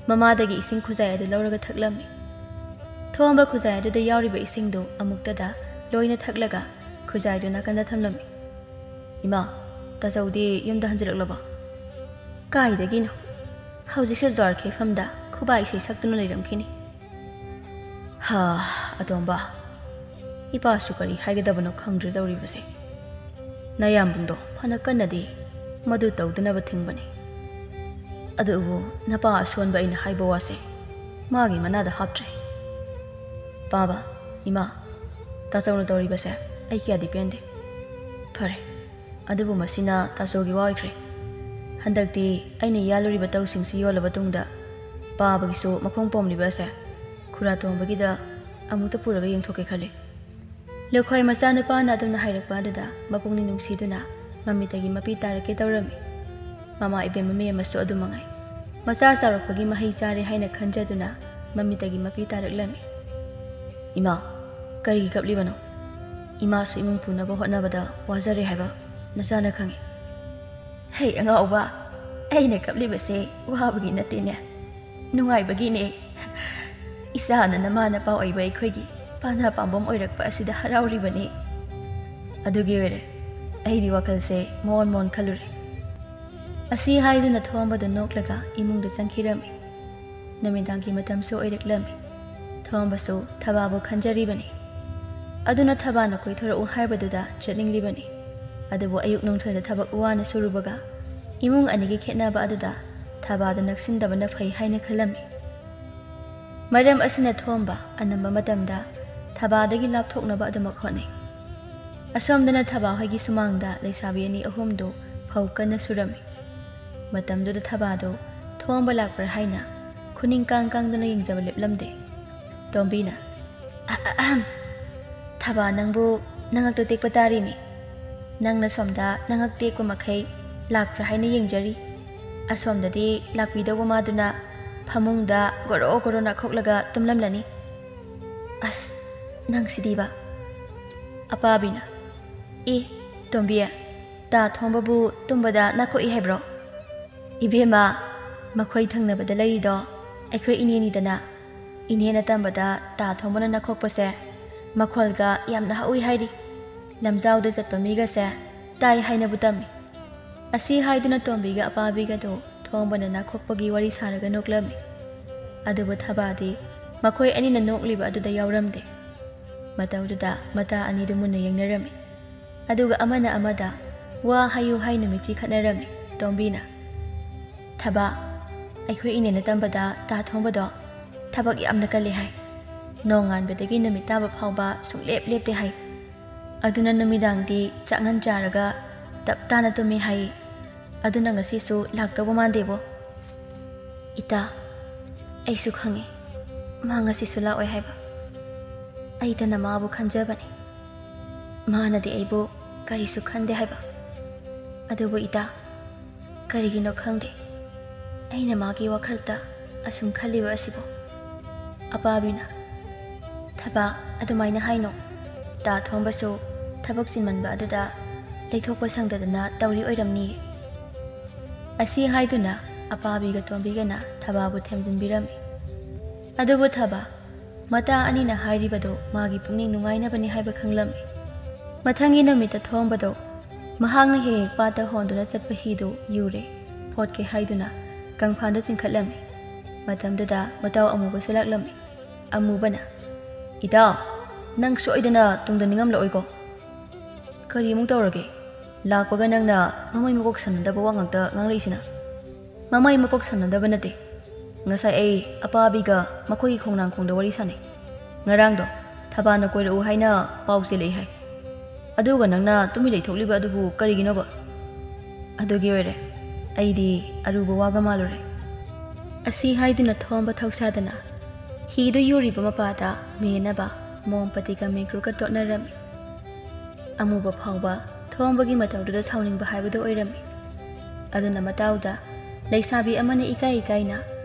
ꯃꯃꯥꯗꯒꯤ ꯏꯁꯤꯡ ꯈꯨꯖꯥꯏ ꯑꯗꯨ ꯂꯧꯔꯒ ꯊꯛꯂꯝꯃꯤ꯫ ꯊꯣꯝꯕ ꯈꯨꯖꯥꯏ ꯑꯗꯨꯗ ꯌꯥꯎꯔꯤꯕ ꯏꯁꯤꯡꯗꯨ ꯑꯃꯨꯛꯇꯗ ꯂꯣꯏꯅ ꯊꯛꯂꯒ ꯈꯨꯖꯥꯏꯗꯨ ꯅꯥꯀꯟꯗ ꯊꯝꯂꯝꯃꯤ꯫ "ꯏꯃꯥ, ꯇꯥꯆꯧꯗꯤ ꯌꯨꯝꯗ ꯍꯟꯖꯤꯜꯂꯛꯂꯕ?" "ꯀꯥꯏꯗꯒꯤꯅꯣ? ꯍꯧꯖꯤꯛꯁꯨ ꯖ꯭ꯋꯥꯔ ꯈꯦꯐꯝꯗ ꯈꯨꯕꯥꯛ ꯏꯁꯩ ꯁꯛꯇꯨꯅ ꯂꯩꯔꯝꯈꯤꯅꯤ꯫" "ꯍꯥ, ꯑꯇꯣꯝꯕ, ꯏꯄꯥꯁꯨ ꯀꯔꯤ ꯍꯥꯏꯒꯗꯕꯅꯣ ꯈꯪꯗ꯭ꯔꯦ ꯇꯧꯔꯤꯕꯁꯦ꯫ ꯅꯌꯥꯝꯕꯨꯡꯗꯣ ꯐꯅ ꯀꯟꯅꯗꯤ ꯃꯗꯨ ꯇꯧꯗꯅꯕ ꯊꯤꯡꯕꯅꯤ, ꯑꯗꯨꯕꯨ ꯅꯄꯥ ꯑꯁꯣꯟꯕ ꯑꯩꯅ ꯍꯥꯏꯕ ꯋꯥꯁꯦ ꯃꯥꯒꯤ ꯃꯅꯥꯗ ꯍꯥꯞꯇ꯭ꯔꯦ꯫ ꯄꯥꯕ, ꯏꯃꯥ, ꯇꯥꯆꯧꯅ ꯇꯧꯔꯤꯕꯁꯦ ꯑꯩ ꯀꯌꯥꯗꯤ ꯄꯦꯟꯗꯦ꯫ ꯐꯔꯦ, ꯑꯗꯨꯕꯨ ꯃꯁꯤꯅ ꯇꯥꯆꯧꯒꯤ ꯋꯥ ꯑꯣꯏꯈ꯭ꯔꯦ꯫ ꯍꯟꯗꯛꯇꯤ ꯑꯩꯅ ꯌꯥꯜꯂꯨꯔꯤꯕ ꯇꯧꯁꯤꯡꯁꯤ ꯌꯣꯜꯂꯕ ꯇꯨꯡꯗ ꯄꯥꯕꯒꯤꯁꯨ ꯃꯈꯣꯡ ꯄꯣꯝꯂꯤꯕ ꯑꯁꯦ ꯈꯨꯔꯥ ꯇꯣꯝꯕꯒꯤꯗ ꯑꯃꯨꯛꯇ ꯄꯨꯔꯒ ꯌꯦꯡꯊꯣꯛꯀꯦ ꯈꯜꯂꯤ꯫" ꯂꯨꯈꯣꯏ ꯃꯆꯥꯅꯨꯄꯥꯅ ꯑꯗꯨꯝꯅ ꯍꯥꯏꯔꯛꯄ ꯑꯗꯨꯗ ꯃꯄꯨꯛꯅꯤꯡ ꯅꯨꯡꯁꯤꯗꯨꯅ ꯃꯃꯤꯠꯇꯒꯤ ꯃꯄꯤ ꯇꯥꯔꯛꯀꯦ ꯇꯧꯔꯝꯃꯤ꯫ ꯃꯃꯥ ꯏꯕꯦꯝꯃ ꯃꯦꯝꯃꯁꯨ ꯑꯗꯨ ꯃꯉꯥꯏ꯫ ꯃꯆꯥ ꯆꯥꯎꯔꯛꯄꯒꯤ ꯃꯍꯩ ꯆꯥꯔꯦ ꯍꯥꯏꯅ ꯈꯟꯖꯗꯨꯅ ꯃꯃꯤꯠꯇꯒꯤ ꯃꯄꯤ ꯇꯥꯔꯛꯂꯝꯃꯤ꯫ "ꯏꯃꯥ, ꯀꯔꯤꯒꯤ ꯀꯞꯂꯤꯕꯅꯣ? ꯏꯃꯥꯁꯨ ꯏꯃꯨꯡ ꯄꯨꯅꯕ ꯍꯣꯠꯅꯕꯗ ꯋꯥꯖꯔꯦ ꯍꯥꯏꯕ ꯅꯆꯥꯅ ꯈꯪꯏ꯫" "ꯍꯩ ꯑꯉꯥꯎꯕ, ꯑꯩꯅ ꯀꯞꯂꯤꯕꯁꯦ ꯋꯥꯕꯒꯤ ꯅꯠꯇꯦꯅꯦ, ꯅꯨꯡꯉꯥꯏꯕꯒꯤꯅꯦ꯫ ꯏꯆꯥꯅ ꯅꯃꯥ ꯅꯄꯥ ꯑꯣꯏꯕ ꯑꯩꯈꯣꯏꯒꯤ ꯄꯥꯅꯥ ꯄꯥꯝꯕꯣꯝ ꯑꯣꯏꯔꯛꯄ ꯑꯁꯤꯗ ꯍꯔꯥꯎꯔꯤꯕꯅꯤ꯫ ꯑꯗꯨꯒꯤ ꯑꯣꯏꯔꯦ ꯑꯩꯗꯤ ꯋꯥꯈꯜꯁꯦ ꯃꯣꯟ ꯃꯣꯟ ꯈꯜꯂꯨꯔꯦ꯫" ꯑꯁꯤ ꯍꯥꯏꯗꯨꯅ ꯊꯣꯝꯕꯗꯨ ꯅꯣꯛꯂꯒ ꯏꯃꯨꯡꯗ ꯆꯪꯈꯤꯔꯝꯃꯤ꯫ ꯅꯨꯃꯤꯗꯥꯡꯒꯤ ꯃꯇꯝꯁꯨ ꯑꯣꯏꯔꯛꯂꯝꯃꯤ꯫ ꯊꯣꯝꯕꯁꯨ ꯊꯕꯥꯕꯨ ꯈꯟꯖꯔꯤꯕꯅꯤ꯫ ꯑꯗꯨꯅ ꯊꯕꯥꯅ ꯀꯣꯏꯊꯣꯔꯛꯎ ꯍꯥꯏꯕꯗꯨꯗ ꯆꯠꯅꯤꯡꯂꯤꯕꯅꯤ꯫ ꯑꯗꯨꯕꯨ ꯑꯌꯨꯛ ꯅꯨꯡꯊꯤꯜꯗ ꯊꯕꯛ ꯋꯥꯅ ꯁꯨꯔꯨꯕꯒ ꯏꯃꯨꯡ ꯑꯅꯤꯒꯤ ꯈꯦꯠꯅꯕ ꯑꯗꯨꯗ ꯊꯕꯥꯗ ꯅꯛꯁꯤꯟꯗꯕꯅ ꯐꯩ ꯍꯥꯏꯅ ꯈꯜꯂꯝꯃꯤ꯫ ꯃꯔꯝ ꯑꯁꯤꯅ ꯊꯣꯝꯕ ꯑꯅꯝꯕ ꯃꯇꯝꯗ ꯊꯕꯥꯗꯒꯤ ꯂꯥꯞꯊꯣꯛꯅꯕ ꯑꯗꯨꯃꯛ ꯍꯣꯠꯅꯩ꯫ ꯑꯁꯣꯝꯗꯅ ꯊꯕꯥ ꯍꯣꯏꯒꯤ ꯁꯨꯃꯥꯡꯗ ꯂꯩꯁꯥꯕꯤ ꯑꯅꯤ ꯑꯍꯨꯝꯗꯨ ꯐꯧ ꯀꯟꯅ ꯁꯨꯔꯝꯃꯤ꯫ ꯃꯇꯝꯗꯨꯗ ꯊꯕꯥꯗꯨ ꯊꯣꯝꯕ ꯂꯥꯛꯄ꯭ꯔꯥ ꯍꯥꯏꯅ ꯈꯨꯅꯤꯡ ꯀꯥꯡ ꯀꯥꯡꯗꯅ ꯌꯦꯡꯖꯕ ꯂꯦꯞꯂꯝꯗꯦ꯫ ꯇꯣꯝꯕꯤꯅ, "ꯑ-, ꯑꯍꯝ, ꯊꯕꯥ ꯅꯪꯕꯨ ꯅꯉꯛꯇ ꯇꯦꯛꯄ ꯇꯥꯔꯤꯅꯤ꯫ ꯅꯪꯅ ꯁꯣꯝꯗ ꯅꯉꯛ ꯇꯦꯛꯄ ꯃꯈꯩ ꯂꯥꯛꯄ꯭ꯔꯥ ꯍꯥꯏꯅ ꯌꯦꯡꯖꯔꯤ꯫ ꯑꯁꯣꯝꯗꯗꯤ ꯂꯥꯛꯄꯤꯗꯧꯕ ꯃꯥꯗꯨꯅ ꯐꯃꯨꯡꯗ ꯒꯣꯔꯣ ꯒꯣꯔꯣ ꯅꯥꯈꯣꯛꯂꯒ ꯇꯨꯝꯂꯝꯂꯅꯤ꯫ ꯑꯁ, ꯅꯪꯁꯤꯗꯤꯕ!" ꯑꯄꯥꯕꯤꯅ, "ꯑꯦ, ꯇꯣꯝꯕꯤ, ꯇꯥ ꯊꯣꯝꯕꯕꯨ ꯇꯨꯝꯕꯗ ꯅꯥꯈꯣꯛꯏ ꯍꯥꯏꯕ꯭ꯔꯣ? ꯏꯕꯦꯝꯃ, ꯃꯈꯣꯏ ꯊꯪꯅꯕꯗ ꯂꯩꯔꯤꯗꯣ ꯑꯩꯈꯣꯏ ꯏꯅꯦꯅꯤꯗꯅ꯫ ꯏꯅꯦꯅ ꯇꯝꯕꯗ ꯇꯥ ꯊꯣꯝꯕꯅ ꯅꯥꯈꯣꯛꯄꯁꯦ ꯃꯈꯣꯜꯒ ꯌꯥꯝꯅ ꯍꯧꯏ ꯍꯥꯏꯔꯤ꯫ ꯂꯝꯖꯥꯎꯗ ꯆꯠꯄ ꯃꯤꯒꯁꯦ ꯇꯥꯏ ꯍꯥꯏꯅꯕꯨ ꯇꯝꯃꯤ꯫" ꯑꯁꯤ ꯍꯥꯏꯗꯨꯅ ꯇꯣꯝꯕꯤꯒ ꯑꯄꯥꯕꯤꯒꯗꯨ ꯊꯣꯝꯕꯅ ꯅꯥꯈꯣꯛꯄꯒꯤ ꯋꯥꯔꯤ ꯁꯥꯔꯒ ꯅꯣꯛꯂꯝꯃꯤ꯫ ꯑꯗꯨꯕꯨ ꯊꯕꯥꯗꯤ ꯃꯈꯣꯏ ꯑꯅꯤꯅ ꯅꯣꯛꯂꯤꯕ ꯑꯗꯨꯗ ꯌꯥꯎꯔꯝꯗꯦ꯫ ꯃꯇꯧꯗꯨꯗ ꯃꯇꯥ ꯑꯅꯤꯗꯨ ꯃꯨꯟꯅ ꯌꯦꯡꯅꯔꯝꯃꯤ꯫ ꯑꯗꯨꯒ ꯑꯃꯅ ꯑꯃꯗ ꯋꯥ ꯍꯥꯏꯌꯨ ꯍꯥꯏꯅ ꯃꯤꯠꯆꯤ ꯈꯠꯅꯔꯝꯃꯤ꯫ ꯇꯣꯝꯕꯤꯅ, "ꯊꯕꯥ, ꯑꯩꯈꯣꯏ ꯏꯅꯦꯅ ꯇꯝꯕꯗ ꯇꯥ ꯊꯣꯝꯕꯗꯣ ꯊꯕꯛ ꯌꯥꯝꯅ ꯀꯜꯂꯤ ꯍꯥꯏ꯫ ꯅꯣꯡꯉꯥꯟꯕꯗꯒꯤ ꯅꯨꯃꯤꯠ ꯇꯥꯕ ꯐꯥꯎꯕ ꯁꯨꯡꯂꯦꯞ ꯂꯦꯞꯇꯦ ꯍꯥꯏ꯫ ꯑꯗꯨꯅ ꯅꯨꯃꯤꯗꯥꯡꯗꯤ ꯆꯥꯛꯉꯟ ꯆꯥꯔꯒ ꯇꯞ ꯇꯥꯅ ꯇꯨꯝꯃꯤ ꯍꯥꯏ꯫ ꯑꯗꯨꯅ ꯉꯁꯤꯁꯨ ꯂꯥꯛꯇꯧꯕ ꯃꯥꯟꯗꯦꯕꯣ꯫" "ꯏꯇꯥ, ꯑꯩꯁꯨ ꯈꯪꯉꯤ ꯃꯥ ꯉꯁꯤꯁꯨ ꯂꯥꯛꯑꯣꯏ ꯍꯥꯏꯕ꯫ ꯑꯩꯇꯅ ꯃꯥꯕꯨ ꯈꯟꯖꯕꯅꯤ꯫ ꯃꯥꯅꯗꯤ ꯑꯩꯕꯨ ꯀꯔꯤꯁꯨ ꯈꯟꯗꯦ ꯍꯥꯏꯕ꯫ ꯑꯗꯨꯕꯨ ꯏꯇꯥ, ꯀꯔꯤꯒꯤꯅꯣ ꯈꯪꯗꯦ, ꯑꯩꯅ ꯃꯥꯒꯤ ꯋꯥꯈꯜꯗ ꯑꯁꯨꯝ ꯈꯜꯂꯤꯕ ꯑꯁꯤꯕꯨ꯫" ꯑꯄꯥꯕꯤꯅ, "ꯊꯕꯥ, ꯑꯗꯨꯃꯥꯏꯅ ꯍꯥꯏꯅꯣ꯫ ꯇꯥ ꯊꯣꯝꯕꯁꯨ ꯊꯕꯛ ꯆꯤꯟꯃꯟꯕ ꯑꯗꯨꯗ ꯂꯩꯊꯣꯛꯄ ꯁꯪꯗꯗꯅ ꯇꯧꯔꯤ ꯑꯣꯏꯔꯝꯅꯤꯌꯦ꯫" ꯑꯁꯤ ꯍꯥꯏꯗꯨꯅ ꯑꯄꯥꯕꯤꯒ ꯇꯣꯝꯕꯤꯒꯅ ꯊꯕꯥꯕꯨ ꯊꯦꯝꯖꯤꯟꯕꯤꯔꯝꯃꯤ꯫ ꯑꯗꯨꯕꯨ ꯊꯕꯥ, ꯃꯇꯥ ꯑꯅꯤꯅ ꯍꯥꯏꯔꯤꯕꯗꯨ ꯃꯥꯒꯤ ꯄꯨꯛꯅꯤꯡ ꯅꯨꯡꯉꯥꯏꯅꯕꯅꯤ ꯍꯥꯏꯕ ꯈꯪꯂꯝꯃꯤ꯫ ꯃꯊꯪꯒꯤ ꯅꯨꯃꯤꯠꯇ ꯊꯣꯝꯕꯗꯣ ꯃꯍꯥꯛꯅ ꯍꯦꯛ ꯍꯦꯛ ꯄꯥꯠꯇ ꯍꯣꯟꯗꯨꯅ ꯆꯠꯄ ꯍꯤꯗꯨ ꯌꯨꯔꯦ, ꯐꯣꯠꯀꯦ ꯍꯥꯏꯗꯨꯅ ꯀꯪꯐꯥꯟꯗ ꯆꯤꯡꯈꯠꯂꯝꯃꯤ꯫ ꯃꯇꯝꯗꯨꯗ ꯃꯇꯥꯎ ꯑꯃꯨꯕꯁꯨ ꯂꯥꯛꯂꯝꯃꯤ꯫ ꯑꯃꯨꯕꯅ, "ꯏꯇꯥꯎ, ꯅꯪ ꯁꯣꯏꯗꯅ ꯇꯨꯡꯗ ꯅꯤꯡꯉꯝꯂꯛꯑꯣꯏꯀꯣ? ꯀꯔꯤ ꯑꯃꯨꯛ ꯇꯧꯔꯒꯦ? ꯂꯥꯛꯄꯒ ꯅꯪꯅ ꯃꯃꯩ ꯃꯀꯣꯛ ꯁꯝꯅꯗꯕ ꯋꯥ ꯉꯥꯛꯇ ꯉꯥꯡꯂꯛꯏꯁꯤꯅ?" "ꯃꯃꯩ ꯃꯀꯣꯛ ꯁꯝꯅꯗꯕ ꯅꯠꯇꯦ꯫ ꯉꯁꯥꯏ ꯑꯩ ꯑꯄꯥꯕꯤꯒ ꯃꯈꯣꯏꯒꯤ ꯈꯣꯡꯅꯥꯡ ꯈꯣꯡꯗ ꯋꯥꯔꯤ ꯁꯥꯟꯅꯩ꯫ ꯉꯔꯥꯡꯗꯣ ꯊꯕꯥꯅ ꯀꯣꯏꯔꯛꯎ ꯍꯥꯏꯅ ꯄꯥꯎ ꯆꯦꯜꯂꯛꯏ ꯍꯥꯏ꯫ ꯑꯗꯨꯒ ꯅꯪꯅ ꯇꯨꯃꯤꯟ ꯂꯩꯊꯣꯛꯂꯤꯕ ꯑꯗꯨꯕꯨ ꯀꯔꯤꯒꯤꯅꯣꯕ? ꯑꯗꯨꯒꯤ ꯑꯣꯏꯔꯦ, ꯑꯩꯗꯤ ꯑꯔꯨꯕ ꯋꯥꯒ ꯃꯥꯜꯂꯨꯔꯦ꯫" ꯑꯁꯤ ꯍꯥꯏꯗꯨꯅ ꯊꯣꯝꯕ ꯊꯧꯁꯥꯗꯅ ꯍꯤꯗꯨ ꯌꯨꯔꯤꯕ ꯃꯄꯥꯗ ꯃꯦꯟꯅꯕ ꯃꯣꯝꯄꯇꯤꯒ ꯃꯦꯡꯀ꯭ꯔꯨꯒ ꯇꯣꯠꯅꯔꯝꯃꯤ꯫ ꯑꯃꯨꯕ ꯐꯥꯎꯕ ꯊꯣꯝꯕꯒꯤ ꯃꯇꯧꯗꯨꯗ ꯁꯥꯎꯅꯤꯡꯕ ꯍꯥꯏꯕꯗꯨ ꯑꯣꯏꯔꯝꯃꯤ꯫ ꯑꯗꯨꯅ ꯃꯇꯥꯎꯗ ꯂꯩꯁꯥꯕꯤ ꯑꯃꯅ ꯏꯀꯥꯏ ꯏꯀꯥꯏꯅ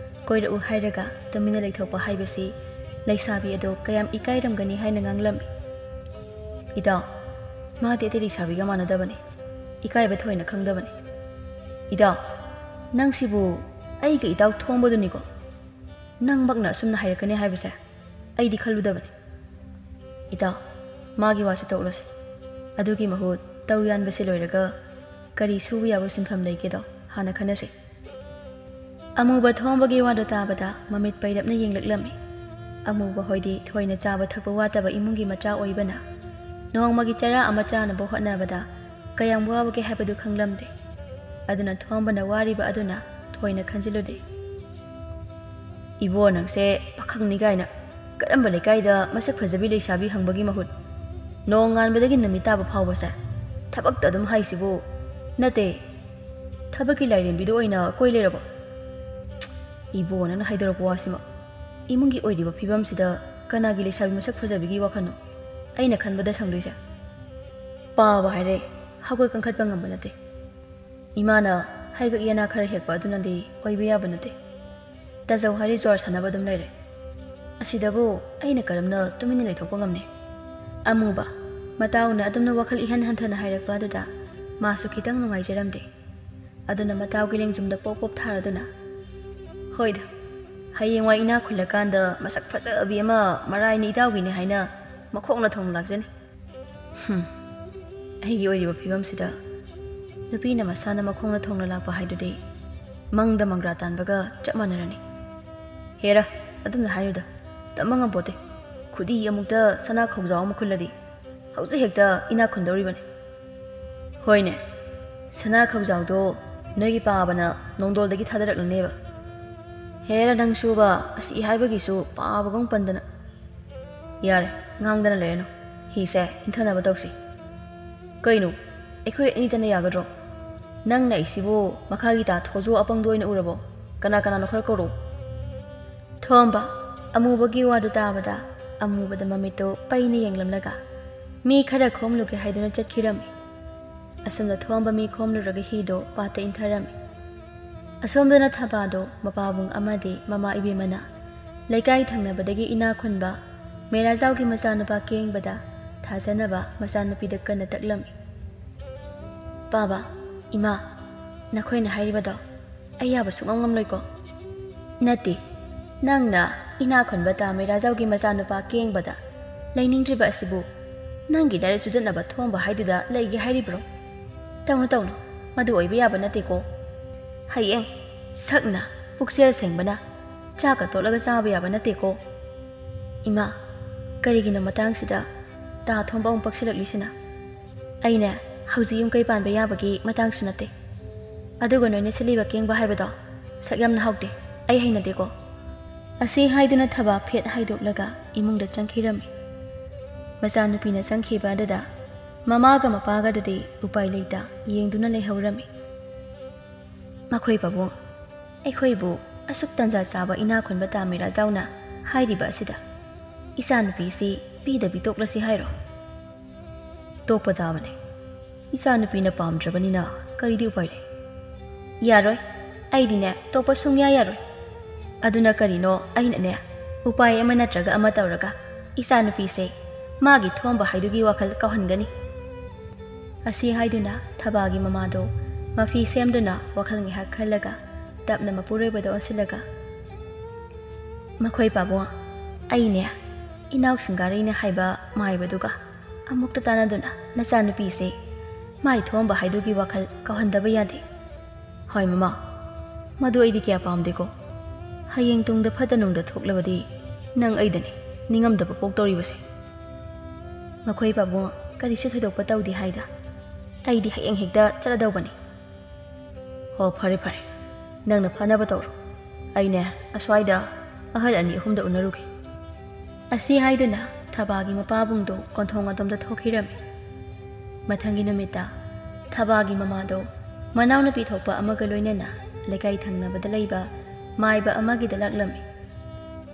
ꯀꯣꯏꯔꯛꯎ ꯍꯥꯏꯔꯒ ꯇꯨꯃꯤꯟꯅ ꯂꯩꯊꯣꯛꯄ ꯍꯥꯏꯕꯁꯤ ꯂꯩꯁꯥꯕꯤ ꯑꯗꯨ ꯀꯌꯥꯝ ꯏꯀꯥꯏꯔꯝꯒꯅꯤ ꯍꯥꯏꯅ ꯉꯥꯡꯂꯝꯃꯤ꯫ "ꯏꯇꯥꯎ, ꯃꯥꯗꯤ ꯑꯇꯩ ꯂꯩꯁꯥꯕꯤꯒ ꯃꯥꯟꯅꯗꯕꯅꯤ꯫ ꯏꯀꯥꯏꯕ ꯊꯣꯏꯅ ꯈꯪꯗꯕꯅꯤ꯫ ꯏꯇꯥꯎ, ꯅꯪꯁꯤꯕꯨ ꯑꯩꯒ ꯏꯇꯥꯎ ꯊꯣꯝꯕꯗꯨꯅꯤꯀꯣ? ꯅꯪꯃꯛꯅ ꯑꯁꯨꯝꯅ ꯍꯥꯏꯔꯛꯀꯅꯤ ꯍꯥꯏꯕꯁꯦ ꯑꯩꯗꯤ ꯈꯜꯂꯨꯗꯕꯅꯤ꯫ ꯏꯇꯥꯎ, ꯃꯥꯒꯤ ꯋꯥꯁꯦ ꯇꯣꯛꯂꯁꯤ꯫ ꯑꯗꯨꯒꯤ ꯃꯍꯨꯠ ꯇꯧ ꯌꯥꯟꯕꯁꯦ ꯂꯣꯏꯔꯒ ꯀꯔꯤ ꯁꯨꯕ ꯌꯥꯕ ꯁꯤꯟꯐꯝ ꯂꯩꯒꯦꯗꯣ ꯍꯥꯟꯅ ꯈꯟꯅꯁꯤ꯫" ꯑꯃꯨꯕ ꯊꯣꯝꯕꯒꯤ ꯋꯥꯗꯣ ꯇꯥꯕꯗ ꯃꯃꯤꯠ ꯄꯩꯔꯞꯅ ꯌꯦꯡꯂꯛꯂꯝꯃꯤ꯫ ꯑꯃꯨꯕ ꯍꯣꯏꯗꯤ ꯊꯣꯏꯅ ꯆꯥꯕ ꯊꯛꯄ ꯋꯥꯠꯇꯕ ꯏꯃꯨꯡꯒꯤ ꯃꯆꯥ ꯑꯣꯏꯕꯅ ꯅꯣꯡꯃꯒꯤ ꯆꯔꯥ ꯑꯃ ꯆꯥꯅꯕ ꯍꯣꯠꯅꯕꯗ ꯀꯌꯥꯝ ꯋꯥꯕꯒꯦ ꯍꯥꯏꯕꯗꯨ ꯈꯪꯂꯝꯗꯦ꯫ ꯑꯗꯨꯅ ꯊꯣꯝꯕꯅ ꯋꯥꯔꯤꯕ ꯑꯗꯨꯅ ꯊꯣꯏꯅ ꯈꯟꯖꯤꯜꯂꯨꯗꯦ꯫ "ꯏꯕꯣ, ꯅꯪꯁꯦ ꯄꯥꯈꯪꯅꯤ ꯀꯥꯏꯅ ꯀꯔꯝꯕ ꯂꯩꯀꯥꯏꯗ ꯃꯁꯛ ꯐꯖꯕꯤ ꯂꯩꯁꯥꯕꯤ ꯍꯪꯕꯒꯤ ꯃꯍꯨꯠ ꯅꯣꯡ ꯉꯥꯟꯕꯗꯒꯤ ꯅꯨꯃꯤꯠ ꯇꯥꯕ ꯐꯥꯎꯕꯁꯦ ꯊꯕꯛꯇ ꯑꯗꯨꯝ ꯍꯥꯏꯁꯤꯕꯨ? ꯅꯠꯇꯦ, ꯊꯕꯛꯀꯤ ꯂꯥꯏꯔꯦꯝꯕꯤꯗ ꯑꯣꯏꯅ ꯀꯣꯏ ꯂꯩꯔꯕꯣ? ꯏꯕꯣ, ꯅꯪꯅ ꯍꯥꯏꯗꯣꯔꯛꯄ ꯋꯥꯁꯤꯃ ꯏꯃꯨꯡꯒꯤ ꯑꯣꯏꯔꯤꯕ ꯐꯤꯕꯝꯁꯤꯗ ꯀꯅꯥꯒꯤ ꯂꯩꯁꯥꯕꯤ ꯃꯁꯛ ꯐꯖꯕꯤꯒꯤ ꯋꯥꯈꯜꯅꯣ ꯑꯩꯅ ꯈꯟꯕꯗ ꯁꯪꯗꯣꯏꯁꯦ? ꯄꯥꯕ ꯍꯥꯏꯔꯦ, ꯍꯧꯒꯠ ꯀꯥꯡꯈꯠꯄ ꯉꯝꯕ ꯅꯠꯇꯦ꯫ ꯏꯃꯥꯅ ꯍꯩꯒꯛ ꯌꯦꯅꯥ ꯈꯔ ꯍꯦꯛꯄ ꯑꯗꯨꯅꯗꯤ ꯑꯣꯏꯕ ꯌꯥꯕ ꯅꯠꯇꯦ꯫ ꯇꯥꯖꯧ ꯍꯥꯏꯔꯤ ꯖ꯭ꯋꯥꯔ ꯁꯥꯟꯅꯕ ꯑꯗꯨꯝ ꯂꯩꯔꯦ꯫ ꯑꯁꯤꯗꯕꯨ ꯑꯩꯅ ꯀꯔꯝꯅ ꯇꯨꯃꯤꯟꯅ ꯂꯩꯊꯣꯛꯄ ꯉꯝꯅꯤ?" ꯑꯃꯨꯕ ꯃꯇꯥꯎꯅ ꯑꯗꯨꯝꯅ ꯋꯥꯈꯜ ꯏꯍꯟ ꯍꯟꯊꯅ ꯍꯥꯏꯔꯛꯄ ꯑꯗꯨꯗ ꯃꯥꯁꯨ ꯈꯤꯇꯪ ꯅꯨꯡꯉꯥꯏꯖꯔꯝꯗꯦ꯫ ꯑꯗꯨꯅ ꯃꯇꯥꯎꯒꯤ ꯂꯦꯡꯖꯨꯝꯗ ꯄꯣꯞ ꯄꯣꯞ ꯊꯥꯔꯗꯨꯅ, "ꯍꯣꯏꯗ, ꯍꯌꯦꯡꯋꯥꯏ ꯏꯅꯥꯛ ꯈꯨꯜꯂꯀꯥꯟꯗ ꯃꯁꯛ ꯐꯖꯕꯤ ꯑꯃ ꯃꯔꯥꯏꯅ ꯏꯇꯥꯎꯒꯤꯅꯤ ꯍꯥꯏꯅ ꯃꯈꯣꯡꯅ ꯊꯣꯡꯅ ꯂꯥꯛꯆꯅꯤ꯫ ꯍꯨꯝ, ꯑꯩꯒꯤ ꯑꯣꯏꯔꯤꯕ ꯐꯤꯕꯝꯁꯤꯗ ꯅꯨꯄꯤꯅ ꯃꯁꯥꯅ ꯃꯈꯣꯡꯅ ꯊꯣꯡꯅ ꯂꯥꯛꯄ ꯍꯥꯏꯗꯨꯗꯤ ꯃꯪꯗ ꯃꯪꯒ꯭ꯔꯥ ꯇꯥꯟꯕꯒ ꯆꯞ ꯃꯥꯟꯅꯔꯅꯤ꯫ ꯍꯦꯔꯥ, ꯑꯗꯨꯝꯅ ꯍꯥꯏꯅꯨꯗ꯫ ꯇꯝꯕ ꯉꯝꯄꯣꯠꯇꯦ꯫ ꯈꯨꯗꯤ ꯑꯃꯨꯛꯇ ꯁꯅꯥ ꯈꯧꯖꯥꯎ ꯑꯃ ꯈꯨꯜꯂꯗꯤ ꯍꯧꯖꯤꯛ ꯍꯦꯛꯇ ꯏꯅꯥꯛ ꯈꯨꯟꯗꯧꯔꯤꯕꯅꯤ꯫ ꯍꯣꯏꯅꯦ, ꯁꯅꯥ ꯈꯧꯖꯥꯎꯗꯣ ꯅꯣꯏꯒꯤ ꯄꯥꯕꯅ ꯅꯣꯡꯗꯣꯜꯗꯒꯤ ꯊꯥꯗꯔꯛꯂꯅꯦꯕ꯫ ꯍꯦꯔ ꯅꯪꯁꯨꯕ, ꯑꯁꯤ ꯍꯥꯏꯕꯒꯤꯁꯨ ꯄꯥꯕꯒ ꯑꯃꯨꯛ ꯄꯟꯗꯅ꯫ ꯌꯥꯔꯦ, ꯉꯥꯡꯗꯅ ꯂꯩꯔꯅꯨ꯫ ꯍꯤꯁꯦ ꯏꯟꯊꯅꯕ ꯇꯧꯁꯤ꯫ ꯀꯩꯅꯣ, ꯑꯩꯈꯣꯏ ꯑꯅꯤꯇꯅ ꯌꯥꯒꯗ꯭ꯔꯣ? ꯅꯪꯅ ꯑꯩꯁꯤꯕꯨ ꯃꯈꯥꯒꯤ ꯇꯥ ꯊꯣꯖꯣ ꯑꯄꯪꯗꯣ ꯑꯣꯏꯅ ꯎꯔꯕꯣ? ꯀꯅꯥ ꯀꯅꯥꯅꯣ ꯈꯔ ꯀꯧꯔꯣ꯫ ꯊꯣꯝꯕ, ꯑꯃꯨꯕꯒꯤ ꯋꯥꯗꯨ ꯇꯥꯕꯗ ꯑꯃꯨꯕꯗ ꯃꯃꯤꯠꯇꯨ ꯄꯩꯅ ꯌꯦꯡꯂꯝꯂꯒ ꯃꯤ ꯈꯔ ꯈꯣꯝꯂꯨꯒꯦ ꯍꯥꯏꯗꯨꯅ ꯆꯠꯈꯤꯔꯝꯃꯤ꯫ ꯑꯁꯨꯝꯅ ꯊꯣꯝꯕ ꯃꯤ ꯈꯣꯝꯂꯨꯔꯒ ꯍꯤꯗꯣ ꯄꯥꯠꯇ ꯏꯟꯊꯔꯝꯃꯤ꯫ ꯑꯁꯣꯝꯗꯅ ꯊꯕꯥꯗꯣ ꯃꯄꯥꯕꯨꯡ ꯑꯃꯗꯤ ꯃꯃꯥ ꯏꯕꯦꯝꯃꯅ ꯂꯩꯀꯥꯏ ꯊꯪꯅꯕꯗꯒꯤ ꯏꯅꯥ ꯈꯨꯟꯕ ꯃꯦꯔꯥꯖꯥꯎꯒꯤ ꯃꯆꯥꯅꯨꯄꯥ ꯀꯦꯡꯕꯗ ꯊꯥꯖꯅꯕ ꯃꯆꯥꯅꯨꯄꯤꯗ ꯀꯟꯅ ꯇꯛꯂꯝꯃꯤ꯫ ꯄꯥꯕ, ꯏꯃꯥ, ꯅꯈꯣꯏꯅ ꯍꯥꯏꯔꯤꯕꯗꯣ ꯑꯩ ꯌꯥꯕ ꯁꯨꯡꯉꯝ ꯉꯝꯂꯣꯏꯀꯣ꯫ ꯅꯠꯇꯦ, ꯅꯪꯅ ꯏꯅꯥ ꯈꯨꯟꯕ ꯇꯥ ꯃꯩꯔꯥꯖꯥꯎꯒꯤ ꯃꯆꯥꯅꯨꯄꯥ ꯀꯦꯡꯕꯗ ꯂꯩꯅꯤꯡꯗ꯭ꯔꯤꯕ ꯑꯁꯤꯕꯨ ꯅꯪꯒꯤ ꯂꯥꯏꯔꯤꯛ ꯆꯨꯗꯠꯅꯕ ꯊꯣꯝꯕ ꯍꯥꯏꯗꯨꯗ ꯂꯩꯒꯦ ꯍꯥꯏꯔꯤꯕ꯭ꯔꯣ? ꯇꯧꯅꯨ, ꯇꯧꯅꯨ, ꯃꯗꯨ ꯑꯣꯏꯕ ꯌꯥꯕ ꯅꯠꯇꯦꯀꯣ꯫ ꯍꯌꯦꯡ ꯁꯛꯅ ꯄꯨꯛꯆꯦꯜ ꯁꯦꯡꯕꯅ ꯆꯥꯛꯀ ꯇꯣꯠꯂꯒ ꯆꯥꯕ ꯌꯥꯕ ꯅꯠꯇꯦꯀꯣ꯫ ꯏꯃꯥ, ꯀꯔꯤꯒꯤꯅꯣ ꯃꯇꯥꯡꯁꯤꯗ ꯇꯥ ꯊꯣꯝꯕ ꯑꯃꯨꯛ ꯄꯛꯁꯤꯜꯂꯛꯂꯤꯁꯤꯅ? ꯑꯩꯅꯦ, ꯍꯧꯖꯤꯛ ꯌꯨꯝ ꯀꯩ ꯄꯥꯟꯕ ꯌꯥꯕꯒꯤ ꯃꯇꯥꯡꯁꯨ ꯅꯠꯇꯦ꯫ ꯑꯗꯨꯒ ꯅꯣꯏꯅ ꯁꯤꯜꯂꯤꯕ ꯀꯦꯡꯕ ꯍꯥꯏꯕꯗꯣ ꯁꯛ ꯌꯥꯝꯅ ꯍꯥꯎꯇꯦ, ꯑꯩ ꯍꯩꯅꯗꯦꯀꯣ꯫ ꯑꯁꯤ ꯍꯥꯏꯗꯨꯅ ꯊꯕꯥ ꯐꯦꯠ ꯍꯥꯏꯗꯣꯛꯂꯒ ꯏꯃꯨꯡꯗ ꯆꯪꯈꯤꯔꯝꯃꯤ꯫ ꯃꯆꯥꯅꯨꯄꯤꯅ ꯆꯪꯈꯤꯕ ꯑꯗꯨꯗ ꯃꯃꯥꯒ ꯃꯄꯥꯒꯗꯨꯗꯤ ꯎꯄꯥꯏ ꯂꯩꯇ ꯌꯦꯡꯗꯨꯅ ꯂꯩꯍꯧꯔꯝꯃꯤ꯫ ꯃꯈꯣꯏ ꯄꯥꯕꯨꯡ, ꯑꯩꯈꯣꯏꯕꯨ ꯑꯁꯨꯛ ꯇꯟꯖꯥ ꯆꯥꯕ ꯏꯅꯥ ꯈꯨꯟꯕ ꯇꯥ ꯃꯩꯔꯥꯖꯥꯎꯅ ꯍꯥꯏꯔꯤꯕ ꯑꯁꯤꯗ ꯏꯆꯥꯅꯨꯄꯤꯁꯤ ꯄꯤꯗꯕꯤ ꯇꯣꯛꯂꯁꯤ ꯍꯥꯏꯔꯣ? ꯇꯣꯛꯄ ꯇꯥꯕꯅꯤ꯫ ꯏꯆꯥꯅꯨꯄꯤꯅ ꯄꯥꯝꯗ꯭ꯔꯕꯅꯤꯅ ꯀꯔꯤꯗꯤ ꯎꯄꯥꯏ ꯂꯩ? ꯌꯥꯔꯣꯏ, ꯑꯩꯗꯤꯅꯦ ꯇꯣꯛꯄ ꯁꯨꯡꯌꯥ ꯌꯥꯔꯣꯏ꯫ ꯑꯗꯨꯅ ꯀꯔꯤꯅꯣ, ꯑꯩꯅꯅꯦ ꯎꯄꯥꯏ ꯑꯃ ꯅꯠꯇ꯭ꯔꯒ ꯑꯃ ꯇꯧꯔꯒ ꯏꯆꯥꯅꯨꯄꯤꯁꯦ ꯃꯥꯒꯤ ꯊꯣꯝꯕ ꯍꯥꯏꯗꯨꯒꯤ ꯋꯥꯈꯜ ꯀꯥꯎꯍꯟꯒꯅꯤ꯫ ꯑꯁꯤ ꯍꯥꯏꯗꯨꯅ ꯊꯕꯥꯒꯤ ꯃꯃꯥꯗꯣ ꯃꯐꯤ ꯁꯦꯝꯗꯨꯅ ꯋꯥꯈꯜ ꯉꯥꯏꯍꯥꯛ ꯈꯜꯂꯒ ꯇꯞꯅ ꯃꯄꯨꯔꯣꯏꯕꯗ ꯑꯣꯟꯁꯤꯜꯂꯒ, ꯃꯈꯣꯏ ꯄꯥꯕꯨꯡ, ꯑꯩꯅꯦ ꯏꯅꯥꯎ ꯁꯤꯡꯒꯥꯔꯩꯅ ꯍꯥꯏꯕ ꯃꯥꯏꯕꯗꯨꯒ ꯑꯃꯨꯛꯇ ꯇꯥꯟꯅꯗꯨꯅ ꯅꯆꯥꯅꯨꯄꯤꯁꯦ ꯃꯥꯏ ꯊꯣꯝꯕ ꯍꯥꯏꯗꯨꯒꯤ ꯋꯥꯈꯜ ꯀꯥꯎꯍꯟꯗꯕ ꯌꯥꯗꯦ꯫ ꯍꯣꯏ ꯃꯃꯥ, ꯃꯗꯨ ꯑꯩꯗꯤ ꯀꯌꯥ ꯄꯥꯝꯗꯦꯀꯣ꯫ ꯍꯌꯦꯡ ꯇꯨꯡꯗ ꯐꯠꯇ ꯅꯨꯡꯗ ꯊꯣꯛꯂꯕꯗꯤ "ꯅꯪ ꯑꯩꯗꯅꯤ ꯅꯤꯡꯉꯝꯗꯕ ꯄꯣꯛꯇꯧꯔꯤꯕꯁꯦ꯫ ꯃꯈꯣꯏ ꯄꯥꯕꯨꯡ ꯀꯔꯤꯁꯨ ꯊꯣꯏꯗꯣꯛꯄ ꯇꯧꯗꯦ ꯍꯥꯏꯗ꯫ ꯑꯩꯗꯤ ꯍꯌꯦꯡ ꯍꯦꯛꯇ ꯆꯠꯂꯗꯧꯕꯅꯤ꯫ ꯍꯣ, ꯐꯔꯦ ꯐꯔꯦ, ꯅꯪꯅ ꯐꯅꯕ ꯇꯧꯔꯣ꯫ ꯑꯩꯅꯦ ꯑꯁ꯭ꯋꯥꯏꯗ ꯑꯍꯜ ꯑꯅꯤ ꯑꯍꯨꯝꯗ ꯎꯅꯔꯨꯒꯦ"꯫ ꯑꯁꯤ ꯍꯥꯏꯗꯨꯅ ꯊꯕꯥꯒꯤ ꯃꯄꯥꯕꯨꯡꯗꯣ ꯀꯣꯟꯊꯣꯡ ꯑꯗꯣꯝꯗ ꯊꯣꯛꯈꯤꯔꯝꯃꯤ꯫ ꯃꯊꯪꯒꯤ ꯅꯨꯃꯤꯠꯇ ꯊꯕꯥꯒꯤ ꯃꯃꯥꯗꯣ ꯃꯅꯥꯎꯅꯨꯄꯤ ꯊꯣꯛꯄ ꯑꯃꯒ ꯂꯣꯏꯅꯅ ꯂꯩꯀꯥꯏ ꯊꯪꯅꯕꯗ ꯂꯩꯕ ꯃꯥꯏꯕ ꯑꯃꯒꯤꯗ ꯂꯥꯛꯂꯝꯃꯤ꯫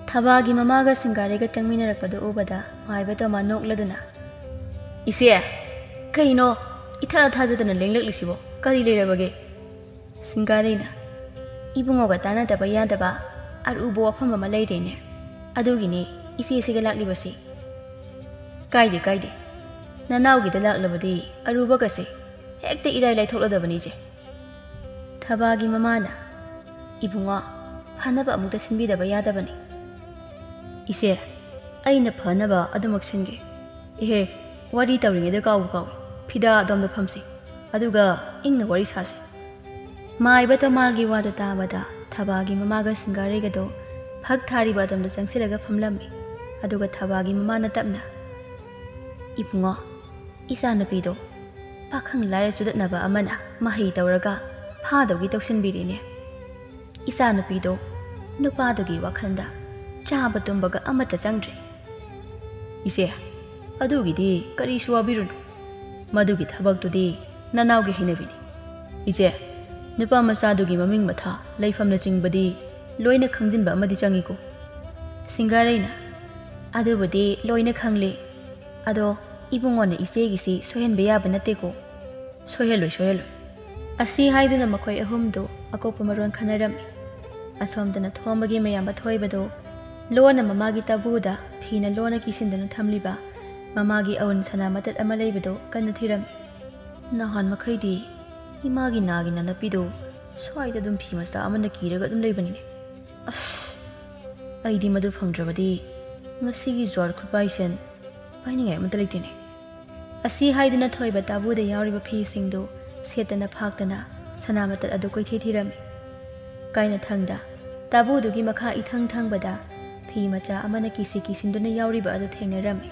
ꯊꯕꯥꯒꯤ ꯃꯃꯥꯒ ꯁꯤꯡꯒꯥꯔꯩꯒ ꯆꯪꯃꯤꯟꯅꯔꯛꯄꯗꯨ ꯎꯕꯗ ꯃꯥꯏꯕ ꯇꯣꯃꯥ ꯅꯣꯛꯂꯗꯨꯅ, "ꯏꯆꯦ, ꯀꯩꯅꯣ ꯏꯊꯥ ꯊꯥꯖꯗꯅ ꯂꯦꯡꯂꯛꯂꯤꯁꯤꯕꯣ? ꯀꯔꯤ ꯂꯩꯔꯕꯒꯦ?" ꯁꯤꯡꯒꯥꯔꯩꯅ, "ꯏꯕꯨꯡꯉꯣꯒ ꯇꯥꯟꯅꯗꯕ ꯌꯥꯗꯕ ꯑꯔꯨꯕ ꯋꯥꯐꯝ ꯑꯃ ꯂꯩꯔꯦꯅꯦ꯫ ꯑꯗꯨꯒꯤꯅꯦ ꯏꯆꯦꯁꯤꯒ ꯂꯥꯛꯂꯤꯕꯁꯤ"꯫ "ꯀꯥꯏꯗꯦ ꯀꯥꯏꯗꯦ, ꯅꯅꯥꯎꯒꯤꯗ ꯂꯥꯛꯂꯕꯗꯤ ꯑꯔꯨꯕꯒꯁꯦ ꯍꯦꯛꯇ ꯏꯔꯥꯏ ꯂꯥꯏꯊꯣꯛꯂꯗꯕꯅꯤ ꯏꯆꯦ"꯫ ꯊꯕꯥꯒꯤ ꯃꯃꯥꯅ, "ꯏꯕꯨꯡꯉꯣ, ꯐꯅꯕ ꯑꯃꯨꯛꯇ ꯁꯤꯟꯕꯤꯗꯕ ꯌꯥꯗꯕꯅꯤ"꯫ "ꯏꯆꯦ, ꯑꯩꯅ ꯐꯅꯕ ꯑꯗꯨꯃꯛ ꯁꯤꯟꯒꯦ꯫ ꯏꯍꯦ, ꯋꯥꯔꯤ ꯇꯧꯔꯤꯉꯩꯗ ꯀꯥꯎꯕ ꯀꯥꯎꯏ꯫ ꯐꯤꯗꯥ ꯑꯗꯣꯝꯗ ꯐꯝꯁꯤ, ꯑꯗꯨꯒ ꯏꯪꯅ ꯋꯥꯔꯤ ꯁꯥꯁꯤ"꯫ ꯃꯥꯏꯕ ꯇꯣꯃꯥꯒꯤ ꯋꯥꯗꯨ ꯇꯥꯕꯗ ꯊꯕꯥꯒꯤ ꯃꯃꯥꯒ ꯁꯤꯡꯒꯥꯔꯩꯒꯗꯣ ꯐꯛ ꯊꯥꯔꯤꯕ ꯑꯗꯣꯝꯗ ꯆꯪꯁꯤꯜꯂꯒ ꯐꯝꯂꯝꯃꯤ꯫ ꯑꯗꯨꯒ ꯊꯕꯥꯒꯤ ꯃꯃꯥꯅ ꯇꯞꯅ, "ꯏꯕꯨꯡꯉꯣ, ꯏꯆꯥꯅꯨꯄꯤꯗꯣ ꯄꯥꯈꯪ ꯂꯥꯏꯔ ꯆꯨꯗꯠꯅꯕ ꯑꯃꯅ ꯃꯍꯩ ꯇꯧꯔꯒ ꯐꯥꯗꯧꯒꯤ ꯇꯧꯁꯤꯟꯕꯤꯔꯤꯅꯦ꯫ ꯏꯆꯥꯅꯨꯄꯤꯗꯣ ꯅꯨꯄꯥꯗꯨꯒꯤ ꯋꯥꯈꯜꯗ ꯆꯥꯕ ꯇꯨꯝꯕꯒ ꯑꯃꯠꯇ ꯆꯪꯗ꯭ꯔꯦ"꯫ "ꯏꯆꯦ, ꯑꯗꯨꯒꯤꯗꯤ ꯀꯔꯤꯁꯨ ꯋꯥꯕꯤꯔꯨꯅꯨ꯫ ꯃꯗꯨꯒꯤ ꯊꯕꯛꯇꯨꯗꯤ ꯅꯅꯥꯎꯒꯤ ꯍꯩꯅꯕꯤꯅꯤ꯫ ꯏꯆꯦ, ꯅꯨꯄꯥ ꯃꯆꯥꯗꯨꯒꯤ ꯃꯃꯤꯡ ꯃꯊꯥ, ꯂꯩꯐꯝꯅꯆꯤꯡꯕꯗꯤ ꯂꯣꯏꯅ ꯈꯪꯖꯤꯟꯕ ꯑꯃꯗꯤ ꯆꯪꯏꯀꯣ"꯫ ꯁꯤꯡꯒꯥꯔꯩꯅ, "ꯑꯗꯨꯕꯨꯗꯤ ꯂꯣꯏꯅ ꯈꯪꯂꯦ꯫ ꯑꯗꯣ ꯏꯕꯨꯡꯉꯣꯅ ꯏꯆꯦꯒꯤꯁꯤ ꯁꯣꯏꯍꯟꯕ ꯌꯥꯕ ꯅꯠꯇꯦꯀꯣ"꯫ "ꯁꯣꯏꯍꯜꯂꯣꯏ, ꯁꯣꯏꯍꯜꯂꯣꯏ"꯫ ꯑꯁꯤ ꯍꯥꯏꯗꯨꯅ ꯃꯈꯣꯏ ꯑꯍꯨꯝꯗꯨ ꯑꯀꯨꯞꯄ ꯃꯔꯣꯟ ꯈꯟꯅꯔꯝꯃꯤ꯫ ꯑꯁꯣꯝꯗꯅ ꯊꯣꯝꯕꯒꯤ ꯃꯌꯥꯝꯕ ꯊꯣꯏꯕꯗꯨ ꯂꯣꯟꯅ ꯃꯃꯥꯒꯤ ꯇꯥꯕꯨꯗ ꯐꯤꯅ ꯂꯣꯟꯅ ꯀꯤꯁꯤꯟꯗꯨꯅ ꯊꯝꯂꯤꯕ ꯃꯃꯥꯒꯤ ꯑꯎꯟ ꯁꯅꯥ ꯃꯇꯠ ꯑꯃ ꯂꯩꯕꯗꯨ ꯀꯟꯅ ꯊꯤꯔꯝꯃꯤ꯫ "ꯅꯍꯥꯟ ꯃꯈꯩꯗꯤ ꯏꯃꯥꯒꯤ ꯅꯥꯒꯤ ꯅꯥꯅꯞꯄꯤꯗꯨ ꯁ꯭ꯋꯥꯏꯗ ꯑꯗꯨꯝ ꯐꯤ ꯃꯆꯥ ꯑꯃꯅ ꯀꯤꯔꯒ ꯑꯗꯨꯝ ꯂꯩꯕꯅꯤꯅꯦ꯫ ꯑꯁ, ꯑꯩꯗꯤ ꯃꯗꯨ ꯐꯪꯗ꯭ꯔꯕꯗꯤ ꯉꯁꯤꯒꯤ ꯖ꯭ꯋꯥꯔ ꯈꯨꯠꯄꯥꯏꯁꯦꯟ ꯄꯥꯏꯅꯤꯡꯉꯥꯏ ꯑꯃꯠꯇ ꯂꯩꯇꯦꯅꯦ"꯫ ꯑꯁꯤ ꯍꯥꯏꯗꯨꯅ ꯊꯣꯏꯕ ꯇꯥꯕꯨꯗ ꯌꯥꯎꯔꯤꯕ ꯐꯤꯁꯤꯡꯗꯨ ꯁꯦꯠꯇꯅ ꯐꯥꯛꯇꯅ ꯁꯅꯥ ꯃꯇꯠ ꯑꯗꯨ ꯀꯣꯏꯊꯤ ꯊꯤꯔꯝꯃꯤ꯫ ꯀꯥꯏꯅꯊꯪꯗ ꯇꯥꯕꯨꯗꯨꯒꯤ ꯃꯈꯥ ꯏꯊꯪ ꯊꯪꯕꯗ ꯐꯤ ꯃꯆꯥ ꯑꯃꯅ ꯀꯤꯁꯤ ꯀꯤꯁꯤꯟꯗꯨꯅ ꯌꯥꯎꯔꯤꯕ ꯑꯗꯨ ꯊꯦꯡꯅꯔꯝꯃꯤ꯫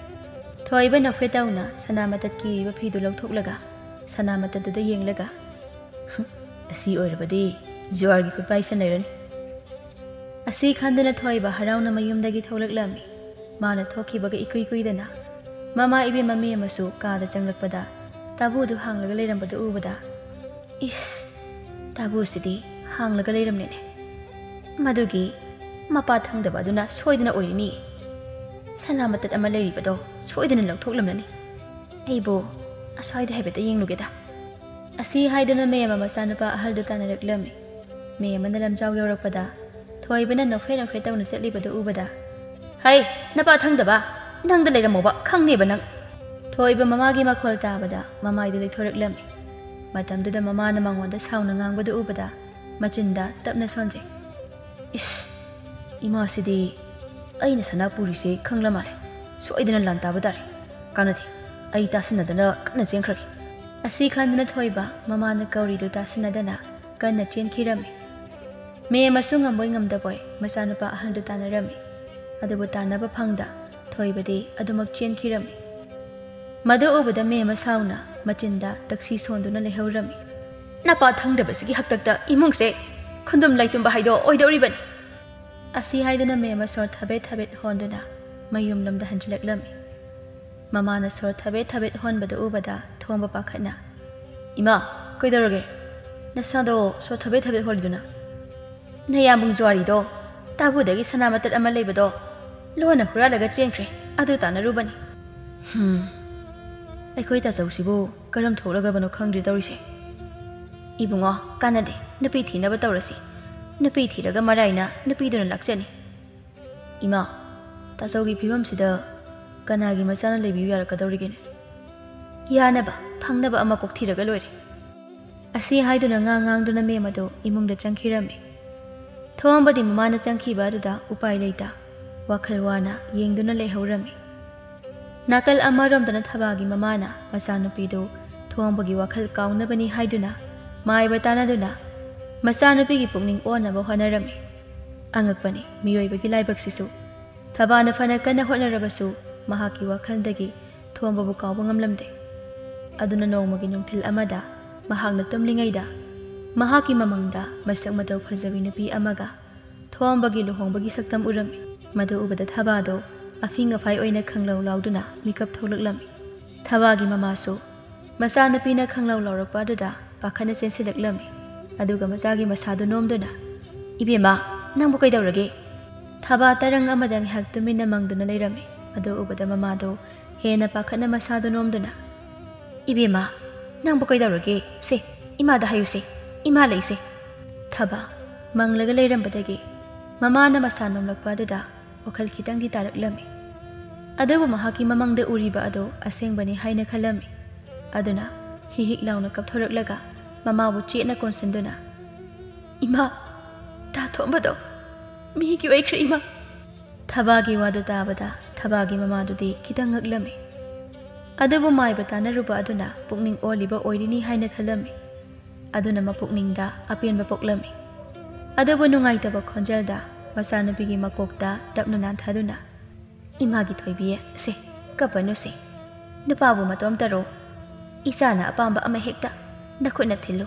ꯊꯣꯏꯕ ꯅꯣꯛꯐꯦꯠ ꯇꯧꯅ ꯁꯅꯥ ꯃꯇꯠ ꯀꯤꯔꯤꯕ ꯐꯤꯗꯨ ꯂꯧꯊꯣꯛꯂꯒ ꯁꯅꯥ ꯃꯇꯠꯇꯨꯗ ꯌꯦꯡꯂꯒ, "ꯍꯨꯝ, ꯑꯁꯤ ꯑꯣꯏꯔꯕꯗꯤ ꯖꯨꯋꯥꯔꯒꯤ ꯈꯨꯠꯄꯥꯏꯁꯟ ꯂꯩꯔꯅꯤ"꯫ ꯑꯁꯤ ꯈꯟꯗꯨꯅ ꯊꯣꯏꯕ ꯍꯔꯥꯎꯅ ꯃꯌꯨꯝꯗꯒꯤ ꯊꯣꯛꯂꯛꯂꯝꯃꯤ꯫ ꯃꯥꯅ ꯊꯣꯛꯈꯤꯕꯒ ꯏꯀꯨꯏ ꯀꯨꯏꯗꯅ ꯃꯃꯥ ꯏꯕꯦꯝꯃ ꯃꯦꯝꯃꯁꯨ ꯀꯥꯗ ꯆꯪꯂꯛꯄꯗ ꯇꯥꯕꯨꯗꯨ ꯍꯥꯡꯂꯒ ꯂꯩꯔꯝꯕꯗꯨ ꯎꯕꯗ, "ꯏꯁ, ꯇꯥꯕꯨꯁꯤꯗꯤ ꯍꯥꯡꯂꯒ ꯂꯩꯔꯝꯂꯦꯅꯦ꯫ ꯃꯗꯨꯒꯤ ꯃꯄꯥ ꯊꯪꯗꯕ ꯑꯗꯨꯅ ꯁꯣꯏꯗꯅ ꯑꯣꯏꯔꯤꯅꯤ꯫ ꯁꯅꯥ ꯃꯇꯠ ꯑꯃ ꯂꯩꯔꯤꯕꯗꯣ ꯁꯣꯏꯗꯅ ꯂꯧꯊꯣꯛꯂꯝꯂꯅꯤ꯫ ꯑꯩꯕꯨ ꯑꯁ꯭ꯋꯥꯏꯗ ꯍꯥꯏꯐꯦꯠꯇ ꯌꯦꯡꯂꯨꯒꯦꯗ"꯫ ꯑꯁꯤ ꯍꯥꯏꯗꯨꯅ ꯃꯦꯝꯃ ꯃꯆꯥꯅꯨꯄꯥ ꯑꯍꯜꯗꯨ ꯇꯥꯟꯅꯔꯛꯂꯝꯃꯤ꯫ ꯃꯦꯝꯃꯅ ꯂꯝꯖꯥꯎ ꯌꯧꯔꯛꯄꯗ ꯊꯣꯏꯕꯅ ꯅꯣꯛꯐꯦ ꯅꯣꯛꯐꯦ ꯇꯧꯅ ꯆꯠꯂꯤꯕꯗꯨ ꯎꯕꯗ, "ꯍꯩ, ꯅꯄꯥ ꯊꯪꯗꯕ, ꯅꯪꯗ ꯂꯩꯔꯝꯃꯣꯕ, ꯈꯪꯅꯦꯕ ꯅꯪ"꯫ ꯊꯣꯏꯕ ꯃꯃꯥꯒꯤ ꯃꯈꯣꯜ ꯇꯥꯕꯗ ꯃꯃꯥꯏꯗꯨ ꯂꯩꯊꯣꯔꯛꯂꯝꯃꯤ꯫ ꯃꯇꯝꯗꯨꯗ ꯃꯃꯥꯅ ꯃꯉꯣꯟꯗ ꯁꯥꯎꯅ ꯉꯥꯡꯕꯗꯨ ꯎꯕꯗ ꯃꯆꯤꯟꯗ ꯇꯞꯅ ꯁꯣꯟꯖꯩ꯫ "ꯏꯁ, ꯏꯃꯥꯁꯤꯗꯤ ꯑꯩꯅ ꯁꯅꯥ ꯄꯨꯔꯤꯁꯦ ꯈꯪꯂ ꯃꯥꯜꯂꯦ꯫ ꯁꯣꯏꯗꯅ ꯂꯥꯟ ꯇꯥꯕ ꯇꯥꯔꯦ꯫ ꯀꯥꯟꯅꯗꯦ, ꯑꯩ ꯇꯥꯁꯤꯟꯅꯗꯅ ꯀꯟꯅ ꯆꯦꯟꯈ꯭ꯔꯒꯦ"꯫ ꯑꯁꯤ ꯈꯟꯗꯨꯅ ꯊꯣꯏꯕ ꯃꯃꯥꯅ ꯀꯧꯔꯤꯗꯨ ꯇꯥꯁꯤꯟꯅꯗꯅ ꯀꯟꯅ ꯆꯦꯟꯈꯤꯔꯝꯃꯤ꯫ ꯃꯦꯝꯃꯁꯨ ꯉꯝꯕꯣꯏ ꯉꯝꯗꯕꯣꯏ ꯃꯆꯥꯅꯨꯄꯥ ꯑꯍꯟꯗꯨ ꯇꯥꯟꯅꯔꯝꯃꯤ꯫ ꯑꯗꯨꯕꯨ ꯇꯥꯟꯅꯕ ꯐꯪꯗ ꯊꯣꯏꯕꯗꯤ ꯑꯗꯨꯃꯛ ꯆꯦꯟꯈꯤꯔꯝꯃꯤ꯫ ꯃꯗꯨ ꯎꯕꯗ ꯃꯦꯝꯃ ꯁꯥꯎꯅ ꯃꯆꯤꯟꯗ ꯇꯛꯁꯤ ꯁꯣꯟꯗꯨꯅ ꯂꯩꯍꯧꯔꯝꯃꯤ꯫ "ꯅꯄꯥ ꯊꯪꯗꯕꯁꯤꯒꯤ ꯍꯥꯛꯇꯛꯇ ꯏꯃꯨꯡꯁꯦ ꯈꯨꯟꯗꯨꯝ ꯂꯩꯇꯨꯝꯕ ꯍꯥꯏꯗꯣ ꯑꯣꯏꯗꯧꯔꯤꯕꯅꯤ"꯫ ꯑꯁꯤ ꯍꯥꯏꯗꯨꯅ ꯃꯦꯝꯃ ꯁꯣꯔ ꯊꯕꯦꯠ ꯊꯕꯦꯠ ꯍꯣꯟꯗꯨꯅ ꯃꯌꯨꯝꯂꯣꯝꯗ ꯍꯟꯖꯤꯜꯂꯛꯂꯝꯃꯤ꯫ ꯃꯃꯥꯅ ꯁꯣꯔ ꯊꯕꯦꯠ ꯊꯕꯦꯠ ꯍꯣꯟꯕꯗꯨ ꯎꯕꯗ ꯊꯣꯝꯕ ꯄꯥꯈꯠꯅ, "ꯏꯃꯥ, ꯀꯩꯗꯧꯔꯒꯦ? ꯅꯁꯥꯗꯣ ꯁꯣꯔ ꯊꯕꯦꯠ ꯊꯕꯦꯠ ꯍꯣꯜꯂꯤꯗꯨꯅ?" "ꯅꯌꯥꯝꯕꯨꯡ ꯖꯨꯋꯥꯔꯤꯗꯣ ꯇꯥꯕꯨꯗꯒꯤ ꯁꯅꯥ ꯃꯇꯠ ꯑꯃ ꯂꯩꯕꯗꯣ ꯂꯣꯟꯅ ꯍꯨꯔꯥꯜꯂꯒ ꯆꯦꯟꯈ꯭ꯔꯦ, ꯑꯗꯨ ꯇꯥꯟꯅꯔꯨꯕꯅꯤ"꯫ "ꯍꯨꯝ, ꯑꯩꯈꯣꯏ ꯇꯥꯆꯧꯁꯤꯕꯨ ꯀꯔꯝ ꯊꯣꯛꯂꯒꯕꯅꯣ ꯈꯪꯗ꯭ꯔꯦ ꯇꯧꯔꯤꯁꯦ꯫ ꯏꯕꯨꯡꯉꯣ, ꯀꯥꯟꯅꯗꯦ, ꯅꯨꯄꯤ ꯊꯤꯅꯕ ꯇꯧꯔꯁꯤ꯫ ꯅꯨꯄꯤ ꯊꯤꯔꯒ ꯃꯔꯥꯏꯅ ꯅꯨꯄꯤꯗꯨꯅ ꯂꯥꯛꯆꯅꯤ"꯫ "ꯏꯃꯥ, ꯇꯥꯆꯧꯒꯤ ꯐꯤꯕꯝꯁꯤꯗ ꯀꯅꯥꯒꯤ ꯃꯆꯥꯅ ꯂꯩꯕꯤꯌꯨ ꯌꯥꯔꯛꯀꯗꯧꯔꯤꯒꯦꯅꯦ? ꯌꯥꯅꯕ, ꯐꯪꯅꯕ ꯑꯃ ꯀꯣꯛ ꯊꯤꯔꯒ ꯂꯣꯏꯔꯦ"꯫ ꯑꯁꯤ ꯍꯥꯏꯗꯨꯅ ꯉꯥꯡ ꯉꯥꯡꯗꯨꯅ ꯃꯦꯝ ꯑꯗꯨ ꯏꯃꯨꯡꯗ ꯆꯪꯈꯤꯔꯝꯃꯤ꯫ ꯊꯣꯝꯕꯗꯤ ꯃꯃꯥꯅ ꯆꯪꯈꯤꯕ ꯑꯗꯨꯗ ꯎꯄꯥꯏ ꯂꯩꯇ ꯋꯥꯈꯜ ꯋꯥꯅ ꯌꯦꯡꯗꯨꯅ ꯂꯩꯍꯧꯔꯝꯃꯤ꯫ ꯅꯥꯀꯜ ꯑꯃꯔꯣꯝꯗꯅ ꯊꯕꯥꯒꯤ ꯃꯃꯥꯅ ꯃꯆꯥꯅꯨꯄꯤꯗꯨ ꯊꯣꯝꯕꯒꯤ ꯋꯥꯈꯜ ꯀꯥꯎꯅꯕꯅꯤ ꯍꯥꯏꯗꯨꯅ ꯃꯥꯏꯕ ꯇꯥꯟꯅꯗꯨꯅ ꯃꯆꯥꯅꯨꯄꯤꯒꯤ ꯄꯨꯛꯅꯤꯡ ꯑꯣꯟꯅꯕ ꯍꯣꯠꯅꯔꯝꯃꯤ꯫ ꯑꯉꯛꯄꯅꯤ, ꯃꯤꯑꯣꯏꯕꯒꯤ ꯂꯥꯏꯕꯛꯁꯤꯁꯨ꯫ ꯊꯕꯥꯅ ꯐꯅ ꯀꯟꯅ ꯍꯣꯠꯅꯔꯕꯁꯨ ꯃꯍꯥꯛꯀꯤ ꯋꯥꯈꯜꯗꯒꯤ ꯊꯣꯝꯕꯕꯨ ꯀꯥꯎꯕ ꯉꯝꯂꯝꯗꯦ꯫ ꯑꯗꯨꯅ ꯅꯣꯡꯃꯒꯤ ꯅꯨꯡꯊꯤꯜ ꯑꯃꯗ ꯃꯍꯥꯛꯅ ꯇꯨꯝꯂꯤꯉꯩꯗ ꯃꯍꯥꯛꯀꯤ ꯃꯃꯪꯗ ꯃꯁꯛ ꯃꯇꯧ ꯐꯖꯕꯤ ꯅꯨꯄꯤ ꯑꯃꯒ ꯊꯣꯝꯕꯒꯤ ꯂꯨꯍꯣꯡꯕꯒꯤ ꯁꯛꯇꯝ ꯎꯔꯝꯃꯤ꯫ ꯃꯗꯨ ꯎꯕꯗ ꯊꯕꯥꯗꯣ ꯑꯐꯤꯡ ꯑꯐꯥꯏ ꯑꯣꯏꯅ ꯈꯪꯂꯧ ꯂꯥꯎꯗꯨꯅ ꯃꯤꯀꯞ ꯊꯣꯛꯂꯛꯂꯝꯃꯤ꯫ ꯊꯕꯥꯒꯤ ꯃꯃꯥꯁꯨ ꯃꯆꯥꯅꯨꯄꯤꯅ ꯈꯪꯂꯧ ꯂꯥꯎꯔꯛꯄ ꯑꯗꯨꯗ ꯄꯥꯈꯠꯅ ꯆꯦꯟꯁꯤꯜꯂꯛꯂꯝꯃꯤ꯫ ꯑꯗꯨꯒ ꯃꯆꯥꯒꯤ ꯃꯁꯥꯗꯨ ꯅꯣꯝꯗꯨꯅ, "ꯏꯕꯦꯝꯃ, ꯅꯪꯕꯨ ꯀꯩꯗꯧꯔꯒꯦ?" ꯊꯕꯥ ꯇꯔꯪ ꯑꯃꯗ ꯉꯥꯏꯍꯥꯛ ꯇꯨꯃꯤꯟꯅ ꯃꯪꯗꯨꯅ ꯂꯩꯔꯝꯃꯤ꯫ ꯑꯗꯨ ꯎꯕꯗ ꯃꯃꯥꯗꯣ ꯍꯦꯟꯅ ꯄꯥꯈꯠꯅ ꯃꯁꯥꯗꯨ ꯅꯣꯝꯗꯨꯅ, "ꯏꯕꯦꯝꯃ, ꯅꯪꯕꯨ ꯀꯩꯗꯧꯔꯒꯦ? ꯁꯦ, ꯏꯃꯥꯗ ꯍꯥꯏꯌꯨꯁꯦ, ꯏꯃꯥ ꯂꯩꯁꯦ꯫" ꯊꯕꯥ ꯃꯪꯂꯒ ꯂꯩꯔꯝꯕꯗꯒꯤ ꯃꯃꯥꯅ ꯃꯁꯥ ꯅꯣꯝꯂꯛꯄ ꯑꯗꯨꯗ ꯋꯥꯈꯜ ꯈꯤꯇꯪꯗꯤ ꯇꯥꯔꯛꯂꯝꯃꯤ꯫ ꯑꯗꯨꯕꯨ ꯃꯍꯥꯛꯀꯤ ꯃꯃꯪꯗ ꯎꯔꯤꯕ ꯑꯗꯨ ꯑꯁꯦꯡꯕꯅꯤ ꯍꯥꯏꯅ ꯈꯜꯂꯝꯃꯤ꯫ ꯑꯗꯨꯅ ꯍꯤꯛ ꯍꯤꯛ ꯂꯥꯎꯅ ꯀꯞꯊꯣꯔꯛꯂꯒ ꯃꯃꯥꯕꯨ ꯆꯦꯠꯅ ꯀꯣꯟꯁꯤꯟꯗꯨꯅ, "ꯏꯃꯥ, ꯇꯥ ꯊꯣꯝꯕꯗꯣ ꯃꯤꯒꯤ ꯑꯣꯏꯈ꯭ꯔꯦ, ꯏꯃꯥ!" ꯊꯕꯥꯒꯤ ꯋꯥꯗꯨ ꯇꯥꯕꯗ ꯊꯕꯥꯒꯤ ꯃꯃꯥꯗꯨꯗꯤ ꯈꯤꯇꯪ ꯉꯛꯂꯝꯃꯤ꯫ ꯑꯗꯨꯕꯨ ꯃꯥꯏꯕ ꯇꯥꯟꯅꯔꯨꯕ ꯑꯗꯨꯅ ꯄꯨꯛꯅꯤꯡ ꯑꯣꯜꯂꯤꯕ ꯑꯣꯏꯔꯤꯅꯤ ꯍꯥꯏꯅ ꯈꯜꯂꯝꯃꯤ꯫ ꯑꯗꯨꯅ ꯃꯄꯨꯛꯅꯤꯡꯗ ꯑꯄꯦꯟꯕ ꯄꯣꯛꯂꯝꯃꯤ꯫ ꯑꯗꯨꯕꯨ ꯅꯨꯡꯉꯥꯏꯇꯕ ꯈꯣꯟꯖꯦꯜꯗ ꯃꯆꯥꯅꯨꯄꯤꯒꯤ ꯃꯀꯣꯛꯇ ꯇꯞꯅ ꯅꯥꯟꯊꯗꯨꯅ, "ꯏꯃꯥꯒꯤ ꯊꯣꯏꯕꯤ, ꯁꯦ, ꯀꯞꯄꯅꯨꯁꯦ꯫ ꯅꯨꯄꯥꯕꯨ ꯃꯇꯣꯝꯇꯔꯣ? ꯏꯆꯥꯅ ꯑꯄꯥꯝꯕ ꯑꯃ ꯍꯦꯛꯇ ꯅꯈꯨꯠꯅ ꯊꯤꯜꯂꯨ꯫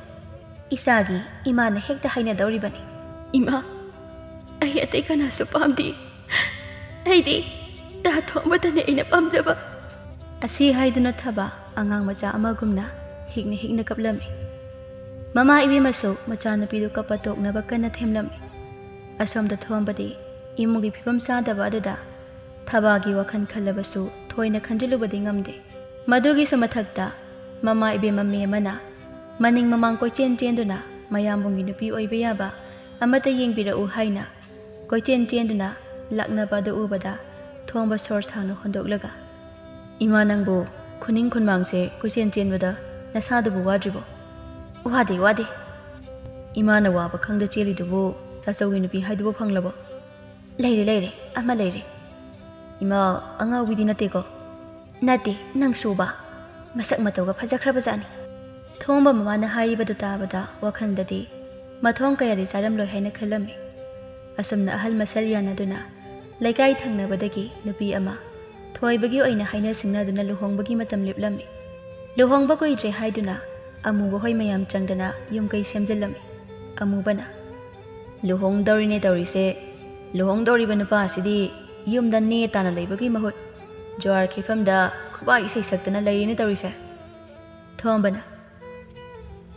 ꯏꯆꯥꯒꯤ ꯏꯃꯥꯅ ꯍꯦꯛꯇ ꯍꯥꯏꯅꯗꯧꯔꯤꯕꯅꯤ꯫" "ꯏꯃꯥ, ꯑꯩ ꯑꯇꯩ ꯀꯅꯥꯁꯨ ꯄꯥꯝꯗꯦ꯫ ꯑꯩꯗꯤ ꯇꯥ ꯊꯣꯝꯕꯇꯅꯦ ꯑꯩꯅ ꯄꯥꯝꯖꯕ꯫" ꯑꯁꯤ ꯍꯥꯏꯗꯨꯅ ꯊꯕꯥ ꯑꯉꯥꯡ ꯃꯆꯥ ꯑꯃꯒꯨꯝꯅ ꯍꯤꯛꯅ ꯍꯤꯛꯅ ꯀꯞꯂꯝꯃꯤ꯫ ꯃꯃꯥ ꯏꯕꯦꯝꯃꯁꯨ ꯃꯆꯥꯅꯨꯄꯤꯗꯨ ꯀꯞꯄ ꯇꯣꯛꯅꯕ ꯀꯟꯅ ꯊꯦꯝꯂꯝꯃꯤ꯫ ꯑꯁꯣꯝꯗ ꯊꯣꯝꯕꯗꯤ ꯏꯃꯨꯡꯒꯤ ꯐꯤꯕꯝ ꯆꯥꯗꯕ ꯑꯗꯨꯗ ꯊꯕꯥꯒꯤ ꯋꯥꯈꯜ ꯈꯜꯂꯕꯁꯨ ꯊꯣꯏꯅ ꯈꯟꯖꯤꯜꯂꯨꯕꯗꯤ ꯉꯝꯗꯦ꯫ ꯃꯗꯨꯒꯤꯁꯨ ꯃꯊꯛꯇ ꯃꯃꯥ ꯏꯕꯦꯝꯃ ꯃꯦꯝꯃꯅ ꯃꯅꯤꯡ ꯃꯃꯥꯡ ꯀꯣꯏꯆꯦꯟ ꯆꯦꯟꯗꯨꯅ ꯃꯌꯥꯝꯕꯨꯡꯒꯤ ꯅꯨꯄꯤ ꯑꯣꯏꯕ ꯌꯥꯕ ꯑꯃꯠꯇ ꯌꯦꯡꯕꯤꯔꯛꯎ ꯍꯥꯏꯅ ꯀꯣꯏꯆꯦꯟ ꯆꯦꯟꯗꯨꯅ ꯂꯥꯛꯅꯕ ꯑꯗꯨ ꯎꯕꯗ ꯊꯣꯝꯕ ꯁꯣꯔ ꯁꯥꯡꯅ ꯍꯣꯟꯗꯣꯛꯂꯒ, "ꯏꯃꯥ, ꯅꯪꯕꯨ ꯈꯨꯅꯤꯡ ꯈꯨꯟꯃꯥꯡꯁꯦ ꯀꯣꯏꯆꯦꯟ ꯆꯦꯟꯕꯗ ꯅꯁꯥꯗꯨꯕꯨ ꯋꯥꯗ꯭ꯔꯤꯕꯣ?" "ꯋꯥꯗꯦ, ꯋꯥꯗꯦ꯫" "ꯏꯃꯥꯅ ꯋꯥꯕ ꯈꯪꯗ ꯆꯦꯜꯂꯤꯗꯨꯕꯨ ꯇꯥꯆꯧꯒꯤ ꯅꯨꯄꯤ ꯍꯥꯏꯗꯨꯕꯨ ꯐꯪꯂꯕꯣ?" "ꯂꯩꯔꯦ, ꯂꯩꯔꯦ, ꯑꯃ ꯂꯩꯔꯦ꯫" "ꯏꯃꯥ, ꯑꯉꯥꯎꯕꯤꯗꯤ ꯅꯠꯇꯦꯀꯣ?" "ꯅꯠꯇꯦ, ꯅꯪꯁꯨꯕ꯫ ꯃꯁꯛ ꯃꯇꯧꯒ ꯐꯖꯈ꯭ꯔꯕꯖꯥꯠꯅꯤ꯫" ꯊꯣꯝꯕ ꯃꯃꯥꯅ ꯍꯥꯏꯔꯤꯕꯗꯨ ꯇꯥꯕꯗ ꯋꯥꯈꯜꯗꯗꯤ ꯃꯊꯣꯡ ꯀꯌꯥꯗꯤ ꯆꯥꯔꯝꯂꯣꯏ ꯍꯥꯏꯅ ꯈꯜꯂꯝꯃꯤ꯫ ꯑꯁꯨꯝꯅ ꯑꯍꯜ ꯃꯁꯦꯜ ꯌꯥꯅꯗꯨꯅ ꯂꯩꯀꯥꯏ ꯊꯪꯅꯕꯗꯒꯤ ꯅꯨꯄꯤ ꯑꯃ ꯊꯣꯏꯕꯒꯤ ꯑꯣꯏꯅ ꯍꯥꯏꯅ ꯁꯤꯡꯅꯗꯨꯅ ꯂꯨꯍꯣꯡꯕꯒꯤ ꯃꯇꯝ ꯂꯦꯞꯂꯝꯃꯤ꯫ ꯂꯨꯍꯣꯡꯕ ꯀꯨꯏꯗ꯭ꯔꯦ ꯍꯥꯏꯗꯨꯅ ꯑꯃꯨꯕ ꯍꯣꯏ ꯃꯌꯥꯝ ꯆꯪꯗꯅ ꯌꯨꯝ ꯀꯩ ꯁꯦꯝꯖꯤꯜꯂꯝꯃꯤ꯫ ꯑꯃꯨꯕꯅ, "ꯂꯨꯍꯣꯡꯗꯧꯔꯤꯅꯦ ꯇꯧꯔꯤꯁꯦ꯫ ꯂꯨꯍꯣꯡꯗꯧꯔꯤꯕ ꯅꯨꯄꯥ ꯑꯁꯤꯗꯤ ꯌꯨꯝꯗ ꯅꯦ ꯇꯥꯅ ꯂꯩꯕꯒꯤ ꯃꯍꯨꯠ ꯖ꯭ꯋꯥꯔ ꯈꯤꯐꯝꯗ ꯈꯨꯕꯥꯛ ꯏꯁꯩ ꯁꯛꯇꯅ ꯂꯩꯔꯤꯅꯦ ꯇꯧꯔꯤꯁꯦ꯫" ꯊꯣꯝꯕꯅ,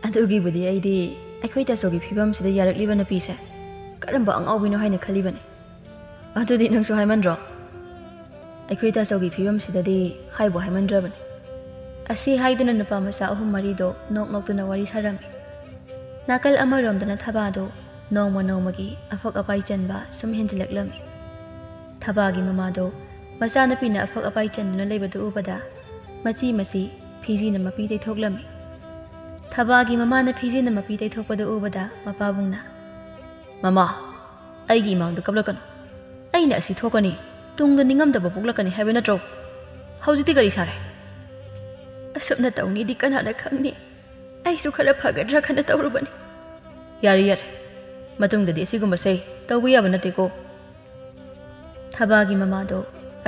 "ꯑꯗꯨꯒꯤꯕꯨꯗꯤ ꯑꯩꯗꯤ ꯑꯩꯈꯣꯏ ꯇꯥꯆꯧꯒꯤ ꯐꯤꯕꯝꯁꯤꯗ ꯌꯥꯔꯛꯂꯤꯕ ꯅꯨꯄꯤꯁꯦ ꯀꯔꯝꯕ ꯑꯉꯥꯎꯕꯤꯅꯣ ꯍꯥꯏꯅ ꯈꯜꯂꯤꯕꯅꯤ꯫ ꯑꯗꯨꯗꯤ ꯅꯪꯁꯨ ꯍꯥꯏꯃꯟꯗ꯭ꯔꯣ? ꯑꯩꯈꯣꯏ ꯇꯥꯆꯧꯒꯤ ꯐꯤꯕꯝꯁꯤꯗꯗꯤ ꯍꯥꯏꯕꯨ ꯍꯥꯏꯃꯟꯗ꯭ꯔꯕꯅꯤ꯫" ꯑꯁꯤ ꯍꯥꯏꯗꯨꯅ ꯅꯨꯄꯥ ꯃꯆꯥ ꯑꯍꯨꯝ ꯃꯔꯤꯗꯣ ꯅꯣꯛ ꯅꯣꯛꯇꯨꯅ ꯋꯥꯔꯤ ꯁꯥꯔꯝꯃꯤ꯫ ꯅꯥꯀꯜ ꯑꯃꯔꯣꯝꯗꯅ ꯊꯕꯥꯗꯣ ꯅꯣꯡꯃ ꯅꯣꯡꯃꯒꯤ ꯑꯐꯛ ꯑꯄꯥꯏ ꯆꯟꯕ ꯁꯨꯝ ꯍꯦꯟꯖꯤꯜꯂꯛꯂꯝꯃꯤ꯫ ꯊꯕꯥꯒꯤ ꯃꯃꯥꯗꯣ ꯃꯆꯥꯅꯨꯄꯤꯅ ꯑꯐꯛ ꯑꯄꯥꯏ ꯆꯟꯗꯨꯅ ꯂꯩꯕꯗꯨ ꯎꯕꯗ ꯃꯆꯤ ꯃꯆꯤ ꯐꯤꯖꯤꯅ ꯃꯄꯤ ꯇꯩꯊꯣꯛꯂꯝꯃꯤ꯫ ꯊꯕꯥꯒꯤ ꯃꯃꯥꯅ ꯐꯤꯖꯤꯅ ꯃꯄꯤ ꯇꯩꯊꯣꯛꯄꯗꯨ ꯎꯕꯗ ꯃꯄꯥꯕꯨꯡꯅ, "ꯃꯃꯥ, ꯑꯩꯒꯤ ꯏꯃꯥꯡꯗ ꯀꯞꯂꯛꯀꯅꯨ꯫ ꯑꯩꯅ ꯑꯁꯤ ꯊꯣꯛꯀꯅꯤ, ꯇꯨꯡꯗ ꯅꯤꯡꯉꯝꯗꯕ ꯄꯣꯛꯂꯛꯀꯅꯤ ꯍꯥꯏꯕ ꯅꯠꯇ꯭ꯔꯣ? ꯍꯧꯖꯤꯛꯇꯤ ꯀꯔꯤ ꯁꯥꯔꯦ?" "ꯑꯁꯨꯝꯅ ꯇꯧꯅꯤꯗꯤ ꯀꯅꯥꯅ ꯈꯪꯅꯤ? ꯑꯩꯁꯨ ꯈꯔ ꯐꯒꯗ꯭ꯔꯥ ꯈꯟꯅ ꯇꯧꯔꯨꯕꯅꯤ꯫" "ꯌꯥꯔꯦ, ꯌꯥꯔꯦ꯫ ꯃꯇꯨꯡꯗꯗꯤ ꯑꯁꯤꯒꯨꯝꯕꯁꯦ ꯇꯧꯕ ꯌꯥꯕ ꯅꯠꯇꯦꯀꯣ꯫" ꯊꯕꯥꯒꯤ ꯃꯃꯥꯗꯣ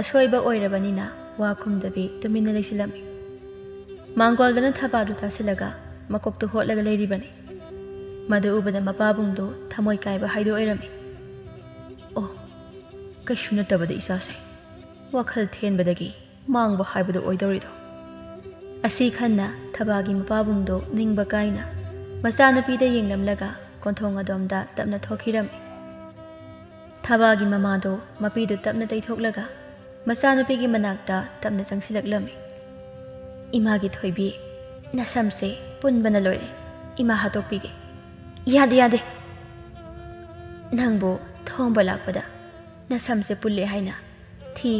ꯑꯁꯣꯏꯕ ꯑꯣꯏꯔꯕꯅꯤꯅ ꯋꯥ ꯈꯨꯝꯗꯕꯤ ꯇꯨꯃꯤꯟꯅ ꯂꯩꯁꯤꯜꯂꯝꯃꯤ꯫ ꯃꯥꯡꯒꯣꯜꯗꯅ ꯊꯕꯥꯗꯨ ꯇꯥꯁꯤꯜꯂꯒ ꯃꯀꯣꯛꯇꯨ ꯍꯣꯠꯂꯒ ꯂꯩꯔꯤꯕꯅꯤ꯫ ꯃꯗꯨ ꯎꯕꯗ ꯃꯄꯥꯕꯨꯡꯗꯨ ꯊꯃꯣꯏ ꯀꯥꯏꯕ ꯍꯥꯏꯗꯨ ꯑꯣꯏꯔꯝꯃꯤ꯫ "ꯑꯣ, ꯀꯩꯁꯨ ꯅꯠꯇꯕꯗ ꯏꯆꯥꯁꯦ ꯋꯥꯈꯜ ꯊꯦꯟꯕꯗꯒꯤ ꯃꯥꯡꯕ ꯍꯥꯏꯕꯗꯨ ꯑꯣꯏꯗꯧꯔꯤꯗꯣ꯫" ꯑꯁꯤ ꯈꯟꯅ ꯊꯕꯥꯒꯤ ꯃꯄꯥꯕꯨꯡꯗꯣ ꯅꯤꯡꯕ ꯀꯥꯏꯅ ꯃꯆꯥꯅꯨꯄꯤꯗ ꯌꯦꯡꯂꯝꯂꯒ ꯀꯣꯟꯊꯣꯡ ꯑꯗꯣꯝꯗ ꯇꯞꯅ ꯊꯣꯛꯈꯤꯔꯝꯃꯤ꯫ ꯊꯕꯥꯒꯤ ꯃꯃꯥꯗꯣ ꯃꯄꯤꯗꯨ ꯇꯞꯅ ꯇꯩꯊꯣꯛꯂꯒ ꯃꯆꯥꯅꯨꯄꯤꯒꯤ ꯃꯅꯥꯛꯇ ꯇꯞꯅ ꯆꯪꯁꯤꯜꯂꯛꯂꯝꯃꯤ꯫ "ꯏꯃꯥꯒꯤ ꯊꯣꯏꯕꯤ, ꯅꯁꯝꯁꯦ ꯄꯨꯟꯕꯅ ꯂꯣꯏꯔꯦ꯫ ꯏꯃꯥ ꯍꯥꯠꯇꯣꯛꯄꯤꯒꯦ꯫" "ꯌꯥꯗꯦ, ꯌꯥꯗꯦ꯫ ꯅꯪꯕꯨ ꯊꯣꯝꯕ ꯂꯥꯛꯄꯗ ꯅꯁꯝꯁꯦ ꯄꯨꯜꯂꯦ ꯍꯥꯏꯅ ꯊꯤ,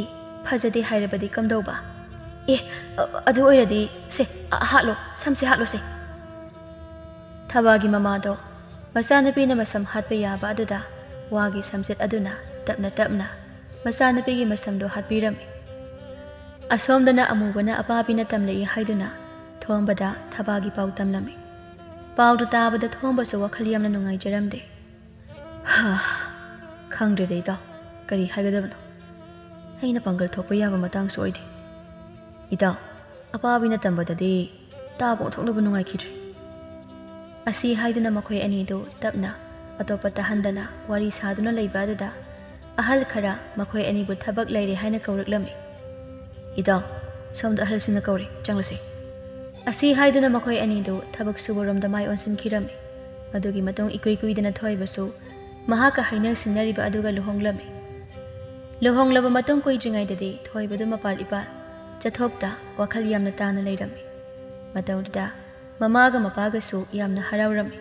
ꯐꯖꯗꯦ ꯍꯥꯏꯔꯕꯗꯤ ꯀꯝꯗꯧꯕ? ꯑꯦ, ꯑ-, ꯑꯗꯨ ꯑꯣꯏꯔꯗꯤ ꯁꯦ, ꯑ, ꯍꯥꯠꯂꯣ, ꯁꯝꯁꯦ ꯍꯥꯠꯂꯣꯁꯦ꯫" ꯊꯕꯥꯒꯤ ꯃꯃꯥꯗꯣ ꯃꯆꯥꯅꯨꯄꯤꯅ ꯃꯁꯝ ꯍꯥꯠꯄ ꯌꯥꯕ ꯑꯗꯨꯗ ꯋꯥꯒꯤ ꯁꯝꯆꯦꯠ ꯑꯗꯨꯅ ꯇꯞꯅ ꯇꯞꯅ ꯃꯆꯥꯅꯨꯄꯤꯒꯤ ꯃꯁꯝꯗꯣ ꯍꯥꯠꯄꯤꯔꯝꯃꯤ꯫ ꯑꯁꯣꯝꯗꯅ ꯑꯃꯨꯕꯅ ꯑꯄꯥꯕꯤꯅ ꯇꯝꯂꯛꯏ ꯍꯥꯏꯗꯨꯅ ꯊꯣꯝꯕꯗ ꯊꯕꯥꯒꯤ ꯄꯥꯎ ꯇꯝꯂꯝꯃꯤ꯫ ꯄꯥꯎꯗꯨ ꯇꯥꯕꯗ ꯊꯣꯝꯕꯁꯨ ꯋꯥꯈꯜ ꯌꯥꯝꯅ ꯅꯨꯡꯉꯥꯏꯖꯔꯝꯗꯦ꯫ "ꯍꯥ, ꯈꯪꯗ꯭ꯔꯦꯗ ꯏꯇꯥꯎ, ꯀꯔꯤ ꯍꯥꯏꯒꯗꯕꯅꯣ? ꯑꯩꯅ ꯄꯥꯡꯒꯜ ꯊꯣꯛꯄ ꯌꯥꯕ ꯃꯇꯥꯡꯁꯨ ꯑꯣꯏꯗꯦ꯫ ꯏꯇꯥꯎ, ꯑꯄꯥꯕꯤꯅ ꯇꯝꯕꯗꯗꯤ ꯇꯥꯕ ꯑꯣꯟꯊꯣꯛꯅꯕ ꯅꯨꯡꯉꯥꯏꯈꯤꯗ꯭ꯔꯦ꯫ ꯑꯁꯤ ꯍꯥꯏꯗꯨꯅ ꯃꯈꯣꯏ ꯑꯅꯤꯗꯨ ꯇꯞꯅ, ꯑꯇꯣꯞꯄ ꯇꯥꯍꯟꯗꯅ ꯋꯥꯔꯤ ꯁꯥꯗꯨꯅ ꯂꯩꯕ ꯑꯗꯨꯗ ꯑꯍꯜ ꯈꯔ ꯃꯈꯣꯏ ꯑꯅꯤꯕꯨ ꯊꯕꯛ ꯂꯩꯔꯦ ꯍꯥꯏꯅ ꯀꯧꯔꯛꯂꯝꯃꯤ꯫ "ꯏꯇꯥꯎ, ꯁꯣꯝꯗ ꯑꯍꯜꯁꯤꯡꯅ ꯀꯧꯔꯦ, ꯆꯪꯂꯁꯤ"꯫ ꯑꯁꯤ ꯍꯥꯏꯗꯨꯅ ꯃꯈꯣꯏ ꯑꯅꯤꯗꯨ ꯊꯕꯛ ꯁꯨꯕꯔꯣꯝꯗ ꯃꯥꯏ ꯑꯣꯟꯁꯤꯟꯈꯤꯔꯝꯃꯤ꯫ ꯃꯗꯨꯒꯤ ꯃꯇꯨꯡ ꯏꯀꯨꯏ ꯀꯨꯏꯗꯅ ꯊꯣꯏꯕꯁꯨ ꯃꯍꯥꯛꯀ ꯍꯥꯏꯅ ꯁꯤꯡꯅꯔꯤꯕ ꯑꯗꯨꯒ ꯂꯨꯍꯣꯡꯂꯝꯃꯤ꯫ ꯂꯨꯍꯣꯡꯂꯕ ꯃꯇꯨꯡ ꯀꯨꯏꯗ꯭ꯔꯤꯉꯩꯗꯗꯤ ꯊꯣꯏꯕꯗꯨ ꯃꯄꯥꯜ ꯏꯄꯥꯜ ꯆꯠꯊꯣꯛꯇ ꯋꯥꯈꯜ ꯌꯥꯝꯅ ꯇꯥꯅ ꯂꯩꯔꯝꯃꯤ꯫ ꯃꯇꯧꯗꯨꯗ ꯃꯃꯥꯒ ꯃꯄꯥꯒꯁꯨ ꯌꯥꯝꯅ ꯍꯔꯥꯎꯔꯝꯃꯤ꯫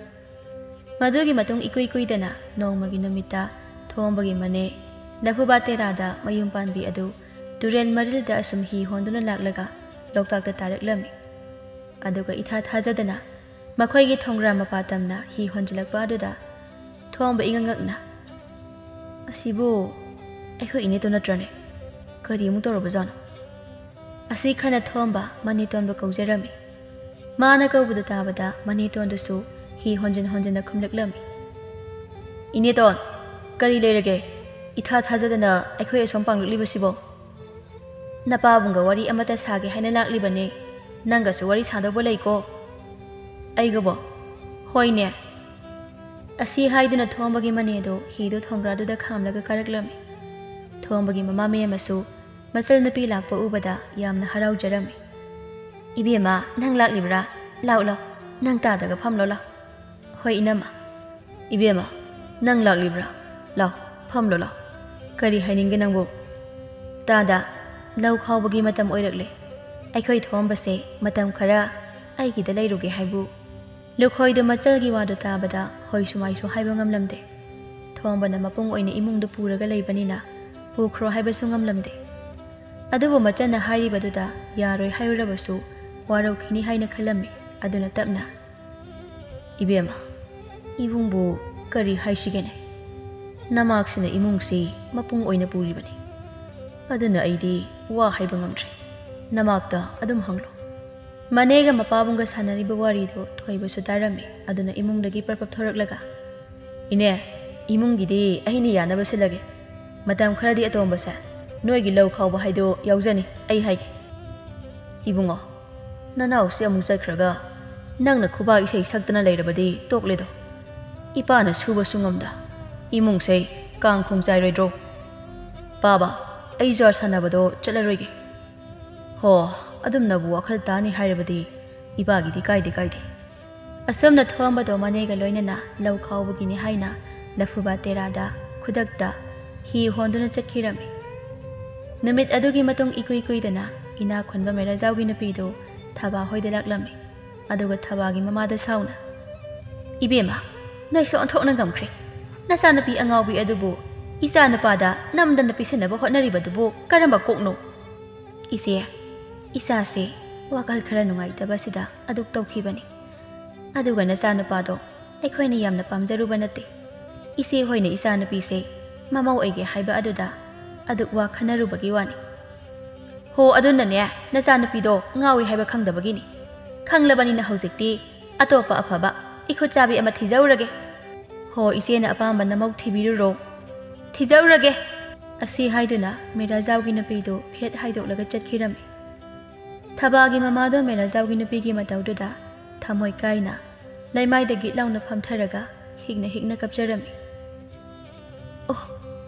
ꯃꯗꯨꯒꯤ ꯃꯇꯨꯡ ꯏꯀꯨꯏ ꯀꯨꯏꯗꯅ ꯅꯣꯡꯃꯒꯤ ꯅꯨꯃꯤꯠꯇ ꯊꯣꯝꯕꯒꯤ ꯃꯅꯦ ꯂꯐꯨꯕꯥ ꯇꯦꯔꯥꯗ ꯃꯌꯨꯝ ꯄꯥꯟꯕꯤ ꯑꯗꯨ ꯇꯨꯔꯦꯜ ꯃꯔꯤꯜꯗ ꯑꯁꯨꯝ ꯍꯤ ꯍꯣꯟꯗꯨꯅ ꯂꯥꯛꯂꯒ ꯂꯣꯛꯇꯥꯛꯇ ꯇꯥꯔꯛꯂꯝꯃꯤ꯫ ꯑꯗꯨꯒ ꯏꯊꯥ ꯊꯥꯖꯗꯅ ꯃꯈꯣꯏꯒꯤ ꯊꯣꯡꯒ꯭ꯔꯥ ꯃꯄꯥ ꯇꯝꯅ ꯍꯤ ꯍꯣꯟꯖꯤꯜꯂꯛꯄ ꯑꯗꯨꯗ ꯊꯣꯝꯕ ꯏꯉꯛ ꯉꯛꯅ, "ꯑꯁꯤꯕꯨ ꯑꯩꯈꯣꯏ ꯏꯅꯦꯇꯣꯟ ꯅꯠꯇ꯭ꯔꯅꯦ? ꯀꯔꯤ ꯑꯃꯨꯛ ꯇꯧꯔꯕꯖꯥꯠꯅꯣ?" ꯑꯁꯤ ꯈꯟꯅ ꯊꯣꯝꯕ ꯃꯅꯦꯇꯣꯟꯕꯨ ꯀꯧꯖꯔꯝꯃꯤ꯫ ꯃꯥꯅ ꯀꯧꯕꯗꯨ ꯇꯥꯕꯗ ꯃꯅꯦꯇꯣꯟꯗꯨꯁꯨ ꯍꯤ ꯍꯣꯟꯖꯤꯟ ꯍꯣꯟꯖꯤꯟꯅ ꯈꯨꯝꯂꯛꯂꯝꯃꯤ꯫ "ꯏꯅꯦꯇꯣꯟ, ꯀꯔꯤ ꯂꯩꯔꯒꯦ? ꯏꯊꯥ ꯊꯥꯖꯗꯅ ꯑꯩꯈꯣꯏ ꯑꯁꯣꯝ ꯄꯥꯡꯂꯛꯂꯤꯕꯁꯤꯕꯣ? ꯅꯄꯥꯕꯨꯡꯒ ꯋꯥꯔꯤ ꯑꯃꯠꯇ ꯁꯥꯒꯦ ꯍꯥꯏꯅ ꯂꯥꯛꯂꯤꯕꯅꯤ꯫ ꯅꯪꯒꯁꯨ ꯋꯥꯔꯤ ꯁꯥꯗꯧꯕ ꯂꯩꯀꯣ꯫" "ꯑꯩꯒꯕꯣ?" "ꯍꯣꯏꯅꯦ꯫" ꯑꯁꯤ ꯍꯥꯏꯗꯨꯅ ꯊꯣꯝꯕꯒꯤ ꯃꯅꯦꯗꯨ ꯍꯤꯗꯨ ꯊꯣꯡꯒ꯭ꯔꯥꯗꯨꯗ ꯈꯥꯝꯂꯒ ꯀꯥꯔꯛꯂꯝꯃꯤ꯫ ꯊꯣꯝꯕꯒꯤ ꯃꯃꯥ ꯃꯌꯥꯝ ꯑꯃꯁꯨ ꯃꯆꯜ ꯅꯨꯄꯤ ꯂꯥꯛꯄ ꯎꯕꯗ ꯌꯥꯝꯅ ꯍꯔꯥꯎꯖꯔꯝꯃꯤ꯫ "ꯏꯕꯦꯝꯃ, ꯅꯪ ꯂꯥꯛꯂꯤꯕ꯭ꯔꯥ? ꯂꯥꯎ, ꯂꯥꯎ, ꯅꯪ ꯇꯥꯗꯒ ꯐꯝꯂꯣ, ꯂꯥꯎ꯫" "ꯍꯣꯏ, ꯏꯅꯝꯃ꯫" "ꯏꯕꯦꯝꯃ, ꯅꯪ ꯂꯥꯛꯂꯤꯕ꯭ꯔꯥ? ꯂꯥꯎ, ꯐꯝꯂꯣ, ꯂꯥꯎ꯫ ꯀꯔꯤ ꯍꯥꯏꯅꯤꯡꯒꯦ ꯅꯪꯕꯨ?" "ꯇꯥꯗ, ꯂꯧ ꯈꯥꯎꯕꯒꯤ ꯃꯇꯝ ꯑꯣꯏꯔꯛꯂꯦ꯫ ꯑꯩꯈꯣꯏ ꯊꯣꯝꯕꯁꯦ ꯃꯇꯝ ꯈꯔ ꯑꯩꯒꯤꯗ ꯂꯩꯔꯨꯒꯦ ꯍꯥꯏꯕꯨ꯫" ꯂꯨꯈꯣꯏꯗꯨ ꯃꯆꯜꯒꯤ ꯋꯥꯗꯨ ꯇꯥꯕꯗ ꯍꯣꯏꯁꯨ ꯃꯥꯏꯁꯨ ꯍꯥꯏꯕ ꯉꯝꯂꯝꯗꯦ꯫ ꯊꯣꯝꯕꯅ ꯃꯄꯨꯡ ꯑꯣꯏꯅ ꯏꯃꯨꯡꯗꯨ ꯄꯨꯔꯒ ꯂꯩꯕꯅꯤꯅ ꯄꯨꯈ꯭ꯔꯣ ꯍꯥꯏꯕꯁꯨ ꯉꯝꯂꯝꯗꯦ꯫ ꯑꯗꯨꯕꯨ ꯃꯆꯟꯅ ꯍꯥꯏꯔꯤꯕꯗꯨꯗ ꯌꯥꯔꯣꯏ ꯍꯥꯏꯔꯨꯔꯕꯁꯨ ꯋꯥꯔꯧꯈꯤꯅꯤ ꯍꯥꯏꯅ ꯈꯜꯂꯝꯃꯤ꯫ ꯑꯗꯨꯅ ꯇꯞꯅ, "ꯏꯕꯦꯝꯃ, ꯏꯕꯨꯡꯕꯨ ꯀꯔꯤ ꯍꯥꯏꯁꯤꯒꯦꯅꯦ? ꯅꯃꯥꯛꯁꯤꯅ ꯏꯃꯨꯡꯁꯤ ꯃꯄꯨꯡ ꯑꯣꯏꯅ ꯄꯨꯔꯤꯕꯅꯤ꯫ ꯑꯗꯨꯅ ꯑꯩꯗꯤ ꯋꯥ ꯍꯥꯏꯕ ꯉꯝꯗ꯭ꯔꯦ꯫ ꯅꯃꯥꯛꯇ ꯑꯗꯨꯝ ꯍꯪꯂꯣ꯫" ꯃꯅꯦꯒ ꯃꯄꯥꯕꯨꯡꯒ ꯁꯥꯟꯅꯔꯤꯕ ꯋꯥꯔꯤꯗꯨ ꯊꯣꯏꯕꯁꯨ ꯇꯥꯔꯝꯃꯤ꯫ ꯑꯗꯨꯅ ꯏꯃꯨꯡꯗꯒꯤ ꯄꯔꯞ ꯄꯔꯞ ꯊꯣꯔꯛꯂꯒ, "ꯏꯅꯦ, ꯏꯃꯨꯡꯒꯤꯗꯤ ꯑꯩꯅ ꯌꯥꯅꯕ ꯁꯤꯜꯂꯒꯦ꯫ ꯃꯇꯝ ꯈꯔꯗꯤ ꯑꯇꯣꯝꯕꯁꯦ ꯅꯣꯏꯒꯤ ꯂꯧ ꯈꯥꯎꯕ ꯍꯥꯏꯗꯣ ꯌꯥꯎꯖꯅꯤ꯫ ꯑꯩ ꯍꯥꯏꯒꯦ, ꯏꯕꯨꯡꯉꯣ, ꯅꯅꯥꯎꯁꯦ ꯑꯃꯨꯛ ꯆꯠꯈ꯭ꯔꯒ ꯅꯪꯅ ꯈꯨꯕꯥꯛ ꯏꯁꯩ ꯁꯛꯇꯅ ꯂꯩꯔꯕꯗꯤ ꯇꯣꯛꯂꯦꯗꯣ꯫ ꯏꯄꯥꯅ ꯁꯨꯕꯁꯨ ꯉꯝꯗ ꯏꯃꯨꯡꯁꯦ ꯀꯥꯡ ꯈꯣꯡ ꯆꯥꯏꯔꯣꯏꯗ꯭ꯔꯣ? ꯄꯥꯕ, ꯑꯩ ꯖ꯭ꯋꯥꯔ ꯁꯥꯟꯅꯕꯗꯣ ꯆꯠꯂꯔꯣꯏꯒꯦ꯫ ꯍꯣ, ꯑꯗꯨꯝꯅꯕꯨ ꯋꯥꯈꯜ ꯇꯥꯅꯤ ꯍꯥꯏꯔꯕꯗꯤ ꯏꯄꯥꯒꯤꯗꯤ ꯀꯥꯏꯗꯦ ꯀꯥꯏꯗꯦ꯫ ꯑꯁꯨꯝꯅ ꯊꯣꯝꯕꯗꯣ ꯃꯅꯦꯒ ꯂꯣꯏꯅꯅ ꯂꯧ ꯈꯥꯎꯕꯒꯤꯅꯤ ꯍꯥꯏꯅ ꯂꯐꯨꯕꯥ ꯇꯦꯔꯥꯗ ꯈꯨꯗꯛꯇ ꯍꯤ ꯍꯣꯟꯗꯨꯅ ꯆꯠꯈꯤꯔꯝꯃꯤ꯫ ꯅꯨꯃꯤꯠ ꯑꯗꯨꯒꯤ ꯃꯇꯨꯡ ꯏꯀꯨꯏ ꯀꯨꯏꯗꯅ ꯏꯅꯥꯛ ꯈꯨꯟꯕ ꯃꯦꯔꯥꯖꯥꯎꯒꯤ ꯅꯨꯄꯤꯗꯨ ꯊꯕꯥ ꯍꯣꯏꯗ ꯂꯥꯛꯂꯝꯃꯤ꯫ ꯑꯗꯨꯒ ꯊꯕꯥꯒꯤ ꯃꯃꯥꯗ ꯁꯥꯎꯅ, "ꯏꯕꯦꯝꯃ, ꯅꯣꯏꯁꯨ ꯑꯣꯟꯊꯣꯛꯅ ꯉꯝꯈ꯭ꯔꯦ꯫ ꯅꯆꯥꯅꯨꯄꯤ ꯑꯉꯥꯎꯕꯤ ꯑꯗꯨꯕꯨ ꯏꯆꯥ ꯅꯨꯄꯥꯗ ꯅꯝꯗꯅ ꯄꯤꯁꯤꯟꯅꯕ ꯍꯣꯠꯅꯔꯤꯕꯗꯨꯕꯨ ꯀꯔꯝꯕ ꯀꯣꯛꯅꯣ?" "ꯏꯆꯦ, ꯏꯆꯥꯁꯦ ꯋꯥꯈꯜ ꯈꯔ ꯅꯨꯡꯉꯥꯏꯇꯕꯁꯤꯗ ꯑꯗꯨꯛ ꯇꯧꯈꯤꯕꯅꯤ꯫ ꯑꯗꯨꯒ ꯅꯆꯥꯅꯨꯄꯥꯗꯣ ꯑꯩꯈꯣꯏꯅ ꯌꯥꯝꯅ ꯄꯥꯝꯖꯔꯨꯕ ꯅꯠꯇꯦ꯫ ꯏꯆꯦ ꯍꯣꯏꯅ ꯏꯆꯥꯅꯨꯄꯤꯁꯦ ꯃꯃꯧ ꯑꯣꯏꯒꯦ ꯍꯥꯏꯕ ꯑꯗꯨꯗ ꯑꯗꯨꯛ ꯋꯥ ꯈꯟꯅꯔꯨꯕꯒꯤ ꯋꯥꯅꯤ꯫" "ꯍꯣ, ꯑꯗꯨꯅꯅꯦ ꯅꯆꯥꯅꯨꯄꯤꯗꯣ ꯉꯥꯎꯏ ꯍꯥꯏꯕ ꯈꯪꯗꯕꯒꯤꯅꯤ꯫ ꯈꯪꯂꯕꯅꯤꯅ ꯍꯧꯖꯤꯛꯇꯤ ꯑꯇꯣꯞꯄ ꯑꯐꯕ ꯏꯈꯨꯠ ꯆꯥꯕꯤ ꯑꯃ ꯊꯤꯖꯧꯔꯒꯦ꯫" "ꯍꯣ, ꯏꯆꯦꯅ ꯑꯄꯥꯝꯕ ꯅꯃꯧ ꯊꯤꯕꯤꯔꯨꯔꯣ꯫" "ꯊꯤꯖꯧꯔꯒꯦ!" ꯑꯁꯤ ꯍꯥꯏꯗꯨꯅ ꯃꯦꯔꯥꯖꯥꯎꯒꯤ ꯅꯨꯄꯤꯗꯨ ꯐꯦꯠ ꯍꯥꯏꯗꯣꯛꯂꯒ ꯆꯠꯈꯤꯔꯝꯃꯤ꯫ ꯊꯕꯥꯒꯤ ꯃꯃꯥꯗꯣ ꯃꯦꯔꯥꯖꯥꯎꯒꯤ ꯅꯨꯄꯤꯒꯤ ꯃꯇꯧꯗꯨꯗ ꯊꯃꯣꯏ ꯀꯥꯏꯅ ꯂꯩꯃꯥꯏꯗ ꯒꯤꯠ ꯂꯥꯎꯅ ꯐꯝꯊꯔꯒ ꯍꯤꯛꯅ ꯍꯤꯛꯅ ꯀꯞꯆꯔꯝꯃꯤ꯫ "ꯑꯣ,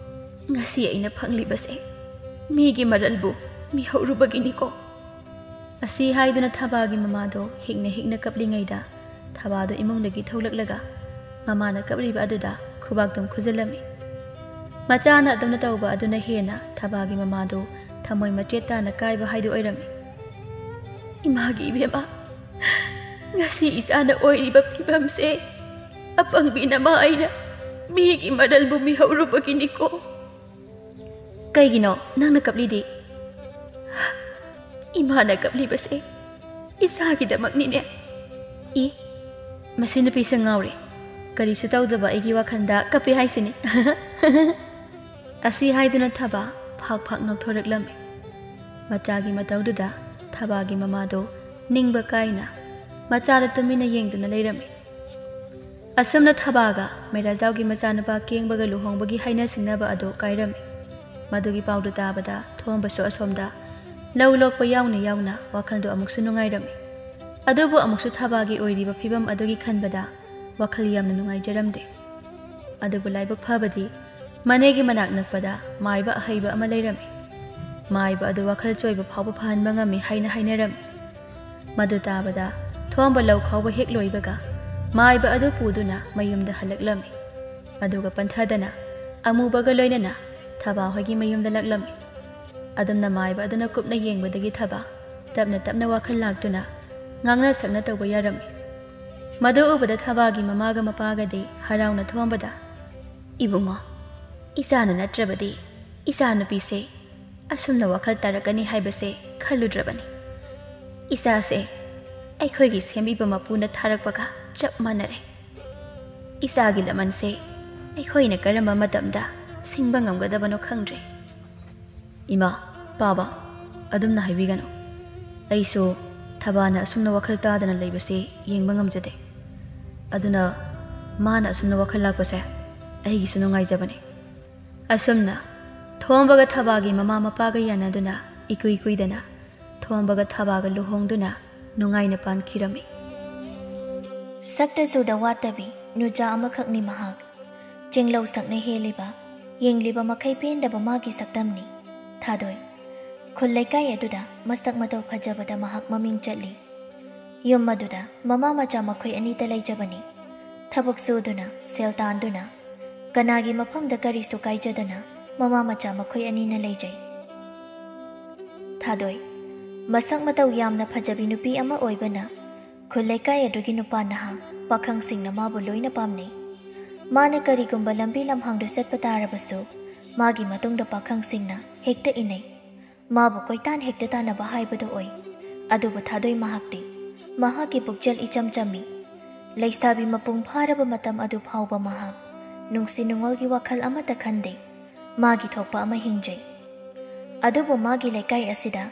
ꯉꯁꯤ ꯑꯩꯅ ꯐꯪꯂꯤꯕꯁꯦ ꯃꯤꯒꯤ ꯃꯔꯜꯕꯨ ꯃꯤꯍꯧꯔꯨꯕꯒꯤꯅꯤꯀꯣ꯫" ꯑꯁꯤ ꯍꯥꯏꯗꯨꯅ ꯊꯕꯥꯒꯤ ꯃꯃꯥꯗꯣ ꯍꯤꯛꯅ ꯍꯤꯛꯅ ꯀꯞꯂꯤꯉꯩꯗ ꯊꯕꯥꯗꯣ ꯏꯃꯨꯡꯗꯒꯤ ꯊꯣꯛꯂꯛꯂꯒ ꯃꯃꯥꯅ ꯀꯞꯂꯤꯕ ꯑꯗꯨꯗ ꯈꯨꯕꯥꯛꯇꯨꯝ ꯈꯨꯖꯜꯂꯝꯃꯤ꯫ ꯃꯆꯥꯅ ꯑꯗꯨꯝꯅ ꯇꯧꯕ ꯑꯗꯨꯅ ꯍꯦꯟꯅ ꯊꯕꯥꯒꯤ ꯃꯃꯥꯗꯣ ꯊꯃꯣꯏ ꯃꯆꯦꯠ ꯇꯥꯅ ꯀꯥꯏꯕ ꯍꯥꯏꯗꯨ ꯑꯣꯏꯔꯝꯃꯤ꯫ "ꯏꯃꯥꯒꯤ ꯏꯕꯦꯝꯃ, ꯉꯁꯤ ꯏꯆꯥꯅ ꯑꯣꯏꯔꯤꯕ ꯐꯤꯕꯝꯁꯦ ꯑꯄꯪꯕꯤ ꯅꯃꯥ ꯑꯩꯅ ꯃꯤꯒꯤ ꯃꯔꯜꯕꯨ ꯃꯤꯍꯧꯔꯨꯕꯒꯤꯅꯤꯀꯣ꯫" "ꯀꯩꯒꯤꯅꯣ ꯅꯪꯅ ꯀꯞꯂꯤꯗꯤ?" "ꯏꯃꯥꯅ ꯀꯞꯂꯤꯕꯁꯦ ꯏꯆꯥꯒꯤꯗꯃꯛꯅꯤꯅꯦ꯫" "ꯏ, ꯃꯁꯤ ꯅꯨꯄꯤꯁꯦ ꯉꯥꯎꯔꯦ꯫ ꯀꯔꯤꯁꯨ ꯇꯧꯗꯕ ꯑꯩꯒꯤ ꯋꯥꯈꯜꯗ ꯀꯞꯄꯤ ꯍꯥꯏꯁꯤꯅꯤ꯫" ꯑꯁꯤ ꯍꯥꯏꯗꯨꯅ ꯊꯕꯥ ꯐꯥꯛ ꯐꯥꯛ ꯅꯣꯛꯊꯣꯔꯛꯂꯝꯃꯤ꯫ ꯃꯆꯥꯒꯤ ꯃꯇꯧꯗꯨꯗ ꯊꯕꯥꯒꯤ ꯃꯃꯥꯗꯣ ꯅꯤꯡꯕ ꯀꯥꯏꯅ ꯃꯆꯥꯗ ꯇꯨꯃꯤꯟꯅ ꯌꯦꯡꯗꯨꯅ ꯂꯩꯔꯝꯃꯤ꯫ ꯑꯁꯨꯝꯅ ꯊꯕꯥꯒ ꯃꯩꯔꯥꯖꯥꯎꯒꯤ ꯃꯆꯥꯅꯨꯄꯥ ꯀꯦꯡꯕꯒ ꯂꯨꯍꯣꯡꯕꯒꯤ ꯍꯥꯏꯅ ꯁꯤꯡꯅꯕ ꯑꯗꯨ ꯀꯥꯏꯔꯝꯃꯤ꯫ ꯃꯗꯨꯒꯤ ꯄꯥꯎꯗꯨ ꯇꯥꯕꯗ ꯊꯣꯝꯕꯁꯨ ꯑꯁꯣꯝꯗ ꯂꯧ ꯂꯣꯛꯄ ꯌꯥꯎꯅ ꯌꯥꯎꯅ ꯋꯥꯈꯜꯗꯨ ꯑꯃꯨꯛꯁꯨ ꯅꯨꯡꯉꯥꯏꯔꯝꯃꯤ꯫ ꯑꯗꯨꯕꯨ ꯑꯃꯨꯛꯁꯨ ꯊꯕꯥꯒꯤ ꯑꯣꯏꯔꯤꯕ ꯐꯤꯕꯝ ꯑꯗꯨꯒꯤ ꯈꯟꯕꯗ ꯋꯥꯈꯜ ꯌꯥꯝꯅ ꯅꯨꯡꯉꯥꯏꯖꯔꯝꯗꯦ꯫ ꯑꯗꯨꯕꯨ ꯂꯥꯏꯕꯛ ꯐꯕꯗꯤ ꯃꯅꯦꯒꯤ ꯃꯅꯥꯛ ꯅꯛꯄꯗ ꯃꯥꯏꯕ ꯑꯍꯩꯕ ꯑꯃ ꯂꯩꯔꯝꯃꯤ꯫ ꯃꯥꯏꯕ ꯑꯗꯨ ꯋꯥꯈꯜ ꯆꯣꯏꯕ ꯐꯥꯎꯕ ꯐꯍꯟꯕ ꯉꯝꯃꯤ ꯍꯥꯏꯅ ꯍꯥꯏꯅꯔꯝꯃꯤ꯫ ꯃꯗꯨ ꯇꯥꯕꯗ ꯊꯣꯝꯕ ꯂꯧ ꯈꯥꯎꯕ ꯍꯦꯛ ꯂꯣꯏꯕꯒ ꯃꯥꯏꯕ ꯑꯗꯨ ꯄꯨꯗꯨꯅ ꯃꯌꯨꯝꯗ ꯍꯜꯂꯛꯂꯝꯃꯤ꯫ ꯑꯗꯨꯒ ꯄꯟꯊꯗꯅ ꯑꯃꯨꯕꯒ ꯂꯣꯏꯅꯅ ꯊꯕꯥ ꯍꯣꯏꯒꯤ ꯃꯌꯨꯝꯗ ꯂꯥꯛꯂꯝꯃꯤ꯫ ꯑꯗꯨꯝꯅ ꯃꯥꯏꯕ ꯑꯗꯨꯅ ꯀꯨꯞꯅ ꯌꯦꯡꯕꯗꯒꯤ ꯊꯕꯥ ꯇꯞꯅ ꯇꯞꯅ ꯋꯥꯈꯜ ꯂꯥꯛꯇꯨꯅ ꯉꯥꯡꯅ ꯁꯛꯅ ꯇꯧꯕ ꯌꯥꯔꯝꯃꯤ꯫ ꯃꯗꯨ ꯎꯕꯗ ꯊꯕꯥꯒꯤ ꯃꯃꯥꯒ ꯃꯄꯥꯒꯗꯤ ꯍꯔꯥꯎꯅ ꯊꯣꯝꯕꯗ, "ꯏꯕꯨꯡꯉꯣ, ꯏꯆꯥꯅ ꯅꯠꯇ꯭ꯔꯕꯗꯤ ꯏꯆꯥꯅꯨꯄꯤꯁꯦ ꯑꯁꯨꯝꯅ ꯋꯥꯈꯜ ꯇꯥꯔꯛꯀꯅꯤ ꯍꯥꯏꯕꯁꯦ ꯈꯜꯂꯨꯗ꯭ꯔꯕꯅꯤ꯫ ꯏꯆꯥꯁꯦ ꯑꯩꯈꯣꯏꯒꯤ ꯁꯦꯝꯕꯤꯕ ꯃꯄꯨꯅ ꯊꯥꯔꯛꯄꯒ ꯆꯞ ꯃꯥꯟꯅꯔꯦ꯫ ꯏꯆꯥꯒꯤ ꯂꯃꯟꯁꯦ ꯑꯩꯈꯣꯏꯅ ꯀꯔꯝꯕ ꯃꯇꯝꯗ ꯁꯤꯡꯕ ꯉꯝꯒꯗꯕꯅꯣ ꯈꯪꯗ꯭ꯔꯦ꯫" "ꯏꯃꯥ, ꯄꯥꯕ, ꯑꯗꯨꯝꯅ ꯍꯥꯏꯕꯤꯒꯅꯨ꯫ ꯑꯩꯁꯨ ꯊꯕꯥꯅ ꯑꯁꯨꯝꯅ ꯋꯥꯈꯜ ꯇꯥꯗꯅ ꯂꯩꯕꯁꯤ ꯌꯦꯡꯕ ꯉꯝꯖꯗꯦ꯫ ꯑꯗꯨꯅ ꯃꯥꯅ ꯑꯁꯨꯝꯅ ꯋꯥꯈꯜ ꯂꯥꯛꯄꯁꯦ ꯑꯩꯒꯤꯁꯨ ꯅꯨꯡꯉꯥꯏꯖꯕꯅꯤ꯫" ꯑꯁꯨꯝꯅ ꯊꯣꯝꯕꯒ ꯊꯕꯥꯒꯤ ꯃꯃꯥ ꯃꯄꯥꯒ ꯌꯥꯅꯗꯨꯅ ꯏꯀꯨꯏ ꯀꯨꯏꯗꯅ ꯊꯣꯝꯕꯒ ꯊꯕꯥꯒ ꯂꯨꯍꯣꯡꯗꯨꯅ ꯅꯨꯡꯉꯥꯏꯅ ꯄꯥꯟꯈꯤꯔꯝꯃꯤ꯫ ꯁꯛꯇ ꯆꯨꯗ ꯋꯥꯠꯇꯕꯤ ꯅꯨꯆꯥ ꯑꯃꯈꯛꯅꯤ ꯃꯍꯥꯛ꯫ ꯆꯤꯡꯂꯧ ꯁꯛꯅ ꯍꯦꯜꯂꯤꯕ, ꯌꯦꯡꯂꯤꯕ ꯃꯈꯩ ꯄꯦꯟꯗꯕ ꯃꯥꯒꯤ ꯁꯛꯇꯝꯅꯤ ꯊꯥꯗꯣꯏ꯫ ꯈꯨꯜ ꯂꯩꯀꯥꯏ ꯑꯗꯨꯗ ꯃꯁꯛ ꯃꯇꯧ ꯐꯖꯕꯗ ꯃꯍꯥꯛ ꯃꯃꯤꯡ ꯆꯠꯂꯤ꯫ ꯌꯨꯝ ꯑꯗꯨꯗ ꯃꯃꯥ ꯃꯆꯥ ꯃꯈꯣꯏ ꯑꯅꯤꯇ ꯂꯩꯖꯕꯅꯤ꯫ ꯊꯕꯛ ꯁꯨꯗꯨꯅ, ꯁꯦꯜ ꯇꯥꯟꯗꯨꯅ, ꯀꯅꯥꯒꯤ ꯃꯐꯝꯗ ꯀꯔꯤꯁꯨ ꯀꯥꯏꯖꯗꯅ ꯃꯃꯥ ꯃꯆꯥ ꯃꯈꯣꯏ ꯑꯅꯤꯅ ꯂꯩꯖꯩ꯫ ꯊꯥꯗꯣꯏ꯫ ꯃꯁꯛ ꯃꯇꯧ ꯌꯥꯝꯅ ꯐꯖꯕꯤ ꯅꯨꯄꯤ ꯑꯃ ꯑꯣꯏꯕꯅ ꯈꯨꯜ ꯂꯩꯀꯥꯏ ꯑꯗꯨꯒꯤ ꯅꯨꯄꯥ ꯅꯍꯥ ꯄꯥꯈꯪꯁꯤꯡꯅ ꯃꯥꯕꯨ ꯂꯣꯏꯅ ꯄꯥꯝꯅꯩ꯫ ꯃꯥꯅ ꯀꯔꯤꯒꯨꯝꯕ ꯂꯝꯕꯤ ꯂꯝꯍꯥꯡꯗ ꯆꯠꯄ ꯇꯥꯔꯕꯁꯨ ꯃꯥꯒꯤ ꯃꯇꯨꯡꯗ ꯄꯥꯈꯪꯁꯤꯡꯅ ꯍꯦꯛꯇ ꯏꯟꯅꯩ꯫ ꯃꯥꯕꯨ ꯀꯣꯏꯇꯥꯟ ꯍꯦꯛꯇ ꯇꯥꯟꯅꯕ ꯍꯥꯏꯕꯗꯨ ꯑꯣꯏ꯫ ꯑꯗꯨꯕꯨ ꯊꯥꯗꯣꯏ ꯃꯍꯥꯛꯇꯤ ꯃꯍꯥꯛꯀꯤ ꯄꯨꯛꯆꯦꯜ ꯏꯆꯝ ꯆꯝꯃꯤ꯫ ꯂꯩꯁꯥꯕꯤ ꯃꯄꯨꯡ ꯐꯥꯔꯕ ꯃꯇꯝ ꯑꯗꯨ ꯐꯥꯎꯕ ꯃꯍꯥꯛ ꯅꯨꯡꯁꯤ ꯅꯨꯡꯉꯣꯜꯒꯤ ꯋꯥꯈꯜ ꯑꯃꯠꯇ ꯈꯟꯗꯦ꯫ ꯃꯥꯒꯤ ꯊꯣꯛꯄ ꯑꯃ ꯍꯤꯡꯖꯩ꯫ ꯑꯗꯨꯕꯨ ꯃꯥꯒꯤ ꯂꯩꯀꯥꯏ ꯑꯁꯤꯗ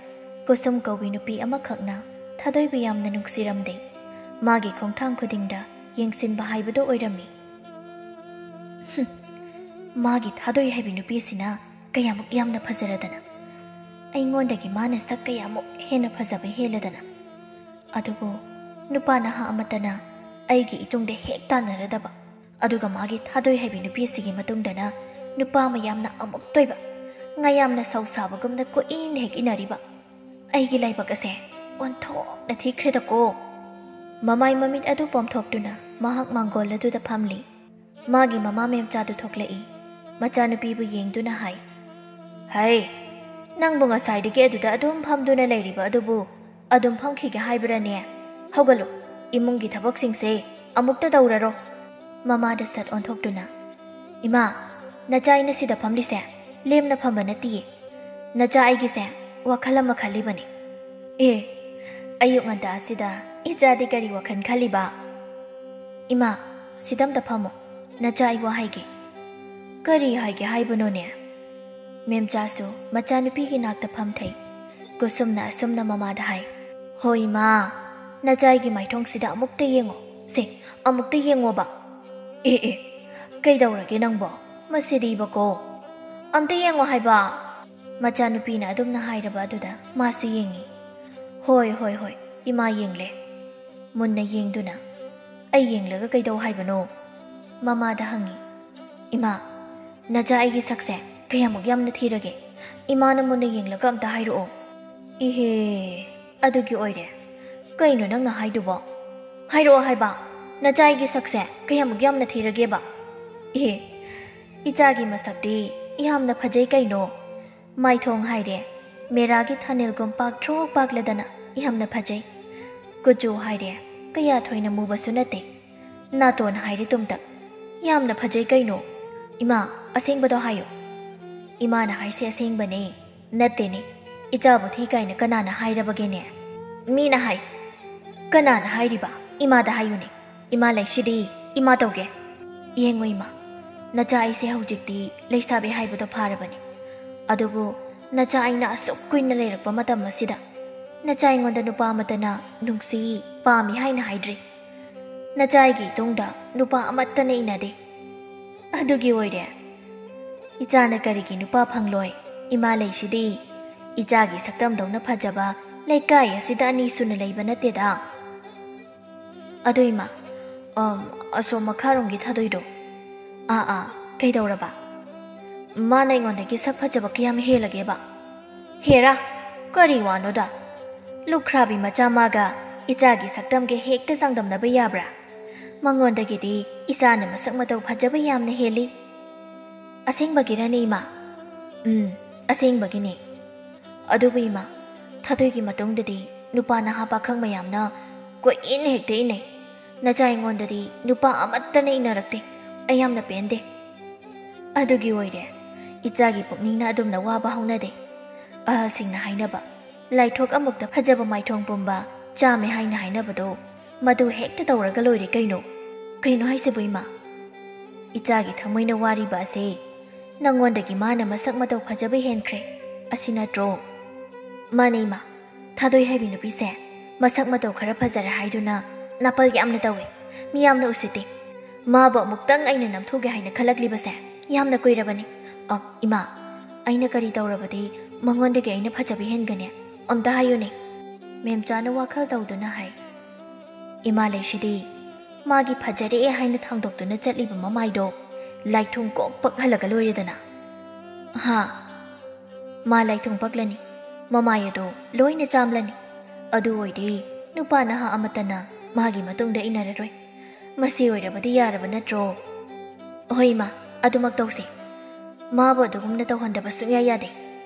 ꯀꯨꯁꯨꯝ ꯀꯧꯕꯤ ꯅꯨꯄꯤ ꯑꯃꯈꯛꯅ ꯊꯥꯗꯣꯏꯕꯨ ꯌꯥꯝꯅ ꯅꯨꯡꯁꯤꯔꯝꯗꯦ꯫ ꯃꯥꯒꯤ ꯈꯣꯡꯊꯥꯡ ꯈꯨꯗꯤꯡꯗ ꯌꯦꯡꯁꯤꯟꯕ ꯍꯥꯏꯕꯗꯨ ꯑꯣꯏꯔꯝꯃꯤ꯫ ꯍꯨꯝ, ꯃꯥꯒꯤ ꯊꯥꯗꯣꯏ ꯍꯥꯏꯕꯤ ꯅꯨꯄꯤ ꯑꯁꯤꯅ ꯀꯌꯥꯃꯨꯛ ꯌꯥꯝꯅ ꯐꯖꯔꯗꯅ꯫ ꯑꯩꯉꯣꯟꯗꯒꯤ ꯃꯥꯅ ꯁꯛ ꯀꯌꯥꯃꯨꯛ ꯍꯦꯟꯅ ꯐꯖꯕ ꯍꯦꯜꯂꯗꯅ꯫ ꯑꯗꯨꯕꯨ ꯅꯨꯄꯥ ꯅꯍꯥ ꯑꯃꯠꯇꯅ ꯑꯩꯒꯤ ꯏꯇꯨꯡꯗ ꯍꯦꯛ ꯇꯥꯟꯅꯔꯗꯕ, ꯑꯗꯨꯒ ꯃꯥꯒꯤ ꯊꯥꯗꯣꯏ ꯍꯥꯏꯕꯤ ꯅꯨꯄꯤꯁꯤꯒꯤ ꯃꯇꯨꯡꯗꯅ ꯅꯨꯄꯥ ꯃꯌꯥꯝꯅ ꯑꯃꯨꯛꯇꯣꯏꯕ, ꯉꯥ ꯌꯥꯝꯅ ꯁꯧ ꯁꯥꯕꯒꯨꯝꯅ ꯀꯣꯏꯏꯟ ꯍꯦꯛ ꯏꯟꯅꯔꯤꯕ꯫ ꯑꯩꯒꯤ ꯂꯥꯏꯕꯛ ꯑꯁꯦ ꯑꯣꯟꯊꯣꯛꯅ ꯊꯤꯈ꯭ꯔꯦꯗꯀꯣ꯫ ꯃꯃꯥꯏ ꯃꯃꯤꯠ ꯑꯗꯨ ꯄꯣꯝꯊꯣꯛꯇꯨꯅ ꯃꯍꯥꯛ ꯃꯥꯡꯒꯣꯜ ꯑꯗꯨꯗ ꯐꯝꯂꯤ꯫ ꯃꯥꯒꯤ ꯃꯃꯥ ꯃꯦꯝꯆꯥꯗꯨ ꯊꯣꯛꯂꯛꯏ꯫ ꯃꯆꯥꯅꯨꯄꯤꯕꯨ ꯌꯦꯡꯗꯨꯅ ꯍꯥꯏ, "ꯍꯩ, ꯅꯪꯕꯨ ꯉꯁꯥꯏꯗꯒꯤ ꯑꯗꯨꯗ ꯑꯗꯨꯝ ꯐꯝꯗꯨꯅ ꯂꯩꯔꯤꯕ ꯑꯗꯨꯕꯨ ꯑꯗꯨꯝ ꯐꯝꯈꯤꯒꯦ ꯍꯥꯏꯕ꯭ꯔꯅꯦ? ꯍꯧꯒꯠꯂꯨ, ꯏꯃꯨꯡꯒꯤ ꯊꯕꯛꯁꯤꯡꯁꯦ ꯑꯃꯨꯛꯇ ꯇꯧꯔꯔꯣ꯫" ꯃꯃꯥꯗ ꯁꯠ ꯑꯣꯟꯊꯣꯛꯇꯨꯅ, "ꯏꯃꯥ, ꯅꯆꯥ ꯑꯩꯅ ꯁꯤꯗ ꯐꯝꯂꯤꯁꯦ ꯂꯦꯝꯅ ꯐꯝꯕ ꯅꯠꯇꯤꯌꯦ꯫ ꯅꯆꯥ ꯑꯩꯒꯤꯁꯦ ꯋꯥꯈꯜ ꯑꯃ ꯈꯜꯂꯤꯕꯅꯤ꯫" "ꯑꯦ, ꯑꯌꯨꯛ ꯉꯟꯇꯥ ꯑꯁꯤꯗ ꯏꯆꯥꯗꯤ ꯀꯔꯤ ꯋꯥꯈꯜ ꯈꯜꯂꯤꯕ?" "ꯏꯃꯥ, ꯁꯤꯗꯝꯇ ꯐꯝꯃꯣ, ꯅꯆꯥ ꯑꯩ ꯋꯥ ꯍꯥꯏꯒꯦ꯫" "ꯀꯔꯤ ꯍꯥꯏꯒꯦ ꯍꯥꯏꯕꯅꯣꯅꯦ?" ꯃꯦꯝꯆꯥꯁꯨ ꯃꯆꯥꯅꯨꯄꯤꯒꯤ ꯅꯥꯛꯇ ꯐꯝꯊꯩ꯫ ꯀꯨꯁꯨꯝꯅ ꯑꯁꯨꯝꯅ ꯃꯃꯥꯗ ꯍꯥꯏ, "ꯍꯣꯏ ꯏꯃꯥ, ꯅꯆꯥ ꯑꯩꯒꯤ ꯃꯥꯏꯊꯣꯡꯁꯤꯗ ꯑꯃꯨꯛꯇ ꯌꯦꯡꯉꯣ꯫ ꯁꯦ, ꯑꯃꯨꯛꯇ ꯌꯦꯡꯉꯣꯕ꯫" "ꯑꯦ, ꯑꯦ, ꯀꯩꯗꯧꯔꯒꯦ ꯅꯪꯕꯣ? ꯃꯁꯤꯗꯤꯕꯀꯣ꯫" "ꯑꯝꯇ ꯌꯦꯡꯉꯣ ꯍꯥꯏꯕ꯫" ꯃꯆꯥꯅꯨꯄꯤꯅ ꯑꯗꯨꯝꯅ ꯍꯥꯏꯔꯕ ꯑꯗꯨꯗ ꯃꯥꯁꯨ ꯌꯦꯡꯉꯤ꯫ "ꯍꯣꯏ, ꯍꯣꯏ, ꯍꯣꯏ, ꯏꯃꯥ ꯌꯦꯡꯂꯦ꯫" ꯃꯨꯟꯅ ꯌꯦꯡꯗꯨꯅ, "ꯑꯩ ꯌꯦꯡꯂꯒ ꯀꯩꯗꯧ ꯍꯥꯏꯕꯅꯣ?" ꯃꯃꯥꯗ ꯍꯪꯉꯤ꯫ "ꯏꯃꯥ, ꯅꯆꯥ ꯑꯩꯒꯤ ꯁꯛꯁꯦ ꯀꯌꯥꯃꯨꯛ ꯌꯥꯝꯅ ꯊꯤꯔꯒꯦ? ꯏꯃꯥꯅ ꯃꯨꯟꯅ ꯌꯦꯡꯂꯒ ꯑꯝꯇ ꯍꯥꯏꯔꯛꯑꯣ꯫" "ꯏꯍꯦ, ꯑꯗꯨꯒꯤ ꯑꯣꯏꯔꯦ꯫ ꯀꯩꯅꯣ ꯅꯪꯅ ꯍꯥꯏꯗꯨꯕꯣ? ꯍꯥꯏꯔꯛꯑꯣ ꯍꯥꯏꯕ, ꯅꯆꯥ ꯑꯩꯒꯤ ꯁꯛꯁꯦ ꯀꯌꯥꯃꯨꯛ ꯌꯥꯝꯅ ꯊꯤꯔꯒꯦꯕ?" "ꯏꯍꯦ, ꯏꯆꯥꯒꯤ ꯃꯁꯛꯇꯤ ꯌꯥꯝꯅ ꯐꯖꯩ ꯀꯩꯅꯣ꯫ ꯃꯥꯏꯊꯣꯡ ꯍꯥꯏꯔꯦ, ꯃꯦꯔꯥꯒꯤ ꯊꯥꯅꯦꯜꯒꯨꯝ ꯄꯥꯛꯇ꯭ꯔꯣꯛ ꯄꯥꯛꯂꯗꯅ ꯌꯥꯝꯅ ꯐꯖꯩ꯫ ꯀꯨꯆꯨ ꯍꯥꯏꯔꯦ, ꯀꯌꯥ ꯊꯣꯏꯅ ꯃꯨꯕꯁꯨ ꯅꯠꯇꯦ꯫ ꯅꯥꯇꯣꯟ ꯍꯥꯏꯔꯦ ꯇꯨꯝꯇꯛ, ꯌꯥꯝꯅ ꯐꯖꯩ ꯀꯩꯅꯣ꯫ ꯏꯃꯥ, ꯑꯁꯦꯡꯕꯗꯣ ꯍꯥꯏꯌꯨ꯫" "ꯏꯃꯥꯅ ꯍꯥꯏꯁꯦ ꯑꯁꯦꯡꯕꯅꯦ꯫" "ꯅꯠꯇꯦꯅꯦ, ꯏꯆꯥꯕꯨ ꯊꯤ ꯀꯥꯏꯅ ꯀꯅꯥꯅ ꯍꯥꯏꯔꯕꯒꯦꯅꯦ?" "ꯃꯤꯅ ꯍꯥꯏ꯫" "ꯀꯅꯥꯅ ꯍꯥꯏꯔꯤꯕ? ꯏꯃꯥꯗ ꯍꯥꯏꯌꯨꯅꯦ꯫ ꯏꯃꯥ ꯂꯩꯁꯤꯗꯤ, ꯏꯃꯥ ꯇꯧꯒꯦ꯫" "ꯌꯦꯡꯉꯨ ꯏꯃꯥ, ꯅꯆꯥ ꯑꯩꯁꯦ ꯍꯧꯖꯤꯛꯇꯤ ꯂꯩꯁꯥꯕꯤ ꯍꯥꯏꯕꯗꯣ ꯐꯥꯔꯕꯅꯤ꯫ ꯑꯗꯨꯕꯨ ꯅꯆꯥ ꯑꯩꯅ ꯑꯁꯨꯛ ꯀꯨꯏꯅ ꯂꯩꯔꯛꯄ ꯃꯇꯝ ꯑꯁꯤꯗ ꯅꯆꯥ ꯑꯩꯉꯣꯟꯗ ꯅꯨꯄꯥ ꯑꯃꯠꯇꯅ ꯅꯨꯡꯁꯤ, ꯄꯥꯝꯃꯤ ꯍꯥꯏꯅ ꯍꯥꯏꯗ꯭ꯔꯤ꯫ ꯅꯆꯥ ꯑꯩꯒꯤ ꯏꯇꯨꯡꯗ ꯅꯨꯄꯥ ꯑꯃꯠꯇꯅ ꯏꯟꯅꯗꯦ꯫ ꯑꯗꯨꯒꯤ ꯑꯣꯏꯔꯦ "ꯏꯆꯥꯅ ꯀꯔꯤꯒꯤ ꯅꯨꯄꯥ ꯐꯪꯂꯣꯏ? ꯏꯃꯥ ꯂꯩꯁꯤꯗꯤ꯫ ꯏꯆꯥꯒꯤ ꯁꯛꯇꯝꯗꯧꯅ ꯐꯖꯕ ꯂꯩꯀꯥꯏ ꯑꯁꯤꯗ ꯑꯅꯤ ꯁꯨꯅ ꯂꯩꯕ ꯅꯠꯇꯦꯗ꯫ ꯑꯗꯨ ꯏꯃꯥ, ꯑꯝ, ꯑꯁꯣꯝ ꯃꯈꯥꯔꯣꯝꯒꯤ ꯊꯥꯗꯣꯏꯗꯣ꯫ ꯑꯥ, ꯑꯥ, ꯀꯩꯗꯧꯔꯕ? ꯃꯥꯅ ꯑꯩꯉꯣꯟꯗꯒꯤ ꯁꯛ ꯐꯖꯕ ꯀꯌꯥꯝ ꯍꯦꯜꯂꯒꯦꯕ?" "ꯍꯦꯔꯥ, ꯀꯔꯤ ꯋꯥꯅꯣꯗ? ꯂꯨꯈ꯭ꯔꯥꯕꯤ ꯃꯆꯥ ꯃꯥꯒ ꯏꯆꯥꯒꯤ ꯁꯛꯇꯝꯒ ꯍꯦꯛꯇ ꯆꯥꯡꯗꯝꯅꯕ ꯌꯥꯕ꯭ꯔꯥ? ꯃꯉꯣꯟꯗꯒꯤꯗꯤ ꯏꯆꯥꯅ ꯃꯁꯛ ꯃꯇꯧ ꯐꯖꯕ ꯌꯥꯝꯅ ꯍꯦꯜꯂꯤ꯫" "ꯑꯁꯦꯡꯕꯒꯤꯔꯅꯦ ꯏꯃꯥ?" "ꯎꯝ, ꯑꯁꯦꯡꯕꯒꯤꯅꯦ꯫ ꯑꯗꯨꯕꯨ ꯏꯃꯥ, ꯊꯥꯗꯣꯏꯒꯤ ꯃꯇꯨꯡꯗꯗꯤ ꯅꯨꯄꯥ ꯅꯍꯥ ꯄꯥꯈꯪ ꯃꯌꯥꯝꯅ ꯀꯣꯏꯏꯟ ꯍꯦꯛꯇ ꯏꯟꯅꯩ꯫ ꯅꯆꯥ ꯑꯩꯉꯣꯟꯗꯗꯤ ꯅꯨꯄꯥ ꯑꯃꯠꯇꯅ ꯏꯟꯅꯔꯛꯇꯦ꯫ ꯑꯩ ꯌꯥꯝꯅ ꯄꯦꯟꯗꯦ꯫ ꯑꯗꯨꯒꯤ ꯑꯣꯏꯔꯦ ꯏꯆꯥꯒꯤ ꯄꯨꯛꯅꯤꯡꯅ ꯑꯗꯨꯝꯅ ꯋꯥꯕ ꯍꯧꯅꯗꯦ꯫ ꯑꯍꯜꯁꯤꯡꯅ ꯍꯥꯏꯅꯕ, ꯂꯥꯏꯊꯣꯛ ꯑꯃꯨꯛꯇ ꯐꯖꯕ ꯃꯥꯏꯊꯣꯡ ꯄꯨꯝꯕ ꯆꯥꯝꯃꯦ ꯍꯥꯏꯅ ꯍꯥꯏꯅꯕꯗꯣ, ꯃꯗꯨ ꯍꯦꯛꯇ ꯇꯧꯔꯒ ꯂꯣꯏꯔꯦ ꯀꯩꯅꯣ?" "ꯀꯩꯅꯣ ꯍꯥꯏꯁꯤꯕꯨ ꯏꯃꯥ? ꯏꯆꯥꯒꯤ ꯊꯃꯣꯏꯅ ꯋꯥꯔꯤꯕ ꯑꯁꯦ ꯅꯪꯉꯣꯟꯗꯒꯤ ꯃꯥꯅ ꯃꯁꯛ ꯃꯇꯧ ꯐꯖꯕ ꯍꯦꯟꯈ꯭ꯔꯦ, ꯑꯁꯤ ꯅꯠꯇ꯭ꯔꯣ?" "ꯃꯥꯅꯦ ꯏꯃꯥ, ꯊꯥꯗꯣꯏ ꯍꯥꯏꯕꯤ ꯅꯨꯄꯤꯁꯦ ꯃꯁꯛ ꯃꯇꯧ ꯈꯔ ꯐꯖꯔꯦ ꯍꯥꯏꯗꯨꯅ ꯅꯥꯄꯜ ꯌꯥꯝꯅ ꯇꯧꯏ, ꯃꯤꯌꯥꯝꯅ ꯎꯁꯤꯠꯇꯦ꯫ ꯃꯥꯕꯨ ꯑꯃꯨꯛꯇꯪ ꯑꯩꯅ ꯅꯝꯊꯨꯒꯦ ꯍꯥꯏꯅ ꯈꯜꯂꯛꯂꯤꯕꯁꯦ ꯌꯥꯝꯅ ꯀꯨꯏꯔꯕꯅꯤ꯫ ꯑ, ꯏꯃꯥ, ꯑꯩꯅ ꯀꯔꯤ ꯇꯧꯔꯕꯗꯤ ꯃꯉꯣꯟꯗꯒꯤ ꯑꯩꯅ ꯐꯖꯕ ꯍꯦꯟꯒꯅꯤ? ꯑꯝꯇ ꯍꯥꯏꯌꯨꯅꯦ꯫" ꯃꯦꯝꯆꯥꯅ ꯋꯥꯈꯜ ꯇꯧꯗꯨꯅ ꯍꯥꯏ꯫ "ꯏꯃꯥ ꯂꯩꯁꯤꯗꯤ, ꯃꯥꯒꯤ ꯐꯖꯔꯦ ꯍꯥꯏꯅ ꯊꯥꯡꯗꯣꯛꯇꯨꯅ ꯆꯠꯂꯤꯕ ꯃꯃꯥꯏꯗꯣ ꯂꯥꯏꯊꯨꯡ ꯀꯣꯛ ꯄꯛꯍꯜꯂꯒ ꯂꯣꯏꯔꯦꯗꯅ꯫" "ꯍꯥ?" "ꯃꯥ ꯂꯥꯏꯊꯨꯡ ꯄꯛꯂꯅꯤ, ꯃꯃꯥꯏ ꯑꯗꯣ ꯂꯣꯏꯅ ꯆꯥꯝꯂꯅꯤ꯫ ꯑꯗꯨ ꯑꯣꯏꯗꯤ ꯅꯨꯄꯥ ꯅꯍꯥ ꯑꯃꯠꯇꯅ ꯃꯥꯒꯤ ꯃꯇꯨꯡꯗ ꯏꯟꯅꯔꯔꯣꯏ꯫ ꯃꯁꯤ ꯑꯣꯏꯔꯕꯗꯤ ꯌꯥꯔꯕ ꯅꯠꯇ꯭ꯔꯣ?" "ꯍꯣꯏ ꯏꯃꯥ, ꯑꯗꯨꯃꯛ ꯇꯧꯁꯦ꯫ ꯃꯥꯕꯨ ꯑꯗꯨꯒꯨꯝꯅ ꯇꯧꯍꯟꯗꯕ ꯁꯨꯡꯌꯥ ꯌꯥꯗꯦ꯫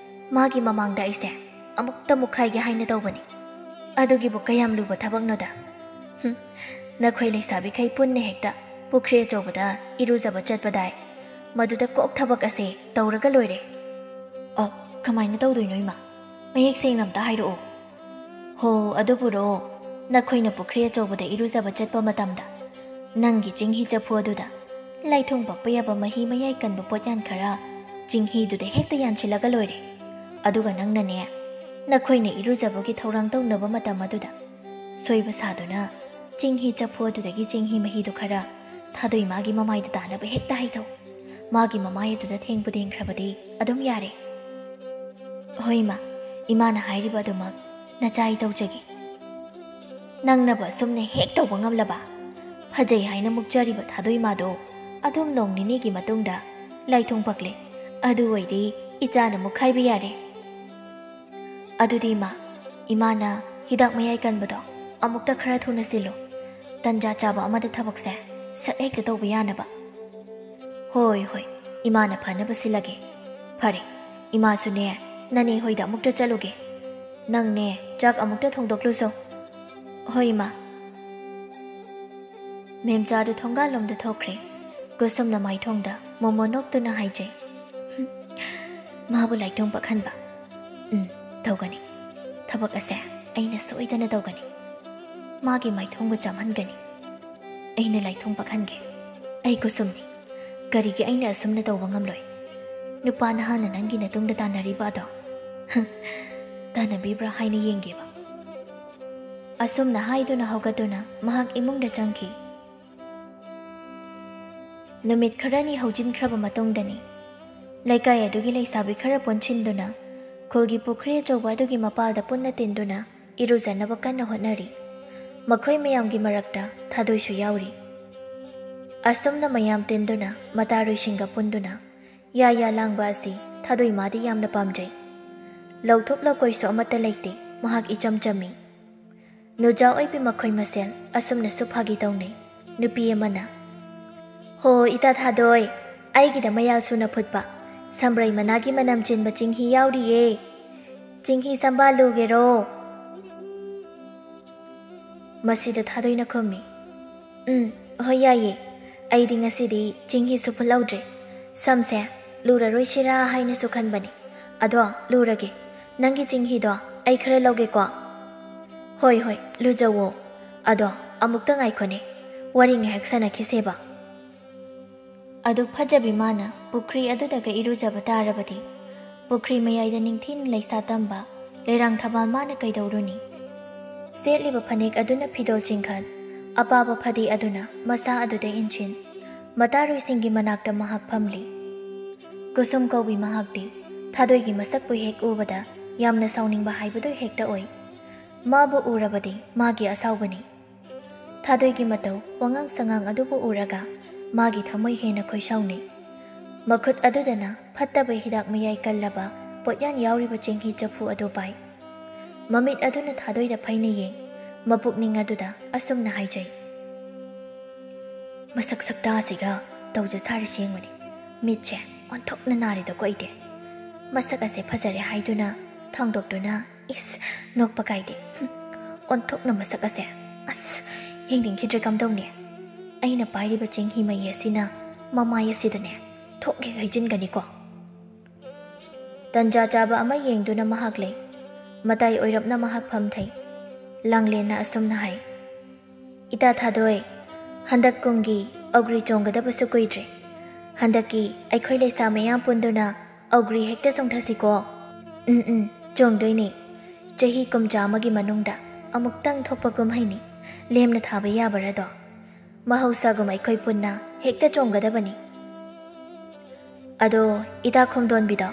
ꯃꯥꯒꯤ ꯃꯃꯥꯡꯗ ꯑꯩꯁꯦ ꯑꯃꯨꯛꯇ ꯃꯨꯛꯈꯥꯏꯒꯦ ꯍꯥꯏꯅ ꯇꯧꯕꯅꯤ꯫ ꯑꯗꯨꯒꯤꯕꯨ ꯀꯌꯥꯝ ꯂꯨꯕ ꯊꯕꯛꯅꯣꯗ꯫ ꯍꯨꯝ, ꯅꯈꯣꯏ ꯂꯩꯁꯥꯕꯤꯈꯩ ꯄꯨꯟꯅ ꯍꯦꯛꯇ ꯄꯨꯈ꯭ꯔꯤ ꯑꯆꯧꯕꯗ ꯏꯔꯨꯖꯕ ꯆꯠꯄꯗꯥꯏ, ꯃꯗꯨꯗ ꯀꯣꯛ ꯊꯕꯛ ꯑꯁꯦ ꯇꯧꯔꯒ ꯂꯣꯏꯔꯦ꯫" "ꯑꯣ, ꯀꯃꯥꯏꯅ ꯇꯧꯗꯣꯏꯅꯣ ꯏꯃꯥ? ꯃꯌꯦꯛ ꯁꯦꯡꯅ ꯑꯝꯇ ꯍꯥꯏꯔꯛꯑꯣ꯫" "ꯍꯣ, ꯑꯗꯨꯕꯨꯔꯣ, ꯅꯈꯣꯏꯅ ꯄꯨꯈ꯭ꯔꯤ ꯑꯆꯧꯕꯗ ꯏꯔꯨꯖꯕ ꯆꯠꯄ ꯃꯇꯝꯗ ꯅꯪꯒꯤ ꯆꯤꯡꯍꯤ ꯆꯐꯨ ꯑꯗꯨꯗ ꯂꯥꯏꯊꯨꯡ ꯄꯛꯄ ꯌꯥꯕ ꯃꯍꯤ ꯃꯌꯥꯏ ꯀꯟꯕ ꯄꯣꯠꯌꯥꯟ ꯈꯔ ꯆꯤꯡꯍꯤꯗꯨꯗ ꯍꯦꯛꯇ ꯌꯥꯟꯁꯤꯜꯂꯒ ꯂꯣꯏꯔꯦ꯫ ꯑꯗꯨꯒ ꯅꯪꯅꯅꯦ, ꯅꯈꯣꯏꯅ ꯏꯔꯨꯖꯕꯒꯤ ꯊꯧꯔꯥꯡ ꯇꯧꯅꯕ ꯃꯇꯝ ꯑꯗꯨꯗ ꯁꯣꯏꯕ ꯁꯥꯗꯨꯅ ꯆꯤꯡꯍꯤ ꯆꯐꯨ ꯑꯗꯨꯗꯒꯤ ꯆꯤꯡꯍꯤ ꯃꯍꯤꯗꯨ ꯈꯔ ꯊꯥꯗꯣꯏ ꯃꯥꯒꯤ ꯃꯃꯥꯏꯗ ꯇꯥꯅꯕ ꯍꯦꯛꯇ ꯍꯩꯊꯧ꯫ ꯃꯥꯒꯤ ꯃꯃꯥꯏ ꯑꯗꯨꯗ ꯊꯦꯡꯕꯨ ꯊꯦꯡꯈ꯭ꯔꯕꯗꯤ ꯑꯗꯨꯝ ꯌꯥꯔꯦ꯫ ꯍꯣꯏ ꯏꯃꯥ, ꯏꯃꯥꯅ ꯍꯥꯏꯔꯤꯕ ꯑꯗꯨꯃꯛ ꯅꯆꯥ ꯑꯩ ꯇꯧꯖꯒꯦ꯫ ꯅꯪꯅꯕꯨ ꯑꯁꯨꯝꯅ ꯍꯦꯛ ꯇꯧꯕ ꯉꯝꯂꯕ? ꯐꯖꯩ ꯍꯥꯏꯅ ꯃꯨꯛꯆꯔꯤꯕ ꯊꯥꯗꯣꯏ ꯏꯃꯥꯗꯣ ꯑꯗꯨꯝ ꯅꯣꯡ ꯅꯤꯅꯤꯒꯤ ꯃꯇꯨꯡꯗ ꯂꯥꯏꯊꯣꯡ ꯄꯛꯂꯦ꯫ ꯑꯗꯨ ꯑꯣꯏꯗꯤ ꯏꯆꯥꯅ ꯃꯨꯛꯈꯥꯏꯕ ꯌꯥꯔꯦ꯫ ꯑꯗꯨꯗꯤ ꯏꯃꯥ, ꯏꯃꯥꯅ ꯍꯤꯗꯥꯛ ꯃꯌꯥꯏ ꯀꯟꯕꯗꯣ ꯑꯃꯨꯛꯇ ꯈꯔ ꯊꯨꯅ ꯁꯤꯜꯂꯨ꯫ ꯇꯟꯖꯥ ꯆꯥꯕ ꯑꯃꯗ ꯊꯕꯛꯁꯦ ꯁꯠ ꯍꯦꯛꯇ ꯇꯧꯕ ꯌꯥꯅꯕ꯫ ꯍꯣꯏ, ꯍꯣꯏ, ꯏꯃꯥꯅ ꯐꯅꯕ ꯁꯤꯜꯂꯒꯦ꯫ ꯐꯔꯦ, ꯏꯃꯥꯁꯨꯅꯦ, ꯅꯅꯦ ꯍꯣꯏꯗ ꯑꯃꯨꯛꯇ ꯆꯠꯂꯨꯒꯦ꯫ ꯅꯪꯅꯦ, ꯆꯥꯛ ꯑꯃꯨꯛꯇ ꯊꯣꯡꯗꯣꯛꯂꯨꯆꯣ꯫ ꯍꯣꯏ, ꯏꯃꯥ꯫ ꯃꯦꯝꯆꯥꯗꯨ ꯊꯣꯡꯒꯥꯜꯂꯣꯝꯗ ꯊꯣꯛꯈ꯭ꯔꯦ꯫ ꯀꯨꯁꯨꯝꯅ ꯃꯥꯏꯊꯣꯡꯗ ꯃꯣꯃꯣ ꯅꯣꯛꯇꯨꯅ ꯍꯥꯏꯖꯩ, "ꯃꯥꯕꯨ ꯂꯥꯏꯊꯣꯡ ꯄꯛꯍꯟꯕ꯫ ꯎꯝ, ꯇꯧꯒꯅꯤ꯫ ꯊꯕꯛ ꯑꯁꯦ ꯑꯩꯅ ꯁꯣꯏꯗꯅ ꯇꯧꯒꯅꯤ꯫ ꯃꯥꯒꯤ ꯃꯥꯏꯊꯣꯡꯕꯨ ꯆꯥꯝꯍꯟꯒꯅꯤ꯫ ꯑꯩꯅ ꯂꯥꯏꯊꯣꯡ ꯄꯛꯍꯟꯒꯦ꯫ ꯑꯩ ꯀꯨꯁꯨꯝꯅꯤ꯫ ꯀꯔꯤꯒꯤ ꯑꯩꯅ ꯑꯁꯨꯝꯅ ꯇꯧꯕ ꯉꯝꯂꯣꯏ? ꯅꯨꯄꯥ ꯅꯍꯥꯅ ꯅꯪꯒꯤ ꯅꯇꯨꯡꯗ ꯇꯥꯟꯅꯔꯤꯕ ꯑꯗꯣ, ꯍ, ꯇꯥꯟꯅꯕꯤꯕ꯭ꯔꯥ ꯍꯥꯏꯅ ꯌꯦꯡꯒꯦꯕ꯫" ꯑꯁꯨꯝꯅ ꯍꯥꯏꯗꯨꯅ ꯍꯧꯒꯠꯇꯨꯅ ꯃꯍꯥꯛ ꯏꯃꯨꯡꯗ ꯆꯪꯈꯤ꯫ ꯅꯨꯃꯤꯠ ꯈꯔꯅꯤ ꯍꯧꯖꯤꯟꯈ꯭ꯔꯕ ꯃꯇꯨꯡꯗꯅꯤ, ꯂꯩꯀꯥꯏ ꯑꯗꯨꯒꯤ ꯂꯩꯁꯥꯕꯤ ꯈꯔ ꯄꯨꯟꯁꯤꯟꯗꯨꯅ ꯈꯨꯜꯒꯤ ꯄꯨꯈ꯭ꯔꯤ ꯑꯆꯧꯕ ꯑꯗꯨꯒꯤ ꯃꯄꯥꯜꯗ ꯄꯨꯟꯅ ꯇꯤꯟꯗꯨꯅ ꯏꯔꯨꯖꯅꯕ ꯀꯟꯅ ꯍꯣꯠꯅꯔꯤ꯫ ꯃꯈꯣꯏ ꯃꯌꯥꯝꯒꯤ ꯃꯔꯛꯇ ꯊꯥꯗꯣꯏꯁꯨ ꯌꯥꯎꯔꯤ꯫ ꯑꯁꯨꯝꯅ ꯃꯌꯥꯝ ꯇꯤꯟꯗꯨꯅ ꯃꯇꯥꯔꯣꯏꯁꯤꯡꯒ ꯄꯨꯟꯗꯨꯅ ꯌꯥ ꯌꯥ ꯂꯥꯡꯕ ꯑꯁꯤ ꯊꯥꯗꯣꯏ ꯃꯥꯗꯤ ꯌꯥꯝꯅ ꯄꯥꯝꯖꯩ꯫ ꯂꯧꯊꯣꯛ ꯂꯧꯀꯣꯏꯁꯨ ꯑꯃꯠꯇ ꯂꯩꯇꯦ, ꯃꯍꯥꯛ ꯏꯆꯝ ꯆꯝꯃꯤ꯫ ꯅꯨꯖꯥ ꯑꯣꯏꯕꯤ ꯃꯈꯣꯏ ꯃꯁꯦꯜ ꯑꯁꯨꯝꯅꯁꯨ ꯐꯥꯒꯤ ꯇꯧꯅꯩ꯫ ꯅꯨꯄꯤ ꯑꯃꯅ, "ꯍꯣ, ꯏꯇꯥ ꯊꯥꯗꯣꯏ, ꯑꯩꯒꯤꯗ ꯃꯌꯥꯜ ꯁꯨꯅ ꯐꯨꯠꯄ ꯁꯝꯕ꯭ꯔꯩ ꯃꯅꯥꯒꯤ ꯃꯅꯝ ꯆꯦꯟꯕ ꯆꯤꯡꯍꯤ ꯌꯥꯎꯔꯤꯌꯦ꯫ ꯆꯤꯡꯍꯤ ꯁꯝꯕꯥꯜꯂꯨꯒꯦꯔꯣ?" ꯃꯁꯤꯗ ꯊꯥꯗꯣꯏꯅ ꯈꯨꯝꯃꯤ, "ꯎꯝ, ꯍꯣꯏ, ꯌꯥꯏꯌꯦ꯫ ꯑꯩꯗꯤ ꯉꯁꯤꯗꯤ ꯆꯤꯡꯍꯤꯁꯨ ꯐꯨꯠꯍꯧꯗ꯭ꯔꯦ꯫ ꯁꯝꯁꯦ ꯂꯨꯔꯔꯣꯏꯁꯤꯔꯥ ꯍꯥꯏꯅꯁꯨ ꯈꯟꯕꯅꯤ꯫ ꯑꯗꯣ ꯂꯨꯔꯒꯦ꯫ ꯅꯪꯒꯤ ꯆꯤꯡꯍꯤꯗꯣ ꯑꯩ ꯈꯔ ꯂꯧꯒꯦꯀꯣ?" "ꯍꯣꯏ, ꯍꯣꯏ, ꯂꯨꯖꯧꯋꯣ꯫ ꯑꯗꯣ ꯑꯃꯨꯛꯇ ꯉꯥꯏꯈꯣꯅꯦ, ꯋꯥꯔꯤ ꯉꯥꯏꯍꯥꯛ ꯁꯥꯟꯅꯈꯤꯁꯦꯕ꯫" ꯑꯗꯨꯛ ꯐꯖꯕꯤ ꯃꯥꯅ ꯄꯨꯈ꯭ꯔꯤ ꯑꯗꯨꯗꯒ ꯏꯔꯨꯖꯕ ꯇꯥꯔꯕꯗꯤ, ꯄꯨꯈ꯭ꯔꯤ ꯃꯌꯥꯏꯗ ꯅꯤꯡꯊꯤꯅ ꯂꯩꯁꯥ ꯇꯝꯕ ꯂꯩꯔꯥꯡ ꯊꯝꯕꯥꯜ ꯃꯥꯅ ꯀꯩꯗꯧꯔꯨꯅꯤ? ꯁꯦꯠꯂꯤꯕ ꯐꯅꯦꯛ ꯑꯗꯨꯅ ꯐꯤꯗꯣꯜ ꯆꯤꯡꯈꯠ, ꯑꯄꯥꯕ ꯐꯗꯤ ꯑꯗꯨꯅ ꯃꯁꯥ ꯑꯗꯨꯗ ꯏꯟꯁꯤꯟ, ꯃꯇꯥꯔꯣꯏꯁꯤꯡꯒꯤ ꯃꯅꯥꯛꯇ ꯃꯍꯥꯛ ꯐꯝꯂꯤ꯫ ꯀꯨꯁꯨꯝ ꯀꯧꯕꯤ ꯃꯍꯥꯛꯇꯤ ꯊꯥꯗꯣꯏꯒꯤ ꯃꯁꯛꯄꯨ ꯍꯦꯛ ꯎꯕꯗ ꯌꯥꯝꯅ ꯁꯥꯎꯅꯤꯡꯕ ꯍꯥꯏꯕꯗꯨ ꯍꯦꯛꯇ ꯑꯣꯏ꯫ ꯃꯥꯕꯨ ꯎꯔꯕꯗꯤ ꯃꯥꯒꯤ ꯑꯁꯥꯎꯕꯅꯤ꯫ ꯊꯥꯗꯣꯏꯒꯤ ꯃꯇꯧ ꯋꯥꯉꯥꯡ ꯁꯉꯥꯡ ꯑꯗꯨꯕꯨ ꯎꯔꯒ ꯃꯥꯒꯤ ꯊꯃꯣꯏ ꯍꯦꯟꯅ ꯈꯣꯏꯁꯥꯎꯅꯩ꯫ ꯃꯈꯨꯠ ꯑꯗꯨꯗꯅ ꯐꯠꯇꯕ ꯍꯤꯗꯥꯛ ꯃꯌꯥꯏ ꯀꯜꯂꯕ ꯄꯣꯠꯌꯥꯟ ꯌꯥꯎꯔꯤꯕ ꯆꯦꯡꯍꯤ ꯆꯐꯨ ꯑꯗꯨ ꯄꯥꯏ꯫ ꯃꯃꯤꯠ ꯑꯗꯨꯅ ꯊꯥꯗꯣꯏꯗ ꯐꯩꯅ ꯌꯦꯡ, ꯃꯄꯨꯛꯅꯤꯡ ꯑꯗꯨꯗ ꯑꯁꯨꯝꯅ ꯍꯥꯏꯖꯩ, "ꯃꯁꯛ ꯁꯛꯇꯥꯁꯤꯒ ꯇꯧꯖ ꯁꯥꯔꯤꯁꯤ ꯌꯦꯡꯕꯅꯤ꯫ ꯃꯤꯠꯁꯦ ꯑꯣꯟꯊꯣꯛꯅ ꯅꯥꯔꯦꯗꯀꯣ ꯑꯩꯗꯤ꯫ ꯃꯁꯛ ꯑꯁꯦ ꯐꯖꯔꯦ ꯍꯥꯏꯗꯨꯅ ꯊꯥꯡꯗꯣꯛꯇꯨꯅ, ꯏꯁ, ꯅꯣꯛꯄ ꯀꯥꯏꯗꯦ꯫ ꯍꯨꯝ, ꯑꯣꯟꯊꯣꯛꯅ ꯃꯁꯛ ꯑꯁꯦ꯫ ꯑꯁ, ꯌꯦꯡꯅꯤꯡꯈꯤꯗ꯭ꯔꯦ ꯀꯝꯗꯧꯅꯤ? ꯑꯩꯅ ꯄꯥꯏꯔꯤꯕ ꯆꯦꯡꯍꯤ ꯃꯩ ꯑꯁꯤꯅ ꯃꯃꯥꯏ ꯑꯁꯤꯗꯅꯦ ꯊꯣꯛ ꯍꯦꯛ ꯍꯩꯖꯤꯟꯒꯅꯤꯀꯣ꯫" ꯇꯟꯖꯥ ꯆꯥꯕ ꯑꯃ ꯌꯦꯡꯗꯨꯅ ꯃꯍꯥꯛ ꯂꯩ꯫ ꯃꯇꯥꯏ ꯑꯣꯏꯔꯞꯅ ꯃꯍꯥꯛ ꯐꯝꯊꯩ꯫ ꯂꯥꯡꯂꯦꯟꯅ ꯑꯁꯨꯝꯅ ꯍꯥꯏ, "ꯏꯇꯥ ꯊꯥꯗꯣꯏ, ꯍꯟꯗꯛ ꯀꯨꯝꯒꯤ ꯑꯧꯒ꯭ꯔꯤ ꯆꯣꯡꯒꯗꯕꯁꯨ ꯀꯨꯏꯗ꯭ꯔꯦ꯫ ꯍꯟꯗꯛꯀꯤ ꯑꯩꯈꯣꯏ ꯂꯩꯁꯥ ꯃꯌꯥꯝ ꯄꯨꯟꯗꯨꯅ ꯑꯧꯒ꯭ꯔꯤ ꯍꯦꯛꯇ ꯆꯣꯡꯊꯁꯤꯀꯣ꯫" "ꯎꯝ, ꯎꯝ, ꯆꯣꯡꯗꯣꯏꯅꯦ꯫ ꯆꯍꯤ ꯀꯨꯟꯊ꯭ꯔꯥ ꯑꯃꯒꯤ ꯃꯅꯨꯡꯗ ꯑꯃꯨꯛꯇꯪ ꯊꯣꯛꯄ ꯀꯨꯝꯍꯩꯅꯤ꯫ ꯂꯦꯝꯅ ꯊꯥꯕ ꯌꯥꯕꯔꯗꯣ? ꯃꯍꯧꯁꯥꯒꯨꯝ ꯑꯩꯈꯣꯏ ꯄꯨꯟꯅ ꯍꯦꯛꯇ ꯆꯣꯡꯒꯗꯕꯅꯤ꯫ ꯑꯗꯣ ꯏꯇꯥ ꯈꯣꯝꯗꯣꯟꯕꯤꯗꯣ,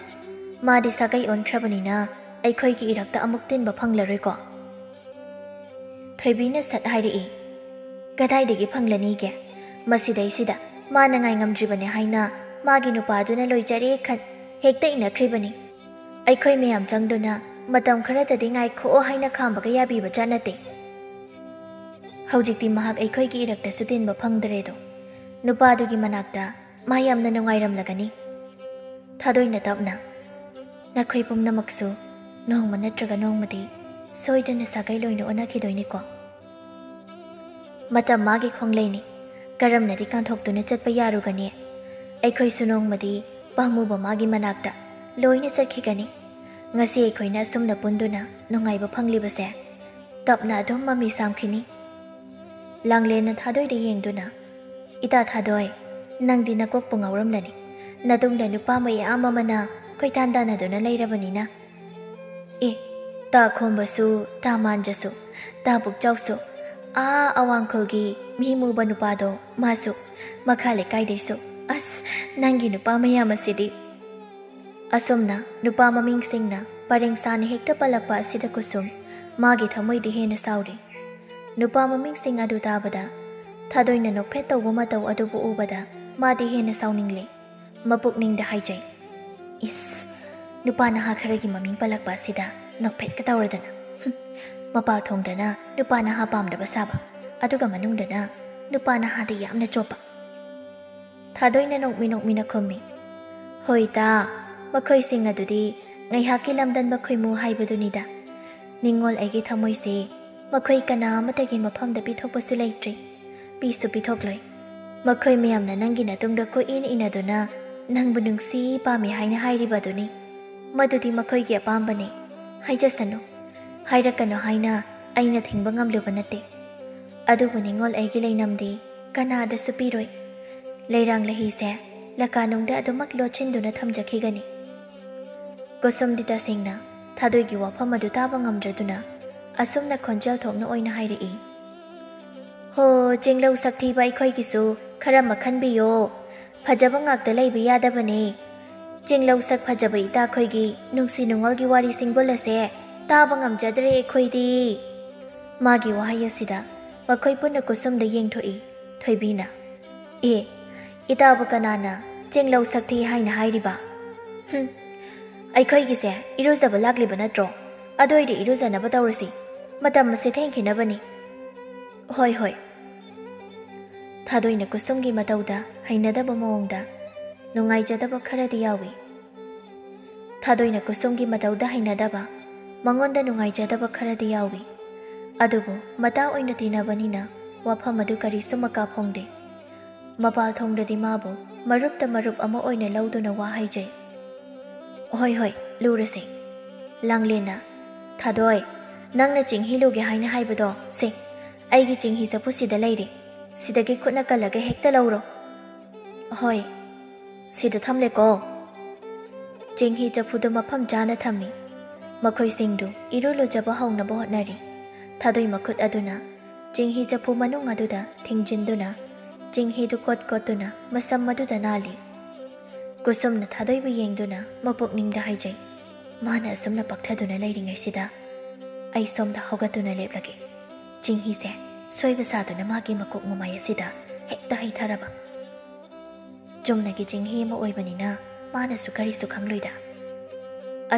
ꯃꯥꯗꯤ ꯁꯥꯒꯩ ꯑꯣꯟꯈ꯭ꯔꯕꯅꯤꯅ ꯑꯩꯈꯣꯏꯒꯤ ꯏꯔꯛꯇ ꯑꯃꯨꯛ ꯇꯤꯟꯕ ꯐꯪꯂꯔꯣꯏꯀꯣ?" ꯊꯣꯏꯕꯤꯅ ꯁꯠ ꯍꯥꯏꯔꯛꯏ, "ꯀꯗꯥꯏꯗꯒꯤ ꯐꯪꯂꯅꯤꯒꯦ? ꯃꯁꯤꯗꯩꯁꯤꯗ ꯃꯥꯅ ꯉꯥꯏ ꯉꯝꯗ꯭ꯔꯤꯕꯅꯦ ꯍꯥꯏꯅ ꯃꯥꯒꯤ ꯅꯨꯄꯥꯗꯨꯅ ꯂꯣꯏꯖꯔꯦ ꯈꯟ ꯍꯦꯛꯇ ꯏꯟꯅꯈ꯭ꯔꯤꯕꯅꯤ꯫ ꯑꯩꯈꯣꯏ ꯃꯌꯥꯝ ꯆꯪꯗꯨꯅ ꯃꯇꯝ ꯈꯔꯇꯗꯤ ꯉꯥꯏꯈꯣꯛꯑꯣ ꯍꯥꯏꯅ ꯈꯥꯝꯕꯒ ꯌꯥꯕꯤꯕ ꯖꯥꯠ ꯅꯠꯇꯦ꯫ ꯍꯧꯖꯤꯛꯇꯤ ꯃꯍꯥꯛ ꯑꯩꯈꯣꯏꯒꯤ ꯏꯔꯛꯇꯁꯨ ꯇꯤꯟꯕ ꯐꯪꯗ꯭ꯔꯦꯗꯣ꯫ ꯅꯨꯄꯥꯗꯨꯒꯤ ꯃꯅꯥꯛꯇ ꯃꯥ ꯌꯥꯝꯅ ꯅꯨꯡꯉꯥꯏꯔꯝꯂꯒꯅꯤ꯫" ꯊꯥꯗꯣꯏꯅ ꯇꯞꯅ, "ꯅꯈꯣꯏ ꯄꯨꯝꯅꯃꯛꯁꯨ ꯅꯣꯡꯃ ꯅꯠꯇ꯭ꯔꯒ ꯅꯣꯡꯃꯗꯤ ꯁꯣꯏꯗꯅ ꯁꯥꯒꯩ ꯂꯣꯏꯅ ꯑꯣꯟꯅꯈꯤꯗꯣꯏꯅꯤꯀꯣ꯫ ꯃꯇꯝ ꯃꯥꯒꯤ ꯈꯣꯡꯂꯩꯅꯤ, ꯀꯔꯝꯅꯗꯤ ꯀꯥꯟꯊꯣꯛꯇꯨꯅ ꯆꯠꯄ ꯌꯥꯔꯨꯒꯅꯤ? ꯑꯩꯈꯣꯏꯁꯨ ꯅꯣꯡꯃꯗꯤ ꯄꯥꯝꯃꯨꯕ ꯃꯥꯒꯤ ꯃꯅꯥꯛꯇ ꯂꯣꯏꯅ ꯆꯠꯈꯤꯒꯅꯤ꯫ ꯉꯁꯤ ꯑꯩꯈꯣꯏꯅ ꯑꯁꯨꯝꯅ ꯄꯨꯟꯗꯨꯅ ꯅꯨꯡꯉꯥꯏꯕ ꯐꯪꯂꯤꯕꯁꯦ ꯇꯞꯅ ꯑꯗꯨꯝ ꯃꯃꯤ ꯁꯥꯝꯈꯤꯅꯤ꯫" ꯂꯥꯡꯂꯦꯟꯅ ꯊꯥꯗꯣꯏꯗ ꯌꯦꯡꯗꯨꯅ, "ꯏꯇꯥ ꯊꯥꯗꯣꯏ, ꯅꯪꯗꯤ ꯅꯀꯣꯛꯄꯨ ꯉꯥꯎꯔꯝꯂꯅꯤ꯫ ꯅꯇꯨꯡꯗ ꯅꯨꯄꯥ ꯃꯌꯥꯝ ꯑꯃꯅ ꯀꯣꯏꯇꯥꯟ ꯇꯥꯟꯅꯗꯨꯅ ꯂꯩꯔꯕꯅꯤꯅ꯫ ꯑꯦ, ꯇꯥ ꯈꯣꯝꯕꯁꯨ, ꯇꯥ ꯃꯥꯟꯖꯁꯨ, ꯇꯥ ꯄꯨꯛꯆꯥꯎꯁꯨ, ꯑꯥ ꯑꯋꯥꯡꯈꯨꯜꯒꯤ ꯃꯤ ꯃꯨꯕ ꯅꯨꯄꯥꯗꯣ ꯃꯥꯁꯨ ꯃꯈꯥ ꯂꯩꯀꯥꯏꯗꯩꯁꯨ꯫ ꯑꯁ, ꯅꯪꯒꯤ ꯅꯨꯄꯥ ꯃꯌꯥꯝ ꯑꯁꯤꯗꯤ꯫ ꯑꯁꯨꯝꯅ ꯅꯨꯄꯥ ꯃꯃꯤꯡꯁꯤꯡꯅ ꯄꯔꯦꯡ ꯁꯥꯅ ꯍꯦꯛꯇ ꯄꯜꯂꯛꯄ ꯑꯁꯤꯗ ꯀꯨꯁꯨꯝ ꯃꯥꯒꯤ ꯊꯃꯣꯏꯗꯤ ꯍꯦꯟꯅ ꯁꯥꯎꯔꯤ꯫ ꯅꯨꯄꯥ ꯃꯃꯤꯡꯁꯤꯡ ꯑꯗꯨ ꯇꯥꯕꯗ ꯊꯥꯗꯣꯏꯅ ꯅꯣꯛꯐꯦꯠ ꯇꯧꯕ ꯃꯇꯧ ꯑꯗꯨꯕꯨ ꯎꯕꯗ ꯃꯥꯗꯤ ꯍꯦꯟꯅ ꯁꯥꯎꯅꯤꯡꯂꯦ꯫ ꯃꯄꯨꯛꯅꯤꯡꯗ ꯍꯥꯏꯖꯩ, "ꯏꯁ, ꯅꯨꯄꯥ ꯅꯍꯥ ꯈꯔꯒꯤ ꯃꯃꯤꯡ ꯄꯜꯂꯛꯄ ꯑꯁꯤꯗ ꯅꯣꯛꯐꯦꯠꯀ ꯇꯧꯔꯗꯅ꯫ ꯍꯨꯝ, ꯃꯄꯥꯜ ꯊꯣꯡꯗꯅ ꯅꯨꯄꯥ ꯅꯍꯥ ꯄꯥꯝꯗꯕ ꯁꯥꯕ, ꯑꯗꯨꯒ ꯃꯅꯨꯡꯗꯅ ꯅꯨꯄꯥ ꯅꯍꯥꯗ ꯌꯥꯝꯅ ꯆꯣꯞꯄ꯫" ꯊꯥꯗꯣꯏꯅ ꯅꯣꯛꯃꯤ ꯅꯣꯛꯃꯤꯅ ꯈꯨꯝꯃꯤ, "ꯍꯣꯏꯗ, ꯃꯈꯣꯏꯁꯤꯡ ꯑꯗꯨꯗꯤ ꯉꯥꯏꯍꯥꯛꯀꯤ ꯂꯝꯗꯟꯕ ꯈꯣꯏꯃꯨ ꯍꯥꯏꯕꯗꯨꯅꯤꯗ꯫ ꯅꯤꯡꯉꯣꯜ ꯑꯩꯒꯤ ꯊꯃꯣꯏꯁꯦ ꯃꯈꯣꯏ ꯀꯅꯥ ꯑꯃꯠꯇꯒꯤ ꯃꯐꯝꯗ ꯄꯤꯊꯣꯛꯄꯁꯨ ꯂꯩꯇ꯭ꯔꯤ, ꯄꯤꯁꯨ ꯄꯤꯊꯣꯛꯂꯣꯏ꯫ ꯃꯈꯣꯏ ꯃꯌꯥꯝꯅ ꯅꯪꯒꯤ ꯅꯇꯨꯡꯗ ꯀꯣꯏꯏꯟ ꯏꯟꯅꯗꯨꯅ ꯅꯪꯕꯨ ꯅꯨꯡꯁꯤ ꯄꯥꯝꯃꯤ ꯍꯥꯏꯅ ꯍꯥꯏꯔꯤꯕ ꯑꯗꯨꯅꯤ꯫ ꯃꯗꯨꯗꯤ ꯃꯈꯣꯏꯒꯤ ꯑꯄꯥꯝꯕꯅꯤ꯫ ꯍꯥꯏꯖꯁꯅꯨ, ꯍꯥꯏꯔꯛꯀꯅꯨ ꯍꯥꯏꯅ ꯑꯩꯅ ꯊꯤꯡꯕ ꯉꯝꯂꯨꯕ ꯅꯠꯇꯦ꯫ ꯑꯗꯨꯕꯨ ꯅꯤꯡꯉꯣꯜ ꯑꯩꯒꯤ ꯂꯩꯅꯝꯗꯤ ꯀꯅꯥꯗꯁꯨ ꯄꯤꯔꯣꯏ꯫ ꯂꯩꯔꯥꯡ ꯂꯩꯍꯤꯁꯦ ꯂꯀꯥꯅꯨꯡꯗ ꯑꯗꯨꯃꯛ ꯂꯣꯠꯁꯤꯟꯗꯨꯅ ꯊꯝꯖꯈꯤꯒꯅꯤ꯫" ꯀꯨꯁꯨꯝꯗꯤ ꯇꯁꯦꯡꯅ ꯊꯥꯗꯣꯏꯒꯤ ꯋꯥꯐꯝ ꯑꯗꯨ ꯇꯥꯕ ꯉꯝꯗ꯭ꯔꯗꯨꯅ ꯑꯁꯨꯝꯅ ꯈꯣꯟꯖꯦꯜ ꯊꯣꯛꯅ ꯑꯣꯏꯅ ꯍꯥꯏꯔꯛꯏ, "ꯍꯣ, ꯆꯤꯡꯂꯧ ꯁꯛꯊꯤꯕ ꯑꯩꯈꯣꯏꯒꯤꯁꯨ ꯈꯔ ꯃꯈꯟꯕꯤꯌꯣ꯫ ꯐꯖꯕ ꯉꯥꯛꯇ ꯂꯩꯕ ꯌꯥꯗꯕꯅꯦ꯫ ꯆꯤꯡꯂꯧ ꯁꯛ ꯐꯖꯕ ꯏꯇꯥꯈꯣꯏꯒꯤ ꯅꯨꯡꯁꯤ ꯅꯨꯡꯉꯣꯜꯒꯤ ꯋꯥꯔꯤ ꯁꯤꯡꯕꯨꯜ ꯑꯁꯦ ꯇꯥꯕ ꯉꯝꯖꯗ꯭ꯔꯦ ꯑꯩꯈꯣꯏꯗꯤ꯫" ꯃꯥꯒꯤ ꯋꯥꯍꯩ ꯑꯁꯤꯗ ꯃꯈꯣꯏ ꯄꯨꯟꯅ ꯀꯨꯁꯨꯝꯗ ꯌꯦꯡꯊꯣꯛꯏ꯫ ꯊꯣꯏꯕꯤꯅ, "ꯑꯦ, ꯏꯇꯥꯕꯨ ꯀꯅꯥꯅ ꯆꯤꯡꯂꯧ ꯁꯛꯊꯤ ꯍꯥꯏꯅ ꯍꯥꯏꯔꯤꯕ? ꯍꯨꯝ, ꯑꯩꯈꯣꯏꯒꯤꯁꯦ ꯏꯔꯨꯖꯕ ꯂꯥꯛꯂꯤꯕ ꯅꯠꯇ꯭ꯔꯣ? ꯑꯗꯨ ꯑꯣꯏꯗꯤ ꯏꯔꯨꯖꯅꯕ ꯇꯧꯔꯁꯤ꯫ ꯃꯇꯝ ꯑꯁꯦ ꯊꯦꯡꯈꯤꯅꯕꯅꯤ꯫" "ꯍꯣꯏ, ꯍꯣꯏ꯫" ꯊꯥꯗꯣꯏꯅ ꯀꯨꯁꯨꯝꯒꯤ ꯃꯇꯧꯗ ꯍꯩꯅꯗꯕ ꯃꯑꯣꯡꯗ ꯅꯨꯡꯉꯥꯏꯖꯗꯕ ꯈꯔꯗꯤ ꯌꯥꯎꯏ꯫ ꯊꯥꯗꯣꯏꯅ ꯀꯨꯁꯨꯝꯒꯤ ꯃꯇꯧꯗ ꯍꯩꯅꯗꯕ, ꯃꯉꯣꯟꯗ ꯅꯨꯡꯉꯥꯏꯖꯗꯕ ꯈꯔꯗꯤ ꯌꯥꯎꯏ꯫ ꯑꯗꯨꯕꯨ ꯃꯇꯥ ꯑꯣꯏꯅ ꯇꯤꯟꯅꯕꯅꯤꯅ ꯋꯥꯐꯝ ꯑꯗꯨ ꯀꯔꯤꯁꯨ ꯃꯀꯥ ꯐꯣꯡꯗꯦ꯫ ꯃꯄꯥꯜ ꯊꯣꯡꯗꯗꯤ ꯃꯥꯕꯨ ꯃꯔꯨꯞꯇ ꯃꯔꯨꯞ ꯑꯃ ꯑꯣꯏꯅ ꯂꯧꯗꯨꯅ ꯋꯥ ꯍꯥꯏꯖꯩ꯫ "ꯍꯣꯏ, ꯍꯣꯏ, ꯂꯨꯔꯁꯦ꯫" ꯂꯥꯡꯂꯦꯟꯅ, "ꯊꯥꯗꯣꯏ, ꯅꯪꯅ ꯆꯤꯡꯍꯤ ꯂꯨꯒꯦ ꯍꯥꯏꯅ ꯍꯥꯏꯕꯗꯣ, ꯁꯦ, ꯑꯩꯒꯤ ꯆꯤꯡꯍꯤ ꯆꯐꯨꯁꯤꯗ ꯂꯩꯔꯦ꯫ ꯁꯤꯗꯒꯤ ꯈꯨꯠꯅ ꯀꯜꯂꯒ ꯍꯦꯛꯇ ꯂꯧꯔꯣ꯫" "ꯍꯣꯏ, ꯁꯤꯗ ꯊꯝꯂꯦꯀꯣ꯫" ꯆꯤꯡꯍꯤ ꯆꯐꯨꯗꯨ ꯃꯐꯝ ꯆꯥꯅ ꯊꯝꯃꯤ꯫ ꯃꯈꯣꯏꯁꯤꯡꯗꯨ ꯏꯔꯨ ꯂꯨꯖꯕ ꯍꯧꯅꯕ ꯍꯣꯠꯅꯔꯤ꯫ ꯊꯥꯗꯣꯏ ꯃꯈꯨꯠ ꯑꯗꯨꯅ ꯆꯤꯡꯍꯤ ꯆꯐꯨ ꯃꯅꯨꯡ ꯑꯗꯨꯗ ꯊꯤꯡꯖꯤꯟꯗꯨꯅ ꯆꯤꯡꯍꯤꯗꯨ ꯀꯣꯠ ꯀꯣꯠꯇꯨꯅ ꯃꯁꯝ ꯑꯗꯨꯗ ꯅꯥꯜꯂꯤ꯫ ꯀꯨꯁꯨꯝꯅ ꯊꯥꯗꯣꯏꯕꯨ ꯌꯦꯡꯗꯨꯅ ꯃꯄꯨꯛꯅꯤꯡꯗ ꯍꯥꯏꯖꯩ, "ꯃꯥꯅ ꯑꯁꯨꯝꯅ ꯄꯛꯊꯗꯨꯅ ꯂꯩꯔꯤꯉꯩꯁꯤꯗ ꯑꯩ ꯁꯣꯝꯗ ꯍꯧꯒꯠꯇꯨꯅ ꯂꯦꯞꯂꯒꯦ꯫ ꯆꯤꯡꯍꯤꯁꯦ ꯁꯣꯏꯕ ꯁꯥꯗꯨꯅ ꯃꯥꯒꯤ ꯃꯀꯣꯛ ꯃꯃꯥꯏ ꯑꯁꯤꯗ ꯍꯦꯛꯇ ꯍꯩꯊꯔꯕ꯫ ꯆꯨꯝꯅꯒꯤ ꯆꯤꯡꯍꯤ ꯑꯃ ꯑꯣꯏꯕꯅꯤꯅ ꯃꯥꯅꯁꯨ ꯀꯔꯤꯁꯨ ꯈꯪꯂꯣꯏꯗ"꯫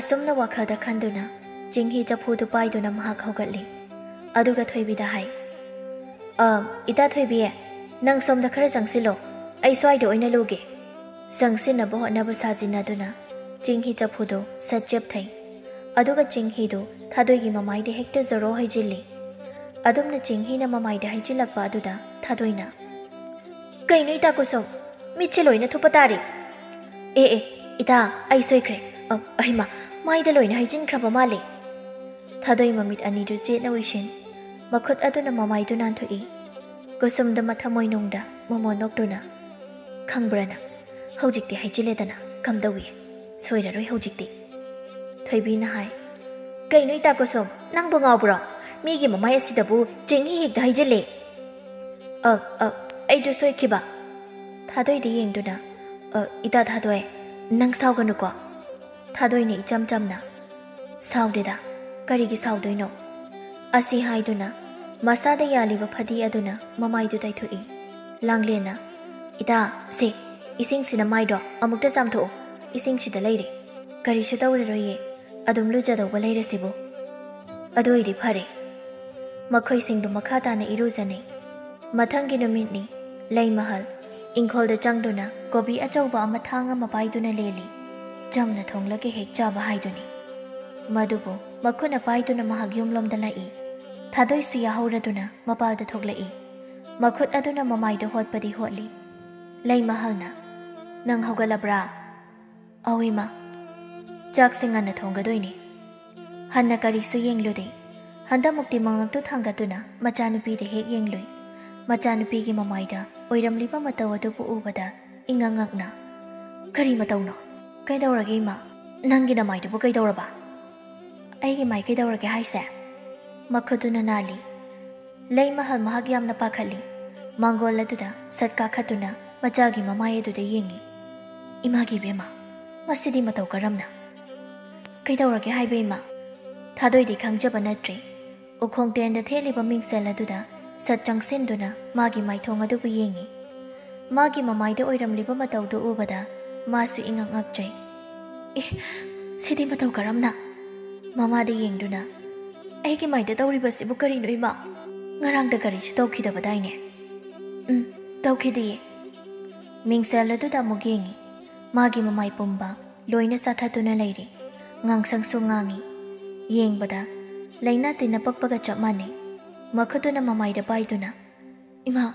ꯑꯁꯨꯝꯅ ꯋꯥꯈꯜꯗ ꯈꯟꯗꯨꯅ ꯆꯤꯡꯍꯤ ꯆꯐꯨꯗꯨ ꯄꯥꯏꯗꯨꯅ ꯃꯍꯥꯛ ꯍꯧꯒꯠꯂꯤ꯫ ꯑꯗꯨꯒ ꯊꯣꯏꯕꯤꯗ ꯍꯥꯏ, "ꯑ, ꯏꯇꯥ ꯊꯣꯏꯕꯤ, ꯅꯪ ꯁꯣꯝꯗ ꯈꯔ ꯆꯪꯁꯤꯜꯂꯣ, ꯑꯩ ꯁ꯭ꯋꯥꯏꯗ ꯑꯣꯏꯅ ꯂꯨꯒꯦ"꯫ ꯆꯪꯁꯤꯟꯅꯕ ꯍꯣꯠꯅꯕ ꯁꯥꯖꯤꯟꯅꯗꯨꯅ ꯆꯤꯡꯍꯤ ꯆꯐꯨꯗꯨ ꯁꯠ ꯆꯦꯞꯊꯩ꯫ ꯑꯗꯨꯒ ꯆꯤꯡꯍꯤꯗꯨ ꯊꯥꯗꯣꯏꯒꯤ ꯃꯃꯥꯏꯗ ꯍꯦꯛꯇ ꯖꯣꯔꯣ ꯍꯩꯖꯤꯜꯂꯤ꯫ ꯑꯗꯨꯝꯅ ꯆꯤꯡꯍꯤꯅ ꯃꯃꯥꯏꯗ ꯍꯩꯖꯤꯜꯂꯛꯄ ꯑꯗꯨꯗ ꯊꯥꯗꯣꯏꯅ, "ꯀꯩꯅꯣ ꯏꯇꯥ ꯀꯨꯁꯨꯝ, ꯃꯤꯠꯁꯦ ꯂꯣꯏꯅ ꯊꯨꯞꯄ ꯇꯥꯔꯦ"꯫ "ꯑꯦ ꯑꯦ, ꯏꯇꯥ, ꯑꯩ ꯁꯣꯏꯈ꯭ꯔꯦ꯫ ꯑ, ꯑꯍꯩꯃꯥ, ꯃꯥꯏꯗ ꯂꯣꯏꯅ ꯍꯩꯖꯤꯟꯈ꯭ꯔꯕ ꯃꯥꯜꯂꯦ"꯫ ꯊꯥꯗꯣꯏ ꯃꯃꯤꯠ ꯑꯅꯤꯗꯨ ꯆꯦꯠꯅ ꯎꯏꯁꯤꯟ, ꯃꯈꯨꯠ ꯑꯗꯨꯅ ꯃꯃꯥꯏꯗꯨ ꯅꯥꯟꯊꯣꯛꯏ꯫ ꯀꯨꯁꯨꯝꯗ ꯃꯊꯃꯣꯏꯅꯨꯡꯗ ꯃꯣꯃꯣꯟ ꯅꯣꯛꯇꯨꯅ, "ꯈꯪꯕ꯭ꯔꯥ ꯅꯪ, ꯍꯧꯖꯤꯛꯇꯤ ꯍꯩꯖꯤꯜꯂꯦꯗꯅ, ꯀꯝꯗꯧꯏ? ꯁꯣꯏꯔꯔꯣꯏ ꯍꯧꯖꯤꯛꯇꯤ"꯫ ꯊꯣꯏꯕꯤꯅ ꯍꯥꯏ, "ꯀꯩꯅꯣ ꯏꯇꯥ ꯀꯨꯁꯨꯝ, ꯅꯪꯕꯨ ꯉꯥꯎꯕ꯭ꯔꯣ? ꯃꯤꯒꯤ ꯃꯃꯥꯏ ꯑꯁꯤꯗꯕꯨ ꯆꯤꯡꯍꯤ ꯍꯦꯛꯇ ꯍꯩꯖꯤꯜꯂꯦ"꯫ "ꯑ, ꯑ, ꯑꯩꯗꯨ ꯁꯣꯏꯈꯤꯕ"꯫ ꯊꯥꯗꯣꯏꯗ ꯌꯦꯡꯗꯨꯅ, "ꯑ, ꯏꯇꯥ ꯊꯥꯗꯣꯏ, ꯅꯪ ꯁꯥꯎꯒꯅꯨꯀꯣ"꯫ ꯊꯥꯗꯣꯏꯅ ꯏꯆꯝ ꯆꯝꯅ, "ꯁꯥꯎꯗꯦꯗ, ꯀꯔꯤꯒꯤ ꯁꯥꯎꯗꯣꯏꯅꯣ?" ꯑꯁꯤ ꯍꯥꯏꯗꯨꯅ ꯃꯁꯥꯗ ꯌꯥꯜꯂꯤꯕ ꯐꯗꯤ ꯑꯗꯨꯅ ꯃꯃꯥꯏꯗꯨ ꯇꯩꯊꯣꯛꯏ꯫ ꯂꯥꯡꯂꯦꯟꯅ, "ꯏꯇꯥ, ꯁꯦ, ꯏꯁꯤꯡꯁꯤꯅ ꯃꯥꯏꯗꯣ ꯑꯃꯨꯛꯇ ꯆꯥꯝꯊꯣꯛꯎ, ꯏꯁꯤꯡꯁꯤꯗ ꯂꯩꯔꯦ꯫ ꯀꯔꯤꯁꯨ ꯇꯧꯔꯔꯣꯏꯌꯦ, ꯑꯗꯨꯝ ꯂꯨꯖꯗꯧꯕ ꯂꯩꯔꯁꯤꯕꯨ"꯫ ꯑꯗꯨ ꯑꯣꯏꯗꯤ ꯐꯔꯦ꯫ ꯃꯈꯣꯏꯁꯤꯡꯗꯨ ꯃꯈꯥ ꯇꯥꯅ ꯏꯔꯨꯖꯅꯩ꯫ ꯃꯊꯪꯒꯤ ꯅꯨꯃꯤꯠꯅꯤ꯫ ꯂꯩꯃꯍꯜ ꯏꯪꯈꯣꯜꯗ ꯆꯪꯗꯨꯅ ꯀꯣꯕꯤ ꯑꯆꯧꯕ ꯑꯃ ꯊꯥꯡ ꯑꯃ ꯄꯥꯏꯗꯨꯅ ꯂꯦꯜꯂꯤ꯫ ꯆꯝꯅ ꯊꯣꯡꯂꯒ ꯍꯦꯛ ꯆꯥꯕ ꯍꯥꯏꯗꯨꯅꯤ꯫ ꯃꯗꯨꯕꯨ ꯃꯈꯨꯠꯅ ꯄꯥꯏꯗꯨꯅ ꯃꯍꯥꯛ ꯌꯨꯝꯂꯣꯝꯗ ꯂꯥꯛꯏ꯫ ꯊꯥꯗꯣꯏꯁꯨ ꯌꯥꯍꯧꯔꯗꯨꯅ ꯃꯄꯥꯜꯗ ꯊꯣꯛꯂꯛꯏ꯫ ꯃꯈꯨꯠ ꯑꯗꯨꯅ ꯃꯃꯥꯏꯗ ꯍꯣꯠꯄꯗꯤ ꯍꯣꯠꯂꯤ꯫ ꯂꯩꯃꯍꯜꯅ, "ꯅꯪ ꯍꯧꯒꯠꯂꯕ꯭ꯔꯥ?" "ꯑꯧ ꯏꯃꯥ, ꯆꯥꯛꯁꯦ ꯉꯟꯅ ꯊꯣꯡꯒꯗꯣꯏꯅꯦ"꯫ ꯍꯟꯅ ꯀꯔꯤꯁꯨ ꯌꯦꯡꯂꯨꯗꯦ꯫ ꯍꯟꯗꯛꯃꯨꯛꯇꯤ ꯃꯉꯛꯇꯨ ꯊꯥꯡꯒꯠꯇꯨꯅ ꯃꯆꯥꯅꯨꯄꯤꯗ ꯍꯦꯛ ꯌꯦꯡꯂꯨꯏ꯫ ꯃꯆꯥꯅꯨꯄꯤꯒꯤ ꯃꯃꯥꯏꯗ ꯑꯣꯏꯔꯝꯂꯤꯕ ꯃꯇꯧ ꯑꯗꯨꯕꯨ ꯎꯕꯗ ꯏꯉꯛ ꯉꯛꯅ, "ꯀꯔꯤ ꯃꯇꯧꯅꯣ? ꯀꯩꯗꯧꯔꯒꯦ ꯏꯃꯥ? ꯅꯪꯒꯤ ꯅꯃꯥꯏꯗꯨꯕꯨ ꯀꯩꯗꯧꯔꯕ?" "ꯑꯩꯒꯤ ꯃꯥꯏ ꯀꯩꯗꯧꯔꯒꯦ ꯍꯥꯏꯁꯦ?" ꯃꯈꯨꯠꯇꯨꯅ ꯅꯥꯜꯂꯤ꯫ ꯂꯩꯃꯍꯜ ꯃꯍꯥꯛ ꯌꯥꯝꯅ ꯄꯥꯈꯠꯂꯤ꯫ ꯃꯥꯡꯒꯣꯜ ꯑꯗꯨꯗ ꯁꯠ ꯀꯥꯈꯠꯇꯨꯅ ꯃꯆꯥꯒꯤ ꯃꯃꯥꯏ ꯑꯗꯨꯗ ꯌꯦꯡꯉꯤ꯫ "ꯏꯃꯥꯒꯤ ꯏꯕꯦꯝꯃ, ꯃꯁꯤꯗꯤ ꯃꯇꯧ ꯀꯔꯝꯅ?" "ꯀꯩꯗꯧꯔꯒꯦ ꯍꯥꯏꯕ, ꯏꯃꯥ?" ꯊꯥꯗꯣꯏꯗꯤ ꯈꯪꯖꯕ ꯅꯠꯇ꯭ꯔꯦ꯫ ꯎꯈꯣꯡ ꯇꯦꯟꯗ ꯊꯦꯠꯂꯤꯕ ꯃꯤꯡꯁꯦꯜ ꯑꯗꯨꯗ ꯁꯠ ꯆꯪꯁꯤꯟꯗꯨꯅ ꯃꯥꯒꯤ ꯃꯥꯏꯊꯣꯡ ꯑꯗꯨꯕꯨ ꯌꯦꯡꯉꯤ꯫ ꯃꯥꯒꯤ ꯃꯃꯥꯏꯗ ꯑꯣꯏꯔꯝꯂꯤꯕ ꯃꯇꯧꯗꯨ ꯎꯕꯗ ꯃꯥꯁꯨ ꯏꯉꯛ ꯉꯛꯆꯩ꯫ "ꯑꯦ, ꯁꯤꯗꯤ ꯃꯇꯧ ꯀꯔꯝꯅ?" ꯃꯃꯥꯗ ꯌꯦꯡꯗꯨꯅ, "ꯑꯩꯒꯤ ꯃꯥꯏꯗ ꯇꯧꯔꯤꯕꯁꯤꯕꯨ ꯀꯔꯤꯅꯣ, ꯏꯃꯥ? ꯉꯔꯥꯡꯗ ꯀꯔꯤꯁꯨ ꯇꯧꯈꯤꯗꯕꯗꯥꯏꯅꯦ?" "ꯎꯝ, ꯇꯧꯈꯤꯗꯤꯌꯦ꯫" ꯃꯤꯡꯁꯦꯜ ꯑꯗꯨꯗ ꯑꯃꯨꯛ ꯌꯦꯡꯉꯤ꯫ ꯃꯥꯒꯤ ꯃꯃꯥꯏ ꯄꯨꯝꯕ ꯂꯣꯏꯅ ꯆꯥꯊꯠꯇꯨꯅ ꯂꯩꯔꯤ꯫ ꯉꯥꯡꯁꯪꯁꯨ ꯉꯥꯡꯉꯤ꯫ ꯌꯦꯡꯕꯗ ꯂꯩꯅꯥ ꯇꯤꯟꯅ ꯄꯛꯄꯒ ꯆꯞ ꯃꯥꯟꯅꯩ꯫ ꯃꯈꯨꯠꯇꯨꯅ ꯃꯃꯥꯏꯗ ꯄꯥꯏꯗꯨꯅ, "ꯏꯃꯥ,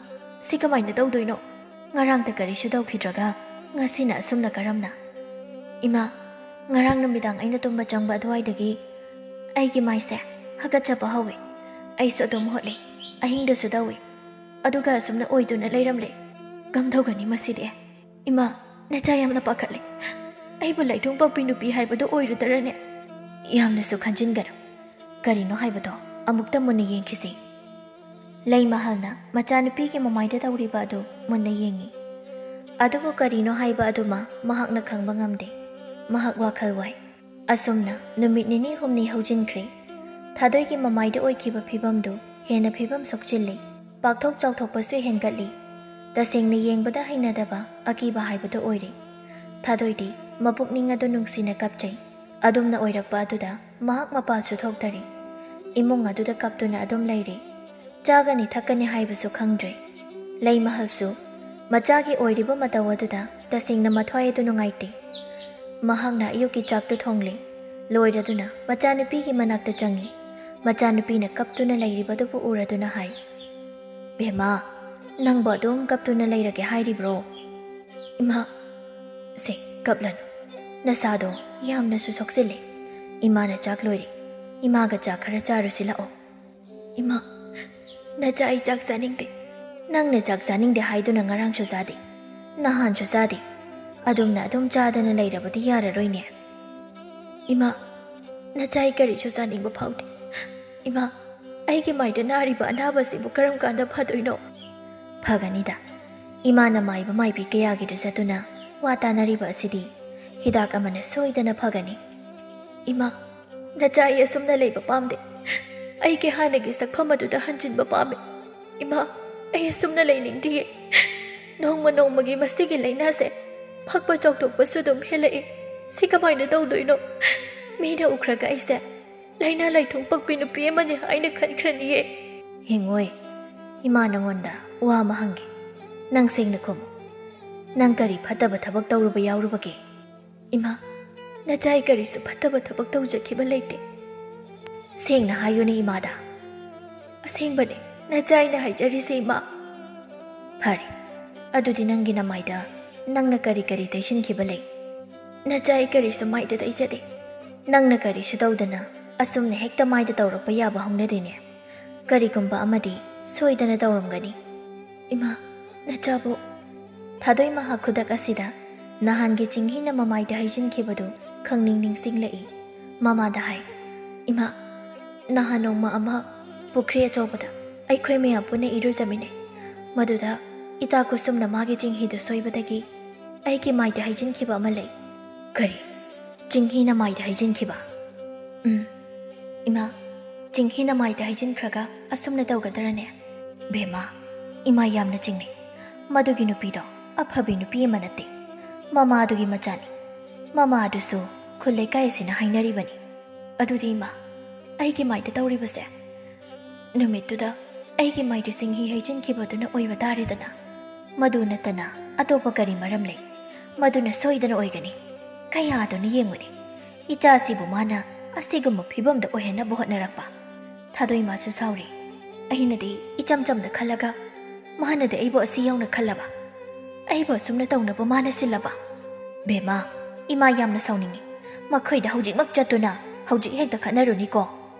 ꯁꯤ ꯀꯃꯥꯏꯅ ꯇꯧꯗꯣꯏꯅꯣ? ꯉꯔꯥꯡꯇ ꯀꯔꯤꯁꯨ ꯇꯧꯈꯤꯗ꯭ꯔꯒ ꯉꯁꯤꯅ ꯑꯁꯨꯝꯅ ꯀꯔꯝꯅ?" "ꯏꯃꯥ, ꯉꯔꯥꯡ ꯅꯨꯃꯤꯗꯥꯡ ꯑꯩꯅ ꯇꯨꯝꯕ ꯆꯪꯕ ꯑꯗꯨꯋꯥꯏꯗꯒꯤ ꯑꯩꯒꯤ ꯃꯥꯏꯁꯦ ꯍꯥꯀꯠꯆꯕ ꯍꯧꯋꯦ꯫ ꯑꯩꯁꯨ ꯑꯗꯨꯝ ꯍꯣꯠꯂꯦ, ꯑꯍꯤꯡꯗꯁꯨ ꯇꯧꯋꯦ, ꯑꯗꯨꯒ ꯑꯁꯨꯝꯅ ꯑꯣꯏꯗꯨꯅ ꯂꯩꯔꯝꯂꯦ꯫ ꯀꯝꯗꯧꯒꯅꯤ ꯃꯁꯤꯗꯤ? ꯏꯃꯥ, ꯅꯆꯥ ꯌꯥꯝꯅ ꯄꯥꯈꯠꯂꯦ꯫ ꯑꯩꯕꯨ ꯂꯥꯏꯊꯣꯡ ꯄꯥꯛꯄꯤ ꯅꯨꯄꯤ ꯍꯥꯏꯕꯗꯨ ꯑꯣꯏꯔꯨꯗꯔꯅꯦ?" "ꯌꯥꯝꯅꯁꯨ ꯈꯟꯖꯤꯟꯒꯅꯨ꯫ ꯀꯔꯤꯅꯣ ꯍꯥꯏꯕꯗꯣ ꯑꯃꯨꯛꯇ ꯃꯨꯟꯅ ꯌꯦꯡꯈꯤꯁꯤ꯫" ꯂꯩꯃꯍꯜꯅ ꯃꯆꯥꯅꯨꯄꯤꯒꯤ ꯃꯃꯥꯏꯗ ꯇꯧꯔꯤꯕ ꯑꯗꯨ ꯃꯨꯟꯅ ꯌꯦꯡꯉꯤ꯫ ꯑꯗꯨꯕꯨ ꯀꯔꯤꯅꯣ ꯍꯥꯏꯕ ꯑꯗꯨꯃ ꯃꯍꯥꯛꯅ ꯈꯪꯕ ꯉꯝꯗꯦ꯫ ꯃꯍꯥꯛ ꯋꯥꯈꯜ ꯋꯥꯏ꯫ ꯑꯁꯨꯝꯅ ꯅꯨꯃꯤꯠ ꯅꯤꯅꯤ ꯍꯨꯝꯅꯤ ꯍꯧꯖꯤꯟꯈ꯭ꯔꯦ꯫ ꯊꯥꯗꯣꯏꯒꯤ ꯃꯃꯥꯏꯗ ꯑꯣꯏꯈꯤꯕ ꯐꯤꯕꯝꯗꯨ ꯍꯦꯟꯅ ꯐꯤꯕꯝ ꯁꯣꯛꯆꯤꯜꯂꯤ꯫ ꯄꯥꯛꯊꯣꯛ ꯆꯥꯎꯊꯣꯛꯄꯁꯨ ꯍꯦꯟꯒꯠꯂꯤ꯫ ꯇꯁꯦꯡꯅ ꯌꯦꯡꯕꯗ ꯍꯩꯅꯗꯕ, ꯑꯀꯤꯕ ꯍꯥꯏꯕꯗꯨ ꯑꯣꯏꯔꯦ꯫ ꯊꯥꯗꯣꯏꯗꯤ ꯃꯄꯨꯛꯅꯤꯡ ꯑꯗꯨ ꯅꯨꯡꯁꯤꯅ ꯀꯞꯆꯩ꯫ ꯑꯗꯨꯝꯅ ꯑꯣꯏꯔꯛꯄ ꯑꯗꯨꯗ ꯃꯍꯥꯛ ꯃꯄꯥꯟꯁꯨ ꯊꯣꯛꯇꯔꯦ꯫ ꯏꯃꯨꯡ ꯑꯗꯨꯗ ꯀꯞꯇꯨꯅ ꯑꯗꯨꯝ ꯂꯩꯔꯦ꯫ ꯆꯥꯒꯅꯤ ꯊꯛꯀꯅꯤ ꯍꯥꯏꯕꯁꯨ ꯈꯪꯗ꯭ꯔꯦ꯫ ꯂꯩꯃꯍꯜꯁꯨ ꯃꯆꯥꯒꯤ ꯑꯣꯏꯔꯤꯕ ꯃꯇꯧ ꯑꯗꯨꯗ ꯇꯁꯦꯡꯅ ꯃꯊ꯭ꯋꯥꯏ ꯑꯗꯨ ꯅꯨꯡꯉꯥꯏꯇꯦ꯫ ꯃꯍꯥꯛꯅ ꯑꯌꯨꯛꯀꯤ ꯆꯥꯛꯇꯨ ꯊꯣꯡꯂꯦ꯫ ꯂꯣꯏꯔꯗꯨꯅ ꯃꯆꯥꯅꯨꯄꯤꯒꯤ ꯃꯅꯥꯛꯇ ꯆꯪꯉꯤ꯫ ꯃꯆꯥꯅꯨꯄꯤꯅ ꯀꯞꯇꯨꯅ ꯂꯩꯔꯤꯕꯗꯨꯕꯨ ꯎꯔꯗꯨꯅ ꯍꯥꯏ, "ꯕꯦꯝꯃ, ꯅꯪꯕꯨ ꯑꯗꯨꯝ ꯀꯞꯇꯨꯅ ꯂꯩꯔꯒꯦ ꯍꯥꯏꯔꯤꯕ꯭ꯔꯣ?" "ꯏꯃꯥ, ꯁꯦ, ꯀꯞꯂꯅꯨ꯫ ꯅꯁꯥꯗꯣ ꯌꯥꯝꯅꯁꯨ ꯁꯣꯛꯆꯤꯜꯂꯦ꯫ ꯏꯃꯥꯅ ꯆꯥꯛ ꯂꯣꯏꯔꯦ꯫ ꯏꯃꯥꯒ ꯆꯥꯛ ꯈꯔ ꯆꯥꯔꯨꯁꯤ ꯂꯥꯛꯑꯣ꯫" "ꯏꯃꯥ, ꯅꯆꯥ, ꯑꯩ ꯆꯥꯛ ꯆꯥꯅꯤꯡꯗꯦ꯫ ꯅꯪꯅ ꯆꯥꯛ ꯆꯥꯅꯤꯡꯗꯦ ꯍꯥꯏꯗꯨꯅ ꯉꯔꯥꯡꯁꯨ ꯆꯥꯗꯦ, ꯅꯍꯥꯟꯁꯨ ꯆꯥꯗꯦ꯫ ꯑꯗꯨꯝꯅ ꯑꯗꯨꯝ ꯆꯥꯗꯅ ꯂꯩꯔꯕꯗꯤ ꯌꯥꯔꯔꯣꯏꯅꯦ꯫" "ꯏꯃꯥ, ꯅꯆꯥ, ꯑꯩ ꯀꯔꯤꯁꯨ ꯆꯥꯅꯤꯡꯕ ꯐꯥꯎꯗꯦ꯫ ꯏꯃꯥ, ꯑꯩꯒꯤ ꯃꯥꯏꯗ ꯅꯥꯔꯤꯕ ꯑꯅꯥꯕꯁꯤꯕꯨ ꯀꯔꯝ ꯀꯥꯟꯗ ꯐꯗꯣꯏꯅꯣ? ꯐꯒꯅꯤꯗ꯫ ꯏꯃꯥꯅ ꯃꯥꯏꯕ ꯃꯥꯏꯕꯤ ꯀꯌꯥꯒꯤꯗ ꯆꯠꯇꯨꯅ ꯋꯥ ꯇꯥꯅꯔꯤꯕ ꯑꯁꯤꯗꯤ ꯍꯤꯗꯥꯛ ꯑꯃꯅ ꯁꯣꯏꯗꯅ ꯐꯒꯅꯤ꯫ ꯏꯃꯥ, ꯅꯆꯥ, ꯑꯩ ꯑꯁꯨꯝꯅ ꯂꯩꯕ ꯄꯥꯝꯗꯦ꯫ ꯑꯩꯒꯤ ꯍꯥꯟꯅꯒꯤ ꯁꯛꯐꯝ ꯑꯗꯨꯗ ꯍꯟꯖꯤꯟꯕ ꯄꯥꯝꯃꯤ꯫ ꯏꯃꯥ, ꯑꯩ ꯑꯁꯨꯝꯅ ꯂꯩꯅꯤꯡꯗꯤꯌꯦ꯫ ꯅꯣꯡꯃ ꯅꯣꯡꯃꯒꯤ ꯃꯁꯤꯒꯤ ꯂꯥꯏꯅꯥꯁꯦ ꯐꯛꯄ ꯆꯥꯎꯊꯣꯛꯄꯁꯨ ꯑꯗꯨꯝ ꯍꯦꯜꯂꯛꯏ꯫ ꯁꯤ ꯀꯃꯥꯏꯅ ꯇꯧꯗꯣꯏꯅꯣ? ꯃꯤꯅ ꯎꯈ꯭ꯔꯒ ꯑꯩꯁꯦ ꯂꯥꯏꯅꯥ ꯂꯥꯏꯊꯨꯡ ꯄꯛꯄꯤ ꯅꯨꯄꯤ ꯑꯃꯅꯤ ꯍꯥꯏꯅ ꯈꯟꯈ꯭ꯔꯅꯤꯌꯦ꯫ ꯍꯤꯡꯉꯣꯏ, ꯏꯃꯥ ꯅꯉꯣꯟꯗ ꯋꯥ ꯑꯃ ꯍꯪꯒꯦ꯫ ꯅꯪ ꯁꯦꯡꯅ ꯈꯨꯝꯃꯨ꯫ ꯅꯪ ꯀꯔꯤ ꯐꯠꯇꯕ ꯊꯕꯛ ꯇꯧꯔꯨꯕ ꯌꯥꯎꯔꯨꯕꯒꯦ? ꯏꯃꯥ, ꯅꯆꯥꯏ ꯀꯔꯤꯁꯨ ꯐꯠꯇꯕ ꯊꯕꯛ ꯇꯧꯖꯈꯤꯕ ꯂꯩꯇꯦ꯫ ꯁꯦꯡꯅ ꯍꯥꯏꯌꯨꯅꯦ ꯏꯃꯥꯗ꯫ ꯑꯁꯦꯡꯕꯅꯦ, ꯅꯆꯥꯏꯅ ꯍꯥꯏꯖꯔꯤꯁꯦ ꯏꯃꯥ꯫ ꯐꯔꯦ, ꯑꯗꯨꯗꯤ ꯅꯪꯒꯤ ꯅꯃꯥꯏꯗ ꯅꯪꯅ ꯀꯔꯤ ꯀꯔꯤ ꯇꯩꯁꯤꯟꯈꯤꯕ ꯂꯩ? ꯅꯆꯥꯏ ꯀꯔꯤꯁꯨ ꯃꯥꯏꯗ ꯇꯩꯖꯗꯦ꯫ ꯅꯪꯅ ꯀꯔꯤꯁꯨ ꯇꯧꯗꯅ ꯑꯁꯨꯝꯅ ꯍꯦꯛꯇ ꯃꯥꯏꯗ ꯇꯧꯔꯛꯄ ꯌꯥꯕ ꯍꯧꯅꯗꯦꯅꯦ꯫ ꯀꯔꯤꯒꯨꯝꯕ ꯑꯃꯗꯤ ꯁꯣꯏꯗꯅ ꯇꯧꯔꯝꯒꯅꯤ꯫ ꯏꯃꯥ, ꯅꯆꯥꯕꯨ꯫ ꯊꯥꯗꯣꯏ ꯃꯍꯥꯛ ꯈꯨꯗꯛ ꯑꯁꯤꯗ ꯅꯍꯥꯟꯒꯤ ꯆꯤꯡꯍꯤꯅ ꯃꯃꯥꯏꯗ ꯍꯩꯖꯤꯟꯈꯤꯕꯗꯨ ꯈꯪꯅꯤꯡ ꯅꯤꯡꯁꯤꯡꯂꯛꯏ꯫ ꯃꯃꯥꯗ ꯍꯥꯏ, "ꯏꯃꯥ, ꯅꯍꯥꯟ ꯅꯣꯡꯃ ꯑꯃ ꯄꯨꯈ꯭ꯔꯤ ꯑꯆꯧꯕꯗ ꯑꯩꯈꯣꯏ ꯃꯌꯥꯝ ꯄꯨꯟꯅ ꯏꯔꯨꯖꯃꯤꯟꯅꯩ꯫ ꯃꯗꯨꯗ ꯏꯇꯥ ꯀꯨꯁꯨꯝꯅ ꯃꯥꯒꯤ ꯆꯤꯡꯍꯤꯗꯨ ꯁꯣꯏꯕꯗꯒꯤ ꯑꯩꯒꯤ ꯃꯥꯏꯗ ꯍꯩꯖꯤꯟꯈꯤꯕ ꯑꯃ ꯂꯩ꯫" "ꯀꯔꯤ? ꯆꯤꯡꯍꯤꯅ ꯃꯥꯏꯗ ꯍꯩꯖꯤꯟꯈꯤꯕ?" "ꯎꯝ, ꯏꯃꯥ, ꯆꯤꯡꯍꯤꯅ ꯃꯥꯏꯗ ꯍꯩꯖꯤꯟꯈ꯭ꯔꯒ ꯑꯁꯨꯝꯅ ꯇꯧꯒꯗ꯭ꯔꯅꯦ?" "ꯕꯦꯝꯃ, ꯏꯃꯥ ꯌꯥꯝꯅ ꯆꯤꯡꯅꯩ꯫ ꯃꯗꯨꯒꯤ ꯅꯨꯄꯤꯗꯣ ꯑꯐꯕꯤ ꯅꯨꯄꯤ ꯑꯃ ꯅꯠꯇꯦ꯫ ꯃꯃꯥꯗꯨꯒꯤ ꯃꯆꯥꯅꯤ꯫ ꯃꯃꯥꯗꯨꯁꯨ ꯈꯨꯜ ꯂꯩꯀꯥꯏ ꯑꯁꯤꯅ ꯍꯥꯏꯅꯔꯤꯕꯅꯤ꯫ ꯑꯗꯨꯗꯤ ꯏꯃꯥ, ꯑꯩꯒꯤ ꯃꯥꯏꯗ ꯇꯧꯔꯤꯕꯁꯦ?" "ꯅꯨꯃꯤꯠꯇꯨꯗ ꯑꯩꯒꯤ ꯃꯥꯏꯗ ꯆꯤꯡꯍꯤ ꯍꯩꯖꯤꯟꯈꯤꯕꯗꯨꯅ ꯑꯣꯏꯕ ꯇꯥꯔꯦꯗꯅ꯫ ꯃꯗꯨ ꯅꯠꯇꯅ ꯑꯇꯣꯞꯄ ꯀꯔꯤ ꯃꯔꯝ ꯂꯩ? ꯃꯗꯨꯅ ꯁꯣꯏꯗꯅ ꯑꯣꯏꯒꯅꯤ꯫ ꯀꯌꯥꯗꯨꯅ ꯌꯦꯡꯉꯨꯅꯦ, ꯏꯆꯥꯁꯤꯕꯨ ꯃꯥꯅ ꯑꯁꯤꯒꯨꯝꯕ ꯐꯤꯕꯝꯗ ꯑꯣꯏꯍꯟꯅꯕ ꯍꯣꯠꯅꯔꯛꯄ꯫" ꯊꯥꯗꯣꯏꯃꯁꯨ ꯁꯥꯎꯔꯤ꯫ "ꯑꯩꯅꯗꯤ ꯏꯆꯝ ꯆꯝꯅ ꯈꯜꯂꯒ ꯃꯥꯅꯗꯤ ꯑꯩꯕꯨ ꯑꯁꯤ ꯌꯧꯅ ꯈꯜꯂꯕ? ꯑꯩꯕꯨ ꯑꯁꯨꯝꯅ ꯇꯧꯅꯕ ꯃꯥꯅ ꯁꯤꯜꯂꯕ? ꯕꯦꯝꯃ, ꯏꯃꯥ ꯌꯥꯝꯅ ꯁꯥꯎꯅꯤꯡꯉꯤ꯫ ꯃꯈꯣꯏꯗ ꯍꯧꯖꯤꯛꯃꯛ ꯆꯠꯇꯨꯅ ꯍꯧꯖꯤꯛ ꯍꯦꯛꯇ ꯈꯠꯅꯔꯨꯅꯤꯀꯣ꯫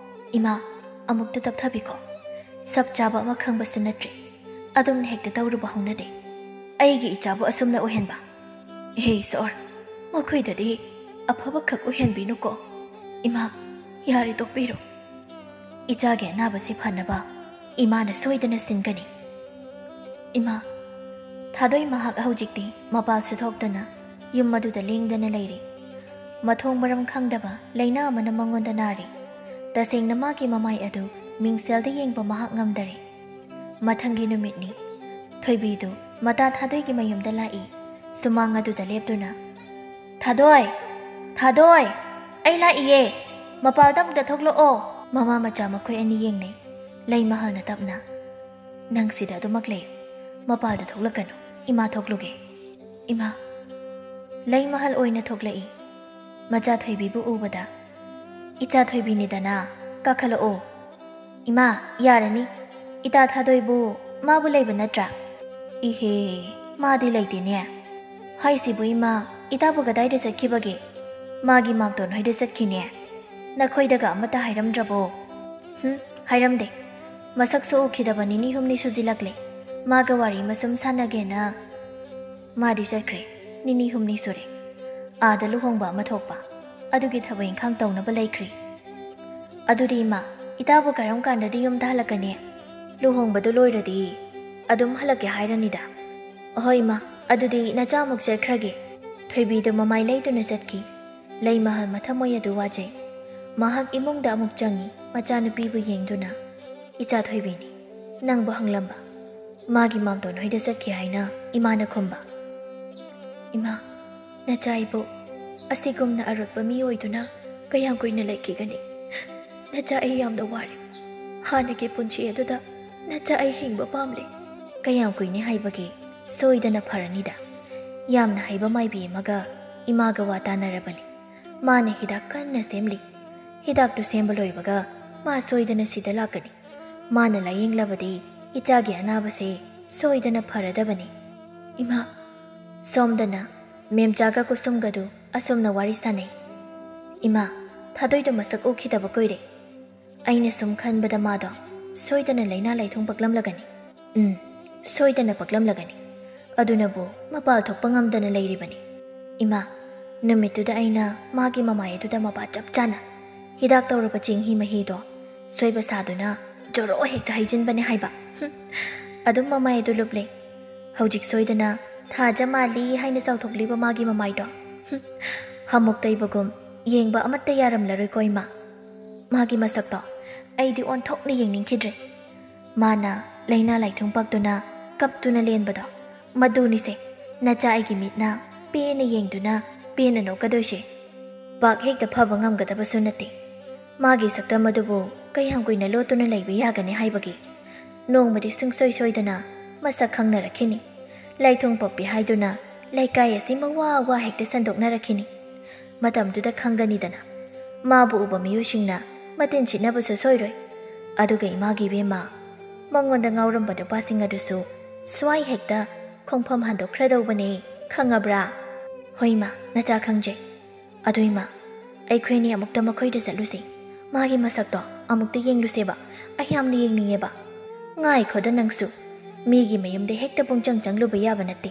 ꯏꯃꯥ, ꯑꯃꯨꯛꯇ ꯇꯞꯊꯕꯤꯈꯣ꯫ ꯁꯞ ꯆꯥꯕ ꯑꯃ ꯈꯪꯕꯁꯨ ꯅꯠꯇ꯭ꯔꯤ꯫ ꯑꯗꯨꯝꯅ ꯍꯦꯛꯇ ꯇꯧꯔꯨꯕ ꯍꯧꯅꯗꯦ꯫ ꯑꯩꯒꯤ ꯏꯆꯥꯕꯨ ꯑꯁꯨꯝꯅ ꯑꯣꯏꯍꯟꯕ꯫ ꯍꯦ ꯏꯁꯣꯔ, ꯃꯈꯣꯏꯗꯗꯤ ꯑꯐꯕ ꯈꯛ ꯑꯣꯏꯍꯟꯕꯤꯅꯨꯀꯣ꯫ ꯏꯃꯥ, ꯌꯥꯔꯦ, ꯇꯣꯛꯄꯤꯔꯣ꯫ ꯏꯆꯥꯒꯤ ꯑꯅꯥꯕꯁꯤ ꯐꯅꯕ ꯏꯃꯥꯅ ꯁꯣꯏꯗꯅ ꯁꯤꯟꯒꯅꯤ꯫ ꯏꯃꯥ, ꯊꯥꯗꯣꯏ ꯃꯍꯥꯛ ꯍꯧꯖꯤꯛꯇꯤ ꯃꯄꯥꯜꯁꯨ ꯊꯣꯛꯇꯅ ꯌꯨꯝ ꯑꯗꯨꯗ ꯂꯦꯡꯗꯅ ꯂꯩꯔꯤ꯫ ꯃꯊꯣꯡ ꯃꯔꯝ ꯈꯪꯗꯕ ꯂꯥꯏꯅꯥ ꯑꯃꯅ ꯃꯉꯣꯟꯗ ꯅꯥꯔꯤ꯫ ꯇꯁꯦꯡꯅ ꯃꯥꯒꯤ ꯃꯃꯥꯏ ꯑꯗꯨ ꯃꯤꯡꯁꯦꯜꯗ ꯌꯦꯡꯕ ꯃꯍꯥꯛ ꯉꯝꯗꯔꯦ꯫ ꯃꯊꯪꯒꯤ ꯅꯨꯃꯤꯠꯅꯤ꯫ ꯊꯣꯏꯕꯤꯗꯨ ꯃꯇꯥ ꯊꯥꯗꯣꯏꯒꯤ ꯃꯌꯨꯝꯗ ꯂꯥꯛꯏ꯫ ꯁꯨꯃꯥꯡ ꯑꯗꯨꯗ ꯂꯦꯞꯇꯨꯅ, "ꯊꯥꯗꯣꯏ! ꯊꯥꯗꯣꯏ! ꯑꯩ ꯂꯥꯛꯏꯌꯦ! ꯃꯄꯥꯜꯗ ꯑꯃꯨꯛꯇ ꯊꯣꯛꯂꯛꯑꯣ!" ꯃꯃꯥ ꯃꯆꯥ ꯃꯈꯣꯏ ꯑꯅꯤ ꯌꯦꯡꯅꯩ꯫ ꯂꯩꯃꯍꯜꯅ ꯇꯞꯅ, "ꯅꯪ ꯁꯤꯗ ꯑꯗꯨꯃꯛ ꯂꯩ꯫ ꯃꯄꯥꯜꯗ ꯊꯣꯛꯂꯛꯀꯅꯨ꯫ ꯏꯃꯥ ꯊꯣꯛꯂꯨꯒꯦ꯫" ꯏꯃꯥ꯫ ꯂꯩꯃꯍꯜ ꯑꯣꯏꯅ ꯊꯣꯛꯂꯛꯏ꯫ ꯃꯆꯥ ꯊꯣꯏꯕꯤꯕꯨ ꯎꯕꯗ, "ꯏꯆꯥ ꯊꯣꯏꯕꯤꯅꯤꯗꯅ, ꯀꯥꯈꯠꯂꯛꯑꯣ꯫" "ꯏꯃꯥ, ꯌꯥꯔꯅꯤ꯫ ꯏꯇꯥ ꯊꯥꯗꯣꯏꯕꯨ, ꯃꯥꯕꯨ ꯂꯩꯕ ꯅꯠꯇ꯭ꯔꯥ?" "ꯏꯍꯦ, ꯃꯥꯗꯤ ꯂꯩꯇꯦꯅꯦ꯫ ꯍꯥꯏꯁꯤꯕꯨ ꯏꯃꯥ, ꯏꯇꯥꯕꯨ ꯀꯗꯥꯏꯗ ꯆꯠꯈꯤꯕꯒꯦ? ꯃꯥꯒꯤ ꯃꯥꯝꯇꯣꯟ ꯍꯣꯏꯗ ꯆꯠꯈꯤꯅꯦ꯫ ꯅꯈꯣꯏꯗꯒ ꯑꯃꯠꯇ ꯍꯥꯏꯔꯝꯗ꯭ꯔꯕꯣ?" "ꯍꯨꯝ, ꯍꯥꯏꯔꯝꯗꯦ꯫ ꯃꯁꯛꯁꯨ ꯎꯈꯤꯗꯕ ꯅꯤꯅꯤ ꯍꯨꯝꯅꯤ ꯁꯨꯖꯤꯜꯂꯛꯂꯦ꯫ ꯃꯥꯒ ꯋꯥꯔꯤ ꯃꯁꯨꯝ ꯁꯥꯟꯅꯒꯦꯅ꯫ ꯃꯥꯗꯤ ꯆꯠꯈ꯭ꯔꯦ꯫ ꯅꯤꯅꯤ ꯍꯨꯝꯅꯤ ꯁꯨꯔꯦ꯫ ꯑꯥꯗ ꯂꯨꯍꯣꯡꯕ ꯑꯃ ꯊꯣꯛꯄ꯫ ꯑꯗꯨꯒꯤ ꯊꯕꯛ ꯏꯪꯈꯥꯡ ꯇꯧꯅꯕ ꯂꯩꯈ꯭ꯔꯤ꯫ ꯑꯗꯨꯗꯤ ꯏꯃꯥ, ꯏꯇꯥꯕꯨ ꯀꯔꯝ ꯀꯥꯟꯗꯗꯤ ꯌꯨꯝꯗ ꯍꯜꯂꯛꯀꯅꯤ? ꯂꯨꯍꯣꯡꯕꯗꯨ ꯂꯣꯏꯔꯗꯤ ꯑꯗꯨꯝ ꯍꯜꯂꯛꯀꯦ ꯍꯥꯏꯔꯅꯤꯗ꯫" "ꯑꯍꯣꯏ ꯏꯃꯥ, ꯑꯗꯨꯗꯤ ꯅꯆꯥ ꯑꯃꯨꯛ ꯆꯠꯈ꯭ꯔꯒꯦ꯫" ꯊꯣꯏꯕꯤꯗꯨ ꯃꯃꯥꯏ ꯂꯩꯇꯨꯅ ꯆꯠꯈꯤ꯫ ꯂꯩꯃꯍꯜ ꯃꯊꯃꯣꯏ ꯑꯗꯨ ꯋꯥꯖꯩ꯫ ꯃꯍꯥꯛ ꯏꯃꯨꯡꯗ ꯑꯃꯨꯛ ꯆꯪꯉꯤ, ꯃꯆꯥꯅꯨꯄꯤꯕꯨ ꯌꯦꯡꯗꯨꯅ꯫ "ꯏꯆꯥ ꯊꯣꯏꯕꯤꯅꯤ, ꯅꯪꯕꯨ ꯍꯪꯂꯝꯕ꯫ ꯃꯥꯒꯤ ꯃꯥꯝꯇꯣꯟ ꯍꯣꯏꯗ ꯆꯠꯈꯤ ꯍꯥꯏꯅ ꯏꯃꯥꯅ ꯈꯨꯝꯕ꯫" "ꯏꯃꯥ, ꯅꯆꯥ ꯏꯕꯣꯛ, ꯑꯁꯤꯒꯨꯝꯅ ꯑꯔꯣꯠꯄ ꯃꯤ ꯑꯣꯏꯗꯨꯅ ꯀꯌꯥꯝ ꯀꯨꯏꯅ ꯂꯩꯈꯤꯒꯅꯤ? ꯅꯆꯥ ꯑꯩ ꯌꯥꯝꯅ ꯋꯥꯔꯦ꯫ ꯍꯥꯟꯅꯒꯤ ꯄꯨꯟꯁꯤ ꯑꯗꯨꯗ ꯅꯆꯥ ꯑꯩ ꯍꯤꯡꯕ ꯄꯥꯝꯂꯦ꯫" "ꯀꯌꯥꯝ ꯀꯨꯏꯅꯤ ꯍꯥꯏꯕꯒꯦ? ꯁꯣꯏꯗꯅ ꯐꯔꯅꯤꯗ꯫" ꯌꯥꯝꯅ ꯍꯩꯕ ꯃꯥꯏꯕꯤ ꯑꯃꯒ ꯏꯃꯥꯒ ꯋꯥ ꯇꯥꯅꯔꯕꯅꯤ꯫ ꯃꯥꯅ ꯍꯤꯗꯥꯛ ꯀꯟꯅ ꯁꯦꯝꯂꯤ꯫ ꯍꯤꯗꯥꯛꯇꯨ ꯁꯦꯝꯕ ꯂꯣꯏꯕꯒ ꯃꯥ ꯁꯣꯏꯗꯅ ꯁꯤꯗ ꯂꯥꯛꯀꯅꯤ꯫ ꯃꯥꯅ ꯂꯥꯌꯦꯡꯂꯕꯗꯤ ꯏꯆꯥꯒꯤ ꯑꯅꯥꯕꯁꯦ ꯁꯣꯏꯗꯅ ꯐꯔꯗꯕꯅꯤ꯫ ꯏꯃꯥ, ꯁꯣꯝꯗꯅ ꯃꯦꯝꯆꯥꯒ ꯀꯨꯁꯨꯝꯒꯗꯨ ꯑꯁꯨꯝꯅ ꯋꯥꯔꯤ ꯁꯥꯟꯅꯩ꯫ "ꯏꯃꯥ, ꯊꯥꯗꯣꯏꯗꯣ ꯃꯁꯛ ꯎꯈꯤꯗꯕ ꯀꯨꯏꯔꯦ꯫ ꯑꯩꯅ ꯁꯨꯝ ꯈꯟꯕꯗ ꯃꯥꯗꯣ ꯁꯣꯏꯗꯅ ꯂꯥꯏꯅꯥ ꯂꯥꯏꯊꯨꯡ ꯄꯛꯂꯝꯂꯒꯅꯤ꯫ ꯎꯝ, ꯁꯣꯏꯗꯅ ꯄꯛꯂꯝꯂꯒꯅꯤ꯫ ꯑꯗꯨꯅꯕꯨ ꯃꯄꯥꯜ ꯊꯣꯛꯄ ꯉꯝꯗꯅ ꯂꯩꯔꯤꯕꯅꯤ꯫ ꯏꯃꯥ, ꯅꯨꯃꯤꯠꯇꯨꯗ ꯑꯩꯅ ꯃꯥꯒꯤ ꯃꯃꯥꯏ ꯑꯗꯨꯗ ꯃꯄꯥ ꯆꯞ ꯆꯥꯅ ꯍꯤꯗꯥꯛ ꯇꯧꯔꯕ ꯆꯦꯡꯍꯤ ꯃꯍꯤꯗꯣ ꯁꯣꯏꯕ ꯁꯥꯗꯨꯅ ꯖꯣꯔꯣ ꯍꯦꯛꯇ ꯍꯩꯖꯤꯟꯕꯅꯦ ꯍꯥꯏꯕ꯫ ꯍꯨꯝ, ꯑꯗꯨꯝ ꯃꯃꯥꯏ ꯑꯗꯨ ꯂꯨꯞꯂꯦ꯫ ꯍꯧꯖꯤꯛ ꯁꯣꯏꯗꯅ ꯊꯥꯖ ꯃꯥꯜꯂꯤ ꯍꯥꯏꯅ ꯆꯥꯎꯊꯣꯛꯂꯤꯕ ꯃꯥꯒꯤ ꯃꯃꯥꯏꯗꯣ꯫ ꯍꯨꯝ, ꯍꯥꯃꯨꯛ ꯇꯩꯕꯒꯨꯝ ꯌꯦꯡꯕ ꯑꯃꯠꯇ ꯌꯥꯔꯝꯂꯔꯣꯏꯀꯣ ꯏꯃꯥ꯫ ꯃꯥꯒꯤ ꯃꯁꯛꯇꯣ ꯑꯩꯗꯤ ꯑꯣꯟꯊꯣꯛꯅ ꯌꯦꯡꯅꯤꯡꯈꯤꯗ꯭ꯔꯦ꯫ ꯃꯥꯅ ꯂꯥꯏꯅꯥ ꯂꯥꯏꯊꯨꯡ ꯄꯛꯇꯨꯅ ꯀꯞꯇꯨꯅ ꯂꯦꯟꯕꯗꯣ, ꯃꯗꯨꯅꯤꯁꯦ ꯅꯆꯥ ꯑꯩꯒꯤ ꯃꯤꯠꯅ ꯄꯦꯟꯅ ꯌꯦꯡꯗꯨꯅ ꯄꯦꯟꯅ ꯅꯣꯛꯀꯗꯣꯏꯁꯦ꯫ ꯄꯥꯛ ꯍꯦꯛꯇ ꯐꯕ ꯉꯝꯒꯗꯕꯁꯨ ꯅꯠꯇꯦ꯫ ꯃꯥꯒꯤ ꯁꯛꯇꯝ ꯑꯗꯨꯕꯨ ꯀꯌꯥꯝ ꯀꯨꯏꯅ ꯂꯣꯠꯇꯨꯅ ꯂꯩꯕ ꯌꯥꯒꯅꯤ ꯍꯥꯏꯕꯒꯦ? ꯅꯣꯡꯃꯗꯤ ꯁꯨꯡꯁꯣꯏ ꯁꯣꯏꯗꯅ ꯃꯁꯛ ꯈꯪꯅꯔꯛꯈꯤꯅꯤ꯫ ꯂꯥꯏꯊꯣꯡ ꯄꯛꯄꯤ ꯍꯥꯏꯗꯨꯅ ꯂꯩꯀꯥꯏ ꯑꯁꯤ ꯃꯋꯥ ꯋꯥ ꯍꯦꯛꯇ ꯁꯟꯗꯣꯛꯅꯔꯛꯈꯤꯅꯤ꯫ ꯃꯇꯝꯗꯨꯗ ꯈꯪꯒꯅꯤꯗꯅ꯫ ꯃꯥꯕꯨ ꯎꯕ ꯃꯤꯑꯣꯏꯁꯤꯡꯅ ꯃꯇꯤꯟ ꯁꯤꯠꯅꯕꯁꯨ ꯁꯣꯏꯔꯣꯏ꯫ ꯑꯗꯨꯒ ꯏꯃꯥꯒꯤ ꯏꯕꯦꯝꯃ, ꯃꯉꯣꯟꯗ ꯉꯥꯎꯔꯝꯕ ꯅꯨꯄꯥꯁꯤꯡ ꯑꯗꯨꯁꯨ ꯁ꯭ꯋꯥꯏ ꯍꯦꯛꯇ ꯈꯣꯡꯐꯝ ꯍꯟꯗꯣꯛꯈ꯭ꯔꯗꯧꯕꯅꯦ, ꯈꯪꯉꯕ꯭ꯔꯥ? ꯍꯣꯏ ꯏꯃꯥ, ꯅꯆꯥ ꯈꯪꯖꯩ꯫ ꯑꯗꯨ ꯏꯃꯥ, ꯑꯩꯈꯣꯏꯅꯤ ꯑꯃꯨꯛꯇ ꯃꯈꯣꯏꯗ ꯆꯠꯂꯨꯁꯤ꯫ ꯃꯥꯒꯤ ꯃꯁꯛꯇꯣ ꯑꯃꯨꯛꯇ ꯌꯦꯡꯂꯨꯁꯦꯕ꯫ ꯑꯩ ꯌꯥꯝꯅ ꯌꯦꯡꯅꯤꯡꯉꯦꯕ꯫ ꯉꯥꯏꯈꯣꯗ ꯅꯪꯁꯨ꯫ ꯃꯤꯒꯤ ꯃꯌꯨꯝꯗ ꯍꯦꯛꯇ ꯄꯨꯡꯆꯪ ꯆꯪꯂꯨꯕ ꯌꯥꯕ ꯅꯠꯇꯦ꯫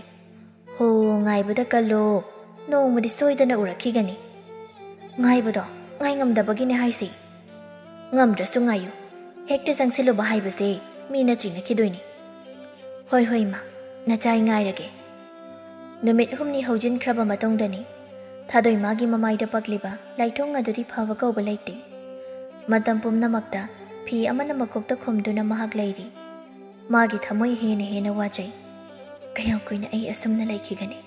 ꯍꯣ, ꯉꯥꯏꯕꯗ ꯀꯜꯂꯣ꯫ ꯅꯣꯡꯃꯗꯤ ꯁꯣꯏꯗꯅ ꯎꯔꯛꯈꯤꯒꯅꯤ꯫ ꯉꯥꯏꯕꯗꯣ ꯉꯥꯏꯉꯝꯗꯕꯒꯤꯅꯦ ꯍꯥꯏꯁꯦ꯫ ꯉꯝꯗ꯭ꯔꯁꯨ ꯉꯥꯏꯌꯨ꯫ ꯍꯦꯛꯇ ꯆꯪꯁꯤꯜꯂꯨꯕ ꯍꯥꯏꯕꯁꯦ ꯃꯤꯅ ꯆꯤꯡꯅꯈꯤꯗꯣꯏꯅꯤ꯫ ꯍꯣꯏ, ꯍꯣꯏ, ꯏꯃꯥ, ꯅꯆꯥꯏ ꯉꯥꯏꯔꯒꯦ꯫ ꯅꯨꯃꯤꯠ ꯍꯨꯝꯅꯤ ꯍꯧꯖꯤꯟꯈ꯭ꯔꯕ ꯃꯇꯨꯡꯗꯅꯤ ꯊꯥꯗꯣꯏꯃꯥꯒꯤ ꯃꯃꯥꯏꯗ ꯄꯛꯂꯤꯕ ꯂꯥꯏꯊꯣꯡ ꯑꯗꯨꯗꯤ ꯐꯕ ꯀꯧꯕ ꯂꯩꯇꯦ꯫ ꯃꯇꯝ ꯄꯨꯝꯅꯃꯛꯇ ꯐꯤ ꯑꯃꯅ ꯃꯀꯣꯛꯇ ꯈꯨꯝꯗꯨꯅ ꯃꯍꯥꯛ ꯂꯩꯔꯤ꯫ ꯃꯥꯒꯤ ꯊꯃꯣꯏ ꯍꯦꯟꯅ ꯍꯦꯟꯅ ꯋꯥꯖꯩ꯫ ꯀꯌꯥꯝ ꯀꯨꯏꯅ ꯑꯩ ꯑꯁꯨꯝꯅ ꯂꯩꯈꯤꯒꯅꯤ?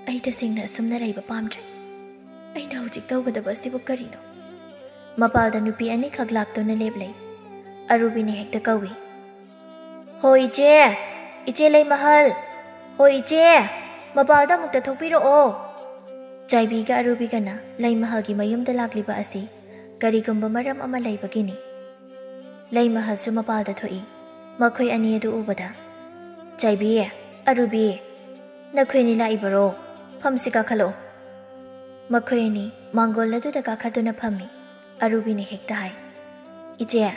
ꯑꯩ ꯇꯁꯦꯡꯅ ꯑꯁꯨꯝꯅ ꯂꯩꯕ ꯄꯥꯝꯗ꯭ꯔꯦ꯫ ꯑꯩꯅ ꯍꯧꯖꯤꯛ ꯇꯧꯒꯗꯕ ꯑꯁꯤꯕꯨ ꯀꯔꯤꯅꯣ? ꯃꯄꯥꯜꯗ ꯅꯨꯄꯤ ꯑꯅꯤꯈꯛ ꯂꯥꯛꯇꯨꯅ ꯂꯦꯞꯂꯦ꯫ ꯑꯔꯨꯕꯤꯅ ꯍꯦꯛꯇ ꯀꯧꯏ, "ꯍꯣ ꯏꯆꯦ! ꯏꯆꯦ ꯂꯩꯃꯍꯜ! ꯍꯣ ꯏꯆꯦ! ꯃꯄꯥꯜꯗ ꯑꯃꯨꯛꯇ ꯊꯣꯛꯄꯤꯔꯛꯑꯣ!" ꯆꯥꯏꯕꯤꯒ ꯑꯔꯨꯕꯤꯒꯅ ꯂꯩꯃꯍꯜꯒꯤ ꯃꯌꯨꯝꯗ ꯂꯥꯛꯂꯤꯕ ꯑꯁꯤ ꯀꯔꯤꯒꯨꯝꯕ ꯃꯔꯝ ꯑꯃ ꯂꯩꯕꯒꯤꯅꯤ꯫ ꯂꯩꯃꯍꯜꯁꯨ ꯃꯄꯥꯜꯗ ꯊꯣꯛꯏ꯫ ꯃꯈꯣꯏ ꯑꯅꯤ ꯑꯗꯨ ꯎꯕꯗ, "ꯆꯥꯏꯕꯤ, ꯑꯔꯨꯕꯤ, ꯅꯈꯣꯏ ꯑꯅꯤ ꯂꯥꯛꯏꯕꯔꯣ? ꯐꯝꯁꯤ, ꯀꯥꯈꯠꯂꯛꯑꯣ꯫" ꯃꯈꯣꯏ ꯑꯅꯤ ꯃꯥꯡꯒꯣꯜ ꯑꯗꯨꯗ ꯀꯥꯈꯠꯇꯨꯅ ꯐꯝꯃꯤ꯫ ꯑꯔꯨꯕꯤꯅ ꯍꯦꯛꯇ ꯍꯥꯏ, "ꯏꯆꯦ,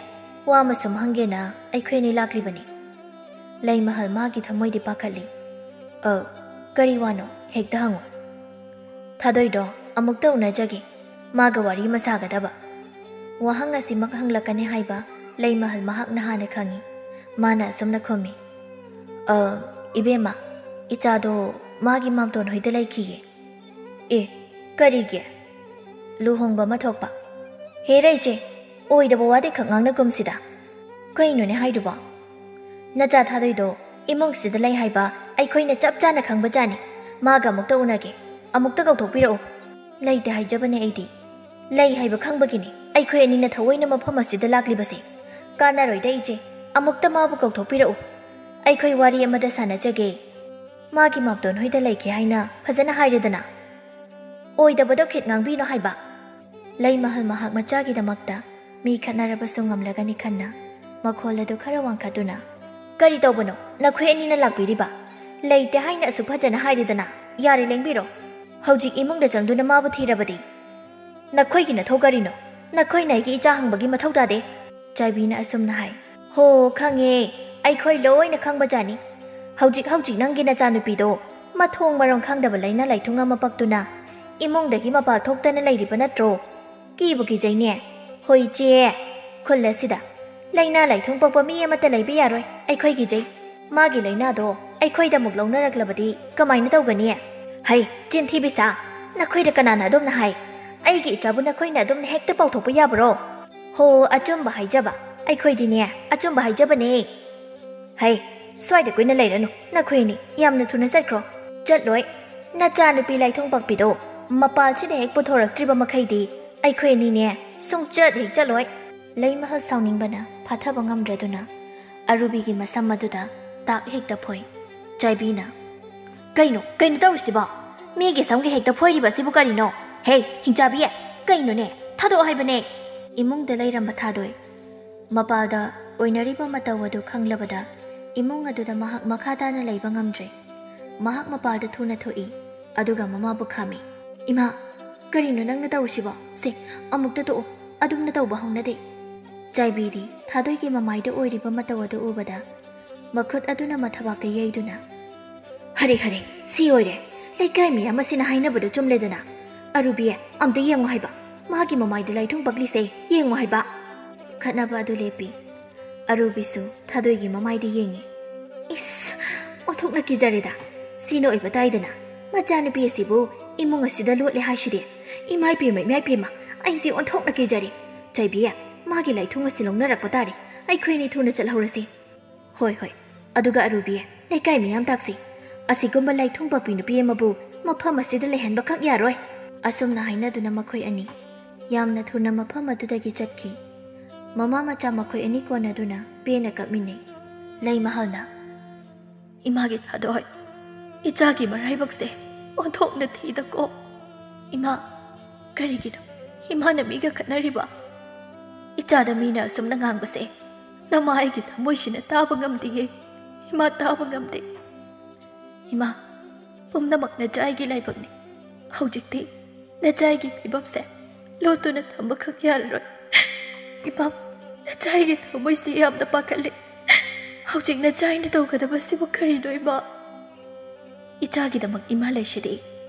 ꯋꯥ ꯑꯃ ꯁꯨꯝ ꯍꯪꯒꯦꯅ ꯑꯩꯈꯣꯏ ꯑꯅꯤ ꯂꯥꯛꯂꯤꯕꯅꯤ꯫" ꯂꯩꯃꯍꯜ ꯃꯥꯒꯤ ꯊꯃꯣꯏꯗꯤ ꯄꯥꯈꯠꯂꯤ꯫ "ꯑ, ꯀꯔꯤ ꯋꯥꯅꯣ? ꯍꯦꯛꯇ ꯍꯪꯉꯨ꯫" ꯊꯥꯗꯣꯏꯗꯣ ꯑꯃꯨꯛꯇ ꯎꯅꯖꯒꯦ꯫ ꯃꯥꯒ ꯋꯥꯔꯤ ꯑꯃ ꯁꯥꯒꯗꯕ꯫ ꯋꯥꯍꯪ ꯑꯁꯤꯃꯛ ꯍꯪꯂꯛꯀꯅꯤ ꯍꯥꯏꯕ ꯂꯩꯃꯍꯜ ꯃꯍꯥꯛꯅ ꯍꯥꯟꯅ ꯈꯪꯏ꯫ ꯃꯥꯅ ꯑꯁꯨꯝꯅ ꯈꯨꯝꯃꯤ, "ꯑ, ꯏꯕꯦꯝꯃ, ꯏꯆꯥꯗꯣ ꯃꯥꯒꯤ ꯃꯥꯝꯇꯣꯟ ꯍꯣꯏꯗ ꯂꯩꯈꯤꯌꯦ꯫" "ꯑꯦ, ꯀꯔꯤꯒꯤ?" "ꯂꯨꯍꯣꯡꯕ ꯑꯃ ꯊꯣꯛꯄ꯫" "ꯍꯦꯔꯥ ꯏꯆꯦ, ꯑꯣꯏꯗꯕ ꯋꯥꯗꯤ ꯈꯛ ꯉꯥꯡꯅꯒꯨꯝꯁꯤꯗ꯫ ꯀꯩꯅꯣꯅꯦ ꯍꯥꯏꯗꯨꯕꯣ? ꯅꯆꯥ ꯊꯥꯗꯣꯏꯗꯣ ꯏꯃꯨꯡꯁꯤꯗ ꯂꯩ ꯍꯥꯏꯕ ꯑꯩꯈꯣꯏꯅ ꯆꯞ ꯆꯥꯅ ꯈꯪꯕꯖꯥꯠꯅꯤ꯫ ꯃꯥꯒ ꯑꯃꯨꯛꯇ ꯎꯅꯒꯦ, ꯑꯃꯨꯛꯇ ꯀꯧꯊꯣꯛꯄꯤꯔꯛꯎ꯫" "ꯂꯩꯇꯦ ꯍꯥꯏꯖꯕꯅꯦ ꯑꯩꯗꯤ꯫ ꯂꯩ ꯍꯥꯏꯕ ꯈꯪꯕꯒꯤꯅꯤ ꯑꯩꯈꯣꯏ ꯑꯅꯤꯅ ꯊꯑꯣꯏꯅ ꯃꯐꯝ ꯑꯁꯤꯗ ꯂꯥꯛꯂꯤꯕꯁꯦ꯫ ꯀꯥꯟꯅꯔꯣꯏꯗ ꯏꯆꯦ, ꯑꯃꯨꯛꯇ ꯃꯥꯕꯨ ꯀꯧꯊꯣꯛꯄꯤꯔꯛꯎ꯫ ꯑꯩꯈꯣꯏ ꯋꯥꯔꯤ ꯑꯃꯗ ꯁꯥꯟꯅꯖꯒꯦ꯫ ꯃꯥꯒꯤ ꯃꯥꯝꯇꯣꯟ ꯍꯣꯏꯗ ꯂꯩꯈꯤ ꯍꯥꯏꯅ ꯐꯖꯅ ꯍꯥꯏꯔꯦꯗꯅ꯫ ꯑꯣꯏꯗꯕꯗꯣ ꯈꯤꯠ ꯉꯥꯡꯕꯤꯅꯣ ꯍꯥꯏꯕ꯫" ꯂꯩꯃꯍꯜ ꯃꯍꯥꯛ ꯃꯆꯥꯒꯤꯗꯃꯛꯇ ꯃꯤ ꯈꯠꯅꯔꯕꯁꯨ ꯉꯝꯂꯒꯅꯤ ꯈꯟꯅ ꯃꯈꯣꯜ ꯑꯗꯨ ꯈꯔ ꯋꯥꯡꯈꯠꯇꯨꯅ, "ꯀꯔꯤ ꯇꯧꯕꯅꯣ ꯅꯈꯣꯏ ꯑꯅꯤꯅ ꯂꯥꯛꯄꯤꯔꯤꯕ? ꯂꯩꯇꯦ ꯍꯥꯏꯅ ꯑꯁꯨꯛ ꯐꯖꯅ ꯍꯥꯏꯔꯦꯗꯅ, ꯌꯥꯔꯦ ꯂꯦꯡꯕꯤꯔꯣ꯫ ꯍꯧꯖꯤꯛ ꯏꯃꯨꯡꯗ ꯆꯪꯗꯨꯅ ꯃꯥꯕꯨ ꯊꯤꯔꯕꯗꯤ ꯅꯈꯣꯏꯒꯤ ꯅꯊꯧ ꯀꯔꯤꯅꯣ? ꯅꯈꯣꯏꯅ ꯑꯩꯒꯤ ꯏꯆꯥ ꯍꯪꯕꯒꯤ ꯃꯊꯧ ꯇꯥꯗꯦ꯫" ꯆꯥꯏꯕꯤꯅ ꯑꯁꯨꯝꯅ ꯍꯥꯏ꯫ "ꯍꯣ, ꯈꯪꯉꯦ, ꯑꯩꯈꯣꯏ ꯂꯣꯏꯅ ꯈꯪꯕꯖꯥꯠꯅꯤ꯫ ꯍꯧꯖꯤꯛ ꯍꯧꯖꯤꯛ ꯅꯪꯒꯤ ꯅꯆꯥꯅꯨꯄꯤꯗꯣ ꯃꯊꯣꯡ ꯃꯔꯝ ꯈꯪꯗꯕ ꯂꯥꯏꯅꯥ ꯂꯥꯏꯊꯨꯡ ꯑꯃ ꯄꯛꯇꯨꯅ ꯏꯃꯨꯡꯗꯒꯤ ꯃꯄꯥꯟ ꯊꯣꯛꯇꯅ ꯂꯩꯔꯤꯕ ꯅꯠꯇ꯭ꯔꯣ? ꯀꯤꯕꯨ ꯀꯤꯖꯩꯅꯦ꯫ ꯍꯣꯏ ꯏꯆꯦ, ꯈꯨꯜ ꯑꯁꯤꯗ ꯂꯥꯏꯅꯥ ꯂꯥꯏꯊꯨꯡ ꯄꯛꯄ ꯃꯤ ꯑꯃꯠꯇ ꯂꯩꯕ ꯌꯥꯔꯣꯏ꯫ ꯑꯩꯈꯣꯏ ꯀꯤꯖꯩ꯫ ꯃꯥꯒꯤ ꯂꯥꯏꯅꯥꯗꯣ ꯑꯩꯈꯣꯏꯗ ꯑꯃꯨꯛ ꯂꯧꯅꯔꯛꯂꯕꯗꯤ ꯀꯃꯥꯏꯅ ꯇꯧꯒꯅꯤ?" "ꯍꯩ, ꯆꯤꯟꯊꯤꯕꯤ ꯁꯥ! ꯅꯈꯣꯏꯗ ꯀꯅꯥꯅ ꯑꯗꯨꯝꯅ ꯍꯥꯏ? ꯑꯩꯒꯤ ꯏꯆꯥꯕꯨ ꯅꯈꯣꯏꯅ ꯑꯗꯨꯝꯅ ꯍꯦꯛꯇ ꯄꯥꯎꯊꯣꯛꯄ ꯌꯥꯕ꯭ꯔꯣ? ꯍꯣ, ꯑꯆꯨꯝꯕ ꯍꯥꯏꯖꯕ꯫ ꯑꯩꯈꯣꯏꯗꯤꯅꯦ, ꯑꯆꯨꯝꯕ ꯍꯥꯏꯖꯕꯅꯦ꯫" "ꯍꯩ, ꯁ꯭ꯋꯥꯏꯗ ꯀꯨꯏꯅ ꯂꯩꯔꯅꯨ꯫ ꯅꯈꯣꯏ ꯑꯅꯤ ꯌꯥꯝꯅ ꯊꯨꯅ ꯆꯠꯈ꯭ꯔꯣ꯫" "ꯆꯠꯂꯣꯏ꯫ ꯅꯆꯥꯅꯨꯄꯤ ꯂꯥꯏꯊꯣꯡ ꯄꯥꯛꯄꯤꯗꯣ ꯃꯄꯥꯜꯁꯤꯗ ꯍꯦꯛ ꯄꯨꯊꯣꯔꯛꯇ꯭ꯔꯤꯕ ꯃꯈꯩꯗꯤ ꯑꯩꯈꯣꯏ ꯑꯅꯤꯅꯦ ꯁꯨꯡꯆꯠ ꯍꯦꯛ ꯆꯠꯂꯣꯏ꯫" ꯂꯩꯃꯍꯜ ꯁꯥꯎꯅꯤꯡꯕꯅ ꯐꯥꯊꯕ ꯉꯝꯗ꯭ꯔꯗꯨꯅ ꯑꯔꯨꯕꯤꯒꯤ ꯃꯁꯝ ꯑꯗꯨꯗ ꯇꯥꯛ ꯍꯦꯛꯇ ꯐꯣꯏ꯫ ꯆꯥꯏꯕꯤꯅ, "ꯀꯩꯅꯣ, ꯀꯩꯅꯣ ꯇꯧꯔꯤꯁꯤꯕꯣ? ꯃꯤꯒꯤ ꯁꯝꯒ ꯍꯦꯛꯇ ꯐꯣꯏꯔꯤꯕ ꯑꯁꯤꯕꯨ ꯀꯔꯤꯅꯣ? ꯍꯦ, ꯍꯤꯡꯆꯥꯕꯤ, ꯀꯩꯅꯣꯅꯦ? ꯊꯥꯗꯣꯛꯑꯣ ꯍꯥꯏꯕꯅꯦ!" ꯏꯃꯨꯡꯗ ꯂꯩꯔꯝꯕ ꯊꯥꯗꯣꯏ ꯃꯄꯥꯜꯗ ꯑꯣꯏꯅꯔꯤꯕ ꯃꯇꯧ ꯑꯗꯨ ꯈꯪꯂꯕꯗ ꯏꯃꯨꯡ ꯑꯗꯨꯗ ꯃꯍꯥꯛ ꯃꯈꯥ ꯇꯥꯅ ꯂꯩꯕ ꯉꯝꯗ꯭ꯔꯦ꯫ ꯃꯍꯥꯛ ꯃꯄꯥꯜꯗ ꯊꯨꯅ ꯊꯣꯛꯏ, ꯑꯗꯨꯒ ꯃꯃꯥꯕꯨ ꯈꯥꯝꯃꯤ꯫ "ꯏꯃꯥ, ꯀꯔꯤꯅꯣ ꯅꯪꯅ ꯇꯧꯔꯤꯁꯤꯕꯣ? ꯁꯦ, ꯑꯃꯨꯛꯇ ꯇꯣꯛꯑꯣ, ꯑꯗꯨꯝꯅ ꯇꯧꯕ ꯍꯧꯅꯗꯦ꯫" ꯆꯥꯏꯕꯤꯗꯤ ꯊꯥꯗꯣꯏꯒꯤ ꯃꯃꯥꯏꯗ ꯑꯣꯏꯔꯤꯕ ꯃꯇꯧ ꯑꯗꯨ ꯎꯕꯗ ꯃꯈꯨꯠ ꯑꯗꯨꯅ ꯃꯊꯕꯥꯛꯇ ꯌꯩꯗꯨꯅ, "ꯍꯔꯦ ꯍꯔꯦ, ꯁꯤ ꯑꯣꯏꯔꯦ꯫ ꯂꯩꯀꯥꯏ ꯃꯤꯌꯥꯝ ꯑꯁꯤꯅ ꯍꯥꯏꯅꯕꯗꯨ ꯆꯨꯝꯂꯦꯗꯅ꯫ ꯑꯔꯨꯕꯤ, ꯑꯝꯇ ꯌꯦꯡꯉꯨ ꯍꯥꯏꯕ꯫ ꯃꯥꯒꯤ ꯃꯃꯥꯏꯗ ꯂꯥꯏꯊꯨꯡ ꯄꯛꯂꯤꯁꯦ ꯌꯦꯡꯉꯣ ꯍꯥꯏꯕ꯫ ꯈꯠꯅꯕ ꯑꯗꯨ ꯂꯦꯞꯄꯤ꯫ ꯑꯔꯨꯕꯤꯁꯨ ꯊꯥꯗꯣꯏꯒꯤ ꯃꯃꯥꯏꯗ ꯌꯦꯡꯉꯤ꯫ ꯏꯁ, ꯑꯣꯟꯊꯣꯛꯅ ꯀꯤꯖꯔꯦꯗ꯫ ꯁꯤꯅ ꯑꯣꯏꯕ ꯇꯥꯏꯗꯅ꯫ ꯃꯆꯥꯅꯨꯄꯤ ꯑꯁꯤꯕꯨ ꯏꯃꯨꯡ ꯑꯁꯤꯗ ꯂꯣꯠꯂꯦ ꯍꯥꯏꯁꯤꯗꯤ꯫ ꯏꯃꯥ ꯏꯄꯦꯝꯃ, ꯏꯃꯥ ꯏꯄꯦꯝꯃ, ꯑꯩꯗꯤ ꯑꯣꯟꯊꯣꯛꯅ ꯀꯤꯖꯔꯦ꯫ ꯆꯩꯕꯤ, ꯃꯥꯒꯤ ꯂꯥꯏꯊꯨꯡ ꯑꯁꯤ ꯂꯧꯅꯔꯛꯄ ꯇꯥꯔꯦ꯫ ꯑꯩꯈꯣꯏꯅꯤ ꯊꯨꯅ ꯆꯠꯍꯧꯔꯁꯤ꯫ ꯍꯣꯏ, ꯍꯣꯏ꯫ ꯑꯗꯨꯒ ꯑꯔꯨꯕꯤ, ꯂꯩꯀꯥꯏ ꯃꯤꯌꯥꯝ ꯇꯥꯛꯁꯤ꯫ ꯑꯁꯤꯒꯨꯝꯕ ꯂꯥꯏꯊꯨꯡ ꯄꯛꯄꯤ ꯅꯨꯄꯤ ꯑꯃꯕꯨ ꯃꯐꯝ ꯑꯁꯤꯗ ꯂꯩꯍꯟꯕ ꯈꯛ ꯌꯥꯔꯣꯏ꯫ ꯑꯁꯨꯝꯅ ꯍꯥꯏꯅꯗꯨꯅ ꯃꯈꯣꯏ ꯑꯅꯤ ꯌꯥꯝꯅ ꯊꯨꯅ ꯃꯐꯝ ꯑꯗꯨꯗꯒꯤ ꯆꯠꯈꯤ꯫ ꯃꯃꯥ ꯃꯆꯥ ꯃꯈꯣꯏ ꯑꯅꯤ ꯀꯣꯟꯅꯗꯨꯅ ꯄꯦꯟꯅ ꯀꯞꯃꯤꯟꯅꯩ꯫ ꯂꯩꯃꯍꯜꯅ, "ꯏꯃꯥꯒꯤ ꯊꯥꯗꯣꯏ, ꯏꯆꯥꯒꯤ ꯃꯔꯥꯏꯕꯛꯁꯦ ꯑꯣꯟꯊꯣꯛꯅ ꯊꯤꯗꯀꯣ꯫ ꯏꯃꯥ, ꯀꯔꯤꯒꯤꯅꯣ ꯏꯃꯥꯅ ꯃꯤꯒ ꯈꯠꯅꯔꯤꯕ? ꯏꯆꯥꯗ ꯃꯤꯅ ꯑꯁꯨꯝꯅ ꯉꯥꯡꯕꯁꯦ ꯅꯃꯥ ꯑꯩꯒꯤ ꯊꯃꯣꯏꯁꯤꯅ ꯇꯥꯕ ꯉꯝꯗꯤꯌꯦ꯫ ꯏꯃꯥ, ꯇꯥꯕ ꯉꯝꯗꯦ꯫ ꯏꯃꯥ, ꯄꯨꯝꯅꯃꯛ ꯅꯆꯥꯏꯒꯤ ꯂꯥꯏꯕꯛꯅꯤ꯫ ꯍꯧꯖꯤꯛꯇꯤ ꯅꯆꯥꯏꯒꯤ ꯐꯤꯕꯝꯁꯦ ꯂꯣꯠꯇꯨꯅ ꯊꯝꯕꯈꯛ ꯌꯥꯔꯔꯣꯏ꯫ ꯏꯃꯥ, ꯅꯆꯥꯏꯒꯤ ꯊꯃꯣꯏꯁꯦ ꯌꯥꯝꯅ ꯄꯥꯈꯠꯂꯦ꯫ ꯍꯧꯖꯤꯛ ꯅꯆꯥꯏꯅ ꯇꯧꯒꯗꯕꯁꯤꯕꯨ ꯀꯔꯤꯅꯣ, ꯏꯃꯥ? ꯏꯆꯥꯒꯤꯗꯃꯛ ꯏꯃꯥ ꯂꯩꯁꯤꯗꯤ꯫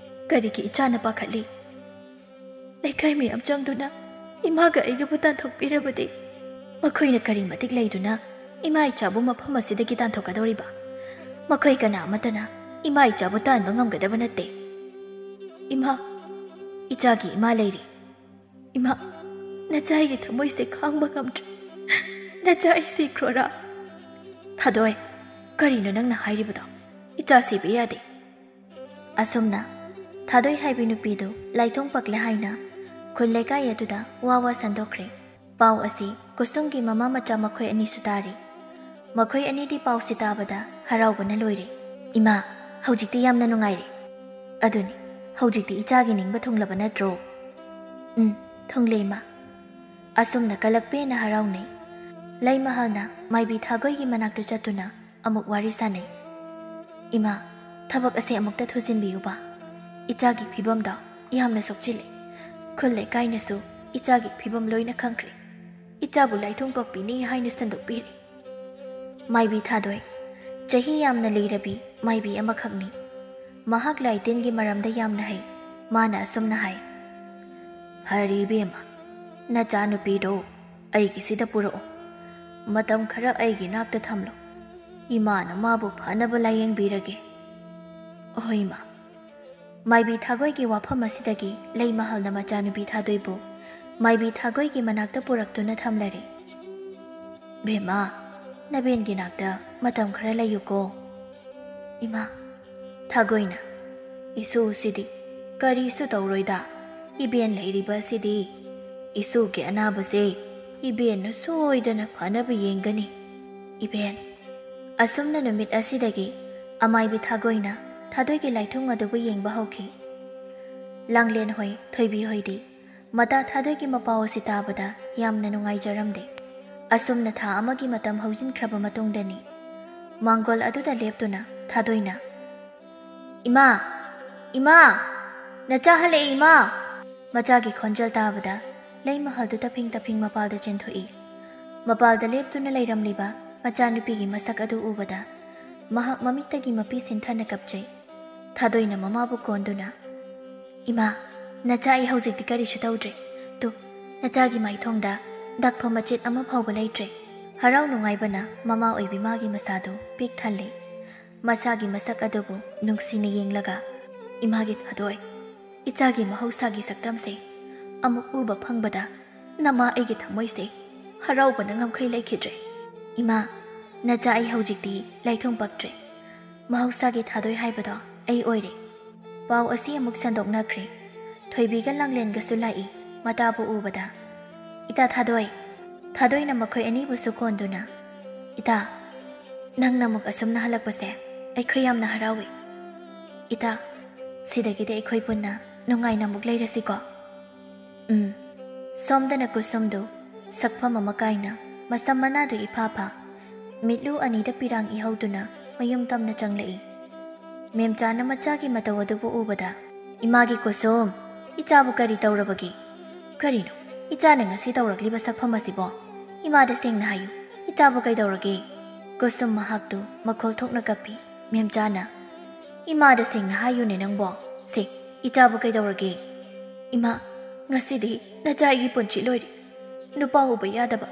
ꯀꯔꯤꯒꯤ ꯏꯆꯥꯅ ꯄꯥꯈꯠꯂꯤ? ꯂꯩꯀꯥꯏ ꯃꯌꯥꯝ ꯆꯪꯗꯨꯅ ꯏꯃꯥꯒ ꯑꯩꯒꯕꯨ ꯇꯥꯟꯊꯣꯛꯄꯤꯔꯕꯗꯤ? ꯃꯈꯣꯏꯅ ꯀꯔꯤ ꯃꯇꯤꯛ ꯂꯩꯗꯨꯅ ꯏꯃꯥ ꯏꯆꯥꯕꯨ ꯃꯐꯝ ꯑꯁꯤꯗꯒꯤ ꯇꯥꯟꯊꯣꯛꯀꯗꯧꯔꯤꯕ? ꯃꯈꯣꯏ ꯀꯅꯥ ꯑꯃꯠꯇꯅ ꯏꯃꯥ ꯏꯆꯥꯕꯨ ꯇꯥꯟꯕ ꯉꯝꯒꯗꯕ ꯅꯠꯇꯦ꯫ ꯏꯃꯥ, ꯏꯆꯥꯒꯤ ꯏꯃꯥ ꯂꯩꯔꯤ꯫ ꯏꯃꯥ, ꯅꯆꯥꯏꯒꯤ ꯊꯃꯣꯏꯁꯦ ꯈꯥꯡꯕ ꯉꯝꯗ꯭ꯔꯦ꯫ ꯅꯆꯥꯏ ꯁꯤꯈ꯭ꯔꯣꯔꯥ?" "ꯊꯥꯗꯣꯏ, ꯀꯔꯤꯅꯣ ꯅꯪꯅ ꯍꯥꯏꯔꯤꯕꯗꯣ? ꯏꯆꯥ ꯁꯤꯕ ꯌꯥꯗꯦ꯫" ꯑꯁꯨꯝꯅ ꯊꯥꯗꯣꯏ ꯍꯥꯏꯕꯤ ꯅꯨꯄꯤꯗꯨ ꯂꯥꯏꯊꯣꯡ ꯄꯛꯂꯦ ꯍꯥꯏꯅ ꯈꯨꯜ ꯂꯩꯀꯥꯏ ꯑꯗꯨꯗ ꯋꯥ ꯋꯥ ꯁꯟꯗꯣꯛꯈ꯭ꯔꯦ꯫ ꯄꯥꯎ ꯑꯁꯤ ꯀꯨꯁꯨꯝꯒꯤ ꯃꯃꯥ ꯃꯆꯥ ꯃꯈꯣꯏ ꯑꯅꯤꯁꯨ ꯇꯥꯔꯤ꯫ ꯃꯈꯣꯏ ꯑꯅꯤꯗꯤ ꯄꯥꯎꯁꯤ ꯇꯥꯕꯗ ꯍꯔꯥꯎꯕꯅ ꯂꯣꯏꯔꯦ꯫ "ꯏꯃꯥ, ꯍꯧꯖꯤꯛꯇꯤ ꯌꯥꯝꯅ ꯅꯨꯡꯉꯥꯏꯔꯦ꯫ ꯑꯗꯨꯅꯤ, ꯍꯧꯖꯤꯛꯇꯤ ꯏꯆꯥꯒꯤ ꯅꯤꯡꯕ ꯊꯨꯡꯂꯕ ꯅꯠꯇ꯭ꯔꯣ?" "ꯎꯝ, ꯊꯨꯡꯂꯦ, ꯏꯃꯥ꯫" ꯑꯁꯨꯝꯅ ꯀꯂꯛꯄꯦꯅ ꯍꯔꯥꯎꯅꯩ꯫ ꯂꯩꯃꯍꯜꯅ ꯃꯥꯏꯕꯤ ꯊꯥꯒꯣꯏꯒꯤ ꯃꯅꯥꯛꯇ ꯆꯠꯇꯨꯅ ꯑꯃꯨꯛ ꯋꯥꯔꯤ ꯁꯥꯅꯩ꯫ "ꯏꯃꯥ, ꯊꯕꯛ ꯑꯁꯦ ꯑꯃꯨꯛꯇ ꯊꯨꯖꯤꯟꯕꯤꯌꯨꯕ꯫ ꯏꯆꯥꯒꯤ ꯐꯤꯕꯝꯗꯣ ꯌꯥꯝꯅ ꯁꯣꯛꯆꯤꯜꯂꯦ꯫ ꯈꯨꯜ ꯂꯩꯀꯥꯏꯅꯁꯨ ꯏꯆꯥꯒꯤ ꯐꯤꯕꯝ ꯂꯣꯏꯅ ꯈꯪꯈ꯭ꯔꯦ꯫ ꯏꯆꯥꯕꯨ ꯂꯥꯏꯊꯣꯡ ꯄꯛꯄꯤꯅꯤ ꯍꯥꯏꯅ ꯁꯟꯗꯣꯛꯄꯤꯔꯦ꯫" ꯃꯥꯏꯕꯤ ꯊꯥꯗꯣꯏ, ꯆꯍꯤ ꯌꯥꯝꯅ ꯂꯤꯔꯕꯤ ꯃꯥꯏꯕꯤ ꯑꯃꯈꯛꯅꯤ꯫ ꯃꯍꯥꯛ ꯂꯥꯏ ꯇꯤꯟꯒꯤ ꯃꯔꯝꯗ ꯌꯥꯝꯅ ꯍꯩ꯫ ꯃꯥꯅ ꯑꯁꯨꯝꯅ ꯍꯥꯏ, "ꯐꯔꯦ ꯏꯕꯦꯝꯃ, ꯅꯆꯥꯅꯨꯄꯤꯗꯣ ꯑꯩꯒꯤꯁꯤꯗ ꯄꯨꯔꯛꯎ꯫ ꯃꯇꯝ ꯈꯔ ꯑꯩꯒꯤ ꯅꯥꯛꯇ ꯊꯝꯂꯨ꯫ ꯏꯃꯥꯅ ꯃꯥꯕꯨ ꯐꯅꯕ ꯂꯥꯌꯦꯡꯕꯤꯔꯒꯦ꯫" "ꯑꯍꯣꯏ, ꯏꯃꯥ꯫" ꯃꯥꯏꯕꯤ ꯊꯥꯒꯣꯏꯒꯤ ꯋꯥꯐꯝ ꯑꯁꯤꯗꯒꯤ ꯂꯩꯃꯍꯜꯅ ꯃꯆꯥꯅꯨꯄꯤ ꯊꯥꯗꯣꯏꯕꯨ ꯃꯥꯏꯕꯤ ꯊꯥꯒꯣꯏꯒꯤ ꯃꯅꯥꯛꯇ ꯄꯨꯔꯛꯇꯨꯅ ꯊꯝꯂꯔꯦ꯫ "ꯕꯦꯝꯃ, ꯅꯕꯦꯟꯒꯤ ꯅꯥꯛꯇ ꯃꯇꯝ ꯈꯔ ꯂꯩꯌꯨꯀꯣ꯫" "ꯏꯃꯥ꯫" ꯊꯥꯒꯣꯏꯅ, "ꯏꯁꯨꯁꯤꯗꯤ ꯀꯔꯤꯁꯨ ꯇꯧꯔꯣꯏꯗ꯫ ꯏꯕꯦꯟ ꯂꯩꯔꯤꯕ ꯑꯁꯤꯗꯤ ꯏꯁꯨꯒꯤ ꯑꯅꯥꯕꯁꯦ ꯏꯕꯦꯟꯅ ꯁꯣꯏꯗꯅ ꯐꯅꯕ ꯌꯦꯡꯒꯅꯤ, ꯏꯕꯦꯟ꯫" ꯑꯁꯨꯝꯅ ꯅꯨꯃꯤꯠ ꯑꯁꯤꯗꯒꯤ ꯑꯃꯥꯏꯕꯤ ꯊꯥꯒꯣꯏꯅ ꯊꯥꯗꯣꯏꯒꯤ ꯂꯥꯏꯊꯨꯡ ꯑꯗꯨꯕꯨ ꯌꯦꯡꯕ ꯍꯧꯈꯤ꯫ ꯂꯥꯡꯂꯦꯟ ꯍꯣꯏ, ꯊꯣꯏꯕꯤ ꯍꯣꯏꯗꯤ ꯃꯇꯥ ꯊꯥꯗꯣꯏꯒꯤ ꯃꯄꯥꯎ ꯑꯁꯤ ꯇꯥꯕꯗ ꯌꯥꯝꯅ ꯅꯨꯡꯉꯥꯏꯖꯔꯝꯗꯦ꯫ ꯑꯁꯨꯝꯅ ꯊꯥ ꯑꯃꯒꯤ ꯃꯇꯝ ꯍꯧꯖꯤꯟꯈ꯭ꯔꯕ ꯃꯇꯨꯡꯗꯅꯤ꯫ ꯃꯥꯡꯒꯣꯜ ꯑꯗꯨꯗ ꯂꯦꯞꯇꯨꯅ ꯊꯥꯗꯣꯏꯅ, "ꯏꯃꯥ! ꯏꯃꯥ! ꯅꯆꯥ ꯍꯜꯂꯛꯑꯦ, ꯏꯃꯥ!" ꯃꯆꯥꯒꯤ ꯈꯣꯟꯖꯦꯜ ꯇꯥꯕꯗ ꯂꯩꯃꯍꯜꯗꯨ ꯇꯞꯐꯤꯡ ꯇꯞꯐꯤꯡ ꯃꯄꯥꯜꯗ ꯆꯦꯟꯊꯣꯛꯏ꯫ ꯃꯄꯥꯜꯗ ꯂꯦꯞꯇꯨꯅ ꯂꯩꯔꯝꯂꯤꯕ ꯃꯆꯥꯅꯨꯄꯤꯒꯤ ꯃꯁꯛ ꯑꯗꯨ ꯎꯕꯗ ꯃꯍꯥꯛ ꯃꯃꯤꯠꯇꯒꯤ ꯃꯄꯤ ꯁꯤꯟꯊꯅ ꯀꯞꯆꯩ꯫ ꯊꯥꯗꯣꯏꯅ ꯃꯃꯥꯕꯨ ꯀꯣꯟꯗꯨꯅ, "ꯏꯃꯥ, ꯅꯆꯥ, ꯑꯩ ꯍꯧꯖꯤꯛꯇꯤ ꯀꯔꯤꯁꯨ ꯇꯧꯗ꯭ꯔꯦ꯫ ꯇꯨ, ꯅꯆꯥꯒꯤ ꯃꯥꯏꯊꯣꯡꯗ ꯗꯥꯛꯐ ꯃꯆꯦꯠ ꯑꯃ ꯐꯥꯎꯕ ꯂꯩꯇ꯭ꯔꯦ꯫" ꯍꯔꯥꯎ ꯅꯨꯡꯉꯥꯏꯕꯅ ꯃꯃꯥ ꯑꯣꯏꯕꯤ ꯃꯥꯒꯤ ꯃꯁꯥꯗꯨ ꯄꯤꯛ ꯊꯜꯂꯦ꯫ ꯃꯁꯥꯒꯤ ꯃꯁꯛ ꯑꯗꯨꯕꯨ ꯅꯨꯡꯁꯤꯅ ꯌꯦꯡꯂꯒ, "ꯏꯃꯥꯒꯤ ꯊꯥꯗꯣꯏ, ꯏꯆꯥꯒꯤ ꯃꯍꯧꯁꯥꯒꯤ ꯁꯛꯇꯝꯁꯦ ꯑꯃꯨꯛ ꯎꯕ ꯐꯪꯕꯗ ꯅꯃꯥ ꯑꯩꯒꯤ ꯊꯃꯣꯏꯁꯦ ꯍꯔꯥꯎꯕꯅ ꯉꯝꯈꯩ ꯂꯩꯈꯤꯗ꯭ꯔꯦ꯫ ꯏꯃꯥ, ꯅꯆꯥ, ꯑꯩ ꯍꯧꯖꯤꯛꯇꯤ ꯂꯥꯏꯊꯨꯡ ꯄꯛꯇ꯭ꯔꯦ꯫ ꯃꯍꯧꯁꯥꯒꯤ ꯊꯥꯗꯣꯏ ꯍꯥꯏꯕꯗꯣ ꯑꯩ ꯑꯣꯏꯔꯦ꯫" ꯄꯥꯎ ꯑꯁꯤ ꯑꯃꯨꯛ ꯁꯟꯗꯣꯛꯅꯈ꯭ꯔꯦ꯫ ꯊꯣꯏꯕꯤꯒ ꯂꯥꯡꯂꯦꯟꯒꯁꯨ ꯂꯥꯛꯏ꯫ ꯃꯇꯥꯕꯨ ꯎꯕꯗ, "ꯏꯇꯥ ꯊꯥꯗꯣꯏ!" ꯊꯥꯗꯣꯏꯅ ꯃꯈꯣꯏ ꯑꯅꯤꯕꯨꯁꯨ ꯀꯣꯟꯗꯨꯅ, "ꯏꯇꯥ, ꯅꯪꯅ ꯑꯃꯨꯛ ꯑꯁꯨꯝꯅ ꯍꯜꯂꯛꯄꯁꯦ ꯑꯩꯈꯣꯏ ꯌꯥꯝꯅ ꯍꯔꯥꯎꯏ꯫ ꯏꯇꯥ, ꯁꯤꯗꯒꯤꯗꯤ ꯑꯩꯈꯣꯏ ꯄꯨꯟꯅ ꯅꯨꯡꯉꯥꯏꯅ ꯑꯃꯨꯛ ꯂꯩꯔꯁꯤꯀꯣ?" "ꯎꯝ꯫" ꯁꯣꯝꯗꯅ ꯀꯨꯁꯨꯝꯗꯨ ꯁꯛꯐꯝ ꯑꯃ ꯀꯥꯏꯅ, ꯃꯁꯝ ꯃꯅꯥꯗꯨ ꯏꯐꯥ ꯐꯥ, ꯃꯤꯠꯂꯨ ꯑꯅꯤꯗ ꯄꯤꯔꯥꯡ ꯏꯍꯧꯗꯨꯅ ꯃꯌꯨꯝ ꯇꯝꯅ ꯆꯪꯂꯛꯏ꯫ ꯃꯦꯝꯆꯥꯅ ꯃꯆꯥꯒꯤ ꯃꯇꯧ ꯑꯗꯨꯕꯨ ꯎꯕꯗ, "ꯏꯃꯥꯒꯤ ꯀꯨꯁꯨꯝ, ꯏꯆꯥꯕꯨ ꯀꯔꯤ ꯇꯧꯔꯕꯒꯦ? ꯀꯔꯤꯅꯣ ꯏꯆꯥꯅ ꯉꯁꯤ ꯇꯧꯔꯛꯂꯤꯕ ꯁꯛꯐꯝ ꯑꯁꯤꯕꯣ? ꯏꯃꯥꯗ ꯁꯦꯡꯅ ꯍꯥꯏꯌꯨ, ꯏꯆꯥꯕꯨ ꯀꯩꯗꯧꯔꯒꯦ?" ꯀꯨꯁꯨꯝ ꯃꯍꯥꯛꯇꯨ ꯃꯈꯣꯜ ꯊꯣꯛꯅ ꯀꯞꯄꯤ꯫ ꯃꯦꯝꯆꯥꯅ, "ꯏꯃꯥꯗ ꯁꯦꯡꯅ ꯍꯥꯏꯌꯨꯅꯦ ꯅꯪꯕꯣ꯫ ꯁꯦ, ꯏꯆꯥꯕꯨ ꯀꯩꯗꯧꯔꯒꯦ?" "ꯏꯃꯥ, ꯉꯁꯤꯗꯤ ꯅꯆꯥ ꯑꯩꯒꯤ ꯄꯨꯟꯁꯤ ꯂꯣꯏꯔꯦ꯫ ꯅꯨꯄꯥ ꯎꯕ ꯌꯥꯗꯕ,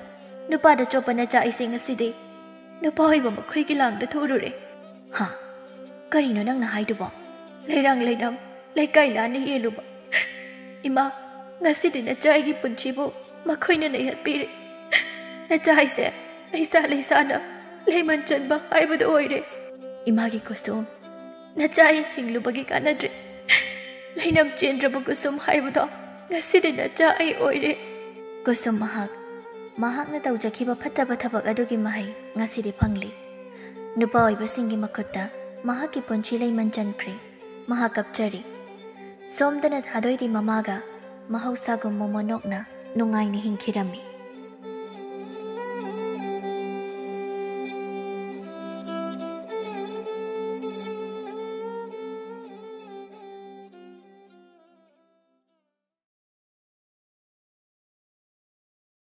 ꯅꯨꯄꯥꯗ ꯆꯣꯞꯄ ꯅꯆꯥ ꯑꯩꯁꯦ ꯉꯁꯤꯗꯤ ꯅꯨꯄꯥ ꯑꯣꯏꯕ ꯃꯈꯣꯏꯒꯤ ꯂꯥꯡꯗ ꯊꯣꯛꯎꯔꯨꯔꯦ꯫ ꯍꯥ? ꯀꯔꯤꯅꯣ ꯅꯪꯅ ꯍꯥꯏꯗꯨꯕꯣ? ꯂꯩꯔꯥꯡ ꯂꯩꯔꯝ, ꯂꯩꯀꯥꯏ ꯂꯥꯟꯅ ꯌꯦꯜꯂꯨꯕ꯫ ꯏꯃꯥ, ꯉꯁꯤꯗꯤ ꯅꯆꯥ ꯑꯩꯒꯤ ꯄꯨꯟꯁꯤꯕꯨ ꯃꯈꯣꯏꯅ ꯅꯩꯍꯠꯄꯤꯔꯦ꯫ ꯅꯆꯥ ꯑꯩꯁꯦ ꯂꯩꯁꯥ ꯂꯩꯁꯥꯅ ꯂꯩꯃꯟ ꯆꯟꯕ ꯍꯥꯏꯕꯗꯨ ꯑꯣꯏꯔꯦ꯫ ꯏꯃꯥꯒꯤ ꯀꯨꯁꯨꯝ, ꯅꯆꯥ ꯑꯩ ꯍꯤꯡꯂꯨꯕꯒꯤ ꯀꯥꯟꯅꯗ꯭ꯔꯦ꯫ ꯂꯩꯅꯝ ꯆꯦꯟꯗ꯭ꯔꯕ ꯀꯨꯁꯨꯝ ꯍꯥꯏꯕꯗꯣ ꯉꯁꯤꯗꯤ ꯅꯆꯥ ꯑꯩ ꯑꯣꯏꯔꯦ꯫ ꯀꯨꯁꯨꯝ ꯃꯍꯥꯛ, ꯃꯍꯥꯛꯅ ꯇꯧꯖꯈꯤꯕ ꯐꯠꯇꯕ ꯊꯕꯛ ꯑꯗꯨꯒꯤ ꯃꯍꯩ ꯉꯁꯤꯗꯤ ꯐꯪꯂꯤ꯫ ꯅꯨꯄꯥ ꯑꯣꯏꯕꯁꯤꯡꯒꯤ ꯃꯈꯨꯠꯇ ꯃꯍꯥꯛꯀꯤ ꯄꯨꯟꯁꯤ ꯂꯩꯃꯟ ꯆꯟꯈ꯭ꯔꯦ꯫ ꯃꯍꯥꯛ ꯀꯞꯆꯔꯤ꯫ ꯁꯣꯝꯗꯅ ꯊꯥꯗꯣꯏꯗꯤ ꯃꯃꯥꯒ ꯃꯍꯧꯁꯥꯒꯨꯝ ꯃꯣꯃꯣꯅꯣꯛꯅ ꯅꯨꯡꯉꯥꯏꯅ ꯍꯤꯡꯈꯤꯔꯝꯃꯤ꯫